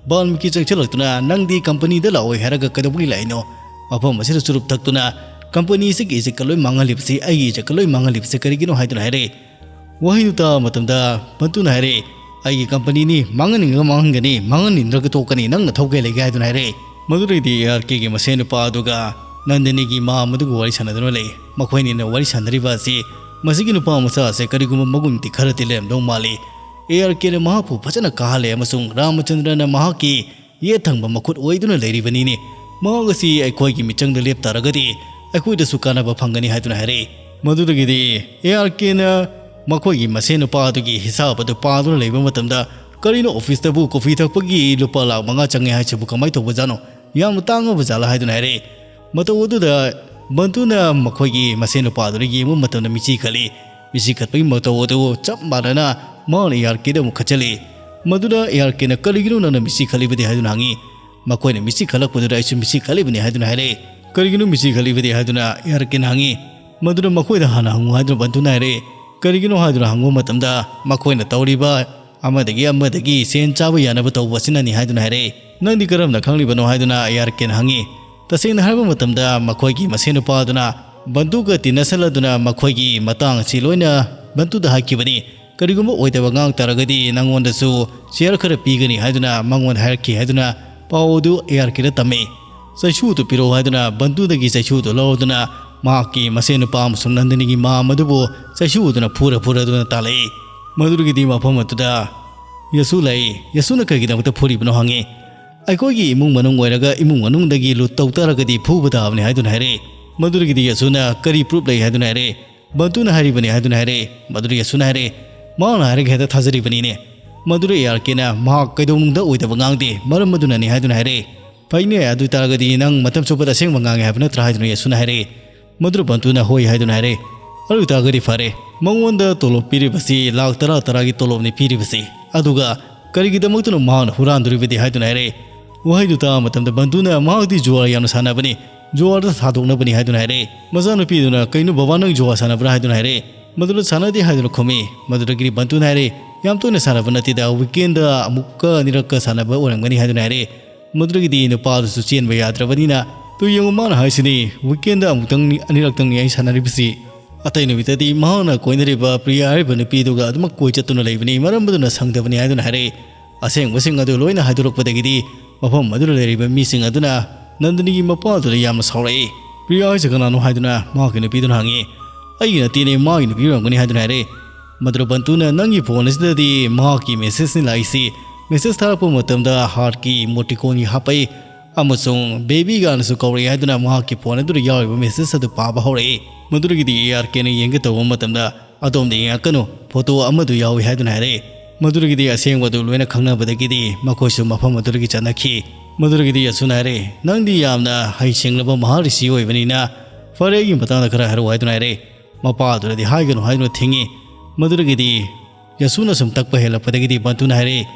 ꯕꯥꯜꯃꯤꯀꯤ ꯆꯪꯁꯤꯜꯂꯛꯇꯨꯅ, "ꯅꯪꯗꯤ ꯀꯝꯄꯅꯤꯗ ꯂꯥꯛꯑꯣꯏ ꯍꯥꯏꯔꯒ ꯀꯩꯗꯧꯕꯒꯤ ꯂꯥꯛꯏꯅꯣ? ꯃꯐꯝ ꯑꯁꯤꯗ ꯆꯨꯔꯨꯞ ꯊꯛꯇꯨꯅ ꯀꯝꯄꯅꯤ ꯑꯁꯤꯒꯤ ꯏꯖꯠꯀ ꯂꯣꯏ ꯃꯥꯡꯍꯜꯂꯤꯕꯁꯤ, ꯑꯩꯒꯤ ꯏꯖꯠꯀ ꯂꯣꯏ ꯃꯥꯡꯍꯜꯂꯤꯕꯁꯤ ꯀꯔꯤꯒꯤꯅꯣ?" ꯍꯥꯏꯗꯨꯅ ꯍꯥꯏꯔꯛꯏ꯫ ꯋꯥꯍꯩꯗꯨ ꯇꯥꯕ ꯃꯇꯝꯗ ꯕꯟꯇꯨꯅ ꯍꯥꯏꯔꯛꯏ, "ꯑꯩꯒꯤ ꯀꯝꯄꯅꯤꯅꯤ, ꯃꯥꯡꯍꯟꯅꯤꯡꯉꯒ ꯃꯥꯡꯍꯟꯒꯅꯤ, ꯃꯥꯡꯍꯟꯅꯤꯡꯗ꯭ꯔꯒ ꯇꯣꯛꯀꯅꯤ, ꯅꯪꯅ ꯊꯧꯒꯦ ꯂꯩꯒꯦ?" ꯍꯥꯏꯗꯨꯅ ꯍꯥꯏꯔꯛꯏ꯫ ꯃꯗꯨꯗꯩꯗꯤ ꯑꯦ ꯑꯥꯔ ꯀꯦꯒꯤ ꯃꯁꯦꯟ ꯅꯨꯄꯥ ꯑꯗꯨꯒ ꯅꯟꯗꯅꯤꯒꯤ ꯃꯥ ꯑꯃꯗꯨꯒ ꯋꯥꯔꯤ ꯁꯥꯟꯅꯗꯨꯅ ꯂꯩ꯫ ꯃꯈꯣꯏꯅꯤꯅ ꯋꯥꯔꯤ ꯁꯥꯟꯅꯔꯤꯕ ꯑꯁꯤ ꯃꯁꯤꯒꯤ ꯅꯨꯄꯥ ꯃꯆꯥ ꯑꯁꯦ ꯀꯔꯤꯒꯨꯝꯕ ꯃꯒꯨꯟꯗꯤ ꯈꯔꯗꯤ ꯂꯩꯔꯝꯗꯧ ꯃꯥꯜꯂꯤ꯫ ꯑꯦ ꯑꯥꯔ ꯀꯦꯅ ꯃꯍꯥꯛꯄꯨ ꯐꯖꯅ ꯀꯥꯍꯜꯂꯦ ꯑꯃꯁꯨꯡ ꯔꯥꯃꯆꯟꯗ꯭ꯔꯅ ꯃꯍꯥꯛꯀꯤ ꯌꯦꯠ ꯊꯪꯕ ꯃꯈꯨꯠ ꯑꯣꯏꯗꯨꯅ ꯂꯩꯔꯤꯕꯅꯤꯅꯦ꯫ ꯃꯍꯥꯛ ꯑꯁꯤ ꯑꯩꯈꯣꯏꯒꯤ ꯃꯤꯆꯪꯗ ꯂꯦꯞ ꯇꯥꯔꯒꯗꯤ ꯑꯩꯈꯣꯏꯗꯁꯨ ꯀꯥꯟꯅꯕ ꯐꯪꯒꯅꯤ ꯍꯥꯏꯗꯨꯅ ꯍꯥꯏꯔꯛꯏ꯫ ꯃꯗꯨꯗꯒꯤꯗꯤ ꯑꯦ ꯑꯥꯔ ꯀꯦꯅ ꯃꯈꯣꯏꯒꯤ ꯃꯁꯦꯟ ꯅꯨꯄꯥ ꯑꯗꯨꯒꯤ ꯍꯤꯁꯥꯕ ꯑꯗꯨ ꯄꯥꯗꯨꯅ ꯂꯩꯕ ꯃꯇꯝꯗ, "ꯀꯔꯤꯅꯣ, ꯑꯣꯐꯤꯁꯇꯕꯨ ꯀꯣꯐꯤ ꯊꯛꯄꯒꯤ ꯂꯨꯄꯥ ꯂꯥꯈ ꯃꯉꯥ ꯆꯪꯉꯦ ꯍꯥꯏꯁꯤꯕꯨ ꯀꯃꯥꯏꯅ ꯇꯧꯕꯖꯥꯠꯅꯣ? ꯌꯥꯝꯅ ꯇꯥꯡꯉꯕ ꯖꯥꯠꯂꯥ?" ꯍꯥꯏꯗꯨꯅ ꯍꯥꯏꯔꯛꯏ꯫ ꯃꯇꯧ ꯑꯗꯨꯗ ꯕꯟꯇꯨꯅ ꯃꯈꯣꯏꯒꯤ ꯃꯁꯦꯟ ꯅꯨꯄꯥ ꯑꯗꯨꯗ ꯌꯦꯡꯕ ꯃꯇꯝꯗ ꯃꯤꯠꯁꯤ ꯈꯠꯂꯤ꯫ ꯃꯤꯠꯁꯤ ꯈꯠꯄꯒꯤ ꯃꯇꯧ ꯑꯗꯨ ꯆꯞ ꯃꯥꯟꯅꯅ ꯃꯍꯥꯛꯅ ꯑꯦ ꯑꯥꯔ ꯀꯦꯗ ꯑꯃꯨꯛ ꯈꯠꯆꯜꯂꯤ꯫ ꯃꯗꯨꯗ ꯑꯦ ꯑꯥꯔ ꯀꯦꯅ, "ꯀꯔꯤꯒꯤꯅꯣ ꯅꯪꯅ ꯃꯤꯠꯁꯤ ꯈꯠꯂꯤꯕꯗꯤ?" ꯍꯥꯏꯗꯨꯅ ꯍꯪꯉꯤ꯫ ꯃꯈꯣꯏꯅ ꯃꯤꯠꯁꯤ ꯈꯠꯂꯛꯄꯗꯨꯗ ꯑꯩꯁꯨ ꯃꯤꯠꯁꯤ ꯈꯠꯂꯤꯕꯅꯤ ꯍꯥꯏꯗꯨꯅ ꯍꯥꯏꯔꯛꯏ꯫ "ꯀꯔꯤꯒꯤꯅꯣ ꯃꯤꯠꯁꯤ ꯈꯠꯂꯤꯕꯗꯤ?" ꯍꯥꯏꯗꯨꯅ ꯑꯦ ꯑꯥꯔ ꯀꯦꯅ ꯍꯪꯉꯤ꯫ ꯃꯗꯨꯗ ꯃꯈꯣꯏꯗ ꯍꯥꯟꯅ ꯍꯪꯉꯨ ꯍꯥꯏꯗꯨꯅ ꯕꯟꯇꯨꯅ ꯍꯥꯏꯔꯛꯏ꯫ ꯀꯔꯤꯒꯤꯅꯣ ꯍꯥꯏꯗꯨꯅ ꯍꯪꯕ ꯃꯇꯝꯗ ꯃꯈꯣꯏꯅ ꯇꯧꯔꯤꯕ ꯑꯃꯗꯒꯤ ꯑꯃꯗꯒꯤ ꯁꯦꯟ ꯆꯥꯕ ꯌꯥꯅꯕ ꯇꯧꯕ ꯑꯁꯤꯅꯅꯤ ꯍꯥꯏꯗꯨꯅ ꯍꯥꯏꯔꯛꯏ꯫ "ꯅꯪꯗꯤ ꯀꯔꯝꯅ ꯈꯪꯂꯤꯕꯅꯣ?" ꯍꯥꯏꯗꯨꯅ ꯑꯦ ꯑꯥꯔ ꯀꯦꯅ ꯍꯪꯉꯤ꯫ ꯇꯁꯦꯡꯅ ꯍꯥꯏꯔꯕ ꯃꯇꯝꯗ ꯃꯈꯣꯏꯒꯤ ꯃꯁꯦꯟ ꯅꯨꯄꯥ ꯑꯗꯨꯅ ꯕꯟꯇꯨꯒ ꯇꯤꯟꯅꯁꯜꯂꯗꯨꯅ ꯃꯈꯣꯏꯒꯤ ꯃꯇꯥꯡ ꯑꯁꯤ ꯂꯣꯏꯅ ꯕꯟꯇꯨꯗ ꯍꯥꯏꯈꯤꯕꯅꯤ꯫ "ꯀꯔꯤꯒꯨꯝꯕ ꯑꯣꯏꯗꯕ ꯉꯥꯡ ꯇꯥꯔꯒꯗꯤ ꯅꯪꯉꯣꯟꯗꯁꯨ ꯆꯤꯌꯔ ꯈꯔ ꯄꯤꯒꯅꯤ" ꯍꯥꯏꯗꯨꯅ ꯃꯉꯣꯟꯗ ꯍꯥꯏꯔꯛꯈꯤ ꯍꯥꯏꯗꯨꯅ ꯄꯥꯎ ꯑꯗꯨ ꯑꯦ ꯑꯥꯔ ꯀꯦꯗ ꯇꯝꯃꯤ꯫ "ꯆꯩꯁꯨꯗꯨ ꯄꯤꯔꯛꯎ" ꯍꯥꯏꯗꯨꯅ ꯕꯟꯇꯨꯗꯒꯤ ꯆꯩꯁꯨꯗꯨ ꯂꯧꯔꯗꯨꯅ ꯃꯍꯥꯛꯀꯤ ꯃꯁꯦꯟ ꯅꯨꯄꯥ ꯑꯃꯁꯨꯡ ꯅꯟꯗꯅꯤꯒꯤ ꯃꯥꯝ ꯑꯗꯨꯕꯨ ꯆꯩꯁꯨꯗꯨꯅ ꯐꯨꯔ ꯐꯨꯔꯗꯨꯅ ꯇꯥꯜꯂꯛꯏ꯫ ꯃꯗꯨꯗꯒꯤꯗꯤ ꯃꯐꯝ ꯑꯗꯨꯗ ꯌꯁꯨ ꯂꯥꯛꯏ꯫ ꯌꯁꯨꯅ ꯀꯩꯒꯤꯗꯃꯛꯇ ꯐꯨꯔꯤꯕꯅꯣ ꯍꯪꯉꯤ꯫ "ꯑꯩꯈꯣꯏꯒꯤ ꯏꯃꯨꯡ ꯃꯅꯨꯡ ꯑꯣꯏꯔꯒ ꯏꯃꯨꯡ ꯃꯅꯨꯡꯗꯒꯤ ꯂꯨꯠ ꯇꯧ ꯇꯥꯔꯒꯗꯤ ꯐꯨꯕ ꯇꯥꯕꯅꯤ" ꯍꯥꯏꯗꯨꯅ ꯍꯥꯏꯔꯛꯏ꯫ ꯃꯗꯨꯗꯒꯤꯗꯤ ꯌꯁꯨꯅ "ꯀꯔꯤ ꯄ꯭ꯔꯨꯞ ꯂꯩ?" ꯍꯥꯏꯗꯨꯅ ꯍꯥꯏꯔꯛꯏ꯫ "ꯕꯟꯇꯨꯅ ꯍꯥꯏꯔꯤꯕꯅꯤ" ꯍꯥꯏꯗꯨꯅ ꯍꯥꯏꯔꯛꯏ꯫ ꯃꯗꯨꯗ ꯌꯁꯨꯅ ꯍꯥꯏꯔꯛꯏ, "ꯃꯍꯥꯛꯅ ꯍꯥꯏꯔꯒ ꯍꯦꯛꯇ ꯊꯥꯖꯔꯤꯕꯅꯤꯅꯦ"꯫ ꯃꯗꯨꯗ ꯑꯦ ꯑꯥꯔ ꯀꯦꯅ "ꯃꯍꯥꯛ ꯀꯩꯗꯧꯅꯨꯡꯗ ꯑꯣꯏꯗꯕ ꯉꯥꯡꯗꯦ, ꯃꯔꯝ ꯑꯗꯨꯅꯅꯤ" ꯍꯥꯏꯗꯨꯅ ꯍꯥꯏꯔꯛꯏ꯫ "ꯐꯩꯅꯦ, ꯑꯗꯨ ꯑꯣꯏꯇꯥꯔꯒꯗꯤ ꯅꯪ ꯃꯇꯝ ꯆꯨꯞꯄꯗ ꯑꯁꯦꯡꯕ ꯉꯥꯡꯉꯦ ꯍꯥꯏꯕ ꯅꯠꯇ꯭ꯔꯥ?" ꯍꯥꯏꯗꯨꯅ ꯌꯁꯨꯅ ꯍꯥꯏꯔꯛꯏ꯫ ꯃꯗꯨꯗ ꯕꯟꯇꯨꯅ "ꯍꯣꯏ" ꯍꯥꯏꯗꯨꯅ ꯍꯥꯏꯔꯛꯏ꯫ "ꯑꯗꯨ ꯑꯣꯏꯇꯥꯔꯒꯗꯤ ꯐꯔꯦ, ꯃꯉꯣꯟꯗ ꯇꯣꯂꯣꯞ ꯄꯤꯔꯤꯕꯁꯤ ꯂꯥꯛ ꯇꯔꯥ ꯇꯔꯥꯒꯤ ꯇꯣꯂꯣꯞꯅꯤ ꯄꯤꯔꯤꯕꯁꯤ, ꯑꯗꯨꯒ ꯀꯔꯤꯒꯤꯗꯃꯛꯇꯅꯣ ꯃꯍꯥꯛꯅ ꯍꯨꯔꯥꯟꯗꯣꯔꯤꯕꯗꯤ?" ꯍꯥꯏꯗꯨꯅ ꯍꯥꯏꯔꯛꯏ꯫ ꯋꯥꯍꯩꯗꯨ ꯇꯥꯕ ꯃꯇꯝꯗ ꯕꯟꯇꯨꯅ "ꯃꯍꯥꯛꯇꯤ ꯖꯨꯋꯥꯔ ꯌꯥꯝꯅ ꯁꯥꯟꯅꯕꯅꯤ, ꯖꯨꯋꯥꯔꯗ ꯊꯥꯗꯣꯛꯅꯕꯅꯤ" ꯍꯥꯏꯗꯨꯅ ꯍꯥꯏꯔꯛꯏ꯫ ꯃꯆꯥꯅꯨꯄꯤꯗꯨꯅ "ꯀꯩꯅꯣ ꯕꯕꯥ, ꯅꯪ ꯖꯨꯋꯥꯔ ꯁꯥꯟꯅꯕ꯭ꯔꯥ?" ꯍꯥꯏꯗꯨꯅ ꯍꯥꯏꯔꯛꯏ꯫ ꯃꯗꯨꯗ "ꯁꯥꯟꯅꯗꯦ" ꯍꯥꯏꯗꯨꯅ ꯈꯨꯝꯃꯤ꯫ ꯃꯗꯨꯗꯒꯤꯗꯤ ꯕꯟꯇꯨꯅ ꯍꯥꯏꯔꯛꯏ, "ꯌꯥꯝ ꯇꯣꯏꯅ ꯁꯥꯟꯅꯕ ꯅꯠꯇꯦꯗ, ꯋꯤꯀꯦꯟꯗ ꯑꯃꯨꯛꯀ ꯑꯅꯤꯔꯛꯀ ꯁꯥꯟꯅꯕ ꯑꯣꯏꯔꯝꯒꯅꯤ" ꯍꯥꯏꯗꯨꯅ ꯍꯥꯏꯔꯛꯏ꯫ ꯃꯗꯨꯗꯒꯤꯗꯤ ꯅꯨꯄꯥꯗꯨꯁꯨ ꯆꯦꯟꯕ ꯌꯥꯗ꯭ꯔꯕꯅꯤꯅ, "ꯇꯨ ꯌꯦꯡꯉꯨ, ꯃꯥꯅ ꯍꯥꯏꯁꯤꯅꯤ, ꯋꯤꯀꯦꯟꯗ ꯑꯃꯨꯛꯇꯪꯅꯤ, ꯑꯅꯤꯔꯛꯇꯪꯅꯤ ꯑꯩ ꯁꯥꯟꯅꯔꯤꯕꯁꯤ꯫ ꯑꯇꯩ ꯅꯨꯃꯤꯠꯇꯗꯤ ꯃꯍꯥꯛꯅ ꯀꯣꯏꯅꯔꯤꯕ ꯄ꯭ꯔꯤꯌꯥ ꯍꯥꯏꯔꯤꯕ ꯅꯨꯄꯤꯗꯨꯒ ꯑꯗꯨꯃꯛ ꯀꯣꯏ ꯆꯠꯇꯨꯅ ꯂꯩꯕꯅꯤ, ꯃꯔꯝ ꯑꯗꯨꯅ ꯁꯪꯗꯕꯅꯤ" ꯍꯥꯏꯗꯨꯅ ꯍꯥꯏꯔꯛꯏ꯫ ꯑꯁꯦꯡꯕꯁꯤꯡ ꯑꯗꯨ ꯂꯣꯏꯅ ꯍꯥꯏꯗꯣꯔꯛꯄꯗꯒꯤꯗꯤ ꯃꯐꯝ ꯑꯗꯨꯗ ꯂꯩꯔꯤꯕ ꯃꯤꯁꯤꯡ ꯑꯗꯨꯅ ꯅꯟꯗꯅꯤꯒꯤ ꯃꯄꯥꯗꯨꯗ ꯌꯥꯝꯅ ꯁꯥꯎꯔꯛꯏ꯫ "ꯄ꯭ꯔꯤꯌꯥ ꯍꯥꯏꯁꯦ ꯀꯅꯥꯅꯣ?" ꯍꯥꯏꯗꯨꯅ ꯃꯍꯥꯛꯀꯤ ꯅꯨꯄꯤꯗꯨꯅ ꯍꯪꯉꯤ꯫ "ꯑꯩꯒꯤ ꯅꯠꯇꯦꯅꯦ, ꯃꯥꯒꯤ ꯅꯨꯄꯤ ꯑꯣꯏꯔꯝꯒꯅꯤ" ꯍꯥꯏꯗꯨꯅ ꯍꯥꯏꯔꯛꯏ꯫ ꯃꯗꯨꯗ ꯕꯟꯇꯨꯅ "ꯅꯪꯒꯤ ꯐꯣꯟ ꯑꯁꯤꯗꯗꯤ ꯃꯍꯥꯛꯀꯤ ꯃꯦꯁꯦꯖꯅꯤ ꯂꯥꯛꯏꯁꯤ, ꯃꯦꯁꯦꯖ ꯊꯥꯔꯛꯄ ꯃꯇꯝꯗ ꯍꯥꯔꯠꯀꯤ ꯏꯃꯣꯇꯤꯀꯣꯟꯒꯤ ꯍꯥꯞꯄꯛꯏ ꯑꯃꯁꯨꯡ ꯕꯦꯕꯤꯒꯥꯅꯁꯨ ꯀꯧꯔꯛꯏ" ꯍꯥꯏꯗꯨꯅ ꯃꯍꯥꯛꯀꯤ ꯐꯣꯟ ꯑꯗꯨꯗ ꯌꯥꯎꯔꯤꯕ ꯃꯦꯁꯦꯖ ꯑꯗꯨ ꯄꯥꯕ ꯍꯧꯔꯛꯏ꯫ ꯃꯗꯨꯗꯒꯤꯗꯤ ꯑꯦ ꯑꯥꯔ ꯀꯦꯅ ꯌꯦꯡꯒꯦ ꯇꯧꯕ ꯃꯇꯝꯗ "ꯑꯗꯣꯝꯗꯤ ꯌꯦꯡꯉꯛꯀꯅꯨ, ꯐꯣꯇꯣ ꯑꯃꯗꯨ ꯌꯥꯎꯏ" ꯍꯥꯏꯗꯨꯅ ꯍꯥꯏꯔꯛꯏ꯫ ꯃꯗꯨꯗꯒꯤꯗꯤ ꯑꯁꯦꯡꯕꯗꯨ ꯂꯣꯏꯅ ꯈꯪꯅꯕꯗꯒꯤꯗꯤ ꯃꯈꯣꯏꯁꯨ ꯃꯐꯝ ꯑꯗꯨꯗꯒꯤ ꯆꯠꯅꯈꯤ꯫ ꯃꯗꯨꯗꯒꯤꯗꯤ ꯌꯁꯨꯅ ꯍꯥꯏꯔꯛꯏ, "ꯅꯪꯗꯤ ꯌꯥꯝꯅ ꯍꯩꯁꯤꯡꯂꯕ ꯃꯍꯥꯔꯤꯁꯤ ꯑꯣꯏꯕꯅꯤꯅ, ꯐꯔꯦ, ꯑꯩꯒꯤ ꯃꯇꯥꯡꯗ ꯈꯔ ꯍꯥꯏꯔꯛꯎ" ꯍꯥꯏꯗꯨꯅ ꯍꯥꯏꯔꯛꯏ꯫ ꯃꯄꯥꯗꯨꯅꯗꯤ ꯍꯥꯏꯒꯅꯨ ꯍꯥꯏꯗꯨꯅ ꯊꯤꯡꯉꯤ꯫ ꯃꯗꯨꯗꯒꯤꯗꯤ ꯌꯁꯨꯅ ꯁꯨꯝ ꯇꯛꯄ ꯍꯦꯜꯂꯛꯄꯗꯒꯤꯗꯤ ꯕꯟꯇꯨꯅ ꯍꯥꯏꯔꯛꯏ,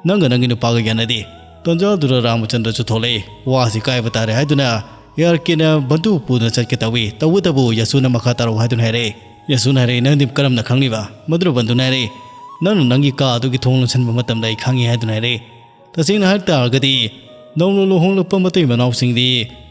"ꯅꯪꯒ ꯅꯪꯒꯤ ꯅꯨꯄꯥꯒ ꯌꯥꯅꯗꯦ"꯫ ꯇꯟꯖꯥꯗꯨꯗ ꯔꯥꯃꯆꯟꯗ꯭ꯔꯁꯨ ꯊꯣꯛꯂꯛꯏ꯫ "ꯋꯥꯁꯤ ꯀꯥꯏꯕ ꯇꯥꯔꯦ" ꯍꯥꯏꯗꯨꯅ ꯑꯦ ꯑꯥꯔ ꯀꯦꯅ ꯕꯟꯇꯨ ꯄꯨꯗꯨꯅ ꯆꯠꯀꯦ ꯇꯧꯏ꯫ ꯇꯧꯕꯇꯕꯨ ꯌꯁꯨꯅ "ꯃꯈꯥ ꯇꯥꯔꯛꯎ" ꯍꯥꯏꯗꯨꯅ ꯍꯥꯏꯔꯛꯏ꯫ ꯌꯁꯨꯅ ꯍꯥꯏꯔꯛꯏ, "ꯅꯪꯗꯤ ꯀꯔꯝꯅ ꯈꯪꯂꯤꯕ?" ꯃꯗꯨꯅ ꯕꯟꯇꯨꯅ ꯍꯥꯏꯔꯛꯏ, "ꯅꯪꯅ ꯅꯪꯒꯤ ꯀꯥ ꯑꯗꯨꯒꯤ ꯊꯣꯡ ꯂꯣꯟꯁꯤꯟꯕ ꯃꯇꯝꯗ ꯑꯩ ꯈꯪꯉꯤ" ꯍꯥꯏꯗꯨꯅ ꯍꯥꯏꯔꯛꯏ꯫ ꯇꯁꯦꯡꯅ ꯍꯥꯏ ꯇꯥꯔꯒꯗꯤ ꯅꯧꯅ ꯂꯨꯍꯣꯡꯂꯛꯄ ꯃꯇꯩ ꯃꯅꯥꯎꯁꯤꯡꯗꯤ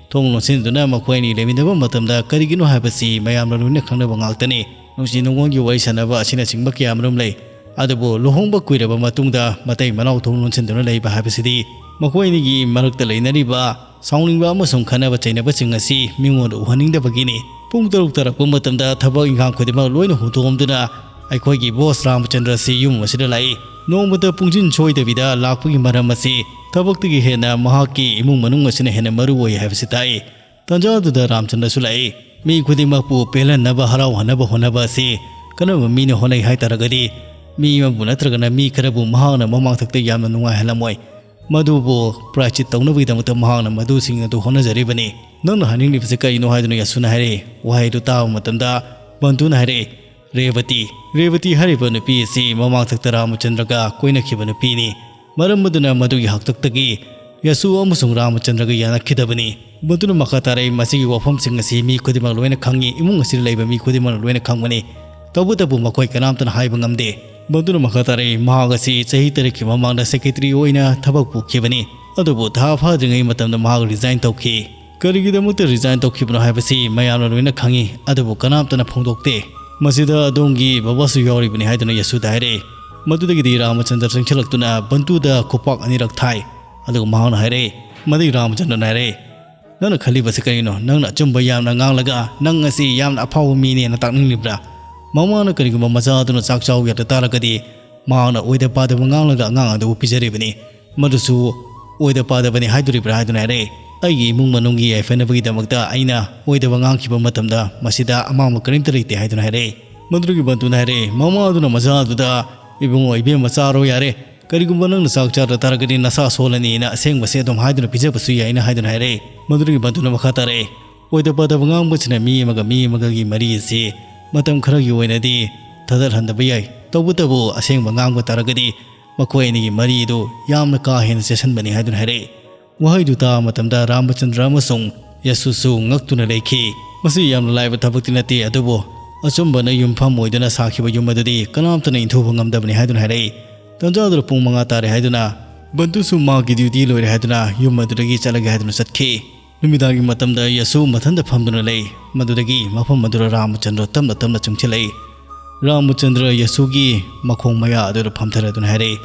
ꯊꯣꯡ ꯂꯣꯟꯁꯤꯟꯗꯨꯅ ꯃꯈꯣꯏ ꯑꯅꯤ ꯂꯩꯃꯤꯟꯅꯕ ꯃꯇꯝꯗ ꯀꯔꯤꯒꯤꯅꯣ ꯍꯥꯏꯕꯁꯤ ꯃꯌꯥꯝꯅ ꯂꯣꯏꯅ ꯈꯪꯅꯕ ꯉꯥꯛꯇꯅꯤ꯫ ꯅꯨꯡꯁꯤ ꯅꯨꯡꯉꯣꯟꯒꯤ ꯋꯥꯔꯤ ꯁꯥꯟꯅꯕ ꯑꯁꯤꯅꯆꯤꯡꯕ ꯀꯌꯥ ꯃꯔꯨꯝ ꯂꯩ꯫ ꯑꯗꯨꯕꯨ ꯂꯨꯍꯣꯡꯕ ꯀꯨꯏꯔꯕ ꯃꯇꯨꯡꯗ ꯃꯇꯩ ꯃꯅꯥꯎ ꯊꯣꯡ ꯂꯣꯟꯁꯤꯟꯗꯨꯅ ꯂꯩꯕ ꯍꯥꯏꯕꯁꯤꯗꯤ ꯃꯈꯣꯏ ꯑꯅꯤꯒꯤ ꯃꯔꯛꯇ ꯂꯩꯅꯔꯤꯕ ꯁꯥꯎꯅꯤꯡꯕ ꯑꯃꯁꯨꯡ ꯈꯠꯅꯕ ꯆꯩꯅꯕꯁꯤꯡ ꯑꯁꯤ ꯃꯤꯉꯣꯟꯗ ꯎꯍꯟꯅꯤꯡꯗꯕꯒꯤꯅꯤ꯫ ꯄꯨꯡ ꯇꯔꯨꯛ ꯇꯥꯔꯛꯄ ꯃꯇꯝꯗ ꯊꯕꯛ ꯏꯪꯈꯥꯡ ꯈꯨꯗꯤꯡꯃꯛ ꯂꯣꯏꯅ ꯍꯨꯟꯗꯣꯛꯂꯝꯗꯨꯅ ꯑꯩꯈꯣꯏꯒꯤ ꯕꯣꯁ ꯔꯥꯃꯆꯟꯗ꯭ꯔ ꯑꯁꯤ ꯌꯨꯝ ꯑꯁꯤꯗ ꯂꯥꯛꯏ꯫ ꯅꯣꯡꯃꯇ ꯄꯨꯡꯁꯤꯟ ꯁꯣꯏꯗꯕꯤꯗ ꯂꯥꯛꯄꯒꯤ ꯃꯔꯝ ꯑꯁꯤ ꯊꯕꯛꯇꯒꯤ ꯍꯦꯟꯅ ꯃꯍꯥꯛꯀꯤ ꯏꯃꯨꯡ ꯃꯅꯨꯡ ꯑꯁꯤꯅ ꯍꯦꯟꯅ ꯃꯔꯨ ꯑꯣꯏ ꯍꯥꯏꯕꯁꯤ ꯇꯥꯛꯏ꯫ ꯇꯥꯟꯖꯥ ꯑꯗꯨꯗ ꯔꯥꯃꯆꯟꯗ꯭ꯔꯁꯨ ꯂꯥꯛꯏ꯫ ꯃꯤ ꯈꯨꯗꯤꯡꯃꯛꯄꯨ ꯄꯦꯜꯍꯟꯅꯕ, ꯍꯔꯥꯎꯍꯟꯅꯕ ꯍꯣꯠꯅꯕ ꯑꯁꯤ ꯀꯔꯝꯕ ꯃꯤꯅ ꯍꯣꯠꯅꯩ ꯍꯥꯏ ꯇꯥꯔꯒꯗꯤ, ꯃꯤ ꯑꯃꯕꯨ ꯅꯠꯇ꯭ꯔꯒꯅ ꯃꯤ ꯈꯔꯕꯨ ꯃꯍꯥꯛꯅ ꯃꯃꯥꯡꯊꯛꯇ ꯌꯥꯝꯅ ꯅꯨꯡꯉꯥꯏꯍꯜꯂꯝꯃꯣꯏ꯫ ꯃꯗꯨꯕꯨ ꯄ꯭ꯔꯥꯏꯆꯤꯠ ꯇꯧꯅꯕꯒꯤꯗꯃꯛꯇ ꯃꯍꯥꯛꯅ ꯃꯗꯨꯁꯤꯡ ꯑꯗꯨ ꯍꯣꯠꯅꯖꯔꯤꯕꯅꯤ꯫ "ꯅꯪꯅ ꯍꯥꯏꯅꯤꯡꯂꯤꯕꯁꯤ ꯀꯔꯤꯅꯣ?" ꯍꯥꯏꯗꯨꯅ ꯌꯥꯁꯨꯅ ꯍꯥꯏꯔꯛꯏ꯫ ꯋꯥꯍꯩ ꯑꯗꯨ ꯇꯥꯕ ꯃꯇꯝꯗ ꯕꯟꯇꯨꯅ ꯍꯥꯏꯔꯛꯏ, "ꯔꯦꯕꯇꯤ, ꯔꯦꯕꯇꯤ ꯍꯥꯏꯔꯤꯕ ꯅꯨꯄꯤ ꯑꯁꯤ ꯃꯃꯥꯡꯊꯛꯇ ꯔꯥꯃꯆꯟꯗ꯭ꯔꯒ ꯀꯣꯏꯅꯈꯤꯕ ꯅꯨꯄꯤꯅꯤ꯫ ꯃꯔꯝ ꯑꯗꯨꯅ ꯃꯗꯨꯒꯤ ꯍꯥꯛꯇꯛꯇꯒꯤ ꯌꯥꯁꯨ ꯑꯃꯁꯨꯡ ꯔꯥꯃꯆꯟꯗ꯭ꯔꯒ ꯌꯥꯅꯈꯤꯗꯕꯅꯤ꯫" ꯕꯟꯇꯨꯅ ꯃꯈꯥ ꯇꯥꯔꯛꯏ, "ꯃꯁꯤꯒꯤ ꯋꯥꯐꯝꯁꯤꯡ ꯑꯁꯤ ꯃꯤ ꯈꯨꯗꯤꯡꯃꯛ ꯂꯣꯏꯅ ꯈꯪꯏ, ꯏꯃꯨꯡ ꯑꯁꯤꯗ ꯂꯩꯕ ꯃꯤ ꯈꯨꯗꯤꯡꯃꯛꯅ ꯂꯣꯏꯅ ꯈꯪꯕꯅꯤ꯫ ꯇꯧꯕꯇꯕꯨ ꯃꯈꯣꯏ ꯀꯅꯥꯝꯇꯅ ꯍꯥꯏꯕ ꯉꯝꯗꯦ꯫" ꯕꯟꯇꯨꯅ ꯃꯈꯥ ꯇꯥꯔꯛꯏ, "ꯃꯍꯥꯛ ꯑꯁꯤ ꯆꯍꯤ ꯇꯔꯦꯠꯀꯤ ꯃꯃꯥꯡꯗ ꯁꯦꯀ꯭ꯔꯦꯇꯔꯤ ꯑꯣꯏꯅ ꯊꯕꯛ ꯄꯨꯈꯤꯕꯅꯤ, ꯑꯗꯨꯕꯨ ꯊꯥ ꯐꯥꯗ꯭ꯔꯤꯉꯩ ꯃꯇꯝꯗ ꯃꯍꯥꯛ ꯔꯤꯖꯥꯏꯟ ꯇꯧꯈꯤ꯫ ꯀꯔꯤꯒꯤꯗꯃꯛꯇ ꯔꯤꯖꯥꯏꯟ ꯇꯧꯈꯤꯕꯅꯣ ꯍꯥꯏꯕꯁꯤ ꯃꯌꯥꯝꯅ ꯂꯣꯏꯅ ꯈꯪꯏ, ꯑꯗꯨꯕꯨ ꯀꯅꯥꯝꯇꯅ ꯐꯣꯡꯗꯣꯛꯇꯦ꯫ ꯃꯁꯤꯗ ꯑꯗꯣꯝꯒꯤ ꯕꯕꯥꯁꯨ ꯌꯥꯎꯔꯤꯕꯅꯤ" ꯍꯥꯏꯗꯨꯅ ꯌꯥꯁꯨꯗ ꯍꯥꯏꯔꯛꯏ꯫ ꯃꯗꯨꯗꯒꯤꯗꯤ ꯔꯥꯃꯆꯟꯗ꯭ꯔ ꯆꯪꯁꯤꯜꯂꯛꯇꯨꯅ ꯕꯟꯇꯨꯗ ꯈꯨꯄꯥꯛ ꯑꯅꯤꯔꯛ ꯊꯥꯏ꯫ ꯑꯗꯨꯒ ꯃꯍꯥꯛꯅ ꯍꯥꯏꯔꯛꯏ, ꯃꯗꯨꯒꯤ ꯔꯥꯃꯆꯟꯗ꯭ꯔꯅ ꯍꯥꯏꯔꯛꯏ, "ꯅꯪꯅ ꯈꯜꯂꯤꯕꯁꯤ ꯀꯔꯤꯅꯣ? ꯅꯪꯅ ꯑꯆꯨꯝꯕ ꯌꯥꯝꯅ ꯉꯥꯡꯂꯒ ꯅꯪ ꯑꯁꯤ ꯌꯥꯝꯅ ꯑꯐꯥꯎꯕ ꯃꯤꯅꯦꯅ ꯇꯥꯛꯅꯤꯡꯂꯤꯕ꯭ꯔꯥ? ꯃꯃꯥꯅ ꯀꯔꯤꯒꯨꯝꯕ ꯃꯆꯥ ꯑꯗꯨꯅ ꯆꯥꯛ ꯆꯥꯎ ꯌꯥꯗ ꯇꯥꯔꯒꯗꯤ ꯃꯍꯥꯛꯅ ꯑꯣꯏꯗ ꯄꯥꯗꯕ ꯉꯥꯡꯂꯒ ꯑꯉꯥꯡ ꯑꯗꯨꯕꯨ ꯄꯤꯖꯔꯤꯕꯅꯤ꯫ ꯃꯗꯨꯁꯨ ꯑꯣꯏꯗ ꯄꯥꯗꯕꯅꯤ ꯍꯥꯏꯗꯣꯔꯤꯕ꯭ꯔꯥ?" ꯍꯥꯏꯗꯨꯅ ꯍꯥꯏꯔꯛꯏ꯫ "ꯑꯩꯒꯤ ꯏꯃꯨꯡ ꯃꯅꯨꯡꯒꯤ ꯌꯥꯏꯐꯅꯕꯒꯤꯗꯃꯛꯇ ꯑꯩꯅ ꯑꯣꯏꯗꯕ ꯉꯥꯡꯈꯤꯕ ꯃꯇꯝꯗ ꯃꯁꯤꯗ ꯑꯃꯥꯡꯕ ꯀꯔꯤꯝꯇ ꯂꯩꯇꯦ" ꯍꯥꯏꯗꯨꯅ ꯍꯥꯏꯔꯛꯏ꯫ ꯃꯗꯨꯗꯒꯤ ꯕꯟꯇꯨꯅ ꯍꯥꯏꯔꯛꯏ, "ꯃꯃꯥ ꯑꯗꯨꯅ ꯃꯆꯥ ꯑꯗꯨꯗ, 'ꯏꯕꯨꯡꯉꯣ, ꯏꯕꯦꯝꯃ ꯆꯥꯔꯣ ꯌꯥꯔꯦ꯫ ꯀꯔꯤꯒꯨꯝꯕ ꯅꯪꯅ ꯆꯥꯛ ꯆꯥꯗ ꯇꯥꯔꯒꯗꯤ ꯅꯁꯥ ꯁꯣꯜꯂꯅꯤꯅ ꯑꯁꯦꯡꯕꯁꯦ ꯑꯗꯨꯝ ꯍꯥꯏꯗꯨꯅ ꯄꯤꯖꯕꯁꯨ ꯌꯥꯏꯅ' ꯍꯥꯏꯗꯨꯅ ꯍꯥꯏꯔꯛꯏ꯫" ꯃꯗꯨꯗꯒꯤ ꯕꯟꯇꯨꯅ ꯃꯈꯥ ꯇꯥꯔꯛꯏ, "ꯑꯣꯏꯗ ꯄꯥꯗꯕ ꯉꯥꯡꯕꯁꯤꯅ ꯃꯤ ꯑꯃꯒ ꯃꯤ ꯑꯃꯒꯒꯤ ꯃꯔꯤ ꯑꯁꯤ ꯃꯇꯝ ꯈꯔꯒꯤ ꯑꯣꯏꯅꯗꯤ ꯊꯥꯗꯠꯍꯟꯗꯕ ꯌꯥꯏ꯫ ꯇꯧꯕꯇꯕꯨ ꯑꯁꯦꯡꯕ ꯉꯥꯡꯕ ꯇꯥꯔꯒꯗꯤ ꯃꯈꯣꯏ ꯑꯅꯤꯒꯤ ꯃꯔꯤ ꯑꯗꯨ ꯌꯥꯝꯅ ꯀꯥ ꯍꯦꯟꯅ ꯆꯦꯁꯟꯕꯅꯤ" ꯍꯥꯏꯗꯨꯅ ꯍꯥꯏꯔꯛꯏ꯫ ꯋꯥꯍꯩꯗꯨ ꯇꯥꯕ ꯃꯇꯝꯗ ꯔꯥꯃꯆꯟꯗ꯭ꯔ ꯑꯃꯁꯨꯡ ꯌꯥꯁꯨꯁꯨ ꯉꯛꯇꯨꯅ ꯂꯩꯈꯤ꯫ ꯃꯁꯤ ꯌꯥꯝꯅ ꯂꯥꯏꯕ ꯊꯕꯛꯇꯤ ꯅꯠꯇꯦ, ꯑꯗꯨꯕꯨ ꯑꯆꯨꯝꯕꯅ ꯌꯨꯝꯐꯝ ꯑꯣꯏꯗꯨꯅ ꯁꯥꯈꯤꯕ ꯌꯨꯝ ꯑꯗꯨꯗꯤ ꯀꯅꯥꯝꯇꯅ ꯏꯟꯊꯨꯕ ꯉꯝꯗꯕꯅꯤ ꯍꯥꯏꯗꯨꯅ ꯍꯥꯏꯔꯛꯏ꯫ ꯇꯥꯟꯖꯥꯗꯨꯗ ꯄꯨꯡ ꯃꯉꯥ ꯇꯥꯔꯦ ꯍꯥꯏꯗꯨꯅ ꯕꯟꯇꯨꯁꯨ ꯃꯥꯒꯤ ꯗ꯭ꯌꯨꯇꯤ ꯂꯣꯏꯔꯦ ꯍꯥꯏꯗꯨꯅ ꯌꯨꯝ ꯑꯗꯨꯗꯒꯤ ꯆꯠꯂꯒꯦ ꯍꯥꯏꯗꯨꯅ ꯆꯠꯈꯤ꯫ ꯅꯨꯃꯤꯗꯥꯡꯒꯤ ꯃꯇꯝꯗ ꯌꯁꯨ ꯃꯊꯟꯇ ꯐꯝꯗꯨꯅ ꯂꯩ꯫ ꯃꯗꯨꯗꯒꯤ ꯃꯐꯝ ꯑꯗꯨꯗ ꯔꯥꯃꯆꯟꯗ꯭ꯔ ꯇꯞꯅ ꯇꯞꯅ ꯆꯪꯁꯤꯜꯂꯛꯏ꯫ ꯔꯥꯃꯆꯟꯗ꯭ꯔ ꯌꯁꯨꯒꯤ ꯃꯈꯣꯡ ꯃꯌꯥ ꯑꯗꯨꯗ ꯐꯝꯊꯔꯗꯨꯅ ꯍꯥꯏꯔꯛꯏ,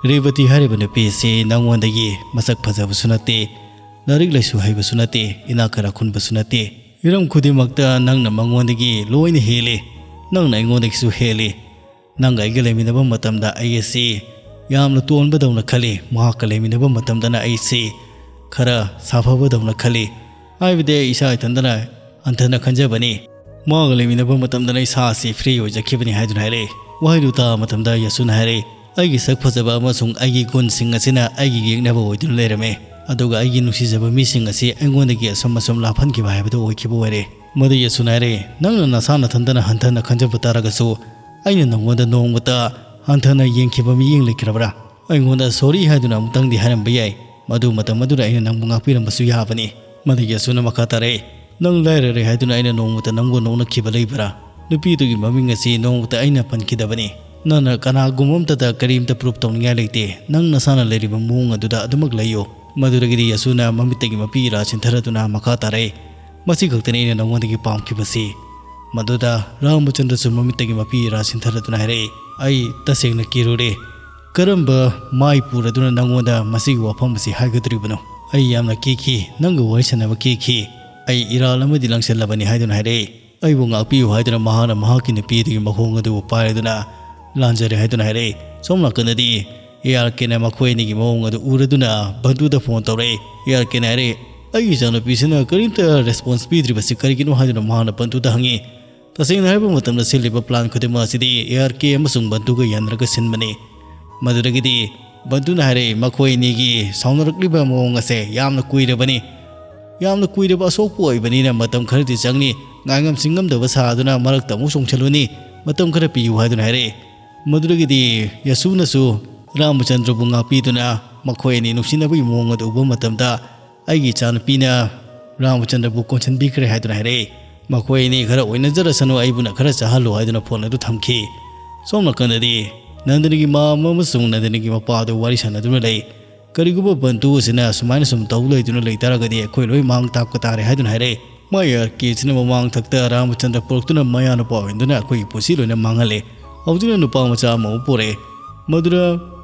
"ꯔꯦꯕꯇꯤ ꯍꯥꯏꯔꯤꯕ ꯅꯨꯄꯤ ꯑꯁꯤ ꯅꯪꯉꯣꯟꯗꯒꯤ ꯃꯁꯛ ꯐꯖꯕꯁꯨ ꯅꯠꯇꯦ, ꯂꯥꯏꯔꯤꯛ ꯂꯥꯏꯁꯨ ꯍꯩꯕꯁꯨ ꯅꯠꯇꯦ, ꯏꯅꯥꯛ ꯈꯔ ꯈꯨꯟꯕꯁꯨ ꯅꯠꯇꯦ꯫ ꯍꯤꯔꯝ ꯈꯨꯗꯤꯡꯃꯛꯇ ꯅꯪꯅ ꯃꯉꯣꯟꯗꯒꯤ ꯂꯣꯏꯅ ꯍꯦꯜꯂꯤ꯫ ꯅꯪꯅ ꯑꯩꯉꯣꯟꯗꯒꯤꯁꯨ ꯍꯦꯜꯂꯤ꯫ ꯅꯪꯒ ꯑꯩꯒ ꯂꯩꯃꯤꯟꯅꯕ ꯃꯇꯝꯗ ꯑꯩ ꯑꯁꯤ ꯌꯥꯝꯅ ꯇꯣꯟꯕꯗꯧꯅ ꯈꯜꯂꯤ꯫ ꯃꯍꯥꯛꯀ ꯂꯩꯃꯤꯟꯅꯕ ꯃꯇꯝꯗꯅ ꯑꯩꯁꯤ ꯈꯔ ꯁꯥꯐꯕꯗꯧꯅ ꯈꯜꯂꯤ꯫ ꯍꯥꯏꯕꯗꯤ ꯑꯩ ꯏꯁꯥ ꯏꯊꯟꯇꯅ ꯍꯟꯊꯅ ꯈꯟꯖꯕꯅꯤ꯫ ꯃꯥꯒ ꯂꯩꯃꯤꯟꯅꯕ ꯃꯇꯝꯗꯅ ꯏꯁꯥ ꯑꯁꯤ ꯐ꯭ꯔꯤ ꯑꯣꯏꯖꯈꯤꯕꯅꯤ" ꯍꯥꯏꯗꯨꯅ ꯍꯥꯏꯔꯛꯏ꯫ ꯋꯥꯍꯩꯗꯨ ꯇꯥꯕ ꯃꯇꯝꯗ ꯌꯁꯨꯅ ꯍꯥꯏꯔꯛꯏ, "ꯑꯩꯒꯤ ꯁꯛ ꯐꯖꯕ ꯑꯃꯁꯨꯡ ꯑꯩꯒꯤ ꯒꯨꯟꯁꯤꯡ ꯑꯁꯤꯅ ꯑꯩꯒꯤ ꯌꯦꯛꯅꯕ ꯑꯣꯏꯗꯨꯅ ꯂꯩꯔꯝꯃꯤ, ꯑꯗꯨꯒ ꯑꯩꯒꯤ ꯅꯨꯡꯁꯤꯖꯕ ꯃꯤꯁꯤꯡ ꯑꯁꯤ ꯑꯩꯉꯣꯟꯗꯒꯤ ꯑꯁꯨꯝ ꯑꯁꯨꯝ ꯂꯥꯞꯍꯟꯈꯤꯕ ꯍꯥꯏꯕꯗꯨ ꯑꯣꯏꯈꯤꯕ ꯑꯣꯏꯔꯦ"꯫ ꯃꯗꯨ ꯌꯁꯨꯅ ꯍꯥꯏꯔꯛꯏ, "ꯅꯪꯅ ꯅꯁꯥ ꯅꯊꯟꯇꯅ ꯍꯟꯊꯅ ꯈꯟꯖꯕ ꯇꯥꯔꯒꯁꯨ, ꯑꯩꯅ ꯅꯪꯉꯣꯟꯗ ꯅꯣꯡꯃꯇ ꯍꯟꯊꯅ ꯌꯦꯡꯈꯤꯕ ꯃꯤꯠꯌꯦꯡ ꯂꯩꯈ꯭ꯔꯕ꯭ꯔꯥ? ꯑꯩꯉꯣꯟꯗ ꯁꯣꯔꯤ ꯍꯥꯏꯗꯨꯅ ꯑꯃꯨꯛꯇꯪꯗꯤ ꯍꯥꯏꯔꯝꯕ ꯌꯥꯏ꯫ ꯃꯗꯨ ꯃꯇꯝ ꯑꯗꯨꯗ ꯑꯩꯅ ꯅꯪꯕꯨ ꯉꯥꯛꯄꯤꯔꯝꯕꯁꯨ ꯌꯥꯕꯅꯤ"꯫ ꯃꯗꯨꯒꯤ ꯌꯁꯨꯅ ꯃꯈꯥ ꯇꯥꯔꯛꯏ, "ꯅꯪ ꯂꯥꯏꯔꯔꯦ ꯍꯥꯏꯗꯨꯅ ꯑꯩꯅ ꯅꯣꯡꯃꯇ ꯅꯪꯕꯨ ꯅꯣꯛꯅꯈꯤꯕ ꯂꯩꯕ꯭ꯔꯥ? ꯅꯨꯄꯤꯗꯨꯒꯤ ꯃꯃꯤꯡ ꯑꯁꯤ ꯅꯣꯡꯃꯇ ꯑꯩꯅ ꯄꯟꯈꯤꯗꯕꯅꯤ꯫ ꯅꯪꯅ ꯀꯅꯥꯒꯨꯝꯕ ꯑꯃꯠꯇꯗ ꯀꯔꯤꯝꯇ ꯄ꯭ꯔꯨꯞ ꯇꯧꯅꯤꯡꯉꯥꯏ ꯂꯩꯇꯦ꯫ ꯅꯪ ꯅꯁꯥꯅ ꯂꯩꯔꯤꯕ ꯃꯑꯣꯡ ꯑꯗꯨꯗ ꯑꯗꯨꯃꯛ ꯂꯩꯌꯨ"꯫ ꯃꯗꯨꯗꯒꯤꯗꯤ ꯌꯁꯨꯅ ꯃꯃꯤꯠꯇꯒꯤ ꯃꯄꯤ ꯏꯔꯥ ꯆꯤꯟꯊꯔꯗꯨꯅ ꯃꯈꯥ ꯇꯥꯔꯛꯏ, "ꯃꯁꯤ ꯈꯛꯇꯅꯤ ꯑꯩꯅ ꯅꯉꯣꯟꯗꯒꯤ ꯄꯥꯝꯈꯤꯕꯁꯤ"꯫ ꯃꯗꯨꯗ ꯔꯥꯃꯆꯟꯗ꯭ꯔꯁꯨ ꯃꯃꯤꯠꯇꯒꯤ ꯃꯄꯤ ꯏꯔꯥ ꯆꯤꯟꯊꯔꯗꯨꯅ ꯍꯥꯏꯔꯛꯏ, "ꯑꯩ ꯇꯁꯦꯡꯅ ꯀꯤꯔꯨꯔꯦ꯫ ꯀꯔꯝꯕ ꯃꯥꯏ ꯄꯨꯔꯗꯨꯅ ꯅꯉꯣꯟꯗ ꯃꯁꯤꯒꯤ ꯋꯥꯐꯝ ꯑꯁꯤ ꯍꯥꯏꯒꯗꯧꯔꯤꯕꯅꯣ? ꯑꯩ ꯌꯥꯝꯅ ꯀꯤꯈꯤ, ꯅꯪꯒ ꯋꯥꯔꯤ ꯁꯥꯟꯅꯕ ꯀꯤꯈꯤ꯫ ꯑꯩ ꯏꯔꯥꯜ ꯑꯃꯗꯤ ꯂꯪꯁꯤꯜꯂꯕꯅꯤ" ꯍꯥꯏꯗꯨꯅ ꯍꯥꯏꯔꯛꯏ꯫ "ꯑꯩꯕꯨ ꯉꯥꯛꯄꯤꯌꯨ" ꯍꯥꯏꯗꯨꯅ ꯃꯍꯥꯛꯅ ꯃꯍꯥꯛꯀꯤ ꯅꯨꯄꯤ ꯑꯗꯨꯒꯤ ꯃꯈꯣꯡ ꯑꯗꯨꯕꯨ ꯄꯥꯏꯔꯗꯨꯅ ꯂꯥꯟꯖꯔꯦ ꯍꯥꯏꯗꯨꯅ ꯍꯥꯏꯔꯛꯏ꯫ ꯁꯣꯝ ꯅꯥꯀꯟꯗꯗꯤ ꯑꯦ ꯑꯥꯔ ꯀꯦꯅ ꯃꯈꯣꯏ ꯑꯅꯤꯒꯤ ꯃꯑꯣꯡ ꯑꯗꯨ ꯎꯔꯗꯨꯅ ꯕꯟꯇꯨꯗ ꯐꯣꯟ ꯇꯧꯔꯛꯏ꯫ ꯑꯦ ꯑꯥꯔ ꯀꯦꯅ ꯍꯥꯏꯔꯛꯏ, "ꯑꯩꯒꯤ ꯏꯆꯥꯅꯨꯄꯤꯁꯤꯅ ꯀꯔꯤꯝꯇ ꯔꯦꯁꯄꯣꯟꯁ ꯄꯤꯗ꯭ꯔꯤꯕꯁꯤ ꯀꯔꯤꯒꯤꯅꯣ?" ꯍꯥꯏꯗꯨꯅ ꯃꯍꯥꯛꯅ ꯕꯟꯇꯨꯗ ꯍꯪꯉꯤ꯫ ꯇꯁꯦꯡꯅ ꯍꯥꯏꯕ ꯃꯇꯝꯗ, ꯁꯤꯜꯂꯤꯕ ꯄ꯭ꯂꯥꯟ ꯈꯨꯗꯤꯡꯃꯛ ꯑꯁꯤꯗꯤ ꯑꯦ ꯑꯥꯔ ꯀꯦ ꯑꯃꯁꯨꯡ ꯕꯟꯇꯨꯒ ꯌꯥꯅꯔꯒ ꯁꯤꯟꯕꯅꯤ꯫ ꯃꯗꯨꯗꯒꯤꯗꯤ ꯕꯟꯇꯨꯅ ꯍꯥꯏꯔꯛꯏ, "ꯃꯈꯣꯏ ꯑꯅꯤꯒꯤ ꯁꯥꯎꯅꯔꯛꯂꯤꯕ ꯃꯑꯣꯡ ꯑꯁꯦ ꯌꯥꯝꯅ ꯀꯨꯏꯔꯕꯅꯤ꯫ ꯌꯥꯝꯅ ꯀꯨꯏꯔꯕ ꯑꯁꯣꯛꯄ ꯑꯣꯏꯕꯅꯤꯅ ꯃꯇꯝ ꯈꯔꯗꯤ ꯆꯪꯅꯤ꯫ ꯉꯥꯏꯉꯝ ꯆꯤꯡꯉꯝꯗꯕ ꯁꯥꯗꯨꯅ ꯃꯔꯛꯇ ꯑꯃꯨꯛ ꯆꯣꯡꯁꯤꯜꯂꯨꯅꯤ꯫ ꯃꯇꯝ ꯈꯔ ꯄꯤꯌꯨ" ꯍꯥꯏꯗꯨꯅ ꯍꯥꯏꯔꯛꯏ꯫ ꯃꯗꯨꯗꯒꯤꯗꯤ ꯌꯁꯨꯅꯁꯨ ꯔꯥꯃꯆꯟꯗ꯭ꯔꯕꯨ ꯉꯥꯛꯄꯤꯗꯨꯅ ꯃꯈꯣꯏ ꯑꯅꯤ ꯅꯨꯡꯁꯤꯅꯕꯒꯤ ꯃꯑꯣꯡ ꯑꯗꯨ ꯎꯕ ꯃꯇꯝꯗ, "ꯑꯩꯒꯤ ꯏꯆꯥꯅꯨꯄꯤꯅ ꯔꯥꯃꯆꯟꯗ꯭ꯔꯕꯨ ꯀꯣꯟꯁꯤꯟꯕꯤꯈ꯭ꯔꯦ" ꯍꯥꯏꯗꯨꯅ ꯍꯥꯏꯔꯛꯏ꯫ "ꯃꯈꯣꯏ ꯑꯅꯤ ꯈꯔ ꯑꯣꯏꯅꯖꯔꯁꯅꯨ, ꯑꯩꯕꯨꯅ ꯈꯔ ꯆꯥꯍꯜꯂꯨ" ꯍꯥꯏꯗꯨꯅ ꯐꯣꯟ ꯑꯗꯨ ꯊꯝꯈꯤ꯫ ꯁꯣꯝ ꯅꯥꯀꯟꯗꯗꯤ ꯅꯟꯗꯅꯤꯒꯤ ꯃꯃꯥ ꯑꯃꯁꯨꯡ ꯅꯟꯗꯅꯤꯒꯤ ꯃꯄꯥ ꯑꯗꯨ ꯋꯥꯔꯤ ꯁꯥꯟꯅꯗꯨꯅ ꯂꯩ꯫ "ꯀꯔꯤꯒꯨꯝꯕ ꯕꯟꯇꯨ ꯑꯁꯤꯅ ꯁꯨꯃꯥꯏꯅ ꯁꯨꯝ ꯇꯧ ꯂꯩꯗꯨꯅ ꯂꯩꯇꯥꯔꯒꯗꯤ ꯑꯩꯈꯣꯏ ꯂꯣꯏ ꯃꯥꯡ ꯇꯥꯛꯄ ꯇꯥꯔꯦ" ꯍꯥꯏꯗꯨꯅ ꯍꯥꯏꯔꯛꯏ꯫ "ꯃꯥ ꯑꯥꯔ ꯀꯦ ꯑꯁꯤꯅ ꯃꯃꯥꯡ ꯊꯛꯇ ꯔꯥꯃꯆꯟꯗ꯭ꯔ ꯄꯨꯔꯛꯇꯨꯅ ꯃꯌꯥ ꯅꯨꯄꯥ ꯑꯣꯏꯍꯟꯗꯨꯅ ꯑꯩꯈꯣꯏꯒꯤ ꯄꯨꯟꯁꯤ ꯂꯣꯏꯅ ꯃꯥꯡꯍꯜꯂꯦ꯫ ꯍꯧꯖꯤꯛꯅ ꯅꯨꯄꯥ ꯃꯆꯥ ꯑꯃꯃꯨꯛ ꯄꯨꯔꯛꯑꯦ꯫ ꯃꯗꯨꯗ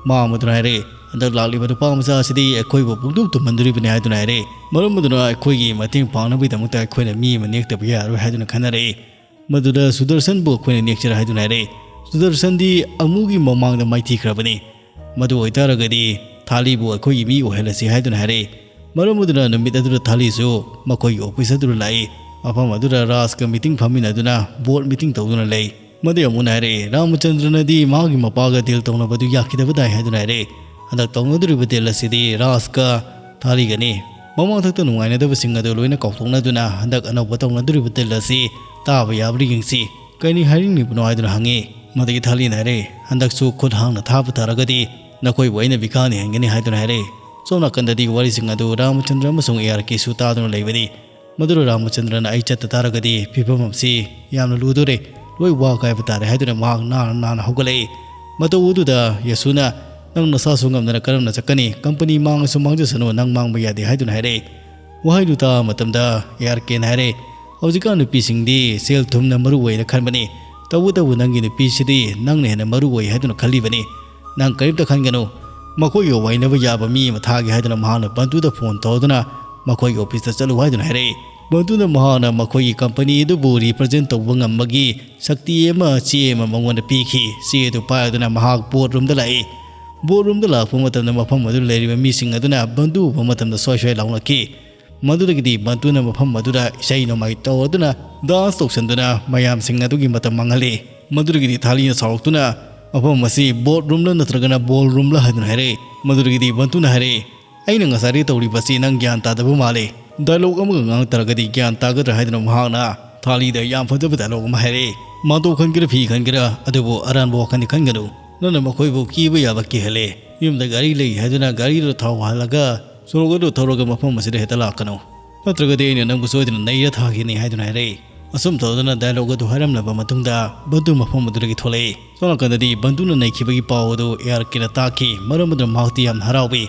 ꯃꯥ ꯑꯃꯗꯨꯅ ꯍꯥꯏꯔꯛꯏ, 'ꯍꯟꯗꯛ ꯂꯥꯛꯂꯤꯕ ꯅꯨꯄꯥ ꯃꯆꯥ ꯑꯁꯤꯗꯤ ꯑꯩꯈꯣꯏꯕꯨ ꯄꯨꯡꯇꯨꯝ ꯇꯨꯝꯍꯟꯗꯣꯔꯤꯕꯅꯤ' ꯍꯥꯏꯗꯨꯅ ꯍꯥꯏꯔꯛꯏ꯫ "ꯃꯔꯝ ꯑꯗꯨꯅ ꯑꯩꯈꯣꯏꯒꯤ ꯃꯇꯦꯡ ꯄꯥꯡꯅꯕꯒꯤꯗꯃꯛꯇ ꯑꯩꯈꯣꯏꯅ ꯃꯤ ꯑꯃ ꯅꯦꯛꯇꯕ ꯌꯥꯔꯣꯏ" ꯍꯥꯏꯗꯨꯅ ꯈꯟꯅꯔꯛꯏ꯫ ꯃꯗꯨꯗ ꯁꯨꯗꯔꯁꯟꯕꯨ ꯑꯩꯈꯣꯏꯅ ꯅꯦꯛꯆꯔꯦ ꯍꯥꯏꯗꯨꯅ ꯍꯥꯏꯔꯛꯏ꯫ ꯁꯨꯗꯔꯁꯟꯗꯤ ꯑꯃꯨꯒꯤ ꯃꯃꯥꯡꯗ ꯃꯥꯏꯊꯤꯈ꯭ꯔꯕꯅꯤ꯫ "ꯃꯗꯨ ꯑꯣꯏꯇꯥꯔꯒꯗꯤ ꯊꯥꯂꯤꯕꯨ ꯑꯩꯈꯣꯏꯒꯤ ꯃꯤ ꯑꯣꯏꯍꯜꯂꯁꯤ" ꯍꯥꯏꯗꯨꯅ ꯍꯥꯏꯔꯛꯏ꯫ ꯃꯔꯝ ꯑꯗꯨꯅ ꯅꯨꯃꯤꯠ ꯑꯗꯨꯗ ꯊꯥꯂꯤꯁꯨ ꯃꯈꯣꯏꯒꯤ ꯑꯣꯐꯤꯁ ꯑꯗꯨꯗ ꯂꯥꯛꯏ꯫ ꯃꯐꯝ ꯑꯗꯨꯗ ꯔꯥꯖꯀ ꯃꯤꯇꯤꯡ ꯐꯝꯃꯤꯟꯅꯗꯨꯅ ꯕꯣꯔꯗ ꯃꯤꯇꯤꯡ ꯇꯧꯗꯨꯅ ꯂꯩ꯫ ꯃꯗꯨ ꯑꯃꯨꯛꯅ ꯍꯥꯏꯔꯛꯏ, "ꯔꯥꯃꯆꯟꯗ꯭ꯔꯅꯗꯤ ꯃꯥꯒꯤ ꯃꯄꯥꯒ ꯗꯤꯜ ꯇꯧꯅꯕꯗꯨ ꯌꯥꯈꯤꯗꯕ ꯇꯥꯏ" ꯍꯥꯏꯗꯨꯅ ꯍꯥꯏꯔꯛꯏ꯫ "ꯍꯟꯗꯛ ꯇꯧꯅꯗꯣꯔꯤꯕ ꯗꯤꯜ ꯑꯁꯤꯗꯤ ꯔꯥꯖꯀ ꯊꯥꯂꯤꯒꯅꯤ꯫ ꯃꯃꯥꯡꯊꯛꯇ ꯅꯨꯡꯉꯥꯏꯅꯗꯕꯁꯤꯡ ꯑꯗꯨ ꯂꯣꯏꯅ ꯀꯥꯎꯊꯣꯛꯅꯗꯨꯅ ꯍꯟꯗꯛ ꯑꯅꯧꯕ ꯇꯧꯅꯗꯣꯔꯤꯕ ꯗꯤꯜ ꯑꯁꯤ ꯇꯥꯕ ꯌꯥꯕ꯭ꯔꯥ ꯌꯦꯡꯁꯤ꯫ ꯀꯔꯤ ꯍꯥꯏꯅꯤꯡꯂꯤꯕꯅꯣ?" ꯍꯥꯏꯗꯨꯅ ꯍꯪꯉꯤ꯫ ꯃꯗꯨꯒꯤ ꯊꯥꯂꯤꯅ ꯍꯥꯏꯔꯛꯏ, "ꯍꯟꯗꯛꯁꯨ ꯈꯨꯠ ꯍꯥꯡꯅ ꯊꯥꯕ ꯇꯥꯔꯒꯗꯤ ꯅꯈꯣꯏꯕꯨ ꯑꯩꯅ ꯕꯤꯀꯥꯅꯤ ꯍꯥꯏꯒꯅꯤ" ꯍꯥꯏꯗꯨꯅ ꯍꯥꯏꯔꯛꯏ꯫ ꯁꯣꯝ ꯅꯥꯀꯟꯗꯗꯤ ꯋꯥꯔꯤꯁꯤꯡ ꯑꯗꯨ ꯔꯥꯃꯆꯟꯗ꯭ꯔ ꯑꯃꯁꯨꯡ ꯑꯦ ꯑꯥꯔ ꯀꯦꯁꯨ ꯇꯥꯗꯨꯅ ꯂꯩꯕꯅꯤ꯫ ꯃꯗꯨꯗ ꯔꯥꯃꯆꯟꯗ꯭ꯔꯅ "ꯑꯩ ꯆꯠꯇ ꯇꯥꯔꯒꯗꯤ ꯐꯤꯕꯝ ꯑꯁꯤ ꯌꯥꯝꯅ ꯂꯨꯗꯣꯔꯦ, ꯂꯣꯏ ꯋꯥ ꯀꯥꯏꯕ ꯇꯥꯔꯦ" ꯍꯥꯏꯗꯨꯅ ꯃꯍꯥꯛ ꯅꯥꯅ ꯅꯥꯅ ꯍꯧꯒꯠꯂꯛꯏ꯫ ꯃꯇꯧ ꯑꯗꯨꯗ ꯌꯁꯨꯅ, "ꯅꯪ ꯅꯁꯥꯁꯨ ꯉꯝꯗꯅ ꯀꯔꯝꯅ ꯆꯠꯀꯅꯤ? ꯀꯝꯄꯅꯤ ꯃꯥꯡꯉꯁꯨ ꯃꯥꯡꯖꯁꯅꯨ, ꯅꯪ ꯃꯥꯡꯕ ꯌꯥꯗꯦ" ꯍꯥꯏꯗꯨꯅ ꯍꯥꯏꯔꯛꯏ꯫ ꯋꯥꯍꯩꯗꯨ ꯇꯥꯕ ꯃꯇꯝꯗ ꯑꯦ ꯑꯥꯔ ꯀꯦꯅ ꯍꯥꯏꯔꯛꯏ, "ꯍꯧꯖꯤꯛꯀꯥꯟ ꯅꯨꯄꯤꯁꯤꯡꯗꯤ ꯁꯦꯜ ꯊꯨꯝꯅ ꯃꯔꯨ ꯑꯣꯏꯅ ꯈꯟꯕꯅꯤ꯫ ꯇꯧꯕꯇꯕꯨ ꯅꯪꯒꯤ ꯅꯨꯄꯤꯁꯤꯗꯤ ꯅꯪꯅ ꯍꯦꯟꯅ ꯃꯔꯨ ꯑꯣꯏ ꯍꯥꯏꯗꯨꯅ ꯈꯜꯂꯤꯕꯅꯤ꯫ ꯅꯪ ꯀꯔꯤꯝꯇ ꯈꯟꯒꯅꯨ꯫ ꯃꯈꯣꯏꯒ ꯋꯥꯏꯅꯕ ꯌꯥꯕ ꯃꯤ ꯑꯃ ꯊꯥꯒꯦ" ꯍꯥꯏꯗꯨꯅ ꯃꯍꯥꯛꯅ ꯕꯟꯇꯨꯗ ꯐꯣꯟ ꯇꯧꯗꯨꯅ ꯃꯈꯣꯏꯒꯤ ꯑꯣꯐꯤꯁꯇ ꯆꯠꯂꯨ ꯍꯥꯏꯗꯨꯅ ꯍꯥꯏꯔꯛꯏ꯫ ꯕꯟꯇꯨꯅ ꯃꯍꯥꯛꯅ ꯃꯈꯣꯏꯒꯤ ꯀꯝꯄꯅꯤ ꯑꯗꯨꯕꯨ ꯔꯤꯄ꯭ꯔꯖꯦꯟ ꯇꯧꯕ ꯉꯝꯕꯒꯤ ꯁꯛꯇꯤ ꯑꯃ, ꯆꯦ ꯑꯃ ꯃꯉꯣꯟꯗ ꯄꯤꯈꯤ꯫ ꯆꯦ ꯑꯗꯨ ꯄꯥꯏꯗꯨꯅ ꯃꯍꯥꯛ ꯕꯣꯔꯗ ꯔꯨꯝꯗ ꯂꯥꯛꯏ꯫ ꯕꯣꯔꯗ ꯔꯨꯝꯗ ꯂꯥꯛꯄ ꯃꯇꯝꯗ ꯃꯐꯝ ꯑꯗꯨꯗ ꯂꯩꯔꯤꯕ ꯃꯤꯁꯤꯡ ꯑꯗꯨꯅ ꯕꯟꯇꯨ ꯎꯕ ꯃꯇꯝꯗ ꯁ꯭ꯋꯥꯏ ꯁ꯭ꯋꯥꯏ ꯂꯥꯎꯅꯈꯤ꯫ ꯃꯗꯨꯗꯒꯤꯗꯤ ꯕꯟꯇꯨꯅ ꯃꯐꯝ ꯑꯗꯨꯗ ꯏꯁꯩ ꯅꯣꯡꯃꯥꯏ ꯇꯧꯗꯨꯅ ꯗꯥꯟꯁ ꯇꯧꯁꯟꯗꯨꯅ ꯃꯌꯥꯝꯁꯤꯡ ꯑꯗꯨꯒꯤ ꯃꯇꯝ ꯃꯥꯡꯍꯜꯂꯤ꯫ ꯃꯗꯨꯗꯒꯤꯗꯤ ꯊꯥꯂꯤꯅ ꯁꯥꯎꯔꯛꯇꯨꯅ, "ꯃꯐꯝ ꯑꯁꯤ ꯕꯣꯔꯗ ꯔꯨꯝꯂ ꯅꯠꯇ꯭ꯔꯒꯅ ꯕꯣꯜ ꯔꯨꯝꯂ?" ꯍꯥꯏꯗꯨꯅ ꯍꯥꯏꯔꯛꯏ꯫ ꯃꯗꯨꯗꯒꯤꯗꯤ ꯕꯟꯇꯨꯅ ꯍꯥꯏꯔꯛꯏ, "ꯑꯩꯅ ꯉꯁꯥꯏꯗꯒꯤ ꯇꯧꯔꯤꯕꯁꯤ ꯅꯪ ꯒ꯭ꯌꯥꯟ ꯇꯥꯗꯕ ꯃꯥꯜꯂꯦ꯫ ꯗꯥꯏꯂꯣꯒ ꯑꯃꯒ ꯉꯥꯡꯉꯛꯇ꯭ꯔꯒꯗꯤ ꯒ꯭ꯌꯥꯟ ꯇꯥꯒꯗ꯭ꯔꯥ?" ꯍꯥꯏꯗꯨꯅ ꯃꯍꯥꯛꯅ ꯊꯥꯂꯤꯗ ꯌꯥꯝ ꯐꯖꯕ ꯗꯥꯏꯂꯣꯒ ꯑꯃ ꯍꯥꯏꯔꯛꯏ꯫ "ꯃꯥꯟꯇꯣꯞ ꯈꯟꯒꯦꯔꯥ ꯐꯤ ꯈꯟꯒꯦꯔꯥ, ꯑꯗꯨꯕꯨ ꯑꯔꯥꯟꯕ ꯋꯥꯈꯜꯗꯤ ꯈꯟꯒꯅꯨ꯫ ꯅꯪꯅ ꯃꯈꯣꯏꯕꯨ ꯀꯤꯕ ꯌꯥꯕ ꯀꯤꯍꯜꯂꯦ꯫ ꯌꯨꯝꯗ ꯒꯥꯔꯤ ꯂꯩ ꯍꯥꯏꯗꯨꯅ ꯒꯥꯔꯤꯗꯨ ꯊꯥꯎ ꯍꯥꯜꯂꯒ ꯁꯣꯔꯣꯛ ꯑꯗꯨ ꯊꯧꯔꯒ ꯃꯐꯝ ꯑꯁꯤꯗ ꯍꯦꯛꯇ ꯂꯥꯛꯀꯅꯨ꯫ ꯅꯠꯇ꯭ꯔꯒꯗꯤ ꯑꯩꯅ ꯅꯪꯕꯨ ꯁꯣꯏꯗꯅ ꯅꯩꯔ ꯊꯥꯒꯦꯅꯤ" ꯍꯥꯏꯗꯨꯅ ꯍꯥꯏꯔꯛꯏ꯫ ꯑꯁꯨꯝ ꯇꯧꯗꯨꯅ ꯗꯥꯏꯂꯣꯒ ꯑꯗꯨ ꯍꯥꯏꯔꯝꯂꯕ ꯃꯇꯨꯡꯗ ꯕꯟꯇꯨ ꯃꯐꯝ ꯑꯗꯨꯗꯒꯤ ꯊꯣꯛꯂꯛꯏ꯫ ꯁꯣꯝ ꯅꯥꯀꯟꯗꯗꯤ ꯕꯟꯇꯨꯅ ꯅꯩꯈꯤꯕꯒꯤ ꯄꯥꯎ ꯑꯗꯨ ꯑꯦ ꯑꯥꯔ ꯀꯦꯅ ꯇꯥꯈꯤ꯫ ꯃꯔꯝ ꯑꯗꯨꯅ ꯃꯍꯥꯛꯇꯤ ꯌꯥꯝꯅ ꯍꯔꯥꯎꯏ꯫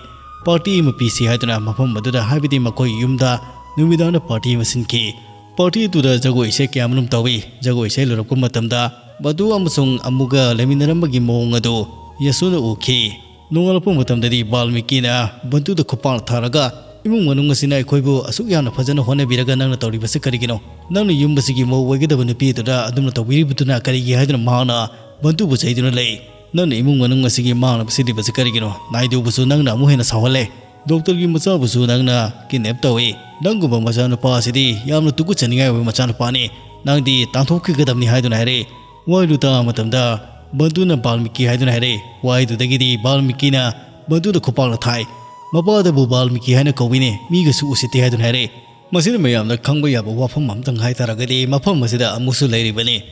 ꯄꯥꯔꯇꯤ ꯑꯃ ꯄꯤꯁꯤ ꯍꯥꯏꯗꯨꯅ ꯃꯐꯝ ꯑꯗꯨꯗ, ꯍꯥꯏꯕꯗꯤ ꯃꯈꯣꯏ ꯌꯨꯝꯗ ꯅꯨꯃꯤꯗꯥꯡꯗ ꯄꯥꯔꯇꯤ ꯑꯃ ꯁꯤꯟꯈꯤ꯫ ꯄꯥꯔꯇꯤ ꯑꯗꯨꯗ ꯖꯒꯣꯏ ꯏꯁꯩ ꯀꯌꯥꯃꯔꯨꯝ ꯇꯧꯏ꯫ ꯖꯒꯣꯏ ꯏꯁꯩ ꯂꯣꯏꯔꯛꯄ ꯃꯇꯝꯗ ꯕꯟꯇꯨ ꯑꯃꯁꯨꯡ ꯑꯃꯨꯒ ꯂꯩꯃꯤꯟꯅꯔꯝꯕꯒꯤ ꯃꯑꯣꯡ ꯑꯗꯨ ꯌꯁꯨꯅ ꯎꯈꯤ꯫ ꯅꯣꯡꯉꯥꯜꯂꯛꯄ ꯃꯇꯝꯗꯗꯤ ꯕꯥꯜꯃꯤꯀꯤꯅ ꯕꯟꯇꯨꯗ ꯈꯨꯄꯥꯛꯅ ꯊꯥꯔꯒ, "ꯏꯃꯨꯡ ꯃꯅꯨꯡ ꯑꯁꯤꯅ ꯑꯩꯈꯣꯏꯕꯨ ꯑꯁꯨꯛ ꯌꯥꯝꯅ ꯐꯖꯅ ꯍꯣꯠꯅꯕꯤꯔꯒ ꯅꯪꯅ ꯇꯧꯔꯤꯕꯁꯤ ꯀꯔꯤꯒꯤꯅꯣ? ꯅꯪꯅ ꯌꯨꯝ ꯑꯁꯤꯒꯤ ꯃꯧ ꯑꯣꯏꯒꯗꯕ ꯅꯨꯄꯤ ꯑꯗꯨꯗ ꯑꯗꯨꯝꯅ ꯇꯧꯕꯤꯔꯤꯕꯗꯨꯅ ꯀꯔꯤꯒꯤ?" ꯍꯥꯏꯗꯨꯅ ꯃꯍꯥꯛꯅ ꯕꯟꯇꯨꯕꯨ ꯆꯩꯗꯨꯅ ꯂꯩ꯫ "ꯅꯪꯅ ꯏꯃꯨꯡ ꯃꯅꯨꯡ ꯑꯁꯤꯒꯤ ꯃꯥꯡꯅꯕ ꯁꯤꯜꯂꯤꯕꯁꯤ ꯀꯔꯤꯒꯤꯅꯣ? ꯅꯥꯏꯗꯨꯕꯨꯁꯨ ꯅꯪꯅ ꯑꯃꯨꯛ ꯍꯦꯟꯅ ꯁꯥꯎꯍꯜꯂꯦ꯫ ꯗꯣꯛꯇꯔꯒꯤ ꯃꯆꯥꯕꯨꯁꯨ ꯅꯪꯅ ꯀꯤꯗꯅꯦꯞ ꯇꯧꯏ꯫ ꯅꯪꯒꯨꯝꯕ ꯃꯆꯥꯅꯨꯄꯥ ꯑꯁꯤꯗꯤ ꯌꯥꯝꯅ ꯇꯨꯀꯠꯆꯅꯤꯡꯉꯥꯏ ꯑꯣꯏꯕ ꯃꯆꯥꯅꯨꯄꯥꯅꯤ꯫ ꯅꯪꯗꯤ ꯇꯥꯟꯊꯣꯛꯈꯤꯒꯗꯕꯅꯤ" ꯍꯥꯏꯗꯨꯅ ꯍꯥꯏꯔꯛꯏ꯫ ꯋꯥꯍꯩꯗꯨ ꯇꯥꯕ ꯃꯇꯝꯗ ꯕꯟꯇꯨꯅ "ꯕꯥꯜꯃꯤꯀꯤ" ꯍꯥꯏꯗꯨꯅ ꯍꯥꯏꯔꯛꯏ꯫ ꯋꯥꯍꯩꯗꯨꯗꯒꯤꯗꯤ ꯕꯥꯜꯃꯤꯀꯤꯅ ꯕꯟꯇꯨꯗ ꯈꯨꯄꯥꯛꯅ ꯊꯥꯏ꯫ "ꯃꯄꯥꯗꯕꯨ ꯕꯥꯜꯃꯤꯀꯤ ꯍꯥꯏꯅ ꯀꯧꯏꯅꯦ, ꯃꯤꯒꯁꯨ ꯎꯁꯤꯠꯇꯦ" ꯍꯥꯏꯗꯨꯅ ꯍꯥꯏꯔꯛꯏ꯫ ꯃꯁꯤꯅ ꯃꯌꯥꯝꯅ ꯈꯪꯕ ꯌꯥꯕ ꯋꯥꯐꯝ ꯑꯃꯇꯪ ꯍꯥꯏꯇꯥꯔꯒꯗꯤ, ꯃꯐꯝ ꯑꯁꯤꯗ ꯑꯃꯨꯁꯨ ꯂꯩꯔꯤꯕꯅꯤ꯫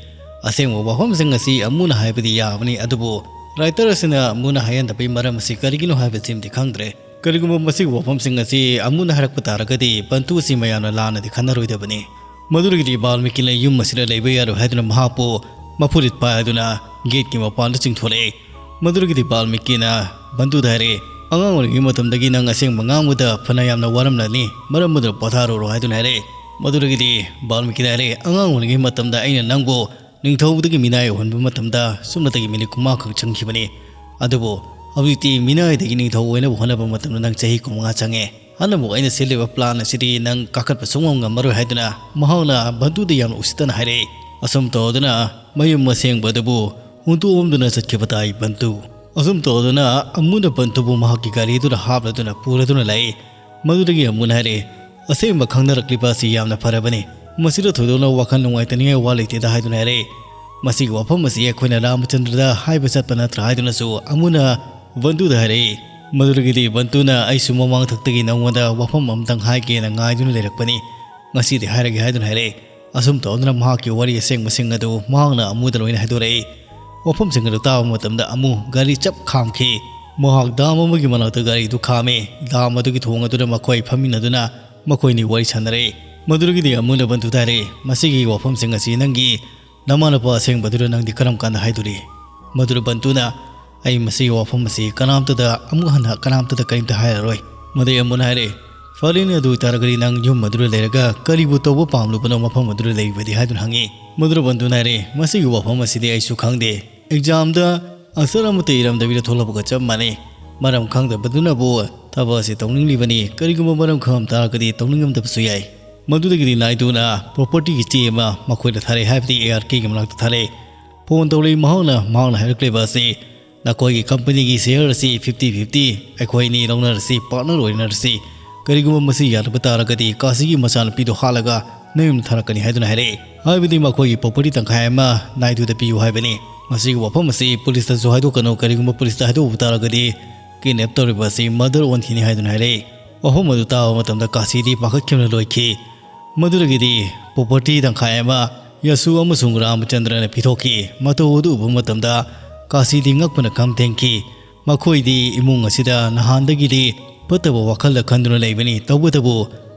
ꯑꯁꯦꯡꯕ ꯋꯥꯐꯝꯁꯤꯡ ꯑꯁꯤ ꯑꯃꯨꯅ ꯍꯥꯏꯕꯗꯤ ꯌꯥꯕꯅꯤ, ꯑꯗꯨꯕꯨ ꯔꯥꯏꯇꯔ ꯑꯁꯤꯅ ꯑꯃꯨꯅ ꯍꯥꯏꯍꯟꯗꯕꯒꯤ ꯃꯔꯝ ꯑꯁꯤ ꯀꯔꯤꯒꯤꯅꯣ ꯍꯥꯏꯕꯁꯤꯃꯗꯤ ꯈꯪꯗ꯭ꯔꯦ꯫ ꯀꯔꯤꯒꯨꯝꯕ ꯃꯁꯤꯒꯤ ꯋꯥꯐꯝꯁꯤꯡ ꯑꯁꯤ ꯑꯃꯨꯅ ꯍꯥꯏꯔꯛꯄ ꯇꯥꯔꯒꯗꯤ, ꯕꯟꯇꯨ ꯑꯁꯤ ꯃꯌꯥꯝꯅ ꯂꯥꯟꯅꯗꯤ ꯈꯟꯅꯔꯣꯏꯗꯕꯅꯤ꯫ ꯃꯗꯨꯗꯒꯤꯗꯤ ꯕꯥꯜꯃꯤꯀꯤꯅ ꯌꯨꯝ ꯑꯁꯤꯗ ꯂꯩꯕ ꯌꯥꯔꯣꯏ ꯍꯥꯏꯗꯨꯅ ꯃꯍꯥꯛꯄꯨ ꯃꯐꯨꯔꯤꯠ ꯄꯥꯏꯗꯨꯅ ꯒꯦꯠꯀꯤ ꯃꯄꯥꯟꯗ ꯆꯤꯡꯊꯣꯔꯛꯏ꯫ ꯃꯗꯨꯗꯒꯤꯗꯤ ꯕꯥꯜꯃꯤꯀꯤꯅ ꯕꯟꯇꯨꯗ ꯍꯥꯏꯔꯛꯏ, "ꯑꯉꯥꯡ ꯑꯣꯏꯔꯤꯉꯩ ꯃꯇꯝꯗꯒꯤ ꯅꯪ ꯑꯁꯦꯡꯕ ꯉꯥꯡꯕꯗ ꯐꯅ ꯌꯥꯝꯅ ꯋꯥꯔꯝꯂꯅꯤ, ꯃꯔꯝ ꯑꯗꯨꯅ ꯄꯣꯊꯥꯔꯨꯔꯣ" ꯍꯥꯏꯗꯨꯅ ꯍꯥꯏꯔꯛꯏ꯫ ꯃꯗꯨꯗꯒꯤꯗꯤ ꯕꯥꯜꯃꯤꯀꯤꯅ ꯍꯥꯏꯔꯛꯏ, "ꯑꯉꯥꯡ ꯑꯣꯏꯔꯤꯉꯩ ꯃꯇꯝꯗ ꯑꯩꯅ ꯅꯪꯕꯨ ꯅꯤꯡꯊꯧꯗꯒꯤ ꯃꯤꯅꯥꯏ ꯑꯣꯏꯍꯟꯕ ꯃꯇꯝꯗ ꯁꯨꯞꯅꯇꯒꯤ ꯃꯤꯅꯤꯠ ꯀꯨꯟꯃꯉꯥ ꯈꯛ ꯆꯪꯈꯤꯕꯅꯤ, ꯑꯗꯨꯕꯨ ꯍꯧꯖꯤꯛꯇꯤ ꯃꯤꯅꯥꯏꯗꯒꯤ ꯅꯤꯡꯊꯧ ꯑꯣꯏꯅꯕ ꯍꯣꯠꯅꯕ ꯃꯇꯝꯗ ꯅꯪ ꯆꯍꯤ ꯀꯨꯟꯃꯉꯥ ꯆꯪꯉꯦ꯫ ꯍꯟꯗꯛꯃꯨꯛ ꯑꯩꯅ ꯁꯤꯜꯂꯤꯕ ꯄ꯭ꯂꯥꯟ ꯑꯁꯤꯗꯤ ꯅꯪ ꯀꯥꯈꯠꯄ ꯁꯨꯡꯉꯝ ꯉꯝꯃꯔꯣꯏ" ꯍꯥꯏꯗꯨꯅ ꯃꯍꯥꯛꯅ ꯕꯟꯇꯨꯗ ꯌꯥꯝꯅ ꯎꯁꯤꯠꯇꯅ ꯍꯥꯏꯔꯛꯏ꯫ ꯑꯁꯨꯝ ꯇꯧꯗꯨꯅ ꯃꯌꯨꯝ ꯑꯁꯦꯡꯕ ꯑꯗꯨꯕꯨ ꯍꯨꯟꯗꯣꯛꯑꯝꯗꯨꯅ ꯆꯠꯈꯤꯕ ꯇꯥꯏ ꯕꯟꯇꯨ꯫ ꯑꯁꯨꯝ ꯇꯧꯗꯨꯅ ꯑꯃꯨꯅ ꯕꯟꯇꯨꯕꯨ ꯃꯍꯥꯛꯀꯤ ꯒꯥꯔꯤꯗꯨꯗ ꯍꯥꯞꯂꯗꯨꯅ ꯄꯨꯔꯗꯨꯅ ꯂꯥꯛꯏ꯫ ꯃꯗꯨꯗꯒꯤ ꯑꯃꯨꯅ ꯍꯥꯏꯔꯛꯏ, "ꯑꯁꯦꯡꯕ ꯈꯪꯅꯔꯛꯂꯤꯕ ꯑꯁꯤ ꯌꯥꯝꯅ ꯐꯔꯕꯅꯤ꯫ ꯃꯁꯤꯗ ꯊꯣꯏꯗꯣꯛꯅ ꯋꯥꯈꯜ ꯅꯨꯡꯉꯥꯏꯇꯅꯤꯡꯉꯥꯏ ꯋꯥ ꯂꯩꯇꯦꯗ" ꯍꯥꯏꯗꯨꯅ ꯍꯥꯏꯔꯛꯏ꯫ "ꯃꯁꯤꯒꯤ ꯋꯥꯐꯝ ꯑꯁꯤ ꯑꯩꯈꯣꯏꯅ ꯔꯥꯃꯆꯟꯗ꯭ꯔꯗ ꯍꯥꯏꯕ ꯆꯠꯄ ꯅꯠꯇ꯭ꯔꯥ?" ꯍꯥꯏꯗꯨꯅꯁꯨ ꯑꯃꯨꯅ ꯕꯟꯇꯨꯗ ꯍꯥꯏꯔꯛꯏ꯫ ꯃꯗꯨꯗꯒꯤꯗꯤ ꯕꯟꯇꯨꯅ, "ꯑꯩꯁꯨ ꯃꯃꯥꯡ ꯊꯛꯇꯒꯤ ꯅꯉꯣꯟꯗ ꯋꯥꯐꯝ ꯑꯃꯇꯪ ꯍꯥꯏꯒꯦꯅ ꯉꯥꯏꯗꯨꯅ ꯂꯩꯔꯛꯄꯅꯤ꯫ ꯉꯁꯤꯗꯤ ꯍꯥꯏꯔꯒꯦ" ꯍꯥꯏꯗꯨꯅ ꯍꯥꯏꯔꯛꯏ꯫ ꯑꯁꯨꯝ ꯇꯧꯗꯨꯅ ꯃꯍꯥꯛꯀꯤ ꯋꯥꯔꯤ ꯑꯁꯦꯡꯕꯁꯤꯡ ꯑꯗꯨ ꯃꯍꯥꯛꯅ ꯑꯃꯨꯗ ꯂꯣꯏꯅ ꯍꯥꯏꯗꯣꯔꯛꯏ꯫ ꯋꯥꯐꯝꯁꯤꯡ ꯑꯗꯨ ꯇꯥꯕ ꯃꯇꯝꯗ ꯑꯃꯨ ꯒꯥꯔꯤ ꯆꯞ ꯈꯥꯝꯈꯤ꯫ ꯃꯍꯥꯛ ꯗꯥꯝ ꯑꯃꯒꯤ ꯃꯅꯥꯛꯇ ꯒꯥꯔꯤꯗꯨ ꯈꯥꯝꯃꯤ꯫ ꯗꯥꯝ ꯑꯗꯨꯒꯤ ꯊꯣꯡ ꯑꯗꯨꯗ ꯃꯈꯣꯏ ꯐꯝꯃꯤꯟꯅꯗꯨꯅ ꯃꯈꯣꯏꯅꯤ ꯋꯥꯔꯤ ꯁꯥꯟꯅꯔꯛꯏ꯫ ꯃꯗꯨꯗꯒꯤꯗꯤ ꯑꯃꯨꯅ ꯕꯟꯇꯨꯗ ꯍꯥꯏꯔꯛꯏ, "ꯃꯁꯤꯒꯤ ꯋꯥꯐꯝꯁꯤꯡ ꯑꯁꯤ ꯅꯪꯒꯤ ꯅꯃꯥꯅꯄꯥ ꯑꯁꯦꯡꯕꯗꯨꯗ ꯅꯪꯗꯤ ꯀꯔꯝ ꯀꯥꯟꯗ ꯍꯥꯏꯗꯣꯔꯤ?" ꯃꯗꯨꯗ ꯕꯟꯇꯨꯅ, ꯑꯩ ꯃꯁꯤꯒꯤ ꯋꯥꯐꯝ ꯑꯁꯤ ꯀꯅꯥꯝꯇꯗ, ꯑꯃꯨꯛ ꯍꯟꯅ ꯀꯀꯅꯥꯝꯇꯗ ꯀꯔꯤꯝꯇ ꯍꯥꯏꯔꯔꯣꯏ꯫ ꯃꯗꯩ ꯑꯃꯨꯟ ꯍꯥꯏꯔꯦ, "ꯐꯔꯦꯅꯦ, ꯑꯗꯨ ꯑꯣꯏꯇꯥꯔꯒꯗꯤ ꯅꯪ ꯌꯨꯝ ꯑꯗꯨꯗ ꯂꯩꯔꯒ ꯀꯔꯤꯕꯨ ꯇꯧꯕ ꯄꯥꯝꯂꯨꯕꯅꯣ ꯃꯐꯝ ꯑꯗꯨꯗ ꯂꯩꯔꯤꯕꯗꯤ?" ꯍꯥꯏꯗꯨꯅ ꯍꯪꯉꯤ꯫ ꯃꯗꯨꯗ ꯕꯟꯗꯨꯅ ꯍꯥꯏꯔꯦ, "ꯃꯁꯤꯒꯤ ꯋꯥꯐꯝ ꯑꯁꯤꯗꯤ ꯑꯩꯁꯨ ꯈꯪꯗꯦ꯫ ꯑꯦꯛꯖꯥꯝꯗ ꯑꯟꯁꯔ ꯑꯃꯠꯇ ꯏꯔꯝꯗꯕꯤꯗ ꯊꯣꯛꯂꯛꯄꯒ ꯆꯞ ꯃꯥꯟꯅꯩ꯫ ꯃꯔꯝ ꯈꯪꯗꯕꯗꯨꯅꯕꯨ ꯊꯕꯛ ꯑꯁꯤ ꯇꯧꯅꯤꯡꯂꯤꯕꯅꯤ꯫ ꯀꯔꯤꯒꯨꯝꯕ ꯃꯔꯝ ꯈꯪꯉꯝ ꯇꯥꯔꯒꯗꯤ ꯇꯧꯅꯤꯡꯉꯝꯗꯕꯁꯨ ꯌꯥꯏ꯫" ꯃꯗꯨꯗꯒꯤꯗꯤ ꯅꯥꯏꯗꯨꯅ ꯄ꯭ꯔꯣꯄꯔꯇꯤꯒꯤ ꯆꯦ ꯑꯃ ꯃꯈꯣꯏꯗ ꯊꯥꯔꯛꯑꯦ, ꯍꯥꯏꯕꯗꯤ ꯑꯦ ꯑꯥꯔ ꯀꯦꯒꯤ ꯃꯅꯥꯛꯇ ꯊꯥꯔꯛꯑꯦ꯫ ꯐꯣꯟ ꯇꯧꯔꯛꯏ ꯃꯍꯥꯛꯅ, ꯃꯍꯥꯛꯅ ꯍꯥꯏꯔꯛꯂꯤꯕ ꯑꯁꯤ, "ꯅꯈꯣꯏꯒꯤ ꯀꯝꯄꯅꯤꯒꯤ ꯁꯦꯌꯔ ꯑꯁꯤ ꯐꯤꯐꯇꯤ ꯐꯤꯐꯇꯤ ꯑꯩꯈꯣꯏ ꯑꯅꯤ ꯂꯧꯅꯔꯁꯤ, ꯄꯥꯔꯠꯅꯔ ꯑꯣꯏꯅꯔꯁꯤ꯫ ꯀꯔꯤꯒꯨꯝꯕ ꯃꯁꯤ ꯌꯥꯗꯕ ꯇꯥꯔꯒꯗꯤ ꯀꯥꯁꯤꯒꯤ ꯃꯆꯥꯅꯨꯄꯤꯗꯣ ꯍꯥꯠꯂꯒ ꯅꯌꯨꯝꯗ ꯊꯥꯔꯛꯀꯅꯤ" ꯍꯥꯏꯗꯨꯅ ꯍꯥꯏꯔꯛꯏ꯫ ꯍꯥꯏꯕꯗꯤ ꯃꯈꯣꯏꯒꯤ ꯄ꯭ꯔꯣꯄꯔꯇꯤ ꯇꯪꯈꯥꯏ ꯑꯃ ꯅꯥꯏꯗꯨꯗ ꯄꯤꯌꯨ ꯍꯥꯏꯕꯅꯤ꯫ ꯃꯁꯤꯒꯤ ꯋꯥꯐꯝ ꯑꯁꯤ ꯄꯨꯂꯤꯁꯇꯁꯨ ꯍꯥꯏꯗꯣꯛꯀꯅꯨ, ꯀꯔꯤꯒꯨꯝꯕ ꯄꯨꯂꯤꯁꯇ ꯍꯥꯏꯗꯣꯛꯄ ꯇꯥꯔꯒꯗꯤ ꯀꯤꯗꯅꯦꯞ ꯇꯧꯔꯤꯕ ꯑꯁꯤ ꯃꯔꯗꯔ ꯑꯣꯟꯈꯤꯅꯤ ꯍꯥꯏꯗꯨꯅ ꯍꯥꯏꯔꯛꯏ꯫ ꯋꯥꯐꯝ ꯑꯗꯨ ꯇꯥꯕ ꯃꯇꯝꯗ ꯀꯥꯁꯤꯗꯤ ꯄꯥꯈꯠꯈꯤꯕꯅ ꯂꯣꯏꯈꯤ꯫ ꯃꯗꯨꯗꯒꯤꯗꯤ ꯄ꯭ꯔꯣꯄꯔꯇꯤ ꯇꯪꯈꯥꯏ ꯑꯃ ꯌꯥꯁꯨ ꯑꯃꯁꯨꯡ ꯔꯥꯃꯆꯟꯗ꯭ꯔꯅ ꯄꯤꯊꯣꯛꯈꯤ꯫ ꯃꯇꯧ ꯑꯗꯨ ꯎꯕ ꯃꯇꯝꯗ ꯀꯥꯁꯤꯗꯤ ꯉꯛꯄꯅ ꯈꯝ ꯊꯦꯡꯈꯤ꯫ ꯃꯈꯣꯏꯗꯤ ꯏꯃꯨꯡ ꯑꯁꯤꯗ ꯅꯍꯥꯟꯗꯒꯤꯗꯤ ꯐꯠꯇꯕ ꯋꯥꯈꯜꯗ ꯈꯟꯗꯨꯅ ꯂꯩꯕꯅꯤ꯫ ꯇꯧꯕꯇꯕꯨ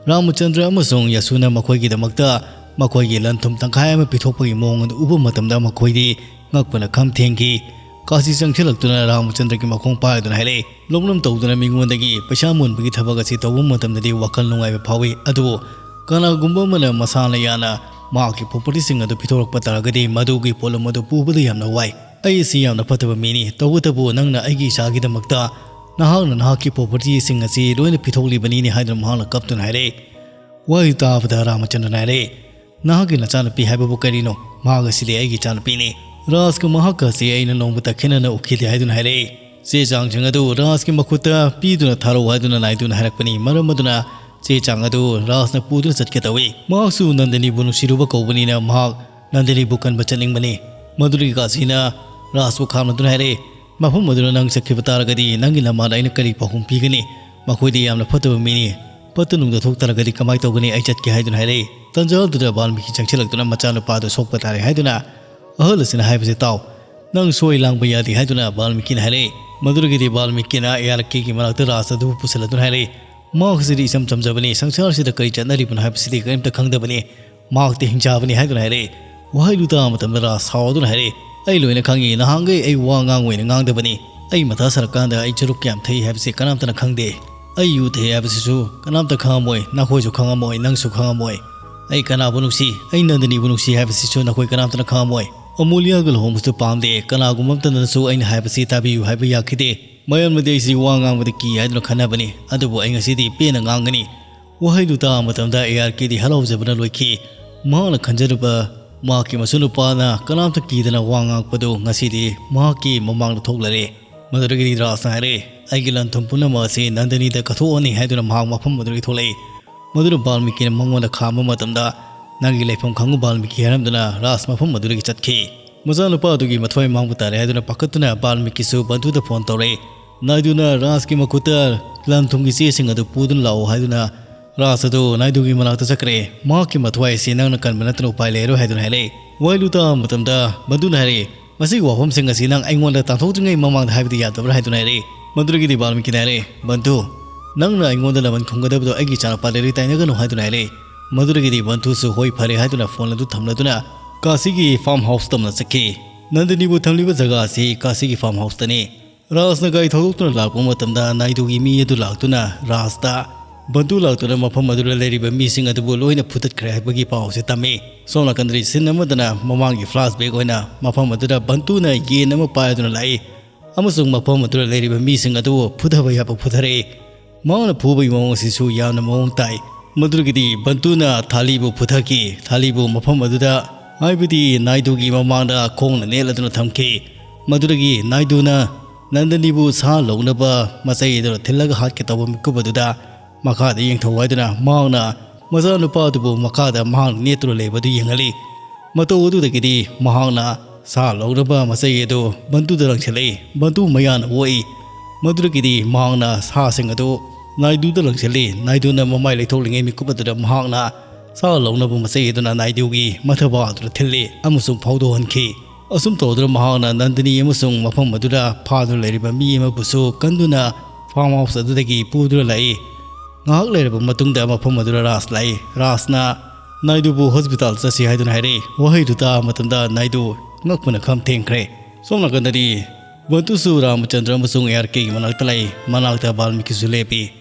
ꯔꯥꯃꯆꯟꯗ꯭ꯔ ꯑꯃꯁꯨꯡ ꯌꯥꯁꯨꯅ ꯃꯈꯣꯏꯒꯤꯗꯃꯛꯇ ꯃꯈꯣꯏꯒꯤ ꯂꯟ ꯊꯨꯝ ꯇꯪꯈꯥꯏ ꯑꯃ ꯄꯤꯊꯣꯛꯄꯒꯤ ꯃꯑꯣꯡ ꯑꯗꯨ ꯎꯕ ꯃꯇꯝꯗ ꯃꯈꯣꯏꯗꯤ ꯉꯛꯄꯅ ꯈꯝ ꯊꯦꯡꯈꯤ꯫ ꯀꯥꯁꯤ ꯆꯪꯁꯤꯜꯂꯛꯇꯨꯅ ꯔꯥꯃꯆꯟꯗ꯭ꯔꯒꯤ ꯃꯈꯣꯡ ꯄꯥꯏꯗꯨꯅ ꯍꯥꯏꯔꯛꯏ, "ꯂꯣꯝꯂꯣꯝ ꯇꯧꯗꯨꯅ ꯃꯤꯉꯣꯟꯗꯒꯤ ꯄꯩꯁꯥ ꯃꯨꯟꯕꯒꯤ ꯊꯕꯛ ꯑꯁꯤ ꯇꯧꯕ ꯃꯇꯝꯗꯗꯤ ꯋꯥꯈꯜ ꯅꯨꯡꯉꯥꯏꯕ ꯐꯥꯎꯏ, ꯑꯗꯨꯕꯨ ꯀꯅꯥꯒꯨꯝꯕ ꯑꯃꯅ ꯃꯁꯥꯅ ꯌꯥꯅ ꯃꯍꯥꯛꯀꯤ ꯄ꯭ꯔꯣꯄꯔꯇꯤꯁꯤꯡ ꯑꯗꯨ ꯄꯤꯊꯣꯔꯛꯄ ꯇꯥꯔꯒꯗꯤ ꯃꯗꯨꯒꯤ ꯄꯣꯠꯂꯨꯝ ꯑꯗꯨ ꯄꯨꯕꯗ ꯌꯥꯝꯅ ꯋꯥꯏ꯫ ꯑꯩ ꯑꯁꯤ ꯌꯥꯝꯅ ꯐꯠꯇꯕ ꯃꯤꯅꯤ, ꯇꯧꯕꯇꯕꯨ ꯅꯪꯅ ꯑꯩꯒꯤ ꯏꯆꯥꯒꯤꯗꯃꯛꯇ ꯅꯍꯥꯛꯅ ꯅꯍꯥꯛꯀꯤ ꯄ꯭ꯔꯣꯄꯔꯇꯤꯁꯤꯡ ꯑꯁꯤ ꯂꯣꯏꯅ ꯄꯤꯊꯣꯛꯂꯤꯕꯅꯤ" ꯍꯥꯏꯗꯨꯅ ꯃꯍꯥꯛꯅ ꯀꯞꯇꯨꯅ ꯍꯥꯏꯔꯛꯏ꯫ ꯋꯥꯍꯩ ꯇꯥꯕꯗ ꯔꯥꯃꯆꯟꯗ꯭ꯔꯅ ꯍꯥꯏꯔꯛꯏ, "ꯅꯍꯥꯛꯀꯤ ꯅꯆꯥꯅꯨꯄꯤ ꯍꯥꯏꯕꯕꯨ ꯀꯔꯤꯅꯣ? ꯃꯍꯥꯛ ꯑꯁꯤꯗꯤ ꯑꯩꯒꯤ ꯏꯆꯥꯅꯨꯄꯤꯅꯤ꯫ ꯔꯥꯖꯀ ꯃꯍꯥꯛꯀ ꯑꯁꯤ ꯑꯩꯅ ꯅꯣꯡꯃꯇ ꯈꯦꯠꯅꯅ ꯎꯈꯤꯗꯦ" ꯍꯥꯏꯗꯨꯅ ꯍꯥꯏꯔꯛꯏ꯫ ꯆꯦ ꯆꯥꯡꯁꯤꯡ ꯑꯗꯨ ꯔꯥꯖꯀꯤ ꯃꯈꯨꯠꯇ ꯄꯤꯗꯨꯅ ꯊꯥꯔꯛꯎ ꯍꯥꯏꯗꯨꯅ ꯅꯥꯏꯗꯨꯅ ꯍꯥꯏꯔꯛꯄꯅꯤ꯫ ꯃꯔꯝ ꯑꯗꯨꯅ ꯆꯦ ꯆꯥꯡ ꯑꯗꯨ ꯔꯥꯖꯅ ꯄꯨꯗꯨꯅ ꯆꯠꯀꯦ ꯇꯧꯏ꯫ ꯃꯍꯥꯛꯁꯨ ꯅꯟꯗꯅꯤꯕꯨ ꯅꯨꯡꯁꯤꯔꯨꯕ ꯀꯧꯕꯅꯤꯅ ꯃꯍꯥꯛ ꯅꯟꯗꯅꯤꯕꯨ ꯀꯟꯕ ꯆꯠꯅꯤꯡꯕꯅꯤ꯫ ꯃꯗꯨꯗꯒꯤ ꯀꯥꯁꯤꯅ ꯔꯥꯖꯄꯨ ꯈꯥꯝꯅꯗꯨꯅ ꯍꯥꯏꯔꯛꯏ, "ꯃꯐꯝ ꯑꯗꯨꯗ ꯅꯪ ꯆꯠꯈꯤꯕ ꯇꯥꯔꯒꯗꯤ ꯅꯪꯒꯤ ꯅꯃꯥꯗ ꯑꯩꯅ ꯀꯔꯤ ꯄꯥꯎꯈꯨꯝ ꯄꯤꯒꯅꯤ? ꯃꯈꯣꯏꯗꯤ ꯌꯥꯝꯅ ꯐꯠꯇꯕ ꯃꯤꯅꯤ꯫ ꯐꯠꯇ ꯅꯨꯡꯗ ꯊꯣꯛ ꯇꯥꯔꯒꯗꯤ ꯀꯃꯥꯏ ꯇꯧꯒꯅꯤ? ꯑꯩ ꯆꯠꯀꯦ" ꯍꯥꯏꯗꯨꯅ ꯍꯥꯏꯔꯛꯏ꯫ ꯇꯟꯖꯥ ꯑꯗꯨꯗ ꯕꯥꯜꯃꯤꯀꯤ ꯆꯪꯁꯤꯜꯂꯛꯇꯨꯅ ꯃꯆꯥꯅꯨꯄꯥꯗꯨ ꯁꯣꯛꯄ ꯇꯥꯔꯦ ꯍꯥꯏꯗꯨꯅ, "ꯑꯍꯜ ꯑꯁꯤꯅ ꯍꯥꯏꯕꯁꯦ ꯇꯥꯎ, ꯅꯪ ꯁꯣꯏ ꯂꯥꯡꯕ ꯌꯥꯗꯦ" ꯍꯥꯏꯗꯨꯅ ꯕꯥꯜꯃꯤꯀꯤꯅ ꯍꯥꯏꯔꯛꯏ꯫ ꯃꯗꯨꯗꯒꯤꯗꯤ ꯕꯥꯜꯃꯤꯀꯤꯅ ꯑꯦ ꯑꯥꯔ ꯀꯦꯒꯤ ꯃꯅꯥꯛꯇ ꯔꯥꯖ ꯑꯗꯨꯕꯨ ꯄꯨꯁꯤꯜꯂꯗꯨꯅ ꯍꯥꯏꯔꯛꯏ, "ꯃꯍꯥꯛ ꯑꯁꯤꯗꯤ ꯏꯆꯝ ꯆꯝꯖꯕꯅꯤ, ꯁꯪꯁꯥꯔꯁꯤꯗ ꯀꯔꯤ ꯆꯠꯅꯔꯤꯕꯅꯣ ꯍꯥꯏꯕꯁꯤꯗꯤ ꯀꯔꯤꯝꯇ ꯈꯪꯗꯕꯅꯤ, ꯃꯍꯥꯛꯇꯤ ꯍꯤꯡꯆꯥꯕꯅꯤ" ꯍꯥꯏꯗꯨꯅ ꯍꯥꯏꯔꯛꯏ꯫ ꯋꯥꯍꯩꯗꯨ ꯇꯥꯕ ꯃꯇꯝꯗ ꯔꯥꯖ ꯁꯥꯎꯗꯨꯅ ꯍꯥꯏꯔꯛꯏ, ꯑꯩ ꯂꯣꯏꯅ ꯈꯪꯉꯤ꯫ ꯅꯍꯥꯟꯈꯩ ꯑꯩ ꯋꯥ ꯉꯥꯡ ꯑꯣꯏꯅ ꯉꯥꯡꯗꯕꯅꯤ꯫ ꯑꯩ ꯃꯊꯥ ꯁꯥꯔꯀꯥꯟꯗ ꯑꯩ ꯆꯨꯔꯨꯞ ꯀꯌꯥꯝ ꯊꯛꯏ ꯍꯥꯏꯕꯁꯤ ꯀꯅꯥꯝꯇꯅ ꯈꯪꯗꯦ꯫ ꯑꯩ ꯌꯨ ꯊꯛꯏ ꯍꯥꯏꯕꯁꯤꯁꯨ ꯀꯅꯥꯝꯇ ꯈꯪꯉꯝꯃꯣꯏ꯫ ꯅꯈꯣꯏꯁꯨ ꯈꯪꯉꯝꯃꯣꯏ, ꯅꯪꯁꯨ ꯈꯪꯉꯝꯃꯣꯏ꯫ ꯑꯩ ꯀꯅꯥꯕꯨ ꯅꯨꯡꯁꯤ, ꯑꯩ ꯅꯟꯗꯅꯤꯕꯨ ꯅꯨꯡꯁꯤ ꯍꯥꯏꯕꯁꯤꯁꯨ ꯅꯈꯣꯏ ꯀꯅꯥꯝꯇꯅ ꯈꯪꯉꯝꯃꯣꯏ꯫ ꯑꯃꯨꯂꯤꯌꯥꯒ ꯂꯨꯍꯣꯡꯕꯁꯨ ꯄꯥꯝꯗꯦ꯫ ꯀꯅꯥꯒꯨꯝꯕ ꯑꯃꯠꯇꯅꯁꯨ ꯑꯩꯅ ꯍꯥꯏꯕꯁꯤ ꯇꯥꯕꯤꯌꯨ ꯍꯥꯏꯕ ꯌꯥꯈꯤꯗꯦ꯫ ꯃꯌꯥꯝꯅꯗꯤ ꯑꯩꯁꯤ ꯋꯥ ꯉꯥꯡꯕꯗ ꯀꯤ ꯍꯥꯏꯗꯨꯅ ꯈꯟꯅꯕꯅꯤ, ꯑꯗꯨꯕꯨ ꯑꯩ ꯉꯁꯤꯗꯤ ꯄꯦꯟꯅ ꯉꯥꯡꯒꯅꯤ꯫ ꯋꯥꯍꯩꯗꯨ ꯇꯥꯕ ꯃꯇꯝꯗ ꯑꯦ ꯑꯥꯔ ꯀꯦꯗꯤ ꯍꯔꯥꯎꯖꯕꯅ ꯂꯣꯏꯈꯤ꯫ ꯃꯍꯥꯛꯅ ꯈꯟꯖꯔꯨꯕ ꯃꯍꯥꯛꯀꯤ ꯃꯁꯨ ꯅꯨꯄꯥꯅ ꯀꯅꯥꯝꯇ ꯀꯤꯗꯅ ꯋꯥ ꯉꯥꯡꯉꯛꯄꯗꯨ ꯉꯁꯤꯗꯤ ꯃꯍꯥꯛꯀꯤ ꯃꯃꯥꯡꯗ ꯊꯣꯛꯂꯔꯦ꯫ ꯃꯗꯨꯗꯒꯤꯗꯤ ꯔꯥꯖꯅ ꯍꯥꯏꯔꯦ, "ꯑꯩꯒꯤ ꯂꯟ ꯊꯨꯝ ꯄꯨꯝꯅꯃꯛ ꯑꯁꯤ ꯅꯟꯗꯅꯤꯗ ꯀꯠꯊꯣꯛꯑꯅꯤ" ꯍꯥꯏꯗꯨꯅ ꯃꯍꯥꯛ ꯃꯐꯝ ꯑꯗꯨꯗꯒꯤ ꯊꯣꯛꯂꯛꯏ꯫ ꯃꯗꯨꯅ ꯕꯥꯜꯃꯤꯀꯤꯅ ꯃꯉꯣꯟꯗ ꯈꯥꯝꯕ ꯃꯇꯝꯗ, "ꯅꯪꯒꯤ ꯂꯩꯐꯝ ꯈꯪꯉꯨ ꯕꯥꯜꯃꯤꯀꯤ" ꯍꯥꯏꯔꯝꯗꯨꯅ ꯔꯥꯖ ꯃꯐꯝ ꯑꯗꯨꯗꯒꯤ ꯆꯠꯈꯤ꯫ ꯃꯆꯥꯅꯨꯄꯥ ꯑꯗꯨꯒꯤ ꯃꯊ꯭ꯋꯥꯏ ꯃꯥꯡꯕ ꯇꯥꯔꯦ ꯍꯥꯏꯗꯨꯅ ꯄꯥꯈꯠꯇꯨꯅ ꯕꯥꯜꯃꯤꯀꯤꯁꯨ ꯕꯟꯇꯨꯗ ꯐꯣꯟ ꯇꯧꯔꯛꯏ꯫ ꯅꯥꯏꯗꯨꯅ ꯔꯥꯖꯀꯤ ꯃꯈꯨꯠꯇ ꯂꯟ ꯊꯨꯝꯒꯤ ꯆꯦꯁꯤꯡ ꯑꯗꯨ ꯄꯨꯗꯨꯅ ꯂꯥꯛꯑꯣ ꯍꯥꯏꯗꯨꯅ ꯔꯥꯖ ꯑꯗꯨ ꯅꯥꯏꯗꯨꯒꯤ ꯃꯅꯥꯛꯇ ꯆꯠꯈ꯭ꯔꯦ꯫ ꯃꯍꯥꯛꯀꯤ ꯃꯊ꯭ꯋꯥꯏ ꯑꯁꯤ ꯅꯪꯅ ꯀꯟꯕ ꯅꯠꯇꯅ ꯎꯄꯥꯏ ꯂꯩꯔꯣꯏ ꯍꯥꯏꯗꯨꯅ ꯍꯥꯏꯔꯛꯏ꯫ ꯋꯥꯍꯩꯗꯨ ꯇꯥꯕ ꯃꯇꯝꯗ ꯕꯟꯇꯨꯅ ꯍꯥꯏꯔꯛꯏ, "ꯃꯁꯤꯒꯤ ꯋꯥꯐꯝꯁꯤꯡ ꯑꯁꯤ ꯅꯪ ꯑꯩꯉꯣꯟꯗ ꯇꯥꯟꯊꯣꯛꯇ꯭ꯔꯤꯉꯩ ꯃꯃꯥꯡꯗ ꯍꯥꯏꯕꯗꯤ ꯌꯥꯗꯕ꯭ꯔꯥ?" ꯍꯥꯏꯗꯨꯅ ꯍꯥꯏꯔꯛꯏ꯫ ꯃꯗꯨꯗꯒꯤꯗꯤ ꯕꯥꯜꯃꯤꯀꯤꯅ ꯍꯥꯏꯔꯛꯏ, "ꯕꯟꯇꯨ, ꯅꯪꯅ ꯑꯩꯉꯣꯟꯗ ꯂꯃꯟ ꯈꯨꯝꯒꯗꯕꯗꯣ ꯑꯩꯒꯤ ꯏꯆꯥꯅꯨꯄꯥ ꯂꯩꯔꯤ ꯇꯥꯏꯅꯒꯅꯨ" ꯍꯥꯏꯗꯨꯅ ꯍꯥꯏꯔꯛꯏ꯫ ꯃꯗꯨꯗꯒꯤꯗꯤ ꯕꯟꯇꯨꯁꯨ "ꯍꯣꯏ, ꯐꯔꯦ" ꯍꯥꯏꯗꯨꯅ ꯐꯣꯟ ꯑꯗꯨ ꯊꯝꯂꯗꯨꯅ ꯀꯥꯁꯤꯒꯤ ꯐꯥꯔꯝ ꯍꯥꯎꯁ ꯇꯝꯅ ꯆꯠꯈꯤ꯫ ꯅꯟꯗꯅꯤꯕꯨ ꯊꯝꯂꯤꯕ ꯖꯒꯥ ꯑꯁꯤ ꯀꯥꯁꯤꯒꯤ ꯐꯥꯔꯝ ꯍꯥꯎꯁꯇꯅꯤ꯫ ꯔꯥꯖꯅ ꯒꯥꯔꯤ ꯊꯧꯗꯣꯛꯇꯨꯅ ꯂꯥꯛꯄ ꯃꯇꯝꯗ ꯅꯥꯏꯗꯨꯒꯤ ꯃꯤ ꯑꯗꯨ ꯂꯥꯛꯇꯨꯅ ꯔꯥꯖꯇ ꯕꯟꯇꯨ ꯂꯥꯛꯇꯨꯅ ꯃꯐꯝ ꯑꯗꯨꯗ ꯂꯩꯔꯤꯕ ꯃꯤꯁꯤꯡ ꯑꯗꯨꯕꯨ ꯂꯣꯏꯅ ꯐꯨꯗꯠꯈ꯭ꯔꯦ ꯍꯥꯏꯕꯒꯤ ꯄꯥꯎ ꯑꯁꯤ ꯇꯝꯃꯤ꯫ ꯁꯣꯝ ꯅꯥꯀꯟꯗꯗꯤ ꯁꯤꯟ ꯑꯃꯗꯅ ꯃꯃꯥꯡꯒꯤ ꯐ꯭ꯂꯥꯁꯕꯦꯛ ꯑꯣꯏꯅ ꯃꯐꯝ ꯑꯗꯨꯗ ꯕꯟꯇꯨꯅ ꯌꯦꯟ ꯑꯃ ꯄꯥꯏꯗꯨꯅ ꯂꯥꯛꯏ ꯑꯃꯁꯨꯡ ꯃꯐꯝ ꯑꯗꯨꯗ ꯂꯩꯔꯤꯕ ꯃꯤꯁꯤꯡ ꯑꯗꯨꯕꯨ ꯐꯨꯊꯕ ꯌꯥꯕ ꯐꯨꯊꯔꯛꯏ꯫ ꯃꯍꯥꯛꯅ ꯐꯨꯕꯒꯤ ꯃꯑꯣꯡ ꯑꯁꯤꯁꯨ ꯌꯥꯝꯅ ꯃꯑꯣꯡ ꯇꯥꯏ꯫ ꯃꯗꯨꯗꯒꯤꯗꯤ ꯕꯟꯇꯨꯅ ꯊꯥꯂꯤꯕꯨ ꯐꯨꯊꯈꯤ꯫ ꯊꯥꯂꯤꯕꯨ ꯃꯐꯝ ꯑꯗꯨꯗ, ꯍꯥꯏꯕꯗꯤ ꯅꯥꯏꯗꯨꯒꯤ ꯃꯃꯥꯡꯗ ꯈꯣꯡꯅ ꯅꯦꯠꯂꯗꯨꯅ ꯊꯝꯈꯤ꯫ ꯃꯗꯨꯗꯒꯤ ꯅꯥꯏꯗꯨꯅ ꯅꯟꯗꯅꯤꯕꯨ ꯁꯥ ꯂꯧꯅꯕ ꯃꯆꯩ ꯑꯗꯨꯅ ꯊꯤꯜꯂꯒ ꯍꯥꯠꯀꯦ ꯇꯧꯕ ꯃꯤꯀꯨꯞ ꯑꯗꯨꯗ ꯃꯈꯥꯗ ꯌꯦꯡꯊꯧ ꯍꯥꯏꯗꯨꯅ ꯃꯍꯥꯛꯅ ꯃꯆꯥꯅꯨꯄꯥ ꯑꯗꯨꯕꯨ ꯃꯈꯥꯗ ꯃꯍꯥꯛꯅ ꯅꯦꯠꯇꯨꯅ ꯂꯩꯕ ꯑꯗꯨ ꯌꯦꯡꯍꯜꯂꯤ꯫ ꯃꯇꯧ ꯑꯗꯨꯗꯒꯤꯗꯤ ꯃꯍꯥꯛꯅ ꯁꯥ ꯂꯧꯅꯕ ꯃꯆꯩ ꯑꯗꯨ ꯕꯟꯇꯨꯗ ꯂꯪꯁꯤꯜꯂꯛꯏ꯫ ꯕꯟꯇꯨ ꯃꯌꯥꯅ ꯑꯣꯛꯏ꯫ ꯃꯗꯨꯗꯒꯤꯗꯤ ꯃꯍꯥꯛꯅ ꯁꯥꯁꯤꯡ ꯑꯗꯨ ꯅꯥꯏꯗꯨꯗ ꯂꯪꯁꯤꯜꯂꯤ꯫ ꯅꯥꯏꯗꯨꯅ ꯃꯃꯥꯏ ꯂꯩꯊꯣꯛꯂꯤꯉꯩ ꯃꯤꯀꯨꯞ ꯑꯗꯨꯗ ꯃꯍꯥꯛꯅ ꯁꯥ ꯂꯧꯅꯕ ꯃꯆꯩ ꯑꯗꯨꯅ ꯅꯥꯏꯗꯨꯒꯤ ꯃꯊꯕꯥꯛ ꯑꯗꯨꯗ ꯊꯤꯜꯂꯤ ꯑꯃꯁꯨꯡ ꯐꯥꯎꯗꯣꯛꯍꯟꯈꯤ꯫ ꯑꯁꯨꯝ ꯇꯧꯗꯨꯅ ꯃꯍꯥꯛꯅ ꯅꯟꯗꯅꯤ ꯑꯃꯁꯨꯡ ꯃꯐꯝ ꯑꯗꯨꯗ ꯐꯥꯗꯨꯅ ꯂꯩꯔꯤꯕ ꯃꯤ ꯑꯃꯕꯨꯁꯨ ꯀꯟꯗꯨꯅ ꯐꯥꯔꯝ ꯍꯥꯎꯁ ꯑꯗꯨꯗꯒꯤ ꯄꯨꯗꯨꯅ ꯂꯥꯛꯏ꯫ ꯉꯥꯏꯍꯥꯛ ꯂꯩꯔꯕ ꯃꯇꯨꯡꯗ ꯃꯐꯝ ꯑꯗꯨꯗ ꯔꯥꯖ ꯂꯥꯛꯏ꯫ ꯔꯥꯖꯅ ꯅꯥꯏꯗꯨꯕꯨ ꯍꯣꯁꯄꯤꯇꯥꯜ ꯆꯠꯁꯤ ꯍꯥꯏꯗꯨꯅ ꯍꯥꯏꯔꯛꯏ꯫ ꯋꯥꯍꯩꯗꯨ ꯇꯥꯕ ꯃꯇꯝꯗ ꯅꯥꯏꯗꯨ ꯉꯛꯄꯅ ꯈꯝ ꯊꯦꯡꯈ꯭ꯔꯦ꯫ ꯁꯣꯝ ꯅꯥꯀꯟꯗꯗꯤ ꯕꯟꯇꯨꯁꯨ ꯔꯥꯃꯆꯟꯗ꯭ꯔ ꯑꯃꯁꯨꯡ ꯑꯦ ꯑꯥꯔ ꯀꯦꯒꯤ ꯃꯅꯥꯛꯇ ꯂꯩ꯫ ꯃꯅꯥꯛꯇ ꯕꯥꯜꯃꯤꯀꯤꯁꯨ ꯂꯦꯞꯄꯤ꯫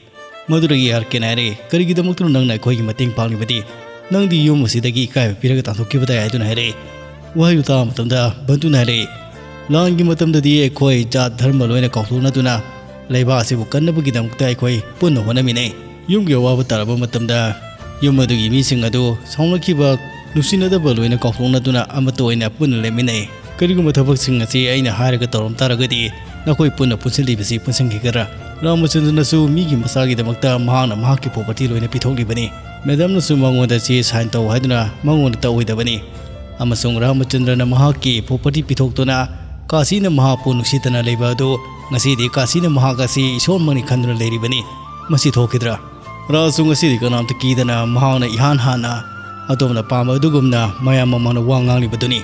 ꯃꯗꯨꯗꯒꯤ ꯑꯥꯔ ꯀꯦꯅ ꯍꯥꯏꯔꯛꯏ, "ꯀꯔꯤꯒꯤꯗꯃꯛꯇꯅꯣ ꯅꯪꯅ ꯑꯩꯈꯣꯏꯒꯤ ꯃꯇꯦꯡ ꯄꯥꯡꯂꯤꯕꯗꯤ? ꯅꯪꯗꯤ ꯌꯨꯝ ꯑꯁꯤꯗꯒꯤ ꯏꯀꯥꯏꯕ ꯄꯤꯔꯒ ꯇꯥꯟꯊꯣꯛꯈꯤꯕꯗꯥꯏ?" ꯍꯥꯏꯗꯨꯅ ꯍꯥꯏꯔꯛꯏ꯫ ꯋꯥꯍꯩꯗꯨ ꯇꯥꯕ ꯃꯇꯝꯗ ꯕꯟꯇꯨꯅ ꯍꯥꯏꯔꯛꯏ, "ꯂꯥꯟꯒꯤ ꯃꯇꯝꯗꯗꯤ ꯑꯩꯈꯣꯏ ꯖꯥꯠ ꯙꯔꯃ ꯂꯣꯏꯅ ꯀꯥꯎꯊꯣꯛꯅꯗꯨꯅ ꯂꯩꯕꯥꯛ ꯑꯁꯤꯕꯨ ꯀꯟꯅꯕꯒꯤꯗꯃꯛꯇ ꯑꯩꯈꯣꯏ ꯄꯨꯟꯅ ꯍꯣꯠꯅꯃꯤꯟꯅꯩ꯫ ꯌꯨꯝꯒꯤ ꯑꯋꯥꯕ ꯇꯥꯔꯕ ꯃꯇꯝꯗ ꯌꯨꯝ ꯑꯗꯨꯒꯤ ꯃꯤꯁꯤꯡ ꯑꯗꯨ ꯁꯥꯎꯅꯈꯤꯕ, ꯅꯨꯡꯁꯤꯅꯗꯕ ꯂꯣꯏꯅ ꯀꯥꯎꯊꯣꯛꯅꯗꯨꯅ ꯑꯃꯠꯇ ꯑꯣꯏꯅ ꯄꯨꯟꯅ ꯂꯩꯃꯤꯟꯅꯩ꯫ ꯀꯔꯤꯒꯨꯝꯕ ꯊꯕꯛꯁꯤꯡ ꯑꯁꯤ ꯑꯩꯅ ꯍꯥꯏꯔꯒ ꯇꯧꯔꯝ ꯇꯥꯔꯒꯗꯤ ꯅꯈꯣꯏ ꯄꯨꯟꯅ ꯄꯨꯟꯁꯤꯜꯂꯤꯕꯁꯤ ꯄꯨꯟꯁꯤꯟꯈꯤꯒꯗ꯭ꯔꯥ?" ꯔꯥꯃꯆꯟꯗ꯭ꯔꯅꯁꯨ ꯃꯤꯒꯤ ꯃꯆꯥꯒꯤꯗꯃꯛꯇ ꯃꯍꯥꯛꯅ ꯃꯍꯥꯛꯀꯤ property ꯂꯣꯏꯅ ꯄꯤꯊꯣꯛꯂꯤꯕꯅꯤ꯫ ꯃꯦꯗꯥꯝꯅꯁꯨ ꯃꯉꯣꯟꯗ ꯆꯦ sign ꯇꯧ ꯍꯥꯏꯗꯨꯅ ꯃꯉꯣꯟꯗ ꯇꯧꯑꯣꯏꯗꯕꯅꯤ꯫ ꯑꯃꯁꯨꯡ ꯔꯥꯃꯆꯟꯗ꯭ꯔꯅ ꯃꯍꯥꯛꯀꯤ property ꯄꯤꯊꯣꯛꯇꯨꯅ ꯀꯥꯁꯤꯅ ꯃꯍꯥꯛꯄꯨ ꯅꯨꯡꯁꯤꯗꯅ ꯂꯩꯕ ꯑꯗꯨ ꯉꯁꯤꯗꯤ ꯀꯥꯁꯤꯅ ꯃꯍꯥꯛ ꯑꯁꯤ ꯏꯁꯣꯔꯃꯛꯅꯤ ꯈꯟꯗꯨꯅ ꯂꯩꯔꯤꯕꯅꯤ꯫ ꯃꯁꯤ ꯊꯣꯛꯈꯤꯗ꯭ꯔꯥ? ꯔꯥꯖꯁꯨ ꯉꯁꯤꯗꯤ ꯀꯅꯥꯝꯇ ꯀꯤꯗꯅ ꯃꯍꯥꯛꯅ ꯏꯍꯥꯟ ꯍꯥꯟꯅ ꯑꯗꯣꯝꯅ ꯄꯥꯝꯕ ꯑꯗꯨꯒꯨꯝꯅ ꯃꯌꯥꯝ ꯃꯃꯥꯡꯗ ꯋꯥ ꯉꯥꯡꯂꯤꯕꯗꯨꯅꯤ꯫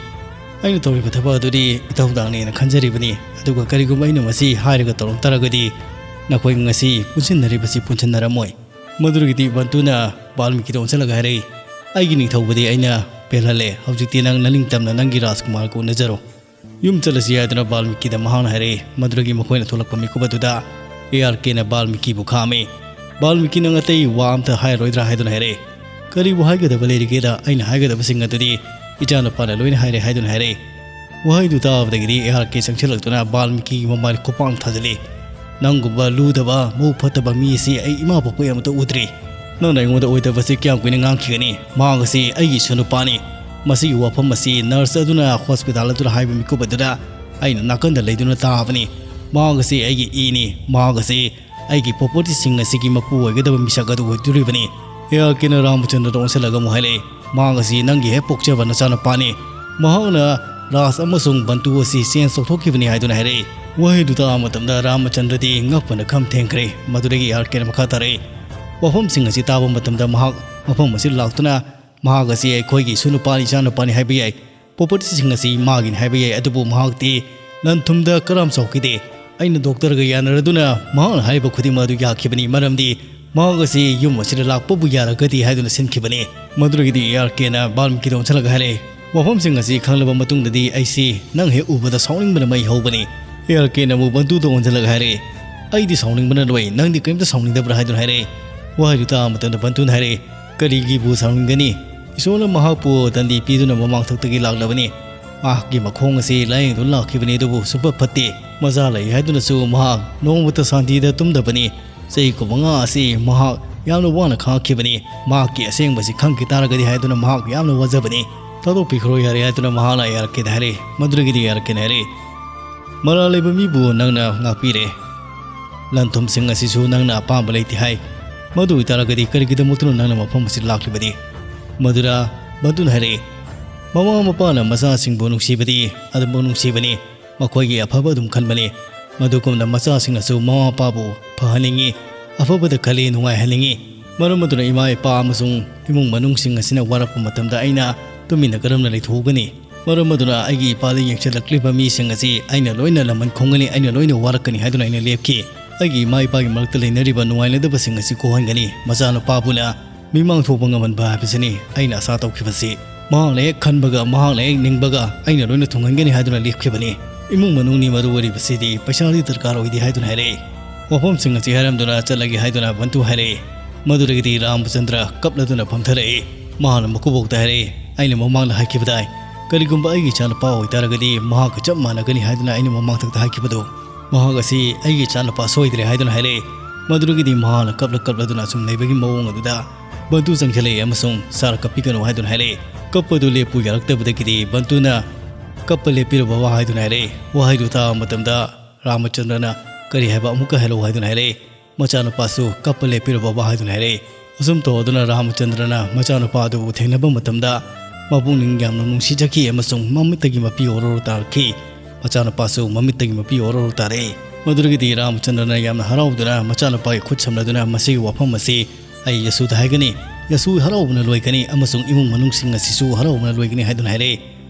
ꯑꯩꯅ ꯇꯧꯔꯤꯕ ꯊꯕꯛ ꯑꯗꯨꯗꯤ ꯏꯊꯧꯗꯥꯡꯅꯦꯅ ꯈꯟꯖꯔꯤꯕꯅꯤ꯫ ꯑꯗꯨꯒ ꯀꯔꯤꯒꯨꯝꯕ ꯑꯩꯅ ꯃꯁꯤ ꯍꯥꯏꯔꯒ ꯇꯧꯔꯝ ꯇꯥꯔꯒꯗꯤ ꯅꯈꯣꯏ ꯉꯁꯤ ꯄꯨꯟꯁꯤꯟꯅꯔꯤꯕꯁꯤ ꯄꯨꯟꯁꯤꯟꯅꯔꯝꯃꯣꯏ꯫ ꯃꯗꯨꯗꯒꯤꯗꯤ ꯕꯟꯇꯨꯅ ꯕꯥꯜꯃꯤꯀꯤꯗ ꯑꯣꯟꯁꯤꯜꯂꯒ ꯍꯥꯏꯔꯛꯏ, "ꯑꯩꯒꯤ ꯅꯤꯡꯊꯧꯕꯨꯗꯤ ꯑꯩꯅ ꯄꯦꯜꯍꯜꯂꯦ꯫ ꯍꯧꯖꯤꯛꯇꯤ ꯅꯪ ꯅꯅꯤꯡꯇꯝꯅ ꯅꯪꯒꯤ ꯔꯥꯖꯀꯨꯃꯥꯔꯒ ꯎꯅꯖꯔꯣ꯫ ꯌꯨꯝ ꯆꯠꯂꯁꯤ" ꯍꯥꯏꯗꯨꯅ ꯕꯥꯜꯃꯤꯀꯤꯗ ꯃꯍꯥꯛꯅ ꯍꯥꯏꯔꯛꯏ꯫ ꯃꯗꯨꯗꯒꯤ ꯃꯈꯣꯏꯅ ꯊꯣꯛꯂꯛꯄ ꯃꯤꯀꯨꯞ ꯑꯗꯨꯗ ꯑꯦ ꯑꯥꯔ ꯀꯦꯅ ꯕꯥꯜꯃꯤꯀꯤꯕꯨ ꯈꯥꯝꯃꯤ꯫ ꯕꯥꯜꯃꯤꯀꯤ, "ꯅꯪ ꯑꯇꯩ ꯋꯥ ꯑꯝꯇ ꯍꯥꯏꯔꯣꯏꯗ꯭ꯔꯥ?" ꯍꯥꯏꯗꯨꯅ ꯍꯥꯏꯔꯛꯏ꯫ "ꯀꯔꯤꯕꯨ ꯍꯥꯏꯒꯗꯕ ꯂꯩꯔꯤꯒꯦꯗ? ꯑꯩꯅ ꯍꯥꯏꯒꯗꯕꯁꯤꯡ ꯑꯗꯨꯗꯤ ꯏꯆꯥꯅꯨꯄꯥꯅ ꯂꯣꯏꯅ ꯍꯥꯏꯔꯦ" ꯍꯥꯏꯗꯨꯅ ꯍꯥꯏꯔꯛꯏ꯫ ꯋꯥꯍꯩꯗꯨ ꯇꯥꯕꯗꯒꯤꯗꯤ ꯑꯦ ꯑꯥꯔ ꯀꯦ ꯆꯪꯁꯤꯜꯂꯛꯇꯨꯅ ꯕꯥꯜꯃꯤꯀꯤꯒꯤ ꯃꯃꯥꯏꯗ ꯈꯨꯄꯥꯛꯅ ꯊꯥꯖꯤꯜꯂꯤ꯫ "ꯅꯪꯒꯨꯝꯕ ꯂꯨꯗꯕ, ꯃꯕꯨꯛ ꯐꯠꯇꯕ ꯃꯤ ꯑꯁꯤ ꯑꯩ ꯏꯃꯥ ꯄꯣꯛꯄ ꯑꯃꯠꯇ ꯎꯗ꯭ꯔꯤ꯫ ꯅꯪꯅ ꯑꯩꯉꯣꯟꯗ ꯑꯣꯏꯗꯕꯁꯤ ꯀꯌꯥꯝ ꯀꯨꯏꯅ ꯉꯥꯡꯈꯤꯒꯅꯤ? ꯃꯍꯥꯛ ꯑꯁꯤ ꯑꯩꯒꯤ ꯏꯁꯨ ꯅꯨꯄꯥꯅꯤ꯫" ꯃꯁꯤꯒꯤ ꯋꯥꯐꯝ ꯑꯁꯤ ꯅꯔꯁ ꯑꯗꯨꯅ ꯍꯣꯁꯄꯤꯇꯥꯜ ꯑꯗꯨꯗ ꯍꯥꯏꯕ ꯃꯤꯀꯨꯞ ꯑꯗꯨꯗ ꯑꯩꯅ ꯅꯥꯀꯟꯗ ꯂꯩꯗꯨꯅ ꯇꯥꯕꯅꯤ꯫ "ꯃꯍꯥꯛ ꯑꯁꯤ ꯑꯩꯒꯤ ꯏꯅꯤ꯫ ꯃꯍꯥꯛ ꯑꯁꯤ ꯑꯩꯒꯤ propertyꯁꯤꯡ ꯑꯁꯤꯒꯤ ꯃꯄꯨ ꯑꯣꯏꯒꯗꯕ ꯃꯤꯁꯛ ꯑꯗꯨ ꯑꯣꯏꯗꯣꯔꯤꯕꯅꯤ꯫" ꯑꯦ ꯑꯥꯔ ꯀꯦꯅ ꯔꯥꯃꯆꯟꯗ꯭ꯔꯗ ꯑꯣꯟꯁꯤꯜꯂꯒ ꯑꯃꯨꯛ ꯍꯥꯏꯔꯛꯏ, "ꯃꯍꯥꯛ ꯑꯁꯤ ꯅꯪꯒꯤ ꯍꯦꯛ ꯄꯣꯛꯆꯕ ꯅꯆꯥꯅꯨꯄꯥꯅꯤ꯫ ꯃꯍꯥꯛꯅ ꯔꯥꯖ ꯑꯃꯁꯨꯡ ꯕꯟꯇꯨ ꯑꯁꯤ change ꯇꯧꯊꯣꯛꯈꯤꯕꯅꯤ" ꯍꯥꯏꯗꯨꯅ ꯍꯥꯏꯔꯛꯏ꯫ ꯋꯥꯍꯩꯗꯨ ꯇꯥꯕ ꯃꯇꯝꯗ ꯔꯥꯃꯆꯟꯗ꯭ꯔꯗꯤ ꯉꯛꯄꯅ ꯈꯝ ꯊꯦꯡꯈ꯭ꯔꯦ꯫ ꯃꯗꯨꯗꯒꯤ ꯑꯥꯔ ꯀꯦꯅ ꯃꯈꯥ ꯇꯥꯔꯛꯏ, "ꯋꯥꯐꯝꯁꯤꯡ ꯑꯁꯤ ꯇꯥꯕ ꯃꯇꯝꯗ ꯃꯍꯥꯛ ꯃꯐꯝ ꯑꯁꯤꯗ ꯂꯥꯛꯇꯨꯅ ꯃꯍꯥꯛ ꯑꯁꯤ ꯑꯩꯈꯣꯏꯒꯤ ꯏꯁꯨ ꯅꯨꯄꯥꯅꯤ, ꯏꯆꯥ ꯅꯨꯄꯥꯅꯤ ꯍꯥꯏꯕ ꯌꯥꯏ꯫ Propertyꯁꯤꯡ ꯑꯁꯤ ꯃꯥꯒꯤꯅꯤ ꯍꯥꯏꯕ ꯌꯥꯏ, ꯑꯗꯨꯕꯨ ꯃꯍꯥꯛꯇꯤ ꯂꯟ ꯊꯨꯝꯗ ꯀꯔꯝ ꯆꯥꯎꯈꯤꯗꯦ꯫ ꯑꯩꯅ ꯗꯣꯛꯇꯔꯒ ꯌꯥꯅꯔꯗꯨꯅ ꯃꯍꯥꯛꯅ ꯍꯥꯏꯔꯤꯕ ꯈꯨꯗꯤꯡꯃꯛ ꯑꯗꯨ ꯌꯥꯈꯤꯕꯅꯤ, ꯃꯔꯝꯗꯤ ꯃꯍꯥꯛ ꯑꯁꯤ ꯌꯨꯝ ꯑꯁꯤꯗ ꯂꯥꯛꯄꯕꯨ ꯌꯥꯔꯒꯗꯤ ꯍꯥꯏꯗꯨꯅ ꯁꯤꯟꯈꯤꯕꯅꯤ꯫" ꯃꯗꯨꯗꯒꯤꯗꯤ ꯑꯦ ꯑꯥꯔ ꯀꯦꯅ ꯕꯥꯜꯃꯤꯀꯤꯗ ꯑꯣꯟꯁꯤꯜꯂꯒ ꯍꯥꯏꯔꯛꯏ, ꯋꯥꯐꯝꯁꯤꯡ ꯑꯁꯤ ꯈꯪꯂꯕ ꯃꯇꯨꯡꯗꯗꯤ ꯑꯩꯁꯤ ꯅꯪ ꯍꯦꯛ ꯎꯕꯗ ꯁꯥꯎꯅꯤꯡꯕꯅ ꯃꯩ ꯍꯧꯕꯅꯤ꯫ ꯑꯦ ꯑꯥꯔ ꯀꯦꯅ ꯑꯃꯨꯛ ꯕꯟꯇꯨꯗ ꯑꯣꯟꯁꯤꯜꯂꯒ ꯍꯥꯏꯔꯛꯏ, "ꯑꯩꯗꯤ ꯁꯥꯎꯅꯤꯡꯕꯅ ꯂꯣꯏ, ꯅꯪꯗꯤ ꯀꯔꯤꯝꯇ ꯁꯥꯎꯅꯤꯡꯗꯕ꯭ꯔꯥ?" ꯍꯥꯏꯗꯨꯅ ꯍꯥꯏꯔꯛꯏ꯫ ꯋꯥꯍꯩꯗꯨ ꯇꯥꯕ ꯃꯇꯝꯗ ꯕꯟꯇꯨꯅ ꯍꯥꯏꯔꯛꯏ, "ꯀꯔꯤꯒꯤꯕꯨ ꯁꯥꯎꯅꯤꯡꯒꯅꯤ? ꯏꯁꯣꯔꯅ ꯃꯍꯥꯛꯄꯨ ꯗꯟꯗꯤ ꯄꯤꯗꯨꯅ ꯃꯃꯥꯡꯊꯛꯇꯒꯤ ꯂꯥꯛꯂꯕꯅꯤ꯫ ꯃꯍꯥꯛꯀꯤ ꯃꯈꯣꯡ ꯑꯁꯤ ꯂꯥꯌꯦꯡꯗꯨꯅ ꯂꯥꯛꯈꯤꯕꯅꯤ, ꯑꯗꯨꯕꯨ ꯁꯨꯡꯐ ꯐꯠꯇꯦ꯫ ꯃꯆꯥ ꯂꯩ ꯍꯥꯏꯗꯨꯅꯁꯨ ꯃꯍꯥꯛ ꯅꯣꯡꯃꯇ ꯁꯥꯟꯇꯤꯗ ꯇꯨꯝꯗꯕꯅꯤ꯫ ꯆꯍꯤ ꯀꯨꯟꯃꯉꯥ ꯑꯁꯤ ꯃꯍꯥꯛ ꯌꯥꯝꯅ ꯋꯥꯅ ꯈꯥꯡꯈꯤꯕꯅꯤ꯫ ꯃꯍꯥꯛꯀꯤ ꯑꯁꯦꯡꯕꯁꯤ ꯈꯪꯈꯤ ꯇꯥꯔꯒꯗꯤ ꯍꯥꯏꯗꯨꯅ ꯃꯍꯥꯛ ꯌꯥꯝꯅ ꯋꯥꯖꯕꯅꯤ꯫ ꯊꯥꯗꯣꯛꯄꯤꯈ꯭ꯔꯣ ꯌꯥꯔꯦ" ꯍꯥꯏꯗꯨꯅ ꯃꯍꯥꯛꯅ ꯑꯦ ꯑꯥꯔ ꯀꯦꯗ ꯍꯥꯏꯔꯛꯏ꯫ ꯃꯗꯨꯗꯒꯤꯗꯤ ꯑꯦ ꯑꯥꯔ ꯀꯦꯅ ꯍꯥꯏꯔꯛꯏ, "ꯃꯔꯥꯜ ꯂꯩꯕ ꯃꯤꯕꯨ ꯅꯪꯅ ꯉꯥꯛꯄꯤꯔꯦ꯫ ꯂꯟ ꯊꯨꯝꯁꯤꯡ ꯑꯁꯤꯁꯨ ꯅꯪꯅ ꯑꯄꯥꯝꯕ ꯂꯩꯇꯦ ꯍꯥꯏ꯫ ꯃꯗꯨ ꯑꯣꯏꯇꯥꯔꯒꯗꯤ ꯀꯔꯤꯒꯤꯗꯃꯛꯇꯅꯣ ꯅꯪꯅ ꯃꯐꯝ ꯑꯁꯤꯗ ꯂꯥꯛꯂꯤꯕꯗꯤ?" ꯃꯗꯨꯗ ꯕꯟꯇꯨꯅ ꯍꯥꯏꯔꯛꯏ, "ꯃꯃꯥ ꯃꯄꯥꯅ ꯃꯆꯥꯁꯤꯡꯕꯨ ꯅꯨꯡꯁꯤꯕꯗꯤ ꯑꯗꯨꯃꯛ ꯅꯨꯡꯁꯤꯕꯅꯤ꯫ ꯃꯈꯣꯏꯒꯤ ꯑꯐꯕ ꯑꯗꯨꯝ ꯈꯟꯕꯅꯤ꯫ ꯃꯗꯨꯒꯨꯝꯅ ꯃꯆꯥꯁꯤꯡꯅꯁꯨ ꯃꯃꯥ ꯃꯄꯥꯕꯨ ꯐꯍꯟꯅꯤꯡꯏ, ꯑꯐꯕꯗ ꯈꯜꯂꯤ, ꯅꯨꯡꯉꯥꯏꯍꯟꯅꯤꯡꯏ꯫ ꯃꯔꯝ ꯑꯗꯨꯅ ꯏꯃꯥ ꯏꯄꯥ ꯑꯃꯁꯨꯡ ꯏꯃꯨꯡ ꯃꯅꯨꯡꯁꯤꯡ ꯑꯁꯤꯅ ꯋꯥꯔꯛꯄ ꯃꯇꯝꯗ ꯑꯩꯅ ꯇꯨꯃꯤꯟꯅ ꯀꯔꯝꯅ ꯂꯩꯊꯣꯛꯎꯒꯅꯤ? ꯃꯔꯝ ꯑꯗꯨꯅ ꯑꯩꯒꯤ ꯏꯄꯥꯗ ꯌꯦꯡꯁꯤꯜꯂꯛꯂꯤꯕ ꯃꯤꯁꯤꯡ ꯑꯁꯤ ꯑꯩꯅ ꯂꯣꯏꯅ ꯂꯃꯟ ꯈꯨꯝꯒꯅꯤ, ꯑꯩꯅ ꯂꯣꯏꯅ ꯋꯥꯔꯛꯀꯅꯤ" ꯍꯥꯏꯗꯨꯅ ꯑꯩꯅ ꯂꯦꯞꯈꯤ꯫ ꯑꯩꯒꯤ ꯏꯃꯥ ꯏꯄꯥꯒꯤ ꯃꯔꯛꯇ ꯂꯩꯅꯔꯤꯕ ꯅꯨꯡꯉꯥꯏꯅꯗꯕꯁꯤꯡ ꯑꯁꯤ ꯀꯣꯛꯍꯟꯒꯅꯤ꯫ ꯃꯆꯥꯅꯨꯄꯥꯕꯨꯅ ꯃꯤꯃꯥꯡ ꯊꯣꯛꯄ ꯉꯝꯍꯟꯕ ꯍꯥꯏꯕꯁꯤꯅꯤ ꯑꯩꯅ ꯑꯁꯥ ꯇꯧꯈꯤꯕꯁꯤ꯫ ꯃꯍꯥꯛꯅ ꯍꯦꯛ ꯈꯟꯕꯒ, ꯃꯍꯥꯛꯅ ꯍꯦꯛ ꯅꯤꯡꯕꯒ ꯑꯩꯅ ꯂꯣꯏꯅ ꯊꯨꯡꯍꯟꯒꯅꯤ ꯍꯥꯏꯗꯨꯅ ꯂꯦꯞꯈꯤꯕꯅꯤ꯫ ꯏꯃꯨꯡ ꯃꯅꯨꯡꯅꯤ ꯃꯔꯨ ꯑꯣꯏꯔꯤꯕꯁꯤꯗꯤ, ꯄꯩꯁꯥꯗꯤ ꯗꯔꯀꯥꯔ ꯑꯣꯏꯗꯦ ꯍꯥꯏꯗꯨꯅ ꯍꯥꯏꯔꯛꯏ꯫ ꯋꯥꯐꯝꯁꯤꯡ ꯑꯁꯤ ꯍꯥꯏꯔꯝꯗꯨꯅ ꯆꯠꯂꯒꯦ ꯍꯥꯏꯗꯨꯅ ꯕꯟꯇꯨ ꯍꯥꯏꯔꯛꯏ꯫ ꯃꯗꯨꯗꯒꯤꯗꯤ ꯔꯥꯃꯆꯟꯗ꯭ꯔ ꯀꯞꯂꯗꯨꯅ ꯐꯝꯊꯔꯛꯏ꯫ ꯃꯍꯥꯛꯅ ꯃꯀꯨꯕꯣꯛꯇ ꯍꯥꯏꯔꯛꯏ, "ꯑꯩꯅ ꯃꯃꯥꯡꯗ ꯍꯥꯏꯈꯤꯕꯗꯥꯏ, ꯀꯔꯤꯒꯨꯝꯕ ꯑꯩꯒꯤ ꯏꯆꯥꯅꯨꯄꯥ ꯑꯣꯏꯇꯥꯔꯒꯗꯤ ꯃꯍꯥꯛꯀ ꯆꯞ ꯃꯥꯟꯅꯒꯅꯤ ꯍꯥꯏꯗꯨꯅ ꯑꯩꯅ ꯃꯃꯥꯡꯊꯛꯇ ꯍꯥꯏꯈꯤꯕꯗꯨ, ꯃꯍꯥꯛ ꯑꯁꯤ ꯑꯩꯒꯤ ꯏꯆꯥꯅꯨꯄꯥ ꯁꯣꯏꯗ꯭ꯔꯦ" ꯍꯥꯏꯗꯨꯅ ꯍꯥꯏꯔꯛꯏ꯫ ꯃꯗꯨꯗꯒꯤꯗꯤ ꯃꯍꯥꯛꯅ ꯀꯞꯂ ꯀꯞꯂꯗꯨꯅ ꯑꯁꯨꯝ ꯂꯩꯕꯒꯤ ꯃꯑꯣꯡ ꯑꯗꯨꯗ ꯕꯟꯇꯨ ꯆꯪꯁꯤꯜꯂꯛꯏ ꯑꯃꯁꯨꯡ, "ꯁꯥꯔ, ꯀꯞꯄꯤꯒꯅꯨ" ꯍꯥꯏꯗꯨꯅ ꯍꯥꯏꯔꯛꯏ꯫ ꯀꯞꯄꯗꯨ ꯂꯦꯞꯄꯨ ꯌꯥꯔꯛꯇꯕꯗꯒꯤꯗꯤ ꯕꯟꯇꯨꯅ, "ꯀꯞꯄ ꯂꯦꯞꯄꯤꯔꯣ ꯕꯕꯥ" ꯍꯥꯏꯗꯨꯅ ꯍꯥꯏꯔꯛꯏ꯫ ꯋꯥꯍꯩꯗꯨ ꯇꯥꯕ ꯃꯇꯝꯗ ꯔꯥꯃꯆꯟꯗ꯭ꯔꯅ, "ꯀꯔꯤ ꯍꯥꯏꯕ? ꯑꯃꯨꯛꯀ ꯍꯥꯏꯔꯛꯎ" ꯍꯥꯏꯗꯨꯅ ꯍꯥꯏꯔꯛꯏ꯫ ꯃꯆꯥꯅꯨꯄꯥꯁꯨ, "ꯀꯞꯄ ꯂꯦꯞꯄꯤꯔꯣ ꯕꯕꯥ" ꯍꯥꯏꯗꯨꯅ ꯍꯥꯏꯔꯛꯏ꯫ ꯑꯁꯨꯝ ꯇꯧꯗꯨꯅ ꯔꯥꯃꯆꯟꯗ꯭ꯔꯅ ꯃꯆꯥꯅꯨꯄꯥ ꯑꯗꯨꯕꯨ ꯊꯦꯡꯅꯕ ꯃꯇꯝꯗ ꯃꯄꯨꯛꯅꯤꯡ ꯌꯥꯝꯅ ꯅꯨꯡꯁꯤꯖꯈꯤ ꯑꯃꯁꯨꯡ ꯃꯃꯤꯠꯇꯒꯤ ꯃꯄꯤ ꯑꯣꯔꯣꯔꯣ ꯇꯥꯔꯛꯈꯤ꯫ ꯃꯆꯥꯅꯨꯄꯥꯁꯨ ꯃꯃꯤꯠꯇꯒꯤ ꯃꯄꯤ ꯑꯣꯔꯣꯔꯣ ꯇꯥꯔꯛꯏ꯫ ꯃꯗꯨꯗꯒꯤꯗꯤ ꯔꯥꯃꯆꯟꯗ꯭ꯔꯅ ꯌꯥꯝꯅ ꯍꯔꯥꯎꯗꯨꯅ ꯃꯆꯥꯅꯨꯄꯥꯒꯤ ꯈꯨꯠ ꯁꯝꯅꯗꯨꯅ, "ꯃꯁꯤꯒꯤ ꯋꯥꯐꯝ ꯑꯁꯤ ꯑꯩ ꯌꯁꯨꯗ ꯍꯥꯏꯒꯅꯤ꯫ ꯌꯁꯨ ꯍꯔꯥꯎꯕꯅ ꯂꯣꯏꯒꯅꯤ ꯑꯃꯁꯨꯡ ꯏꯃꯨꯡ ꯃꯅꯨꯡꯁꯤꯡ ꯑꯁꯤꯁꯨ ꯍꯔꯥꯎꯕꯅ ꯂꯣꯏꯒꯅꯤ" ꯍꯥꯏꯗꯨꯅ ꯍꯥꯏꯔꯛꯏ꯫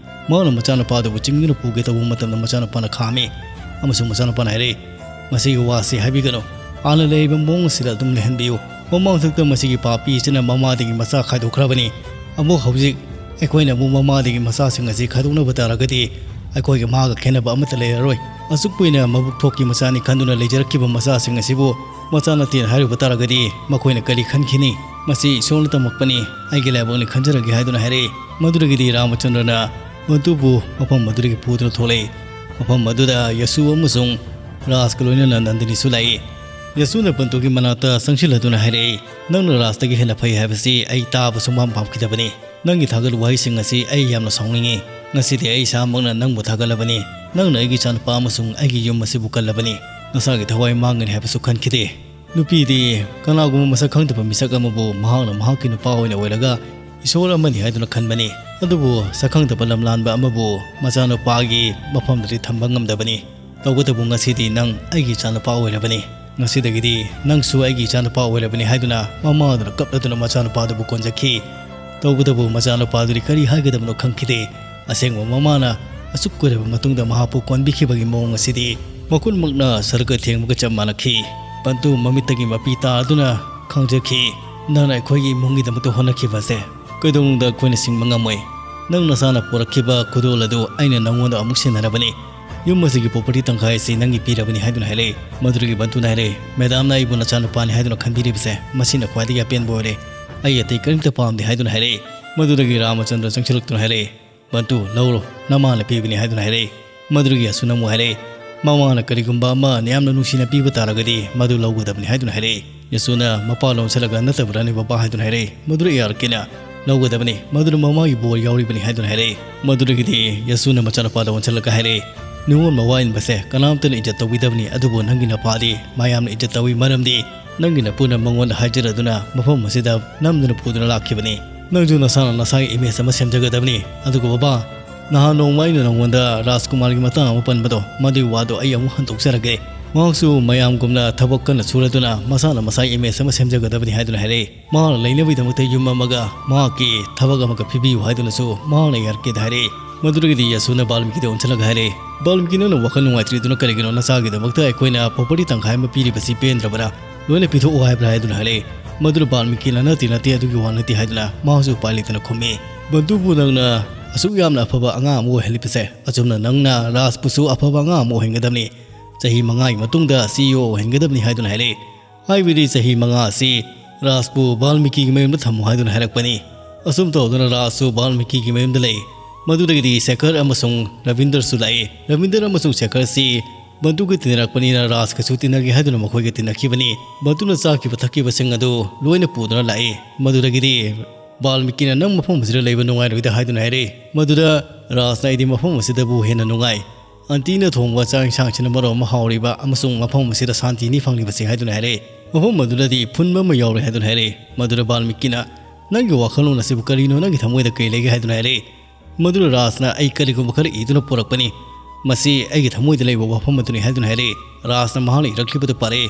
ꯃꯍꯥꯛꯅ ꯃꯆꯥꯅꯨꯄꯥ ꯑꯗꯨꯕꯨ ꯆꯤꯡꯗꯨꯅ ꯄꯨꯒꯦ ꯇꯧꯕ ꯃꯇꯝꯗ ꯃꯆꯥꯅꯨꯄꯥꯅ ꯈꯥꯝꯃꯤ ꯑꯃꯁꯨꯡ ꯃꯆꯥꯅꯨꯄꯥꯅ ꯍꯥꯏꯔꯛꯏ, "ꯃꯁꯤꯒꯤ ꯋꯥꯁꯤ ꯍꯥꯏꯕꯤꯒꯅꯨ꯫ ꯍꯥꯟꯅ ꯂꯩꯔꯤꯕ ꯃꯑꯣꯡ ꯑꯁꯤꯗ ꯑꯗꯨꯝ ꯂꯩꯍꯟꯕꯤꯌꯨ꯫ ꯃꯃꯥꯡꯊꯛꯇ ꯃꯁꯤꯒꯤ ꯄꯥꯄꯤ ꯑꯁꯤꯅ ꯃꯃꯥꯗꯒꯤ ꯃꯆꯥ ꯈꯥꯏꯗꯣꯛꯈ꯭ꯔꯕꯅꯤ꯫ ꯑꯃꯨꯛ ꯍꯧꯖꯤꯛ ꯑꯩꯈꯣꯏꯅ ꯑꯃꯨꯛ ꯃꯃꯥꯗꯒꯤ ꯃꯆꯥꯁꯤꯡ ꯑꯁꯤ ꯈꯥꯏꯗꯣꯛꯅꯕ ꯇꯥꯔꯒꯗꯤ ꯑꯩꯈꯣꯏꯒ ꯃꯍꯥꯛꯀ ꯈꯦꯠꯅꯕ ꯑꯃꯠꯇ ꯂꯩꯔꯔꯣꯏ꯫ ꯑꯁꯨꯛ ꯀꯨꯏꯅ ꯃꯕꯨꯛ ꯊꯣꯛꯀꯤ ꯃꯆꯥꯅꯤ ꯈꯟꯗꯨꯅ ꯂꯩꯖꯔꯛꯈꯤꯕ ꯃꯆꯥꯁꯤꯡ ꯑꯁꯤꯕꯨ ꯃꯆꯥ ꯅꯠꯇꯦꯅ ꯍꯥꯏꯔꯨꯕ ꯇꯥꯔꯒꯗꯤ ꯃꯈꯣꯏꯅ ꯀꯔꯤ ꯈꯟꯈꯤꯅꯤ? "ꯃꯁꯤ ꯏꯁꯣꯔꯅ ꯇꯝꯃꯛꯄꯅꯤ, ꯑꯩꯒꯤ ꯂꯥꯏꯕꯛꯅꯤ ꯈꯟꯖꯔꯒꯦ" ꯍꯥꯏꯗꯨꯅ ꯍꯥꯏꯔꯛꯏ꯫ ꯃꯗꯨꯗꯒꯤꯗꯤ ꯔꯥꯃꯆꯟꯗ꯭ꯔꯅ ꯕꯟꯇꯨꯕꯨ ꯃꯐꯝ ꯑꯗꯨꯗꯒꯤ ꯄꯨꯗꯨꯅ ꯊꯣꯛꯂꯛꯏ꯫ ꯃꯐꯝ ꯑꯗꯨꯗ ꯌꯁꯨ ꯑꯃꯁꯨꯡ ꯔꯥꯖꯀ ꯂꯣꯏꯅꯅ ꯅꯟꯗꯅꯤꯁꯨ ꯂꯥꯛꯏ꯫ ꯌꯁꯨꯅ ꯕꯟꯇꯨꯒꯤ ꯃꯅꯥꯛꯇ ꯆꯪꯁꯤꯜꯂꯗꯨꯅ ꯍꯥꯏꯔꯛꯏ, "ꯅꯪꯅ ꯔꯥꯖꯇꯒꯤ ꯍꯦꯟꯅ ꯐꯩ ꯍꯥꯏꯕꯁꯤ ꯑꯩ ꯇꯥꯕ ꯁꯨꯡꯄꯥꯝ ꯄꯥꯝꯈꯤꯗꯕꯅꯤ꯫ ꯅꯪꯒꯤ ꯊꯥꯒꯠ ꯋꯥꯍꯩꯁꯤꯡ ꯑꯁꯤ ꯑꯩ ꯌꯥꯝꯅ ꯁꯥꯎꯅꯤꯡꯉꯤ꯫ ꯉꯁꯤꯗꯤ ꯑꯩ ꯏꯁꯥꯃꯛꯅ ꯅꯪꯕꯨ ꯊꯥꯒꯠꯂꯕꯅꯤ꯫ ꯅꯪꯅ ꯑꯩꯒꯤ ꯏꯆꯥꯅꯨꯄꯥ ꯑꯃꯁꯨꯡ ꯑꯩꯒꯤ ꯌꯨꯝ ꯑꯁꯤꯕꯨ ꯀꯜꯂꯕꯅꯤ꯫ ꯅꯁꯥꯒꯤ ꯊꯋꯥꯏ ꯃꯥꯡꯒꯅꯤ ꯍꯥꯏꯕꯁꯨ ꯈꯟꯈꯤꯗꯦ꯫ ꯅꯨꯄꯤꯗꯤ ꯀꯅꯥꯒꯨꯝꯕ ꯃꯁꯛ ꯈꯪꯗꯕ ꯃꯤꯁꯛ ꯑꯃꯕꯨ ꯃꯍꯥꯛꯅ ꯃꯍꯥꯛꯀꯤ ꯅꯨꯄꯥ ꯑꯣꯏꯅ ꯑꯣꯏꯔꯒ ꯏꯁꯣꯔ ꯑꯃꯅꯤ ꯍꯥꯏꯗꯨꯅ ꯈꯟꯕꯅꯤ꯫ ꯑꯗꯨꯕꯨ ꯁꯛꯈꯪꯗꯕ ꯂꯝꯂꯥꯟꯕ ꯑꯃꯕꯨ ꯃꯆꯥꯅꯨꯄꯥꯒꯤ ꯃꯐꯝꯗꯗꯤ ꯊꯝꯕ ꯉꯝꯗꯕꯅꯤ꯫ ꯇꯧꯕꯇꯕꯨ ꯉꯁꯤꯗꯤ ꯅꯪ ꯑꯩꯒꯤ ꯏꯆꯥꯅꯨꯄꯥ ꯑꯣꯏꯔꯕꯅꯤ꯫ ꯉꯁꯤꯗꯒꯤꯗꯤ ꯅꯪꯁꯨ ꯑꯩꯒꯤ ꯏꯆꯥꯅꯨꯄꯥ ꯑꯣꯏꯔꯕꯅꯤ" ꯍꯥꯏꯗꯨꯅ ꯃꯃꯥꯗꯨꯅ ꯀꯞꯂꯗꯨꯅ ꯃꯆꯥꯅꯨꯄꯥꯗꯨꯕꯨ ꯀꯣꯟꯖꯈꯤ꯫ ꯇꯧꯕꯇꯕꯨ ꯃꯆꯥꯅꯨꯄꯥꯗꯨꯗꯤ ꯀꯔꯤ ꯍꯥꯏꯒꯗꯕꯅꯣ ꯈꯪꯈꯤꯗꯦ꯫ ꯑꯁꯦꯡꯕ ꯃꯃꯥꯅ ꯑꯁꯨꯛ ꯀꯨꯏꯔꯕ ꯃꯇꯨꯡꯗ ꯃꯍꯥꯛꯄꯨ ꯀꯣꯟꯕꯤꯈꯤꯕꯒꯤ ꯃꯑꯣꯡ ꯑꯁꯤꯗꯤ ꯃꯈꯨꯠꯃꯛꯅ ꯁꯔꯒ ꯊꯦꯡꯕꯒ ꯆꯞ ꯃꯥꯟꯅꯈꯤ꯫ ꯕꯟꯇꯨ ꯃꯃꯤꯠꯇꯒꯤ ꯃꯄꯤ ꯇꯥꯗꯨꯅ ꯈꯪꯖꯈꯤ, "ꯅꯪꯅ ꯑꯩꯈꯣꯏꯒꯤ ꯏꯃꯨꯡꯒꯤꯗꯃꯛꯇ ꯍꯣꯠꯅꯈꯤꯕ ꯑꯁꯦ ꯀꯩꯗꯧꯅꯨꯡꯗ ꯑꯩꯈꯣꯏꯅ ꯁꯤꯡꯕ ꯉꯝꯃꯣꯏ꯫ ꯅꯪ ꯅꯁꯥꯅ ꯄꯨꯔꯛꯈꯤꯕ ꯈꯨꯗꯣꯜ ꯑꯗꯨ ꯑꯩꯅ ꯅꯪꯉꯣꯟꯗ ꯑꯃꯨꯛ ꯁꯤꯟꯅꯔꯕꯅꯤ꯫ ꯌꯨꯝ ꯑꯁꯤꯒꯤ ꯄ꯭ꯔꯣꯄꯔꯇꯤ ꯇꯪꯈꯥꯏ ꯑꯁꯤ ꯅꯪꯒꯤ ꯄꯤꯔꯕꯅꯤ" ꯍꯥꯏꯗꯨꯅ ꯍꯥꯏꯔꯛꯏ꯫ ꯃꯗꯨꯗꯒꯤ ꯕꯟꯇꯨꯅ ꯍꯥꯏꯔꯛꯏ, "ꯃꯦꯗꯥꯝꯅ ꯑꯩꯕꯨ ꯅꯆꯥꯅꯨꯄꯥꯅꯤ ꯍꯥꯏꯗꯨꯅ ꯈꯟꯕꯤꯔꯤꯕꯁꯦ ꯃꯁꯤꯅ ꯈ꯭ꯋꯥꯏꯗꯒꯤ ꯑꯄꯦꯟꯕ ꯑꯣꯏꯔꯦ꯫ ꯑꯩ ꯑꯇꯩ ꯀꯔꯤꯝꯇ ꯄꯥꯝꯗꯦ" ꯍꯥꯏꯗꯨꯅ ꯍꯥꯏꯔꯛꯏ꯫ ꯃꯗꯨꯗꯒꯤ ꯔꯥꯃꯆꯟꯗ꯭ꯔ ꯆꯪꯁꯤꯜꯂꯛꯇꯨꯅ ꯍꯥꯏꯔꯛꯏ, "ꯕꯟꯇꯨ, ꯂꯧꯔꯣ, ꯅꯃꯥꯅ ꯄꯤꯕꯅꯤ" ꯍꯥꯏꯗꯨꯅ ꯍꯥꯏꯔꯛꯏ꯫ ꯃꯗꯨꯗꯒꯤ ꯌꯁꯨꯅ ꯑꯃꯨꯛ ꯍꯥꯏꯔꯛꯏ, "ꯃꯃꯥꯅ ꯀꯔꯤꯒꯨꯝꯕ ꯑꯃ ꯌꯥꯝꯅ ꯅꯨꯡꯁꯤꯅ ꯄꯤꯕ ꯇꯥꯔꯒꯗꯤ ꯃꯗꯨ ꯂꯧꯒꯗꯕꯅꯤ" ꯍꯥꯏꯗꯨꯅ ꯍꯥꯏꯔꯛꯏ꯫ ꯌꯁꯨꯅ ꯃꯄꯥ ꯂꯣꯟꯁꯤꯜꯂꯒ, "ꯅꯠꯇꯕ꯭ꯔꯥꯅꯦ ꯕꯕꯥ?" ꯍꯥꯏꯗꯨꯅ ꯍꯥꯏꯔꯛꯏ꯫ ꯃꯗꯨꯗ ꯑꯦ ꯑꯥꯔ ꯀꯦꯅ, "ꯂꯧꯒꯗꯕꯅꯤ, ꯃꯗꯨꯅ ꯃꯃꯥꯒꯤ ꯕꯣꯔ ꯌꯥꯎꯔꯤꯕꯅꯤ" ꯍꯥꯏꯗꯨꯅ ꯍꯥꯏꯔꯛꯏ꯫ ꯃꯗꯨꯗꯒꯤꯗꯤ ꯌꯁꯨꯅ ꯃꯆꯥꯅꯨꯄꯥꯗ ꯑꯣꯟꯁꯤꯜꯂꯒ ꯍꯥꯏꯔꯛꯏ, "ꯅꯤꯉꯣꯜ ꯃꯋꯥ ꯏꯟꯕꯁꯦ ꯀꯅꯥꯝꯇꯅ ꯏꯖꯠ ꯇꯧꯕꯤꯗꯕꯅꯤ, ꯑꯗꯨꯕꯨ ꯅꯪꯒꯤ ꯅꯄꯥꯗꯤ ꯃꯌꯥꯝꯅ ꯏꯖꯠ ꯇꯧꯏ, ꯃꯔꯝꯗꯤ ꯅꯪꯒꯤ ꯅꯄꯨꯅ ꯃꯉꯣꯟꯗ ꯍꯥꯏꯖꯔꯗꯨꯅ ꯃꯐꯝ ꯑꯁꯤꯗ ꯅꯝꯗꯨꯅ ꯄꯨꯗꯨꯅ ꯂꯥꯛꯈꯤꯕꯅꯤ꯫ ꯅꯪꯁꯨ ꯅꯁꯥꯅ ꯅꯁꯥꯒꯤ ꯏꯃꯦꯖ ꯑꯃ ꯁꯦꯝꯖꯒꯗꯕꯅꯤ꯫ ꯑꯗꯨꯒ ꯕꯕꯥ, ꯅꯍꯥꯟ ꯅꯣꯡꯃ ꯑꯩꯅ ꯅꯉꯣꯟꯗ ꯔꯥꯖꯀꯨꯃꯥꯔꯒꯤ ꯃꯇꯥꯡ ꯑꯃ ꯄꯟꯕꯗꯣ, ꯃꯗꯨꯒꯤ ꯋꯥꯗꯣ ꯑꯩ ꯑꯃꯨꯛ ꯍꯟꯗꯣꯛꯆꯔꯒꯦ꯫ ꯃꯍꯥꯛꯁꯨ ꯃꯌꯥꯝꯒꯨꯝꯅ ꯊꯕꯛ ꯀꯟꯅ ꯁꯨꯔꯗꯨꯅ ꯃꯁꯥꯅ ꯃꯁꯥꯒꯤ ꯏꯃꯦꯖ ꯑꯃ ꯁꯦꯝꯖꯒꯗꯕꯅꯤ" ꯍꯥꯏꯗꯨꯅ ꯍꯥꯏꯔꯛꯏ꯫ ꯃꯍꯥꯛꯅ ꯂꯩꯅꯕꯒꯤꯗꯃꯛꯇ ꯌꯨꯝ ꯑꯃꯒ ꯃꯍꯥꯛꯀꯤ ꯊꯕꯛ ꯑꯃꯒ ꯄꯤꯕꯤꯌꯨ ꯍꯥꯏꯗꯨꯅꯁꯨ ꯃꯍꯥꯛꯅ ꯌꯥꯔꯛꯀꯦꯗ ꯍꯥꯏꯔꯛꯏ꯫ ꯃꯗꯨꯗꯒꯤꯗꯤ ꯌꯁꯨꯅ ꯕꯥꯜꯃꯤꯀꯤꯗ ꯑꯣꯟꯁꯤꯜꯂꯒ ꯍꯥꯏꯔꯛꯏ, "ꯕꯥꯜꯃꯤꯀꯤ, ꯅꯪꯅ ꯋꯥꯈꯜ ꯅꯨꯡꯉꯥꯏꯇ꯭ꯔꯤꯗꯨꯅ ꯀꯔꯤꯒꯤꯅꯣ? ꯅꯆꯥꯒꯤꯗꯃꯛꯇ ꯑꯩꯈꯣꯏꯅ ꯄ꯭ꯔꯣꯄꯔꯇꯤ ꯇꯪꯈꯥꯏ ꯑꯃ ꯄꯤꯔꯤꯕꯁꯤ ꯄꯦꯟꯗ꯭ꯔꯕꯔꯥ? ꯂꯣꯏꯅ ꯄꯤꯊꯣꯛꯑꯣ ꯍꯥꯏꯕ꯭ꯔꯥ?" ꯍꯥꯏꯗꯨꯅ ꯍꯥꯏꯔꯛꯏ꯫ ꯃꯗꯨꯗ ꯕꯥꯜꯃꯤꯀꯤꯅ, "ꯅꯠꯇꯦ, ꯅꯠꯇꯦ, ꯑꯗꯨꯒꯤ ꯋꯥ ꯅꯠꯇꯦ" ꯍꯥꯏꯗꯨꯅ ꯃꯍꯥꯛꯁꯨ ꯎꯄꯥꯏ ꯂꯩꯇꯅ ꯈꯨꯝꯃꯤ꯫ "ꯕꯟꯇꯨꯕꯨ ꯅꯪꯅ ꯑꯁꯨꯛ ꯌꯥꯝꯅ ꯑꯐꯕ ꯑꯉꯥꯡ ꯑꯃ ꯑꯣꯏꯍꯜꯂꯤꯕꯁꯦ, ꯑꯆꯨꯝꯅ ꯅꯪꯅ ꯔꯥꯖꯄꯨꯁꯨ ꯑꯐꯕ ꯑꯉꯥꯡ ꯑꯃ ꯑꯣꯏꯍꯟꯒꯗꯕꯅꯤ꯫ ꯆꯍꯤ ꯃꯉꯥꯒꯤ ꯃꯇꯨꯡꯗ ꯁꯤ ꯏ ꯑꯣ ꯑꯣꯏꯍꯟꯒꯗꯕꯅꯤ" ꯍꯥꯏꯗꯨꯅ ꯍꯥꯏꯔꯛꯏ꯫ ꯍꯥꯏꯕꯗꯤ ꯆꯍꯤ ꯃꯉꯥ ꯑꯁꯤ ꯔꯥꯖꯄꯨ ꯕꯥꯜꯃꯤꯀꯤꯒꯤ ꯃꯌꯨꯝꯗ ꯊꯝꯃꯨ ꯍꯥꯏꯗꯨꯅ ꯍꯥꯏꯔꯛꯄꯅꯤ꯫ ꯑꯁꯨꯝ ꯇꯧꯗꯨꯅ ꯔꯥꯖꯁꯨ ꯕꯥꯜꯃꯤꯀꯤꯒꯤ ꯃꯌꯨꯝꯗ ꯂꯩ꯫ ꯃꯗꯨꯗꯒꯤꯗꯤ ꯁꯦꯈꯔ ꯑꯃꯁꯨꯡ ꯔꯕꯤꯟꯗꯔꯁꯨ ꯂꯥꯛꯏ꯫ ꯔꯕꯤꯟꯗꯔ ꯑꯃꯁꯨꯡ ꯁꯦꯈꯔꯁꯤ ꯕꯟꯇꯨꯒ ꯇꯤꯟꯅꯔꯛꯄꯅꯤꯅ ꯔꯥꯖꯀꯁꯨ ꯇꯤꯟꯅꯒꯦ ꯍꯥꯏꯗꯨꯅ ꯃꯈꯣꯏꯒ ꯇꯤꯟꯅꯈꯤꯕꯅꯤ꯫ ꯕꯟꯇꯨꯅ ꯆꯥꯈꯤꯕ ꯊꯛꯈꯤꯕꯁꯤꯡ ꯑꯗꯨ ꯂꯣꯏꯅ ꯄꯨꯗꯨꯅ ꯂꯥꯛꯏ꯫ ꯃꯗꯨꯗꯒꯤꯗꯤ ꯕꯥꯜꯃꯤꯀꯤꯅ "ꯅꯪ ꯃꯐꯝ ꯑꯁꯤꯗ ꯂꯩꯕ ꯅꯨꯡꯉꯥꯏꯔꯣꯏꯗ" ꯍꯥꯏꯗꯨꯅ ꯍꯥꯏꯔꯛꯏ꯫ ꯃꯗꯨꯗ ꯔꯥꯖꯅ "ꯑꯩꯗꯤ ꯃꯐꯝ ꯑꯁꯤꯗꯕꯨ ꯍꯦꯟꯅ ꯅꯨꯡꯉꯥꯏ꯫ ꯑꯟꯇꯤꯅ ꯊꯣꯡꯕ ꯆꯥꯛ ꯏꯟꯁꯥꯡꯁꯤꯅ ꯃꯔꯣꯜ ꯑꯃ ꯍꯥꯎꯔꯤꯕ ꯑꯃꯁꯨꯡ ꯃꯐꯝ ꯑꯁꯤꯗ ꯁꯥꯟꯇꯤꯅꯤ ꯐꯪꯂꯤꯕꯁꯦ" ꯍꯥꯏꯗꯨꯅ ꯍꯥꯏꯔꯛꯏ꯫ ꯃꯐꯝ ꯑꯗꯨꯗꯗꯤ ꯐꯨꯟꯕ ꯑꯃ ꯌꯥꯎꯔꯦ ꯍꯥꯏꯗꯨꯅ ꯍꯥꯏꯔꯛꯏ꯫ ꯃꯗꯨꯗ ꯕꯥꯜꯃꯤꯀꯤꯅ "ꯅꯪꯒꯤ ꯋꯥꯈꯜꯂꯣꯟ ꯑꯁꯤꯕꯨ ꯀꯔꯤꯅꯣ? ꯅꯪꯒꯤ ꯊꯃꯣꯏꯗ ꯀꯔꯤ ꯂꯩꯒꯦ?" ꯍꯥꯏꯗꯨꯅ ꯍꯥꯏꯔꯛꯏ꯫ ꯃꯗꯨꯗ ꯔꯥꯖꯅ "ꯑꯩ ꯀꯔꯤꯒꯨꯝꯕ ꯈꯔ ꯏꯗꯨꯅ ꯄꯨꯔꯛꯄꯅꯤ꯫ ꯃꯁꯤ ꯑꯩꯒꯤ ꯊꯃꯣꯏꯗ ꯂꯩꯕ ꯋꯥꯐꯝ ꯑꯗꯨꯅꯤ" ꯍꯥꯏꯗꯨꯅ ꯍꯥꯏꯔꯛꯏ꯫ ꯔꯥꯖꯅ ꯃꯍꯥꯛꯅ ꯏꯔꯛꯂꯤꯕꯗꯨ ꯄꯥꯔꯛꯏ꯫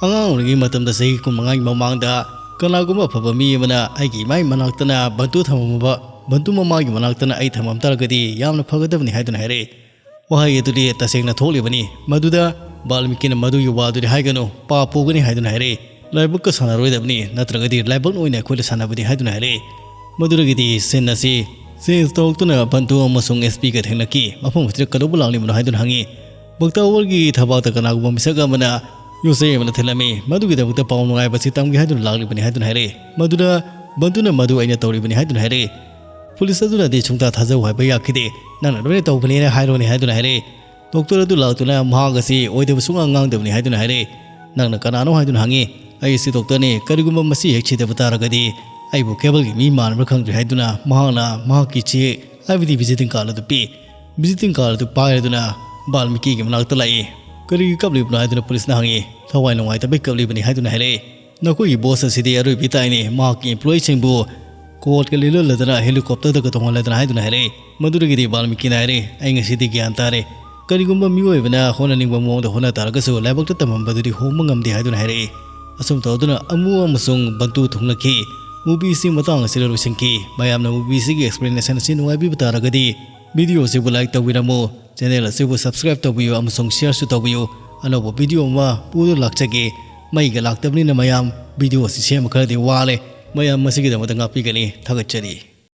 "ꯑꯉꯥꯡ ꯑꯣꯏꯔꯤꯉꯩ ꯃꯇꯝꯗ ꯆꯍꯤ ꯀꯨꯟꯃꯉꯥꯒꯤ ꯃꯃꯥꯡꯗ ꯀꯅꯥꯒꯨꯝꯕ ꯑꯐꯕ ꯃꯤ ꯑꯃꯅ ꯑꯩꯒꯤ ꯏꯃꯥꯒꯤ ꯃꯅꯥꯛꯇꯅ ꯕꯟꯇꯨ ꯊꯝꯃꯝꯕ, ꯕꯟꯇꯨ ꯃꯃꯥꯒꯤ ꯃꯅꯥꯛꯇꯅ ꯑꯩ ꯊꯝꯃꯝ ꯇꯥꯔꯒꯗꯤ ꯌꯥꯝꯅ ꯐꯒꯗꯕꯅꯤ" ꯍꯥꯏꯗꯨꯅ ꯍꯥꯏꯔꯛꯏ꯫ ꯋꯥꯍꯩ ꯑꯗꯨꯗꯤ ꯇꯁꯦꯡꯅ ꯊꯣꯛꯂꯤꯕꯅꯤ꯫ ꯃꯗꯨꯗ ꯕꯥꯜꯃꯤꯀꯤꯅ "ꯃꯗꯨꯒꯤ ꯋꯥꯗꯨꯗꯤ ꯍꯥꯏꯒꯅꯨ, ꯄꯥꯞ ꯄꯨꯒꯅꯤ" ꯍꯥꯏꯗꯨꯅ ꯍꯥꯏꯔꯛꯏ꯫ "ꯂꯥꯏꯕꯛꯀ ꯁꯥꯟꯅꯔꯣꯏꯗꯕꯅꯤ, ꯅꯠꯇ꯭ꯔꯒꯗꯤ ꯂꯥꯏꯕꯛꯅ ꯑꯣꯏꯅ ꯑꯩꯈꯣꯏꯗ ꯁꯥꯟꯅꯕꯅꯤ" ꯍꯥꯏꯗꯨꯅ ꯍꯥꯏꯔꯛꯏ꯫ ꯃꯗꯨꯗꯒꯤꯗꯤ ꯁꯤꯟ ꯑꯁꯤ ꯆꯦꯟꯖ ꯇꯧꯔꯛꯇꯨꯅ ꯕꯟꯇꯨ ꯑꯃꯁꯨꯡ ꯑꯦꯁ ꯄꯤꯒ ꯊꯦꯡꯅꯈꯤ꯫ "ꯃꯐꯝ ꯑꯁꯤꯗ ꯀꯩꯗꯧꯕ ꯂꯥꯛꯂꯤꯕꯅꯣ?" ꯍꯥꯏꯗꯨꯅ ꯍꯪꯉꯤ꯫ "ꯕꯛꯇꯥꯋꯔꯒꯤ ꯊꯕꯥꯛꯇ ꯀꯅꯥꯒꯨꯝꯕ ꯃꯤꯁꯛ ꯑꯃꯅ ꯌꯣꯠꯆꯩ ꯑꯃꯅ ꯊꯤꯜꯂꯝꯃꯤ꯫ ꯃꯗꯨꯒꯤꯗꯃꯛꯇ ꯄꯥꯎ ꯅꯨꯡꯉꯥꯏꯕ ꯑꯁꯤ ꯇꯝꯒꯦ ꯍꯥꯏꯗꯨꯅ ꯂꯥꯛꯂꯤꯕꯅꯤ" ꯍꯥꯏꯗꯨꯅ ꯍꯥꯏꯔꯛꯏ꯫ ꯃꯗꯨꯗ ꯕꯟꯇꯨꯅ "ꯃꯗꯨ ꯑꯩꯅ ꯇꯧꯔꯤꯕꯅꯤ" ꯍꯥꯏꯗꯨꯅ ꯍꯥꯏꯔꯛꯏ꯫ ꯄꯨꯂꯤꯁ ꯑꯗꯨꯅꯗꯤ "ꯁꯨꯡꯊꯥ ꯊꯥꯖꯧ ꯍꯥꯏꯕ ꯌꯥꯈꯤꯗꯦ꯫ ꯅꯪꯅ ꯂꯣꯏꯅ ꯇꯧꯕꯅꯦꯅ ꯍꯥꯏꯔꯣꯅꯦ" ꯍꯥꯏꯗꯨꯅ ꯍꯥꯏꯔꯛꯏ꯫ ꯗꯣꯛꯇꯔ ꯑꯗꯨ ꯂꯥꯛꯇꯨꯅ ꯃꯍꯥꯛ ꯑꯁꯤ ꯑꯣꯏꯗꯕ ꯁꯨꯡꯉꯥꯡ ꯉꯥꯡꯗꯕꯅꯤ ꯍꯥꯏꯗꯨꯅ ꯍꯥꯏꯔꯛꯏ꯫ "ꯅꯪꯅ ꯀꯅꯥꯅꯣ?" ꯍꯥꯏꯗꯨꯅ ꯍꯪꯉꯤ꯫ "ꯑꯩ ꯑꯁꯤ ꯗꯣꯛꯇꯔꯅꯤ꯫ ꯀꯔꯤꯒꯨꯝꯕ ꯃꯁꯤ ꯍꯦꯛ ꯁꯤꯗꯕ ꯇꯥꯔꯒꯗꯤ ꯑꯩꯕꯨ ꯀꯦꯕꯜꯒꯤ ꯃꯤ ꯃꯥꯟꯕ꯭ꯔꯥ ꯈꯪꯗ꯭ꯔꯦ" ꯍꯥꯏꯗꯨꯅ ꯃꯍꯥꯛꯅ ꯃꯍꯥꯛꯀꯤ ꯆꯦ, ꯍꯥꯏꯕꯗꯤ ꯚꯤꯖꯤꯇꯤꯡ ꯀꯥꯔꯗ ꯑꯗꯨ ꯄꯤ꯫ ꯚꯤꯖꯤꯇꯤꯡ ꯀꯥꯔꯗ ꯑꯗꯨ ꯄꯥꯏꯔꯗꯨꯅ ꯕꯥꯜꯃꯤꯀꯤꯒꯤ ꯃꯅꯥꯛꯇ ꯂꯥꯛꯏ꯫ "ꯀꯔꯤꯒꯤ ꯀꯞꯂꯤꯕꯅꯣ?" ꯍꯥꯏꯗꯨꯅ ꯄꯨꯂꯤꯁꯅ ꯍꯪꯉꯤ꯫ "ꯊꯋꯥꯏ ꯅꯨꯡꯉꯥꯏꯇꯕꯩ ꯀꯞꯂꯤꯕꯅꯤ" ꯍꯥꯏꯗꯨꯅ ꯍꯥꯏꯔꯛꯏ꯫ "ꯅꯈꯣꯏꯒꯤ ꯕꯣꯁ ꯑꯁꯤꯗꯤ ꯑꯔꯣꯏꯕꯤ ꯇꯥꯏꯅꯤ꯫ ꯃꯍꯥꯛꯀꯤ ꯏꯝꯄ꯭ꯂꯣꯌꯤꯁꯤꯡꯕꯨ ꯀꯣꯔꯠꯀ ꯂꯤꯜꯍꯜꯂꯗꯅ ꯍꯦꯂꯤꯀꯣꯞꯇꯔꯗꯒ ꯇꯣꯡꯍꯜꯂꯗꯅ" ꯍꯥꯏꯗꯨꯅ ꯍꯥꯏꯔꯛꯏ꯫ ꯃꯗꯨꯗꯒꯤꯗꯤ ꯕꯥꯜꯃꯤꯀꯤꯅ ꯍꯥꯏꯔꯛꯏ, "ꯑꯩ ꯉꯁꯤꯗꯤ ꯒ꯭ꯌꯥꯟ ꯇꯥꯔꯦ꯫ ꯀꯔꯤꯒꯨꯝꯕ ꯃꯤꯑꯣꯏ ꯑꯃꯅ ꯍꯣꯠꯅꯅꯤꯡꯕ ꯃꯑꯣꯡꯗ ꯍꯣꯠꯅ ꯇꯥꯔꯒꯁꯨ ꯂꯥꯏꯕꯛꯇ ꯇꯝꯃꯝꯕꯗꯨꯗꯤ ꯍꯣꯡꯕ ꯉꯝꯗꯦ" ꯍꯥꯏꯗꯨꯅ ꯍꯥꯏꯔꯛꯏ꯫ ꯑꯁꯨꯝ ꯇꯧꯗꯨꯅ ꯑꯃꯨ ꯑꯃꯁꯨꯡ ꯕꯟꯇꯨ ꯊꯨꯡꯂꯛꯈꯤ꯫ ꯃꯨꯚꯤꯁꯤ ꯃꯇꯥꯡ ꯑꯁꯤꯗ ꯂꯣꯏꯁꯤꯟꯈꯤ꯫ ꯃꯌꯥꯝꯅ ꯃꯨꯚꯤꯁꯤꯒꯤ ꯑꯦꯛꯁꯄ꯭ꯂꯦꯅꯦꯁꯟ ꯑꯁꯤ ꯅꯨꯡꯉꯥꯏꯕꯤꯕ ꯇꯥꯔꯒꯗꯤ ꯚꯤꯗꯤꯑꯣ ꯑꯁꯤꯕꯨ ꯂꯥꯏꯛ ꯇꯧꯕꯤꯔꯝꯃꯨ, ꯆꯦꯅꯦꯜ ꯑꯁꯤꯕꯨ ꯁꯕꯁꯀ꯭ꯔꯥꯏꯕ ꯇꯧꯕꯤꯌꯨ ꯑꯃꯁꯨꯡ ꯁꯤꯌꯔꯁꯨ ꯇꯧꯕꯤꯌꯨ꯫ ꯑꯅꯧꯕ ꯚꯤꯗꯤꯑꯣ ꯑꯃ ꯄꯨꯗꯨꯅ ꯂꯥꯛꯆꯒꯦ꯫ ꯃꯩꯒ ꯂꯥꯛꯇꯕꯅꯤꯅ ꯃꯌꯥꯝ, ꯚꯤꯗꯤꯑꯣ ꯑꯁꯤ ꯁꯦꯝꯕ ꯈꯔꯗꯤ ꯋꯥꯔꯦ꯫ ꯃꯌꯥꯝ ꯃꯁꯤꯒꯤꯗꯃꯛꯇ ꯉꯥꯛꯄꯤꯒꯅꯤ꯫ ꯊꯥꯒꯠꯆꯔꯤ꯫